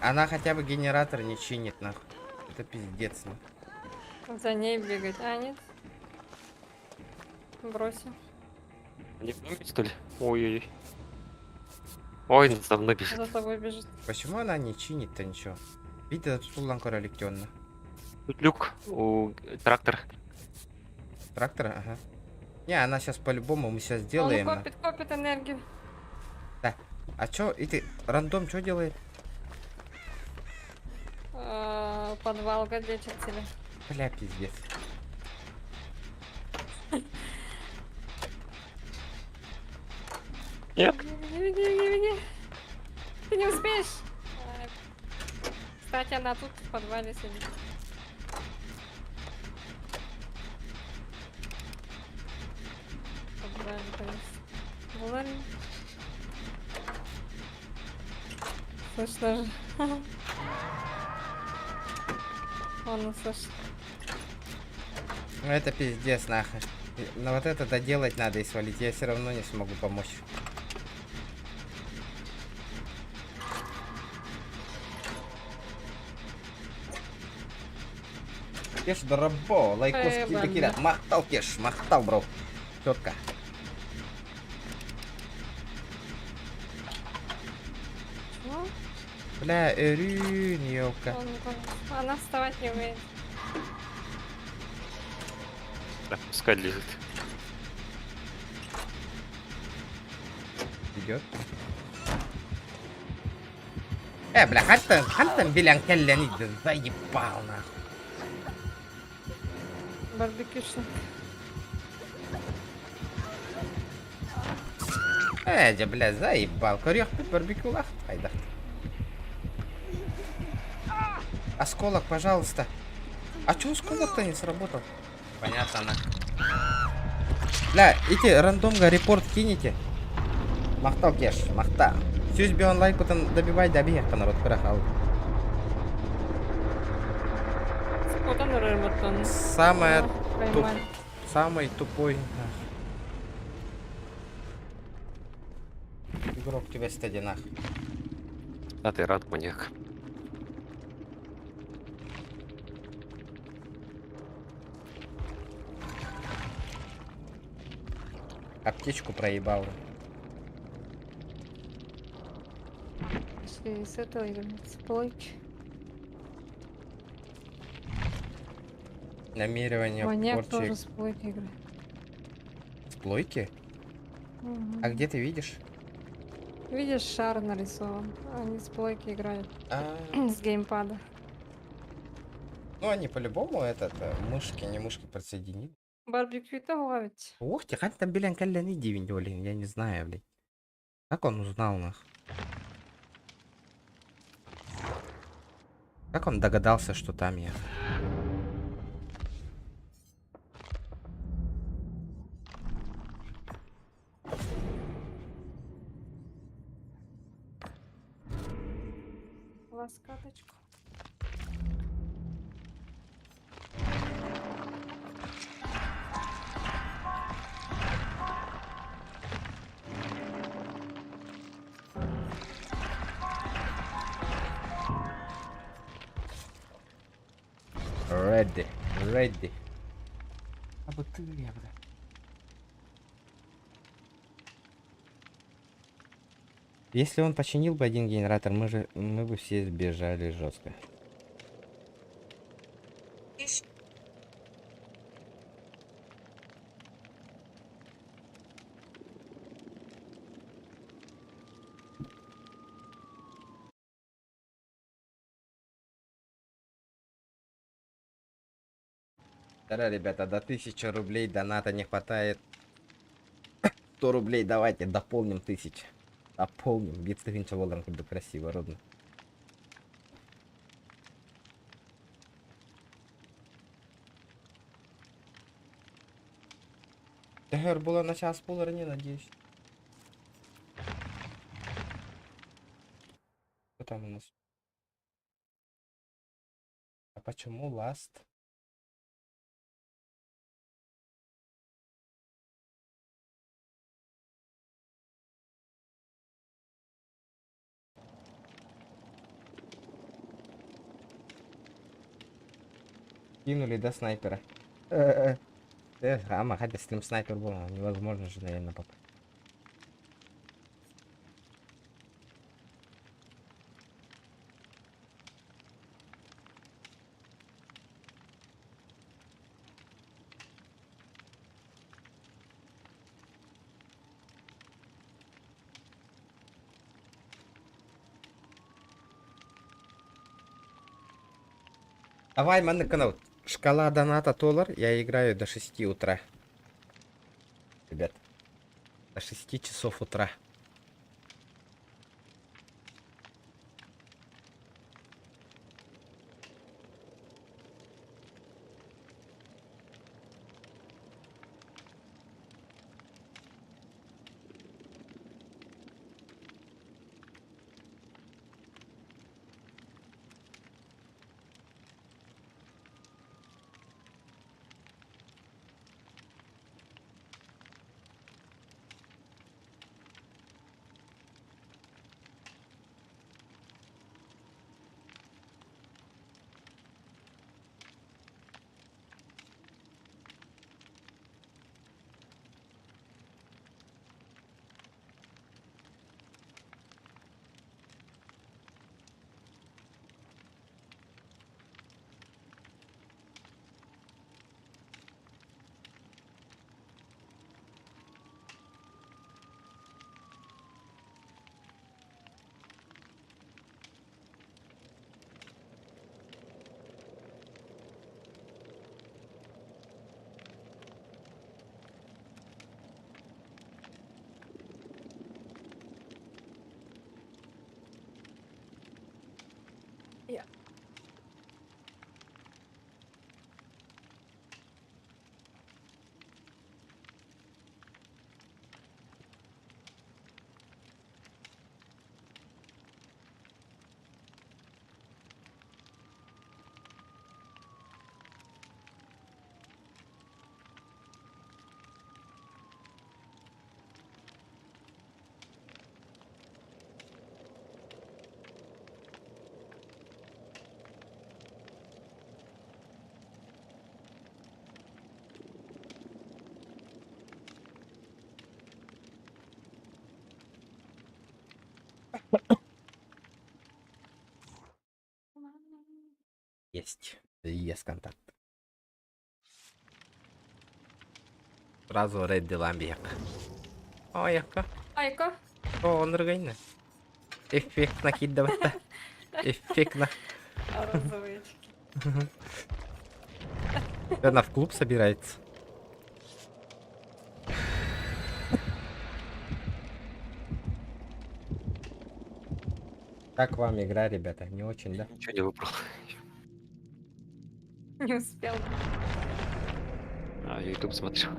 Она хотя бы генератор не чинит, нахуй. Это пиздец, нахуй. За ней бегать. А, нет. Бросим. Они в доме, что ли? Ой-ой-ой. Ой, за мной бежит. За тобой бежит. Почему она не чинит-то ничего? Видите, тут улан королектённо. Тут люк у трактора. Трактора, ага. Не, она сейчас по-любому, мы сейчас сделаем. Он копит, копит энергию. Да. А чё, эти рандом что делает? Подвал лечит тебе. Бля, пиздец. Нет. Беги, беги, беги, беги. Ты не успеешь. Кстати, она тут в подвале сидит. В подвале, конечно. Была ли? Слышно же. Он услышит. Ну это пиздец, нахуй. Но вот это доделать надо и свалить. Я все равно не смогу помочь. Кеш дорабо, лайкос Эй, кида. Махтал кеш, махтал, бро. Четко. Чего? Бля, эрюнь, ёлка. Она вставать не умеет. Да, пускай лежит. Идет. Бля, хантан белян келлен заебал нахуй. Барбекюшник. Дя, бля, заебал. Корёх барбекю лах, айда. Осколок, пожалуйста. А чё осколок-то не сработал? Понятно, на. Бля, эти рандомга репорт кинете. Махтал кеш, махта. Сюз би лайк потом добивай, добей, народ прохал. Самое туп... Самый тупой. Игрок тебя стадинах. А ты рад, маньяк. Аптечку проебал. Пошли с этого или с плойки. Намерение Маньяк порчи. тоже с плойки играет. С плойки? Угу. А где ты видишь? Видишь, шар нарисован. Они с плойки играют. А. С геймпада. Ну, они по-любому этот, мышки, не мышки подсоединили. Барбекю-то ловить. Ух ты, там белян калляны дивень, блин, я не знаю, блин. Как он узнал, нах? Как он догадался, что там я? Ласкаточку. Ready, ready. Если он починил бы один генератор, мы бы все сбежали жестко. Да, ребята, до 1000 рублей доната не хватает. 100 рублей давайте дополним 1000. Дополним. Бит болар курдук красиво, родно. Тегер было на час полар, не надеюсь. Что там у нас? А почему last? Кинули до снайпера. Эх, ама, хотя стрим снайпер был, невозможно же, наверное, попасть. Давай, манны канал. Шкала доната доллар. Я играю до 6 утра. Ребят. До 6 часов утра. Я. Есть. Есть контакт. Сразу Редди Ламбияк. Ой, яка. Айка. О, он рыгайна. Эффектно кидывать-то. Эффектно. Розовые очки. Она в клуб собирается. Как вам игра, ребята? Не очень, да? Ничего не выбрал. Не успел. А, я YouTube смотрел.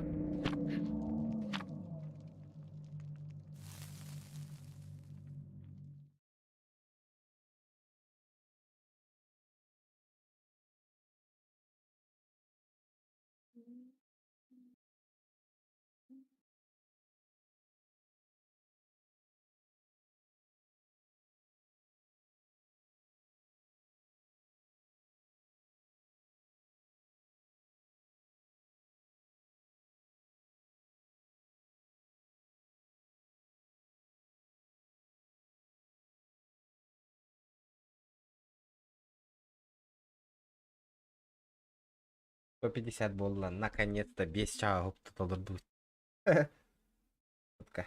150 буолла, наконец-то 5 чааһы толордубут. Утка.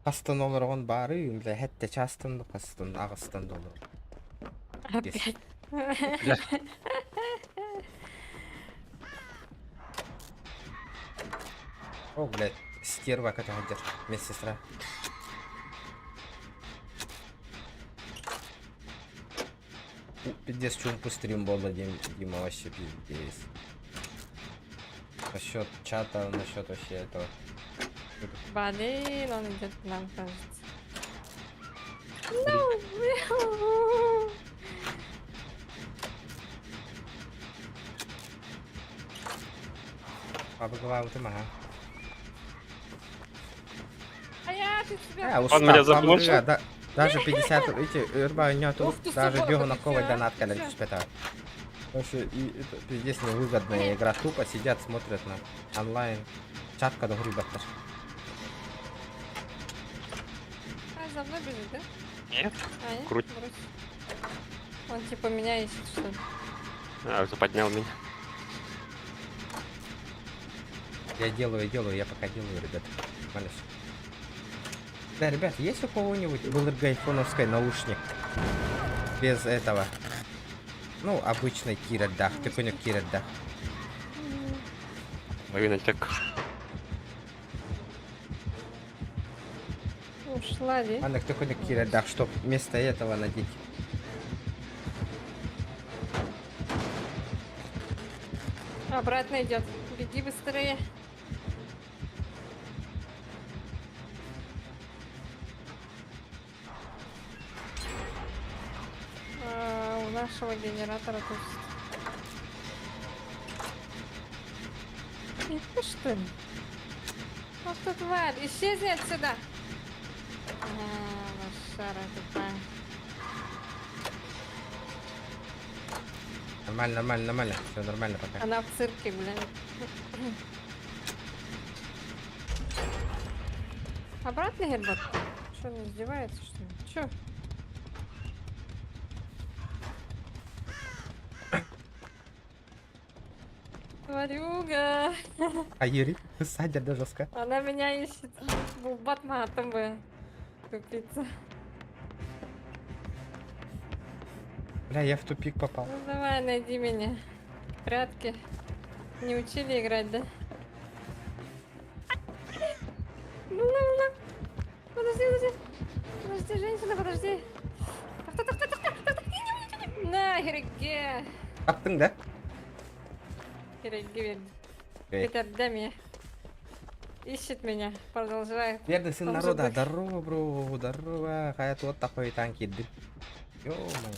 Хастан олороҕун баары, бля, хэттэ чаастан да хастан, аҕыстан да олорор. Опять. О, блядь, стерва көтөһөдөр, медсестра. Пиздец, чумпу стрим буолла, Дима, вообще пиздец. Насчет чата, насчет вообще этого. Блин, он идет к нам, кажется. Ну, блин. Пабыгылаабытым аха. А я ты тебя... А, Он устал, меня там заблочил? да, даже 50, эти, өрба Ух ты, даже собака, бегу на ты коваль чё, донат ты кэлэн чё? түспэтэ. Вообще, и это пиздец невыгодная игра. Тупо сидят, смотрят на онлайн. Чатка до грибаттар. А, за мной бежит, да? Нет. А, нет? Круть. Брось. Он типа меня ищет, что ли? А, уже поднял меня. Я делаю, делаю, я пока делаю, ребят. Нормально всё. Да, ребят, есть у кого-нибудь был айфоновской наушник? Без этого. Ну, обычный киирэрдээх, төкүнүк киирэрдээх. Лавина так. Ушла, да? Маннык төкүнүк киирэрдээх, чтоб вместо этого надеть. Обратно идет. Беги быстрее. А, у нашего генератора тут. Это что ли? Ах ты тварь, исчезни отсюда! А, лошара тупая. Нормально, нормально, нормально. Все нормально пока. Она в цирке, блин. Обратно, Герберт? Что, он издевается, что ли? Чё? Тварюга! А Юрий, садят да жестко. Она меня ищет. Булбат матом бы. Тупица. Бля, я в тупик попал. Ну давай, найди меня. Прятки. Не учили играть, да? Ну, ну, ну. Подожди, подожди. Подожди, женщина, подожди. Так, так, так, так, так, так, так. Не, не, не, не. На, хереге. Таптың, да? Хереге берди. Эй. Это меня. Ищет меня, продолжает. Верный сын В том же народа, духе. здорово, бро, здорово. Хайа вот такой танки. Ё-моё.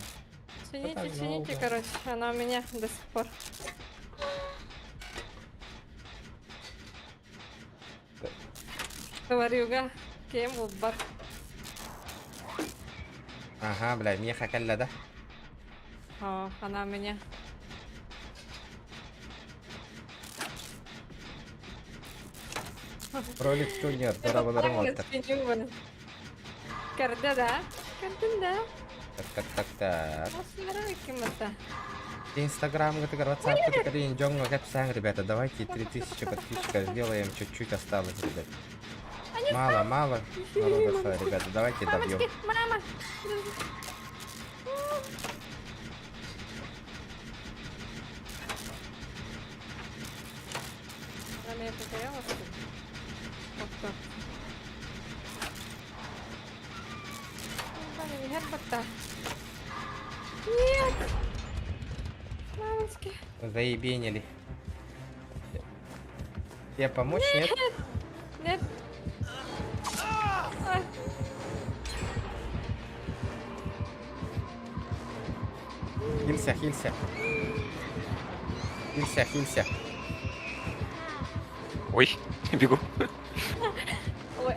Чините, так чините, долго? короче, она у меня до сих пор. Тварюга, кем бат. Ага, бля, меха кэллэ, да? О, она у меня. Ролик Джуниор, здорово, здорово. Көрдө да? Көрдүң да? Так, так, так, так. Осылары ким это? Инстаграм, WhatsApp, дьоҥҥо кэпсээҥ, ребята, давайте 3000 подписчиков сделаем, чуть-чуть осталось, ребят. Мало, мало народа осталось, ребята, давайте добьем. Мамочки, мама! Она меня потеряла, что ли? Вот так. Герберта. Нет! Мамочки. Заебенили. Тебе помочь, нет? Нет. Ай. Хилься, хилься. Хилься, хилься. Ой, бегу. Ой.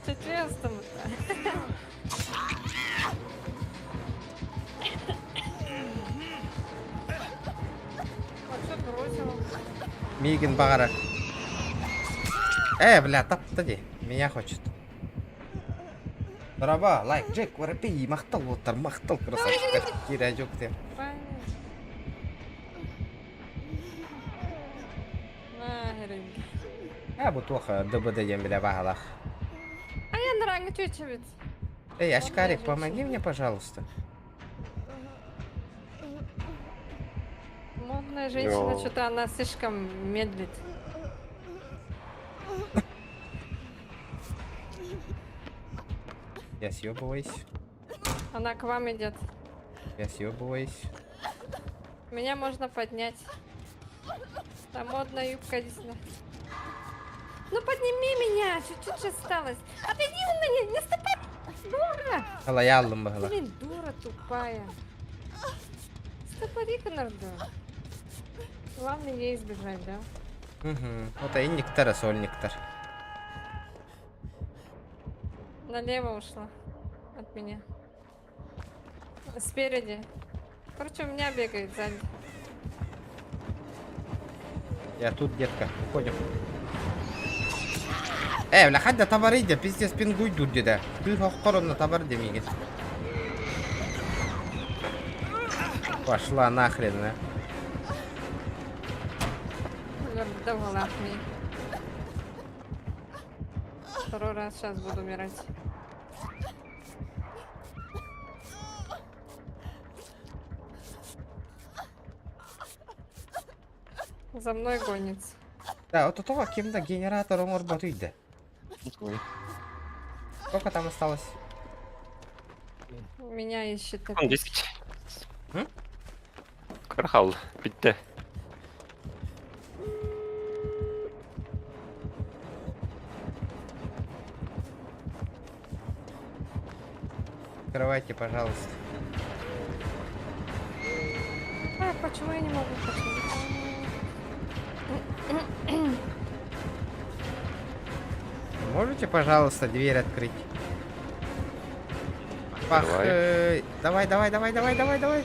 Чуть-чуть А что бросила? Мигин багара. Э, бля, тап тади. Меня хочет. Дороба, лайк, Джек, воробей, махтал, вот там, махтал, красавчик. Кира, жок ты. Нахрен. А, бутоха, ДБД дем, бля, багалах. А я на ранг чуть-чуть. Эй, очкарик, помоги мне, пожалуйста. Модная женщина, Йо. что-то она слишком медлит. Я съебываюсь. Она к вам идет. Я съебываюсь. Меня можно поднять. Там модная юбка действительно. Ну подними меня, чуть-чуть осталось. Отойди у меня, не ступай. Дура! Лояльным была. Блин, дура тупая. Стопори, Конорду. Главное ей избежать, да? Угу. Вот и нектар, соль нектар. Налево ушла от меня. Спереди. Короче, у меня бегает сзади. Я тут, детка. Уходим. Э, бля, хадда табар иди, пиздец, пингуй дур деда. Ты на табар демигит. Пошла нахрен, а. Давала мне. Второй раз сейчас буду умирать. За мной гонится. Да, вот этого кем-то генератором орбатуйда. Сколько там осталось? Меня ищет. Он опять. 10. М? Крахал, битте. Открывайте, пожалуйста. А, почему я не могу починить? Можете, пожалуйста, дверь открыть? Пах, Открываю. давай, давай, давай, давай, давай, давай.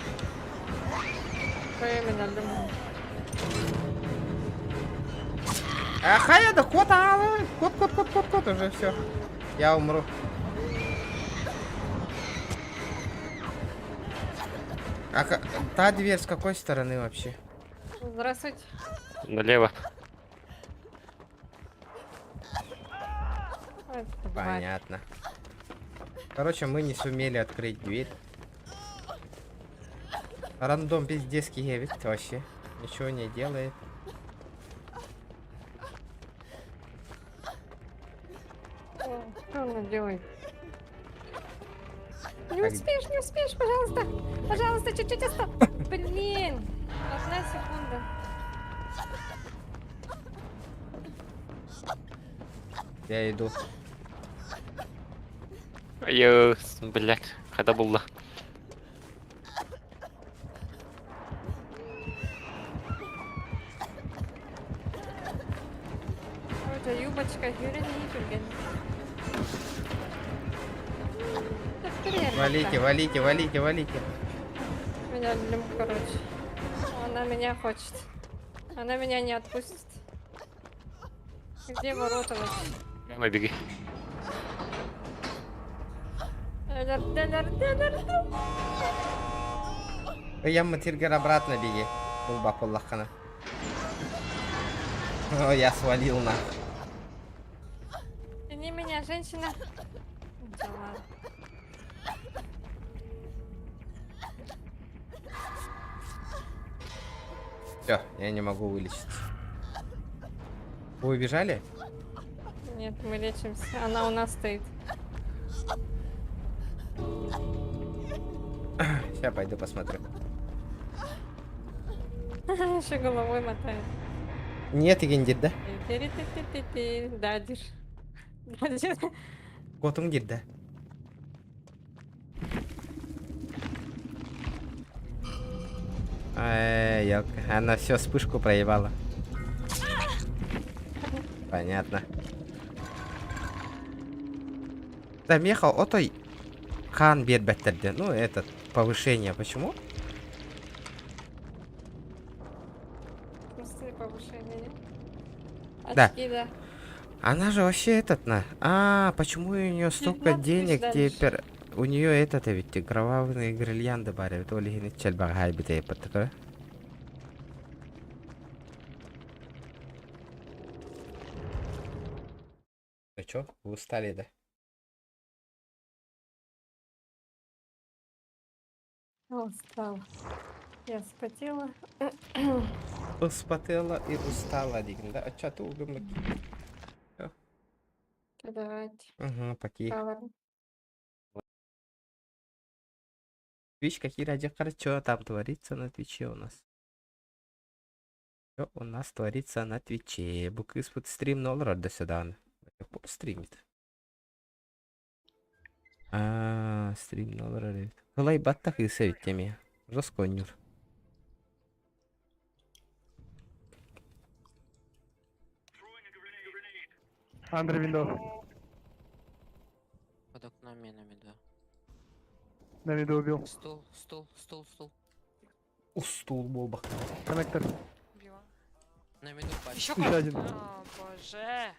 Аха, да кот, а, кот, кот, кот, кот, кот, уже все. Я умру. А та дверь с какой стороны вообще? Здравствуйте. Налево. Понятно. Короче, мы не сумели открыть дверь. Рандом пиздец киевит вообще. Ничего не делает. Что она делает? Не успеешь, не успеешь, пожалуйста. Пожалуйста, чуть-чуть осталось. Блин, одна секунда. Я иду. Ай, блядь, когда было? Это юбочка, Юрий не Валите, валите, валите, валите. Меня блин, короче. Она меня хочет. Она меня не отпустит. Где ворота вообще? Прямо беги. Я матиргер обратно беги. Булба поллахана. О, я свалил нах. Тяни меня, женщина. Да ладно. Все, я не могу вылечиться. Вы убежали? Нет, мы лечимся. Она у нас стоит. Сейчас пойду посмотрю. Еще головой мотает. Нет, игин да? Тири-ти-ти-ти-ти. Да, дир. Да, дир. Котуң дирде. Эй, ёлка, она все вспышку проебала. Понятно. Да, меха, отой хан биэрбэттерде. Ну, этот, повышение. Почему? В смысле повышение? Да. Очки, да. Она же вообще этот на. А, почему у нее столько 19 тысяч денег дальше. теперь? У нее этот ведь кровавые гирлянды баре. То ли не Ну чё, вы устали, да? Устала. Я вспотела. Успотела и устала, деген, да? А чё ты угомок? Давайте. Угу, поки. Давай. Твич, какие ради что там творится на Твиче у нас? Что у нас творится на Твиче? Букыс вот стрим ноль до сюда. Стримит. А, стрим ноль Кылай баттах и теме. Жестко нюр. Андре Виндов. Под окном на миду. На виду убил. Стул, стул, стул, стул. У стул был Коннектор. На миду пачка. Еще один. О, боже.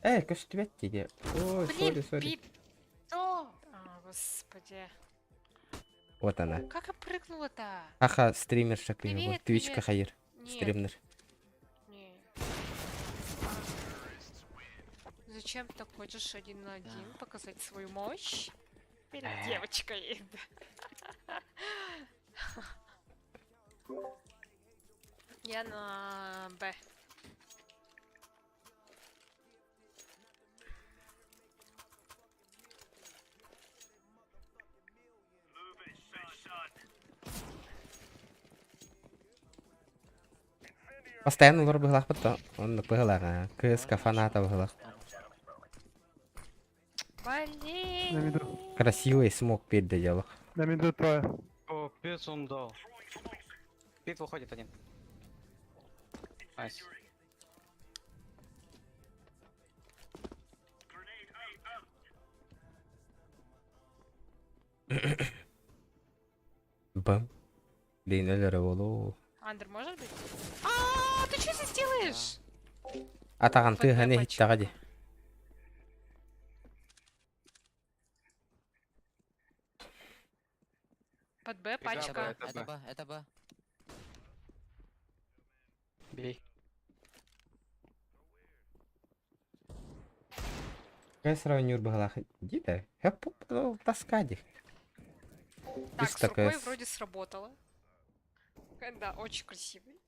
Эй, көстүбэт диye. Ой, сори, сори. О, господи. Вот она. Как я прыгнула-то? Аха, стримерша кыйы. Привет, Твичка привет. хайыр. Нет. Стримнер. Не. Зачем ты так хочешь один на один показать свою мощь? Перед девочкой. Я на Б. Постоянно олар быһылаах бытта. Онно быһылаах. КСК фаната быһылаах. На Блин. виду. Красивый смог перед дело. На виду трое. О, пец он дал. Пит выходит один. Nice. Бам. Блин, өлөрө болу. Андер, может быть? А, ты что здесь делаешь? Атаган Под Б тыһаны пачка. хиттаҕа ди. Под Б пачка. Это Б, это Б. Бей. Кайсыра нюр быһылаах ди да. Хэп таскади. Так, с такая рукой вроде сработало. Да, очень красивый.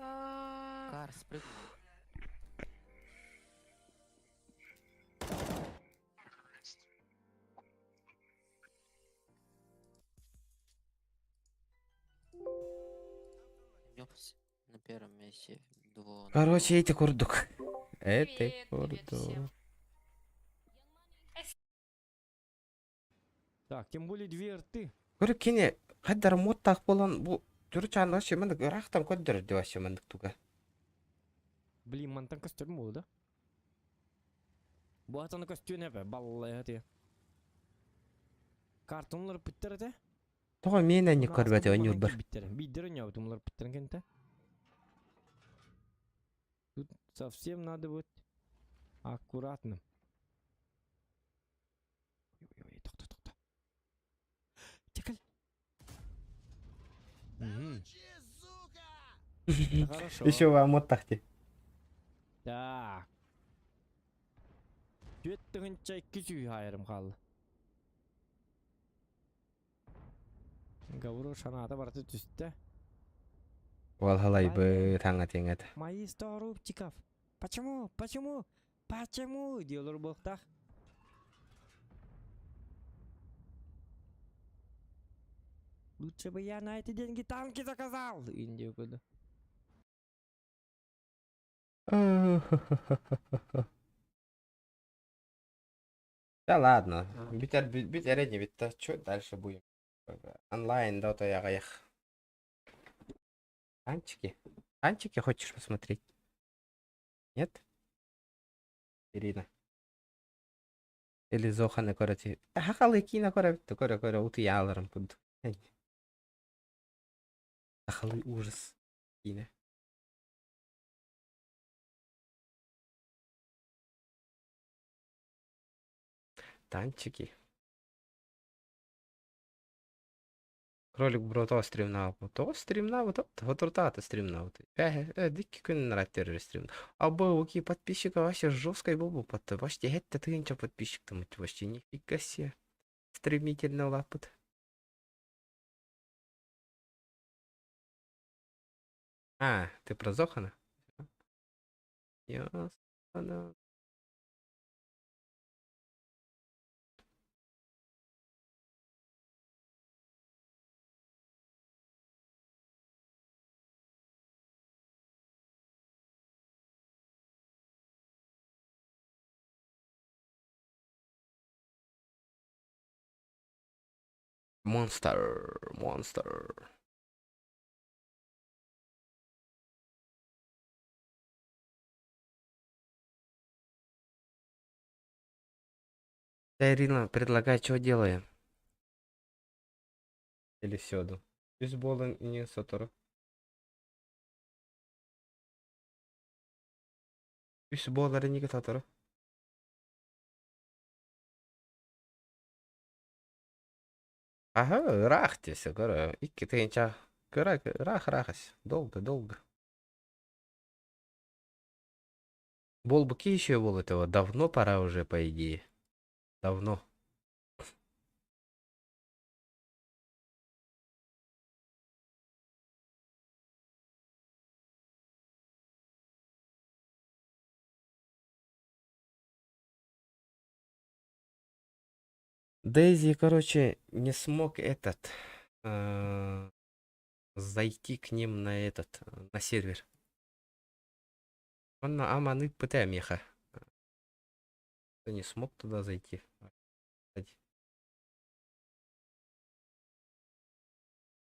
А, Кар, спрыгнул. На первом месте двое. Короче, эти курдук. Это Привет, привет всем. курдук. Так, тем более две рты. Көрү кини хайдар муттаах болон бу түрү чаанна шымындык ыраахтан көддөр диба шымындык туга. Блин, мантан костюм был, да? Буатаны костюм эпе, баллы эти. Картонлар биттер эте. Тоҕо миэнэ не көрбөтө өнүр бар. Биттер. Биддер өнөбүт, умлар биттер кенте. Тут совсем надо быть аккуратным. Ой-ой-ой, токто, токто. Текал. Мгм. Это Хорошо. Еще вам муттахти. Так. Түөттүгүн чай күчүй хайырым қалды. Гаврил санаата барыта түстэ. Уол халайбыт хаҥа-тиҥэт. Мои 100 рубчиков. Почему? Почему? Почему? Дии олорбуохтаах. Лучше бы я на эти деньги танки заказал! Индию куда? Да ладно, бүтэр бүт эрэ диэбит да, чё дальше будем? Онлайн да то аҕыйах. Танчики? Танчики хочешь посмотреть? Нет? Ирина. Или Зоханы көрө Хахалы киинэ көрөбүт көрө-көрө утуйааларым курдук. Сахалыы ужас киинэ. Танчики. Кролик бро тоҕо стримнаабыт? Тоҕо стримнаабыт? Соторутааҕыта стримнаабыт. Э, дикки күн террор стрим. Абы, окей, подписчиков вообще жесткой был бы Почти это тысяча подписчик там почти нифига себе. Стремительно лапут. А, ты про Зохана? Ясно. Monster, monster. Да, Ирина, предлагай, что делаем? Или сёду. Үс буолан ини сотору. Үс буолар инигэ сотору. Ага, ыраах диэсэ көрө. Икки тыһыынча кыра ыраах ыраах Долго, долго. Болбуки еще был этого. Давно пора уже, по идее. Давно. Дейзи, короче, не смог этот зайти к ним на этот, на сервер. Он на Аманы ПТ меха. Не смог туда зайти.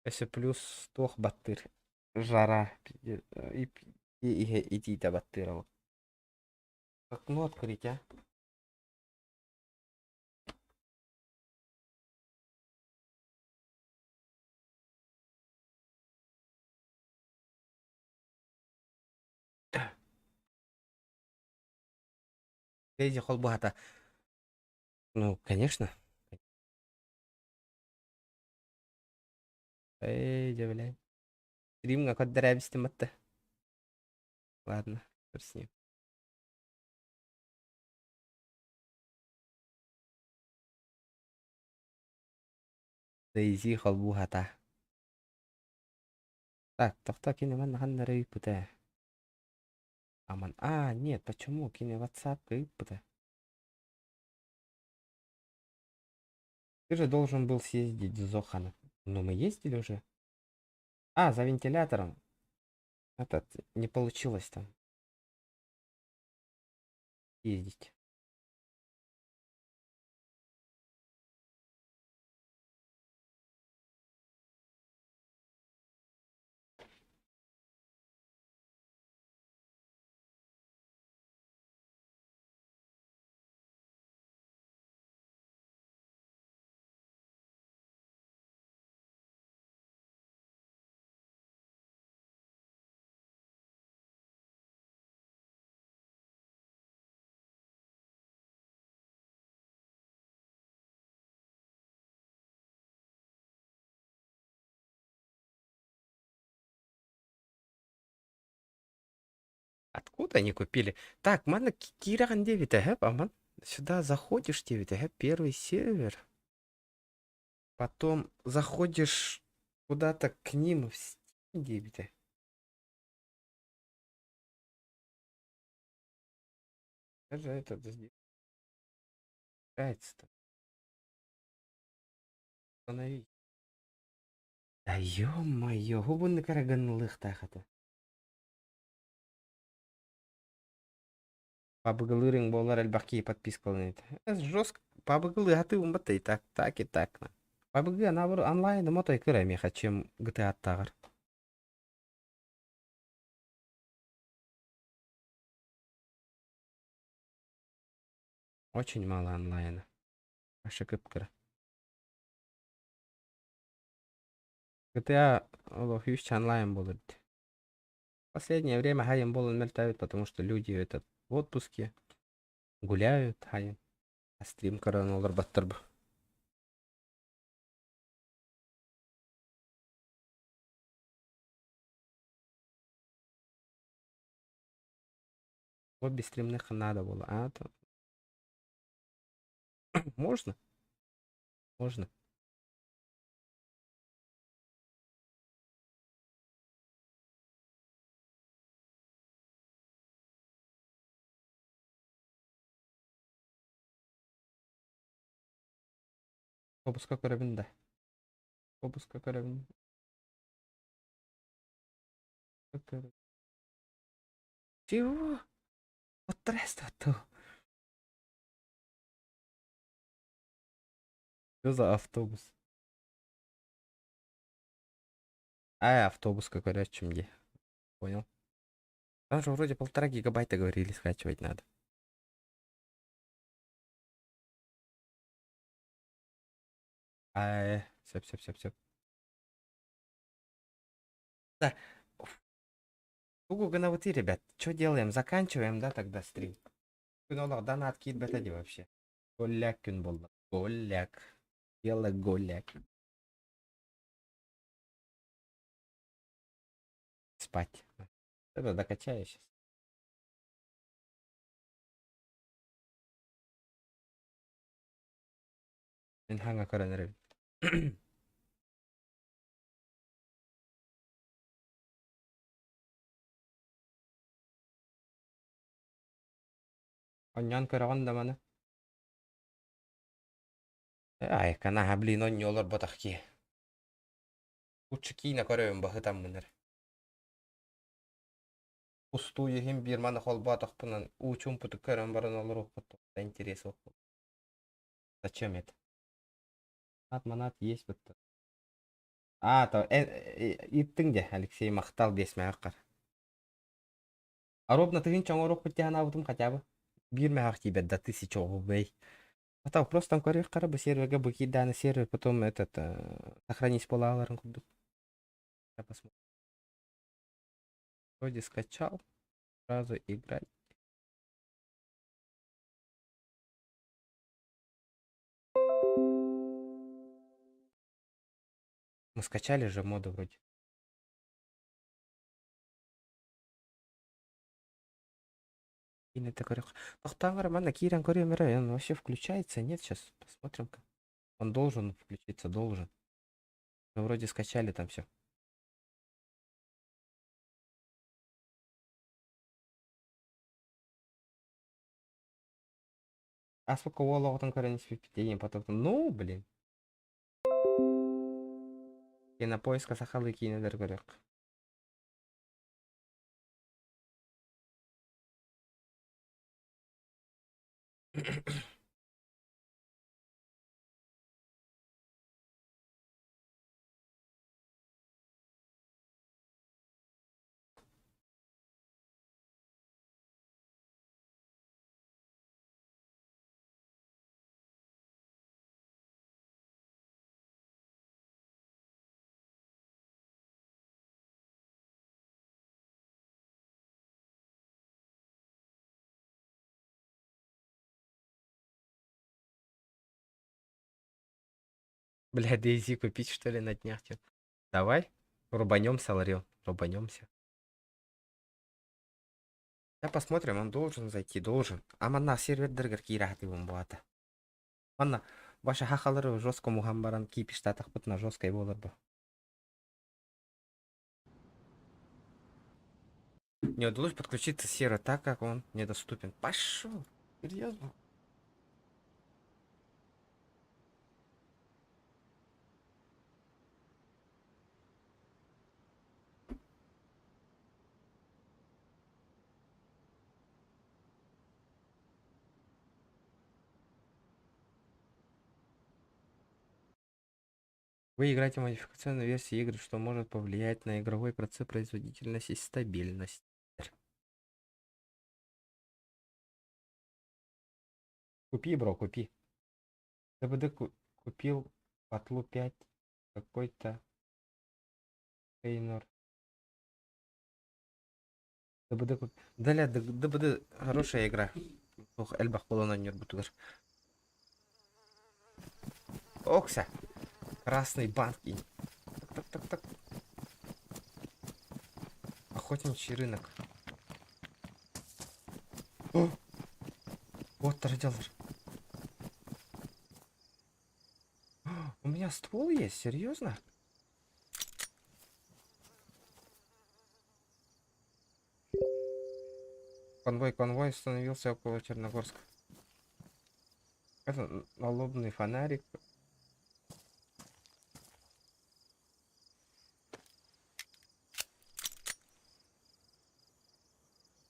Если плюс туох баттыр. Жара. И итиитэ баттыыр Окно открыть, а? Дейзи холбуһата. Ну, конечно. Эй, дьэ, блядь. Стримҥа көрдөрөөбүстүм атта. Ладно, с ним. Дейзи холбуһата. Так, тохтоо кини манна ханна эрэ ыыппыта. Аман. А, нет, почему? Кини WhatsApp ыыппыта. Ты же должен был съездить в Зохана. Но мы ездили уже. А, за вентилятором. Этот, не получилось там. Ездить. Откуда они купили? Так, манна киирэҕин диэбитэ һэп, аман. Сюда заходишь диэбитэ һэп, первый сервер. Потом заходишь. Куда-то к ним в Steam диэбитэ. Даже этот сделается-то. Остановить. Да ё-моё, губунны караганылыхтаах этэ. Пабыгылыырыҥ буоллар элбэх киһи подпискаланар этэ. Жестко пабыгылыы сатыыбын батта и так, так и так. Пабыгы наоборот онлайн мотой кыра миэхэ, чем GTA-тааҕар. Очень мало онлайна. Вообще кып-кыра. GTA олох үс онлайн буолар дии. Последнее время хайым буолан мөлтөөбүт, потому что люди этот в отпуске гуляют хайым. А стрим көрөн олорботтор бу. Вот без стримных надо было. А то можно? Можно. Обуска көрөбүн да. Обуска көрөбүн. Чего? Вот то. Что за автобус? А, автобус какой где? Понял. Там же вроде 1,5 гигабайта говорили, скачивать надо. А, все, все, все, все. Да. Тугу гынабытый, ребят. Что делаем? Заканчиваем, да, тогда стрим? Күн олох донат киирбэтэ дии вообще. Голяк күн буолла. Голяк. Дело голяк. Спать. Это докачаю сейчас. Мин хаҥа көрөн эрэбин. Онньоон көрөҕүн да маны. Айка наһаа блин онньу олорботох киһи. Лучше киинэ көрөбүн баһытаммын эрэ. Устуу иһин биир маны холбоотохпунан уу чуумпутук көрөн баран олоруохпут интерес суох. Зачем это? Манат манат есть будто. А, то иттиҥ дьэ, Алексей махтал биэс мөһөххөр. Ровно тыһыынча оҥоруохпут дии санаабытым хотя бы. Биир мөһөх тиийбэт да тысяча рублей. А так просто көрүөх бу сервергэ бу киирдээнэ сервер потом этот сохранить буолааларын курдук. Я посмотрю. Вроде скачал. Сразу играть. Мы скачали же моды вроде. Тохтааҥ эрэ, манна киирэн көрүөм эрэ, он вообще включается? Нет, сейчас посмотрим-ка. Он должен включиться, должен. Мы вроде скачали там все. А сколько уол оҕотун көрөн испиппит потом ну блин. Кинопоиска сахалыы киинэлэр көрүөх. Бля, DayZ купить, что ли, на днях? Типа? Давай, рубанемся, Ларил, рубанемся. Да посмотрим, он должен зайти, должен. А манна сервердэргэр киирээхтибин буата. Манна ваша хахалары жестко муһан баран кипиштаатахпытына жесткой буолар бу. Не удалось подключиться сервер, так как он недоступен. Пошел. Серьезно? Вы играете в модификационной версии игры, что может повлиять на игровой процесс, производительность и стабильность. Купи, бро, купи. ДБД купил Батлу 5 какой-то Хейнор. ДБД куп... Даля, ДБД хорошая игра. Ох, элбэх буолан оонньуурбутугар. Окса. Красный банки. Так, так, так, так. Охотничий рынок. О! Вот дьаллар. У меня ствол есть, серьезно? Конвой, конвой остановился около Черногорска. Это налобный фонарик.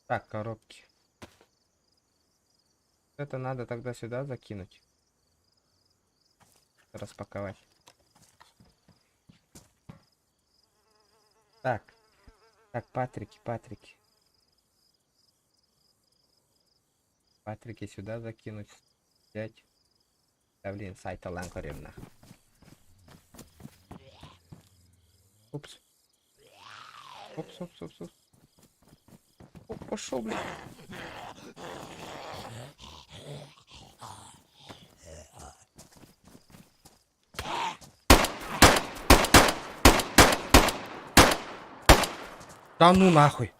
Так, коробки. Это надо тогда сюда закинуть. Распаковать. Так. Так, Патрики, Патрики. Патрики сюда закинуть. Взять. Да блин, сайта ланкаревна. Упс. Упс, упс, упс, упс. О, пошел, блин. Да ну нахуй.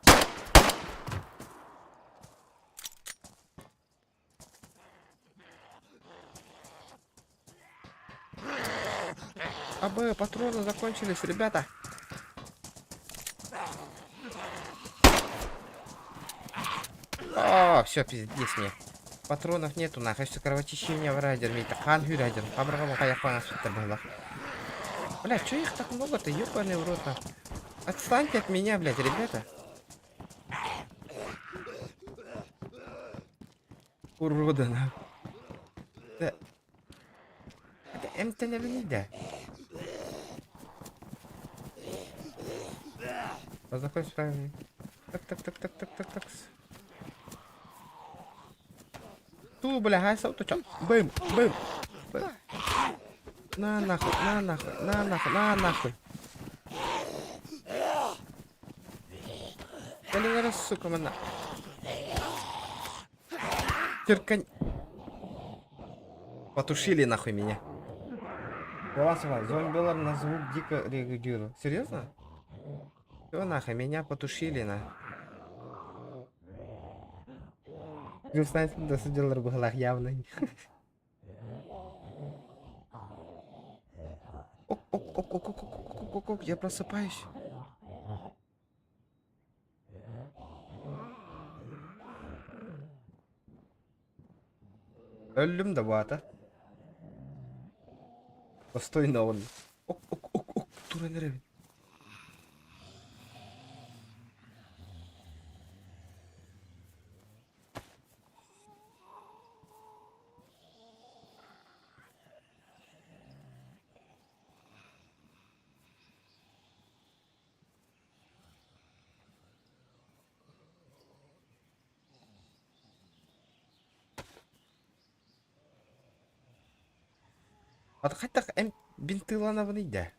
АБ, патроны закончились, ребята. О, все, пиздец мне. Патронов нету, нахуй, все кровотечение в райдер, мейта, хан райдер, было. Бля, чё их так много-то, ёбаный в рот, нахуй. Отстаньте от меня, блядь, ребята. Уроды, нахуй. Да. Это МТ-да. Познакомься с правильно. Так, так, так, так, так, так, так. Ту, бля, гайса, то чё? Бым, бым, бым. На нахуй, на нахуй, на нахуй, на нахуй. Блин, раз, сука, мана. Теркань. Потушили нахуй меня. Голосовал. Зомби на звук дико реагировал. Серьезно? Все нахуй, меня потушили на. Досудилар быһылах явно. Ок, ок, ок, ок, ок, ок, ок, ок, ок, я просыпаюсь. Өллүм да баата. Постой на он. Ок, ок, ок, ок, туран эрэбин. Ата хайдах эм бинтыланабыный да.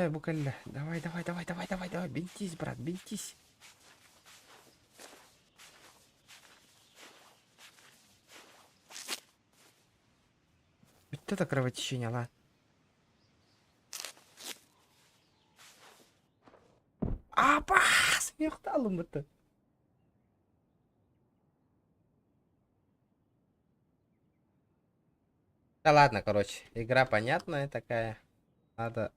Букалля. Давай, давай, давай, давай, давай, давай. Бинтись, брат, бинтись. Вот это кровотечение, ла. Апа, смехталым это. Да ладно, короче, игра понятная такая. Надо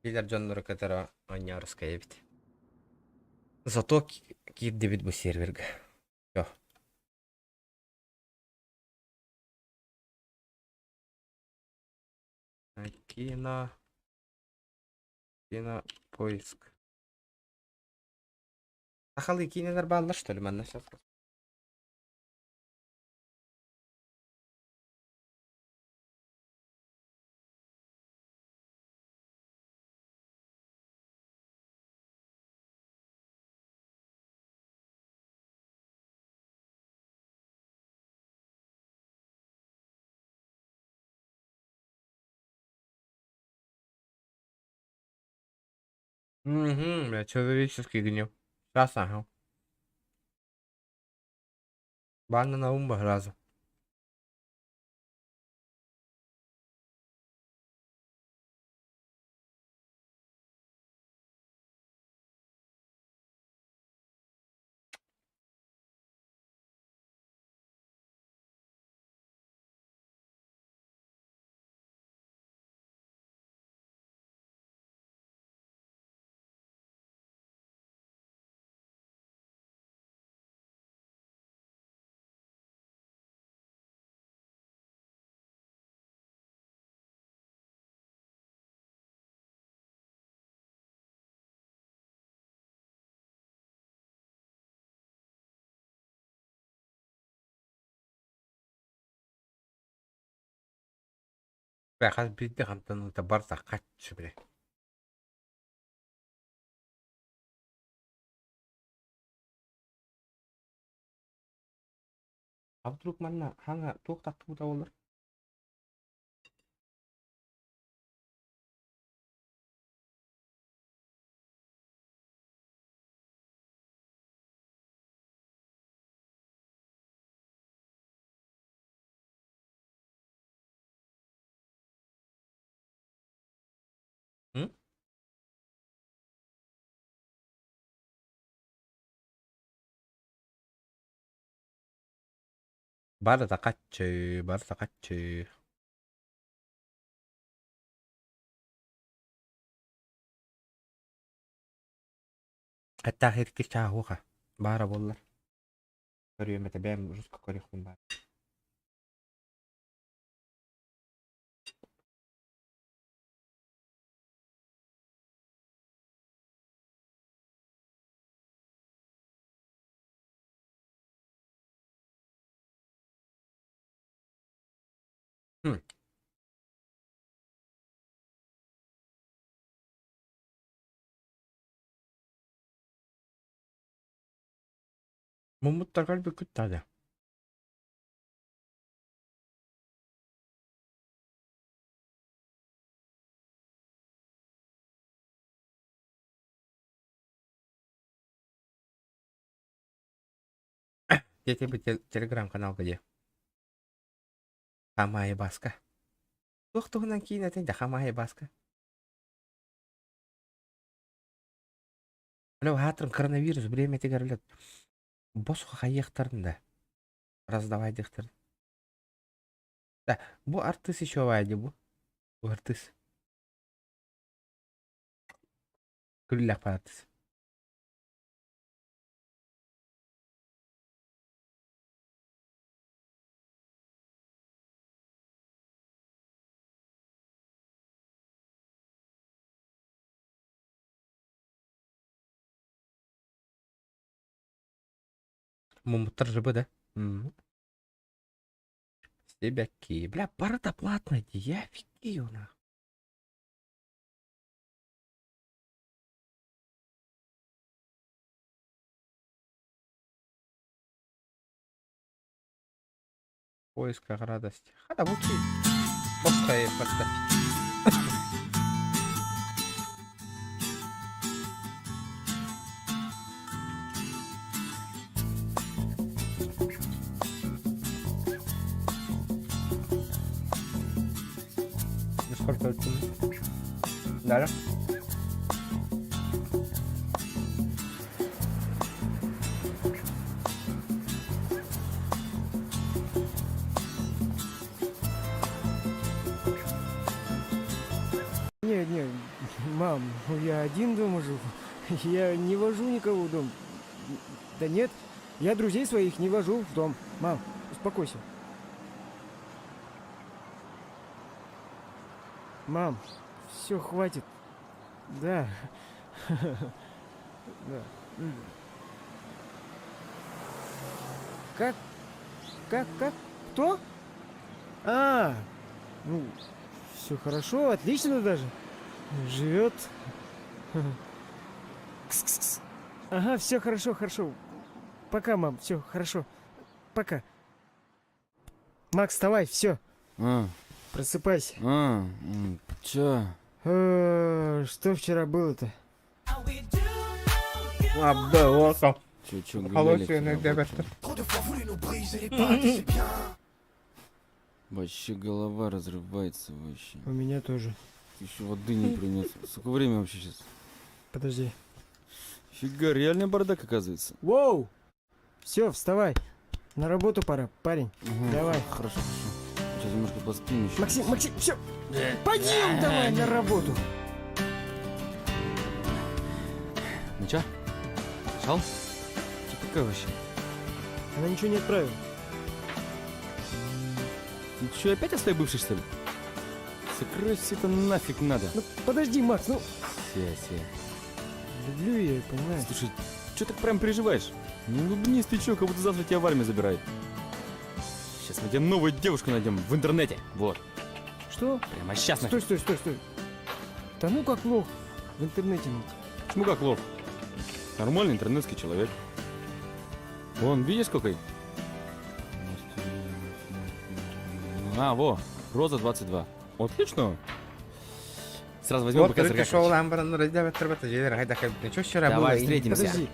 Билэр дьоннору кытары оонньоорускай эбит. Зато киирдибит бу серверга. Всё. Кино... Кинопоиск. Сахалыы киинэлэр бааллар что ли манна сейчас? Угу, бля, человеческий гнев. Сейчас, ага. Банна на ум сразу. Бля, хас биирдии хамтаныыта барыта хаччы бля. А вдруг манна хаҥа туох тахтыбыта буолар? М? Барыта хаччы, барыта хаччы. Хаттаах икки чааһуоха баара буоллар. Көрүөм этэ бэйэм жестко көрүөхпүн баар. Хм. Муммуттаргар бүккүт таада. Дьэ телеграм-каналга дии. Хамаайы Баска. Туох туһунан киинэтин да Хамаайы Баска. Бля, хаатырым коронавирус бириэмэтигэр бля босхо хайыахтарын да раздавайдыахтарын. Да, бу артыыс еще вайди бу. Бу артыыс. Күллэх артыыс. Мумуттар жыбы да. Себяки. Бля, барыта платная дии, я офигею нахуй. В поисках радости. Хата бу Босхай барда. Сколько Дальше. Не, не, мам, ну я один дома живу. Я не вожу никого в дом. Да нет, я друзей своих не вожу в дом. Мам, успокойся. Мам, все, хватит. Да. Да. Как? Как? Как? Кто? А, ну, все хорошо, отлично даже. Живет. Кс-кс-кс. Ага, все хорошо, хорошо. Пока, мам, все хорошо. Пока. Макс, вставай, все. А, Просыпайся. а, чё? Что вчера было-то? Абы око. Чё, чё, Холодный диабет. Вообще голова разрывается вообще. У меня тоже. Еще воды не принес. Сколько времени вообще сейчас? Подожди. Фига, реальный бардак оказывается. Воу! Все, вставай. На работу пора, парень. Мгм, Давай. Хорошо, хорошо. Сейчас немножко поспим еще. Максим, Максим, все. Пойдем давай на работу. Ну чё? Шел? Чё такое вообще? Она ничего не отправила. Ты чё, опять о своей бывшей, что ли? Закрой все это нафиг надо. Ну подожди, Макс, ну. Все, все. Люблю я, понимаешь. Слушай, чё так прям переживаешь? Не улыбнись ты чё, как будто завтра тебя в армию забирают. Сейчас мы тебе новую девушку найдем в интернете. Вот. Что? Прямо сейчас Стой, стой, стой, стой. Да ну как лох в интернете найти. Почему как лох? Нормальный интернетский человек. Вон, видишь какой? А, во, Роза 22. Отлично. Сразу возьмем Вот пока ты шел Что вчера Давай было? встретимся. Подожди.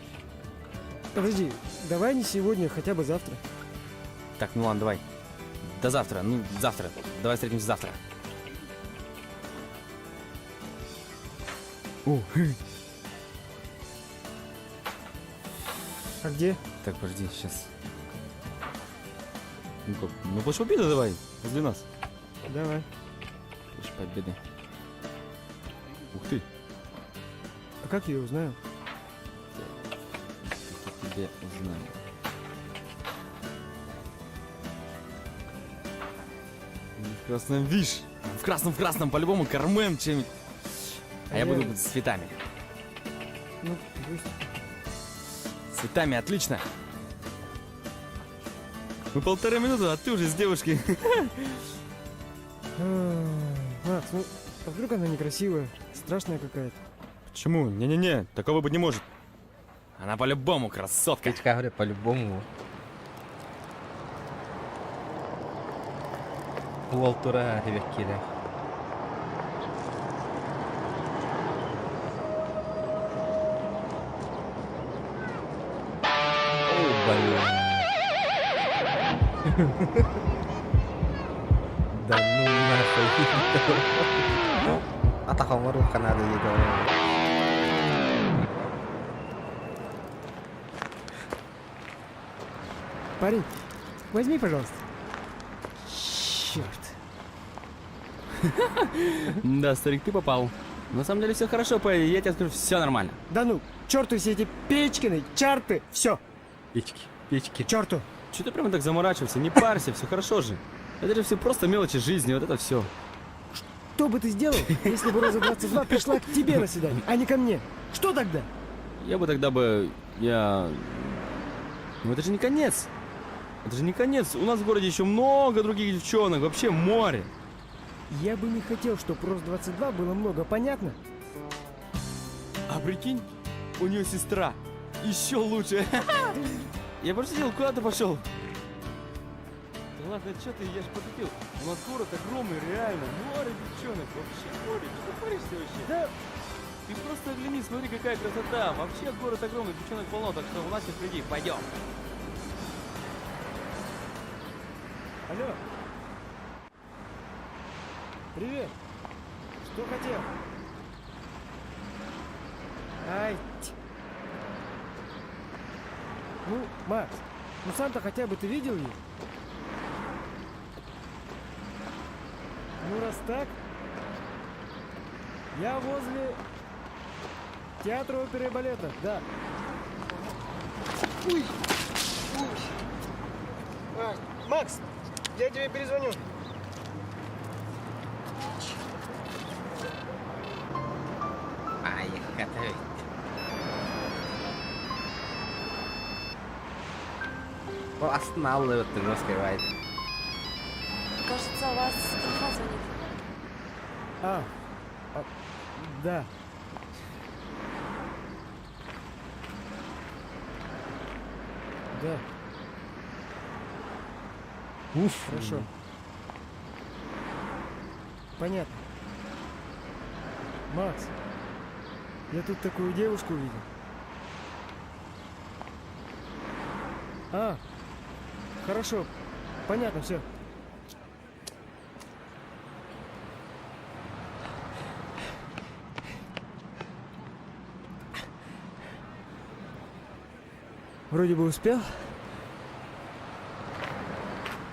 Подожди, давай не сегодня, хотя бы завтра. Так, ну ладно, давай. До завтра. Ну, завтра. Давай встретимся завтра. О, А где? Так, подожди, сейчас. Ну как, ну Площадь Победы давай, возле нас. Давай. Площадь Победы. Ух ты. А как я ее узнаю? Как я тебя узнаю. В красном, видишь? В красном, в красном, по-любому, Кармен чем-нибудь. А я буду с цветами. Ну, пусть. С Цветами, отлично. Мы 1,5 минуты, а ты уже с девушкой. Макс, ну, а вдруг она некрасивая, страшная какая-то? Почему? Не-не-не, такого быть не может. Она по-любому красотка. Печка, говорю, по-любому. Уолтура ревеккире. О, бля. Да ну нахуй. Атахамару Канада едет. Парень, возьми, пожалуйста. Черт. Да, старик, ты попал. На самом деле все хорошо, Пэ, я тебе скажу, все нормально. Да ну, черту все эти Печкины, чарты, все. Печки, печки. Черту. Че ты прямо так заморачиваешься? Не парься, все хорошо же. Это же все просто мелочи жизни, вот это все. Что бы ты сделал, если бы Роза 22 пришла к тебе на свидание, а не ко мне? Что тогда? Я бы тогда бы... Я... Ну это же не конец. Это же не конец. У нас в городе еще много других девчонок. Вообще море. Я бы не хотел, чтобы Роз 22 было много, понятно? А прикинь, у нее сестра. Еще лучше. Я пошутил, куда ты пошел? Да ладно, что ты, я же пошутил. У нас город огромный, реально. Море девчонок, вообще море. Что ты паришься вообще? Да. Ты просто оглянись, смотри, какая красота. Вообще город огромный, девчонок полно, так что у нас сейчас впереди. Пойдем. Алло. Привет. Что хотел? Ай. Ну, Макс, ну сам-то хотя бы ты видел ее? Ну, раз так... Я возле театра оперы и балета, да. Уй! Уй! А, Макс, я тебе перезвоню. Айыкката Ол астын аллыбыттын раскрывает. Кажется, у вас телефон звонит. А, да. Да. Уф. Хорошо. Понятно. Макс, я тут такую девушку увидел. А, хорошо. Понятно, все. Вроде бы успел.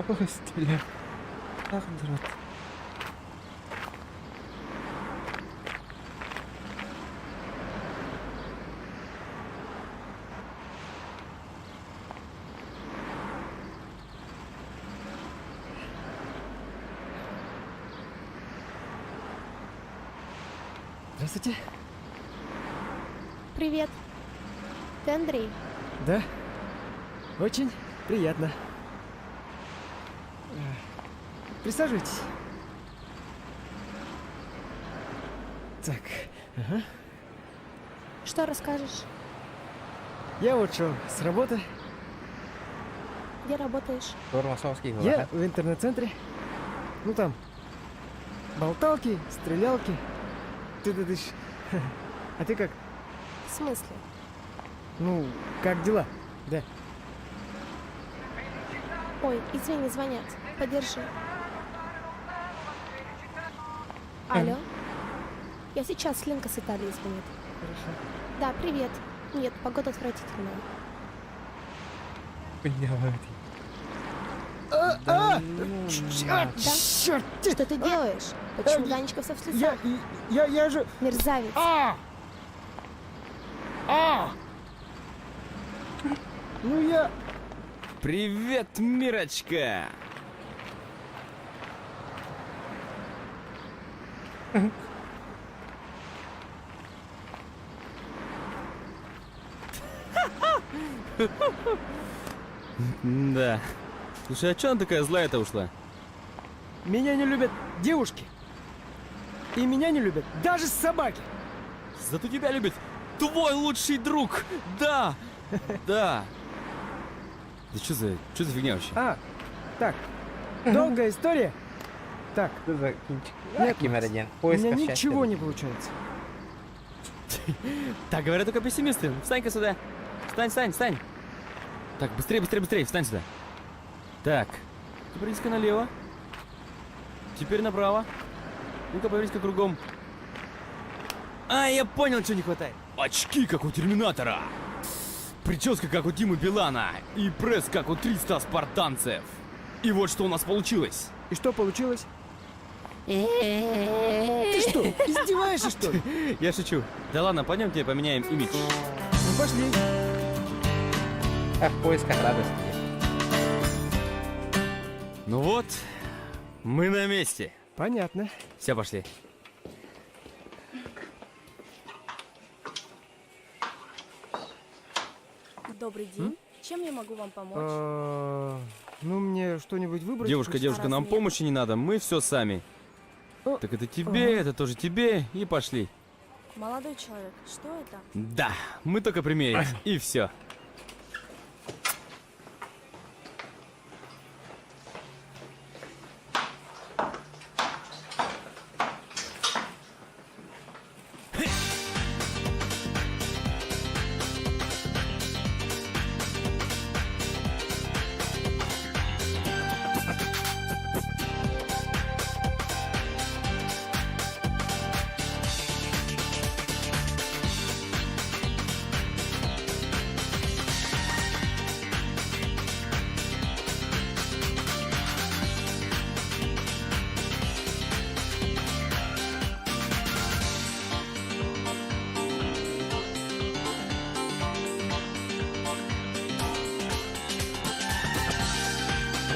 Стиля. Ах, дрот. Здравствуйте. Привет. Ты Андрей? Да? Очень приятно. Присаживайтесь. Так, ага. Что расскажешь? Я вот шел с работы. Где работаешь? Тормосовский Я в интернет-центре. Ну там, болталки, стрелялки. Ты ты ты А ты как? В смысле? Ну, как дела? Да. Ой, извини, звонят. Подержи. Алло? Я сейчас, Ленка с Италии звонит. Хорошо. Да, привет. Нет, погода отвратительная. Блядь. А, Да? Черт! Что ты делаешь? Почему Данечка вся в слезах? Я же... Мерзавец. А! А! Ну я... Привет, Мирочка! Да. Слушай, а чё она такая злая-то ушла? Меня не любят девушки. И меня не любят даже собаки. Зато тебя любит твой лучший друг! Да! Да! Да что за фигня вообще? А, так, долгая история. Так. Что за кинчик? Нет, Ким Макс, Эрден. у меня Поисках счастья. ничего не получается. Так говорят только пессимисты. Встань-ка сюда. Встань, встань, встань. Так, быстрее, быстрее, быстрее, встань сюда. Так. Повернись-ка налево. Теперь направо. Ну-ка, повернись-ка кругом. А, я понял, чего не хватает. Очки, как у Терминатора. Прическа, как у Димы Билана. И пресс, как у 300 спартанцев. И вот что у нас получилось. И что получилось? Ты что, издеваешься, что ли? Я шучу. Да ладно, пойдемте поменяем имидж. Ну пошли. А в поисках радости. Ну вот, мы на месте. Понятно. Все, пошли. Добрый день. Чем я могу вам помочь? А, Ну, мне что-нибудь выбрать? Девушка, девушка, нам помощи не надо, мы все сами. Так это тебе, это тоже тебе, и пошли. Молодой человек, что это? Да, мы только примерить, и все.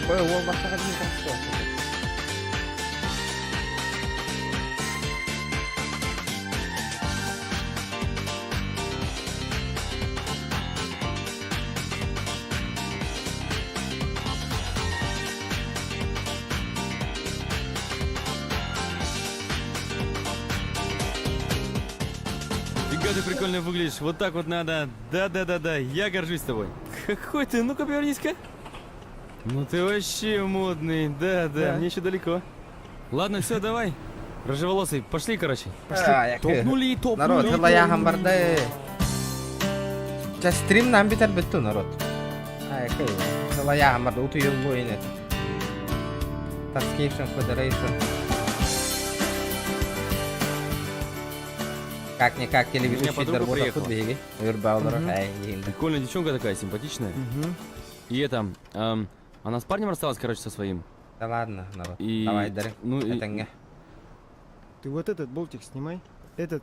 Уол бастаха дии тахсыа. Фига ты прикольно выглядишь. Вот так вот надо. Да-да-да-да, я горжусь тобой. Какой ты? Ну-ка, повернись-ка. Ну ты вообще модный. Да-да, Да. мне еще далеко. Ладно, все, давай. Рыжеволосый, пошли, короче. А, якы. Топнули, топнули. Народ, тылаяхан барды. Ча стрим нам битер бүттү народ. А, якы. Тылаяхан барды, утуйуллу инет. Taskation Federation. Как-никак Меня телеведущий подруга работа приехала. футбиги. Үрбаулар, ай, енді. Прикольная девчонка такая, симпатичная. И это, она с парнем рассталась, короче, со своим. Да ладно, народ. И... Давай, дари. Ну, и... Этэҥҥэ. Ты вот этот болтик снимай. Этот.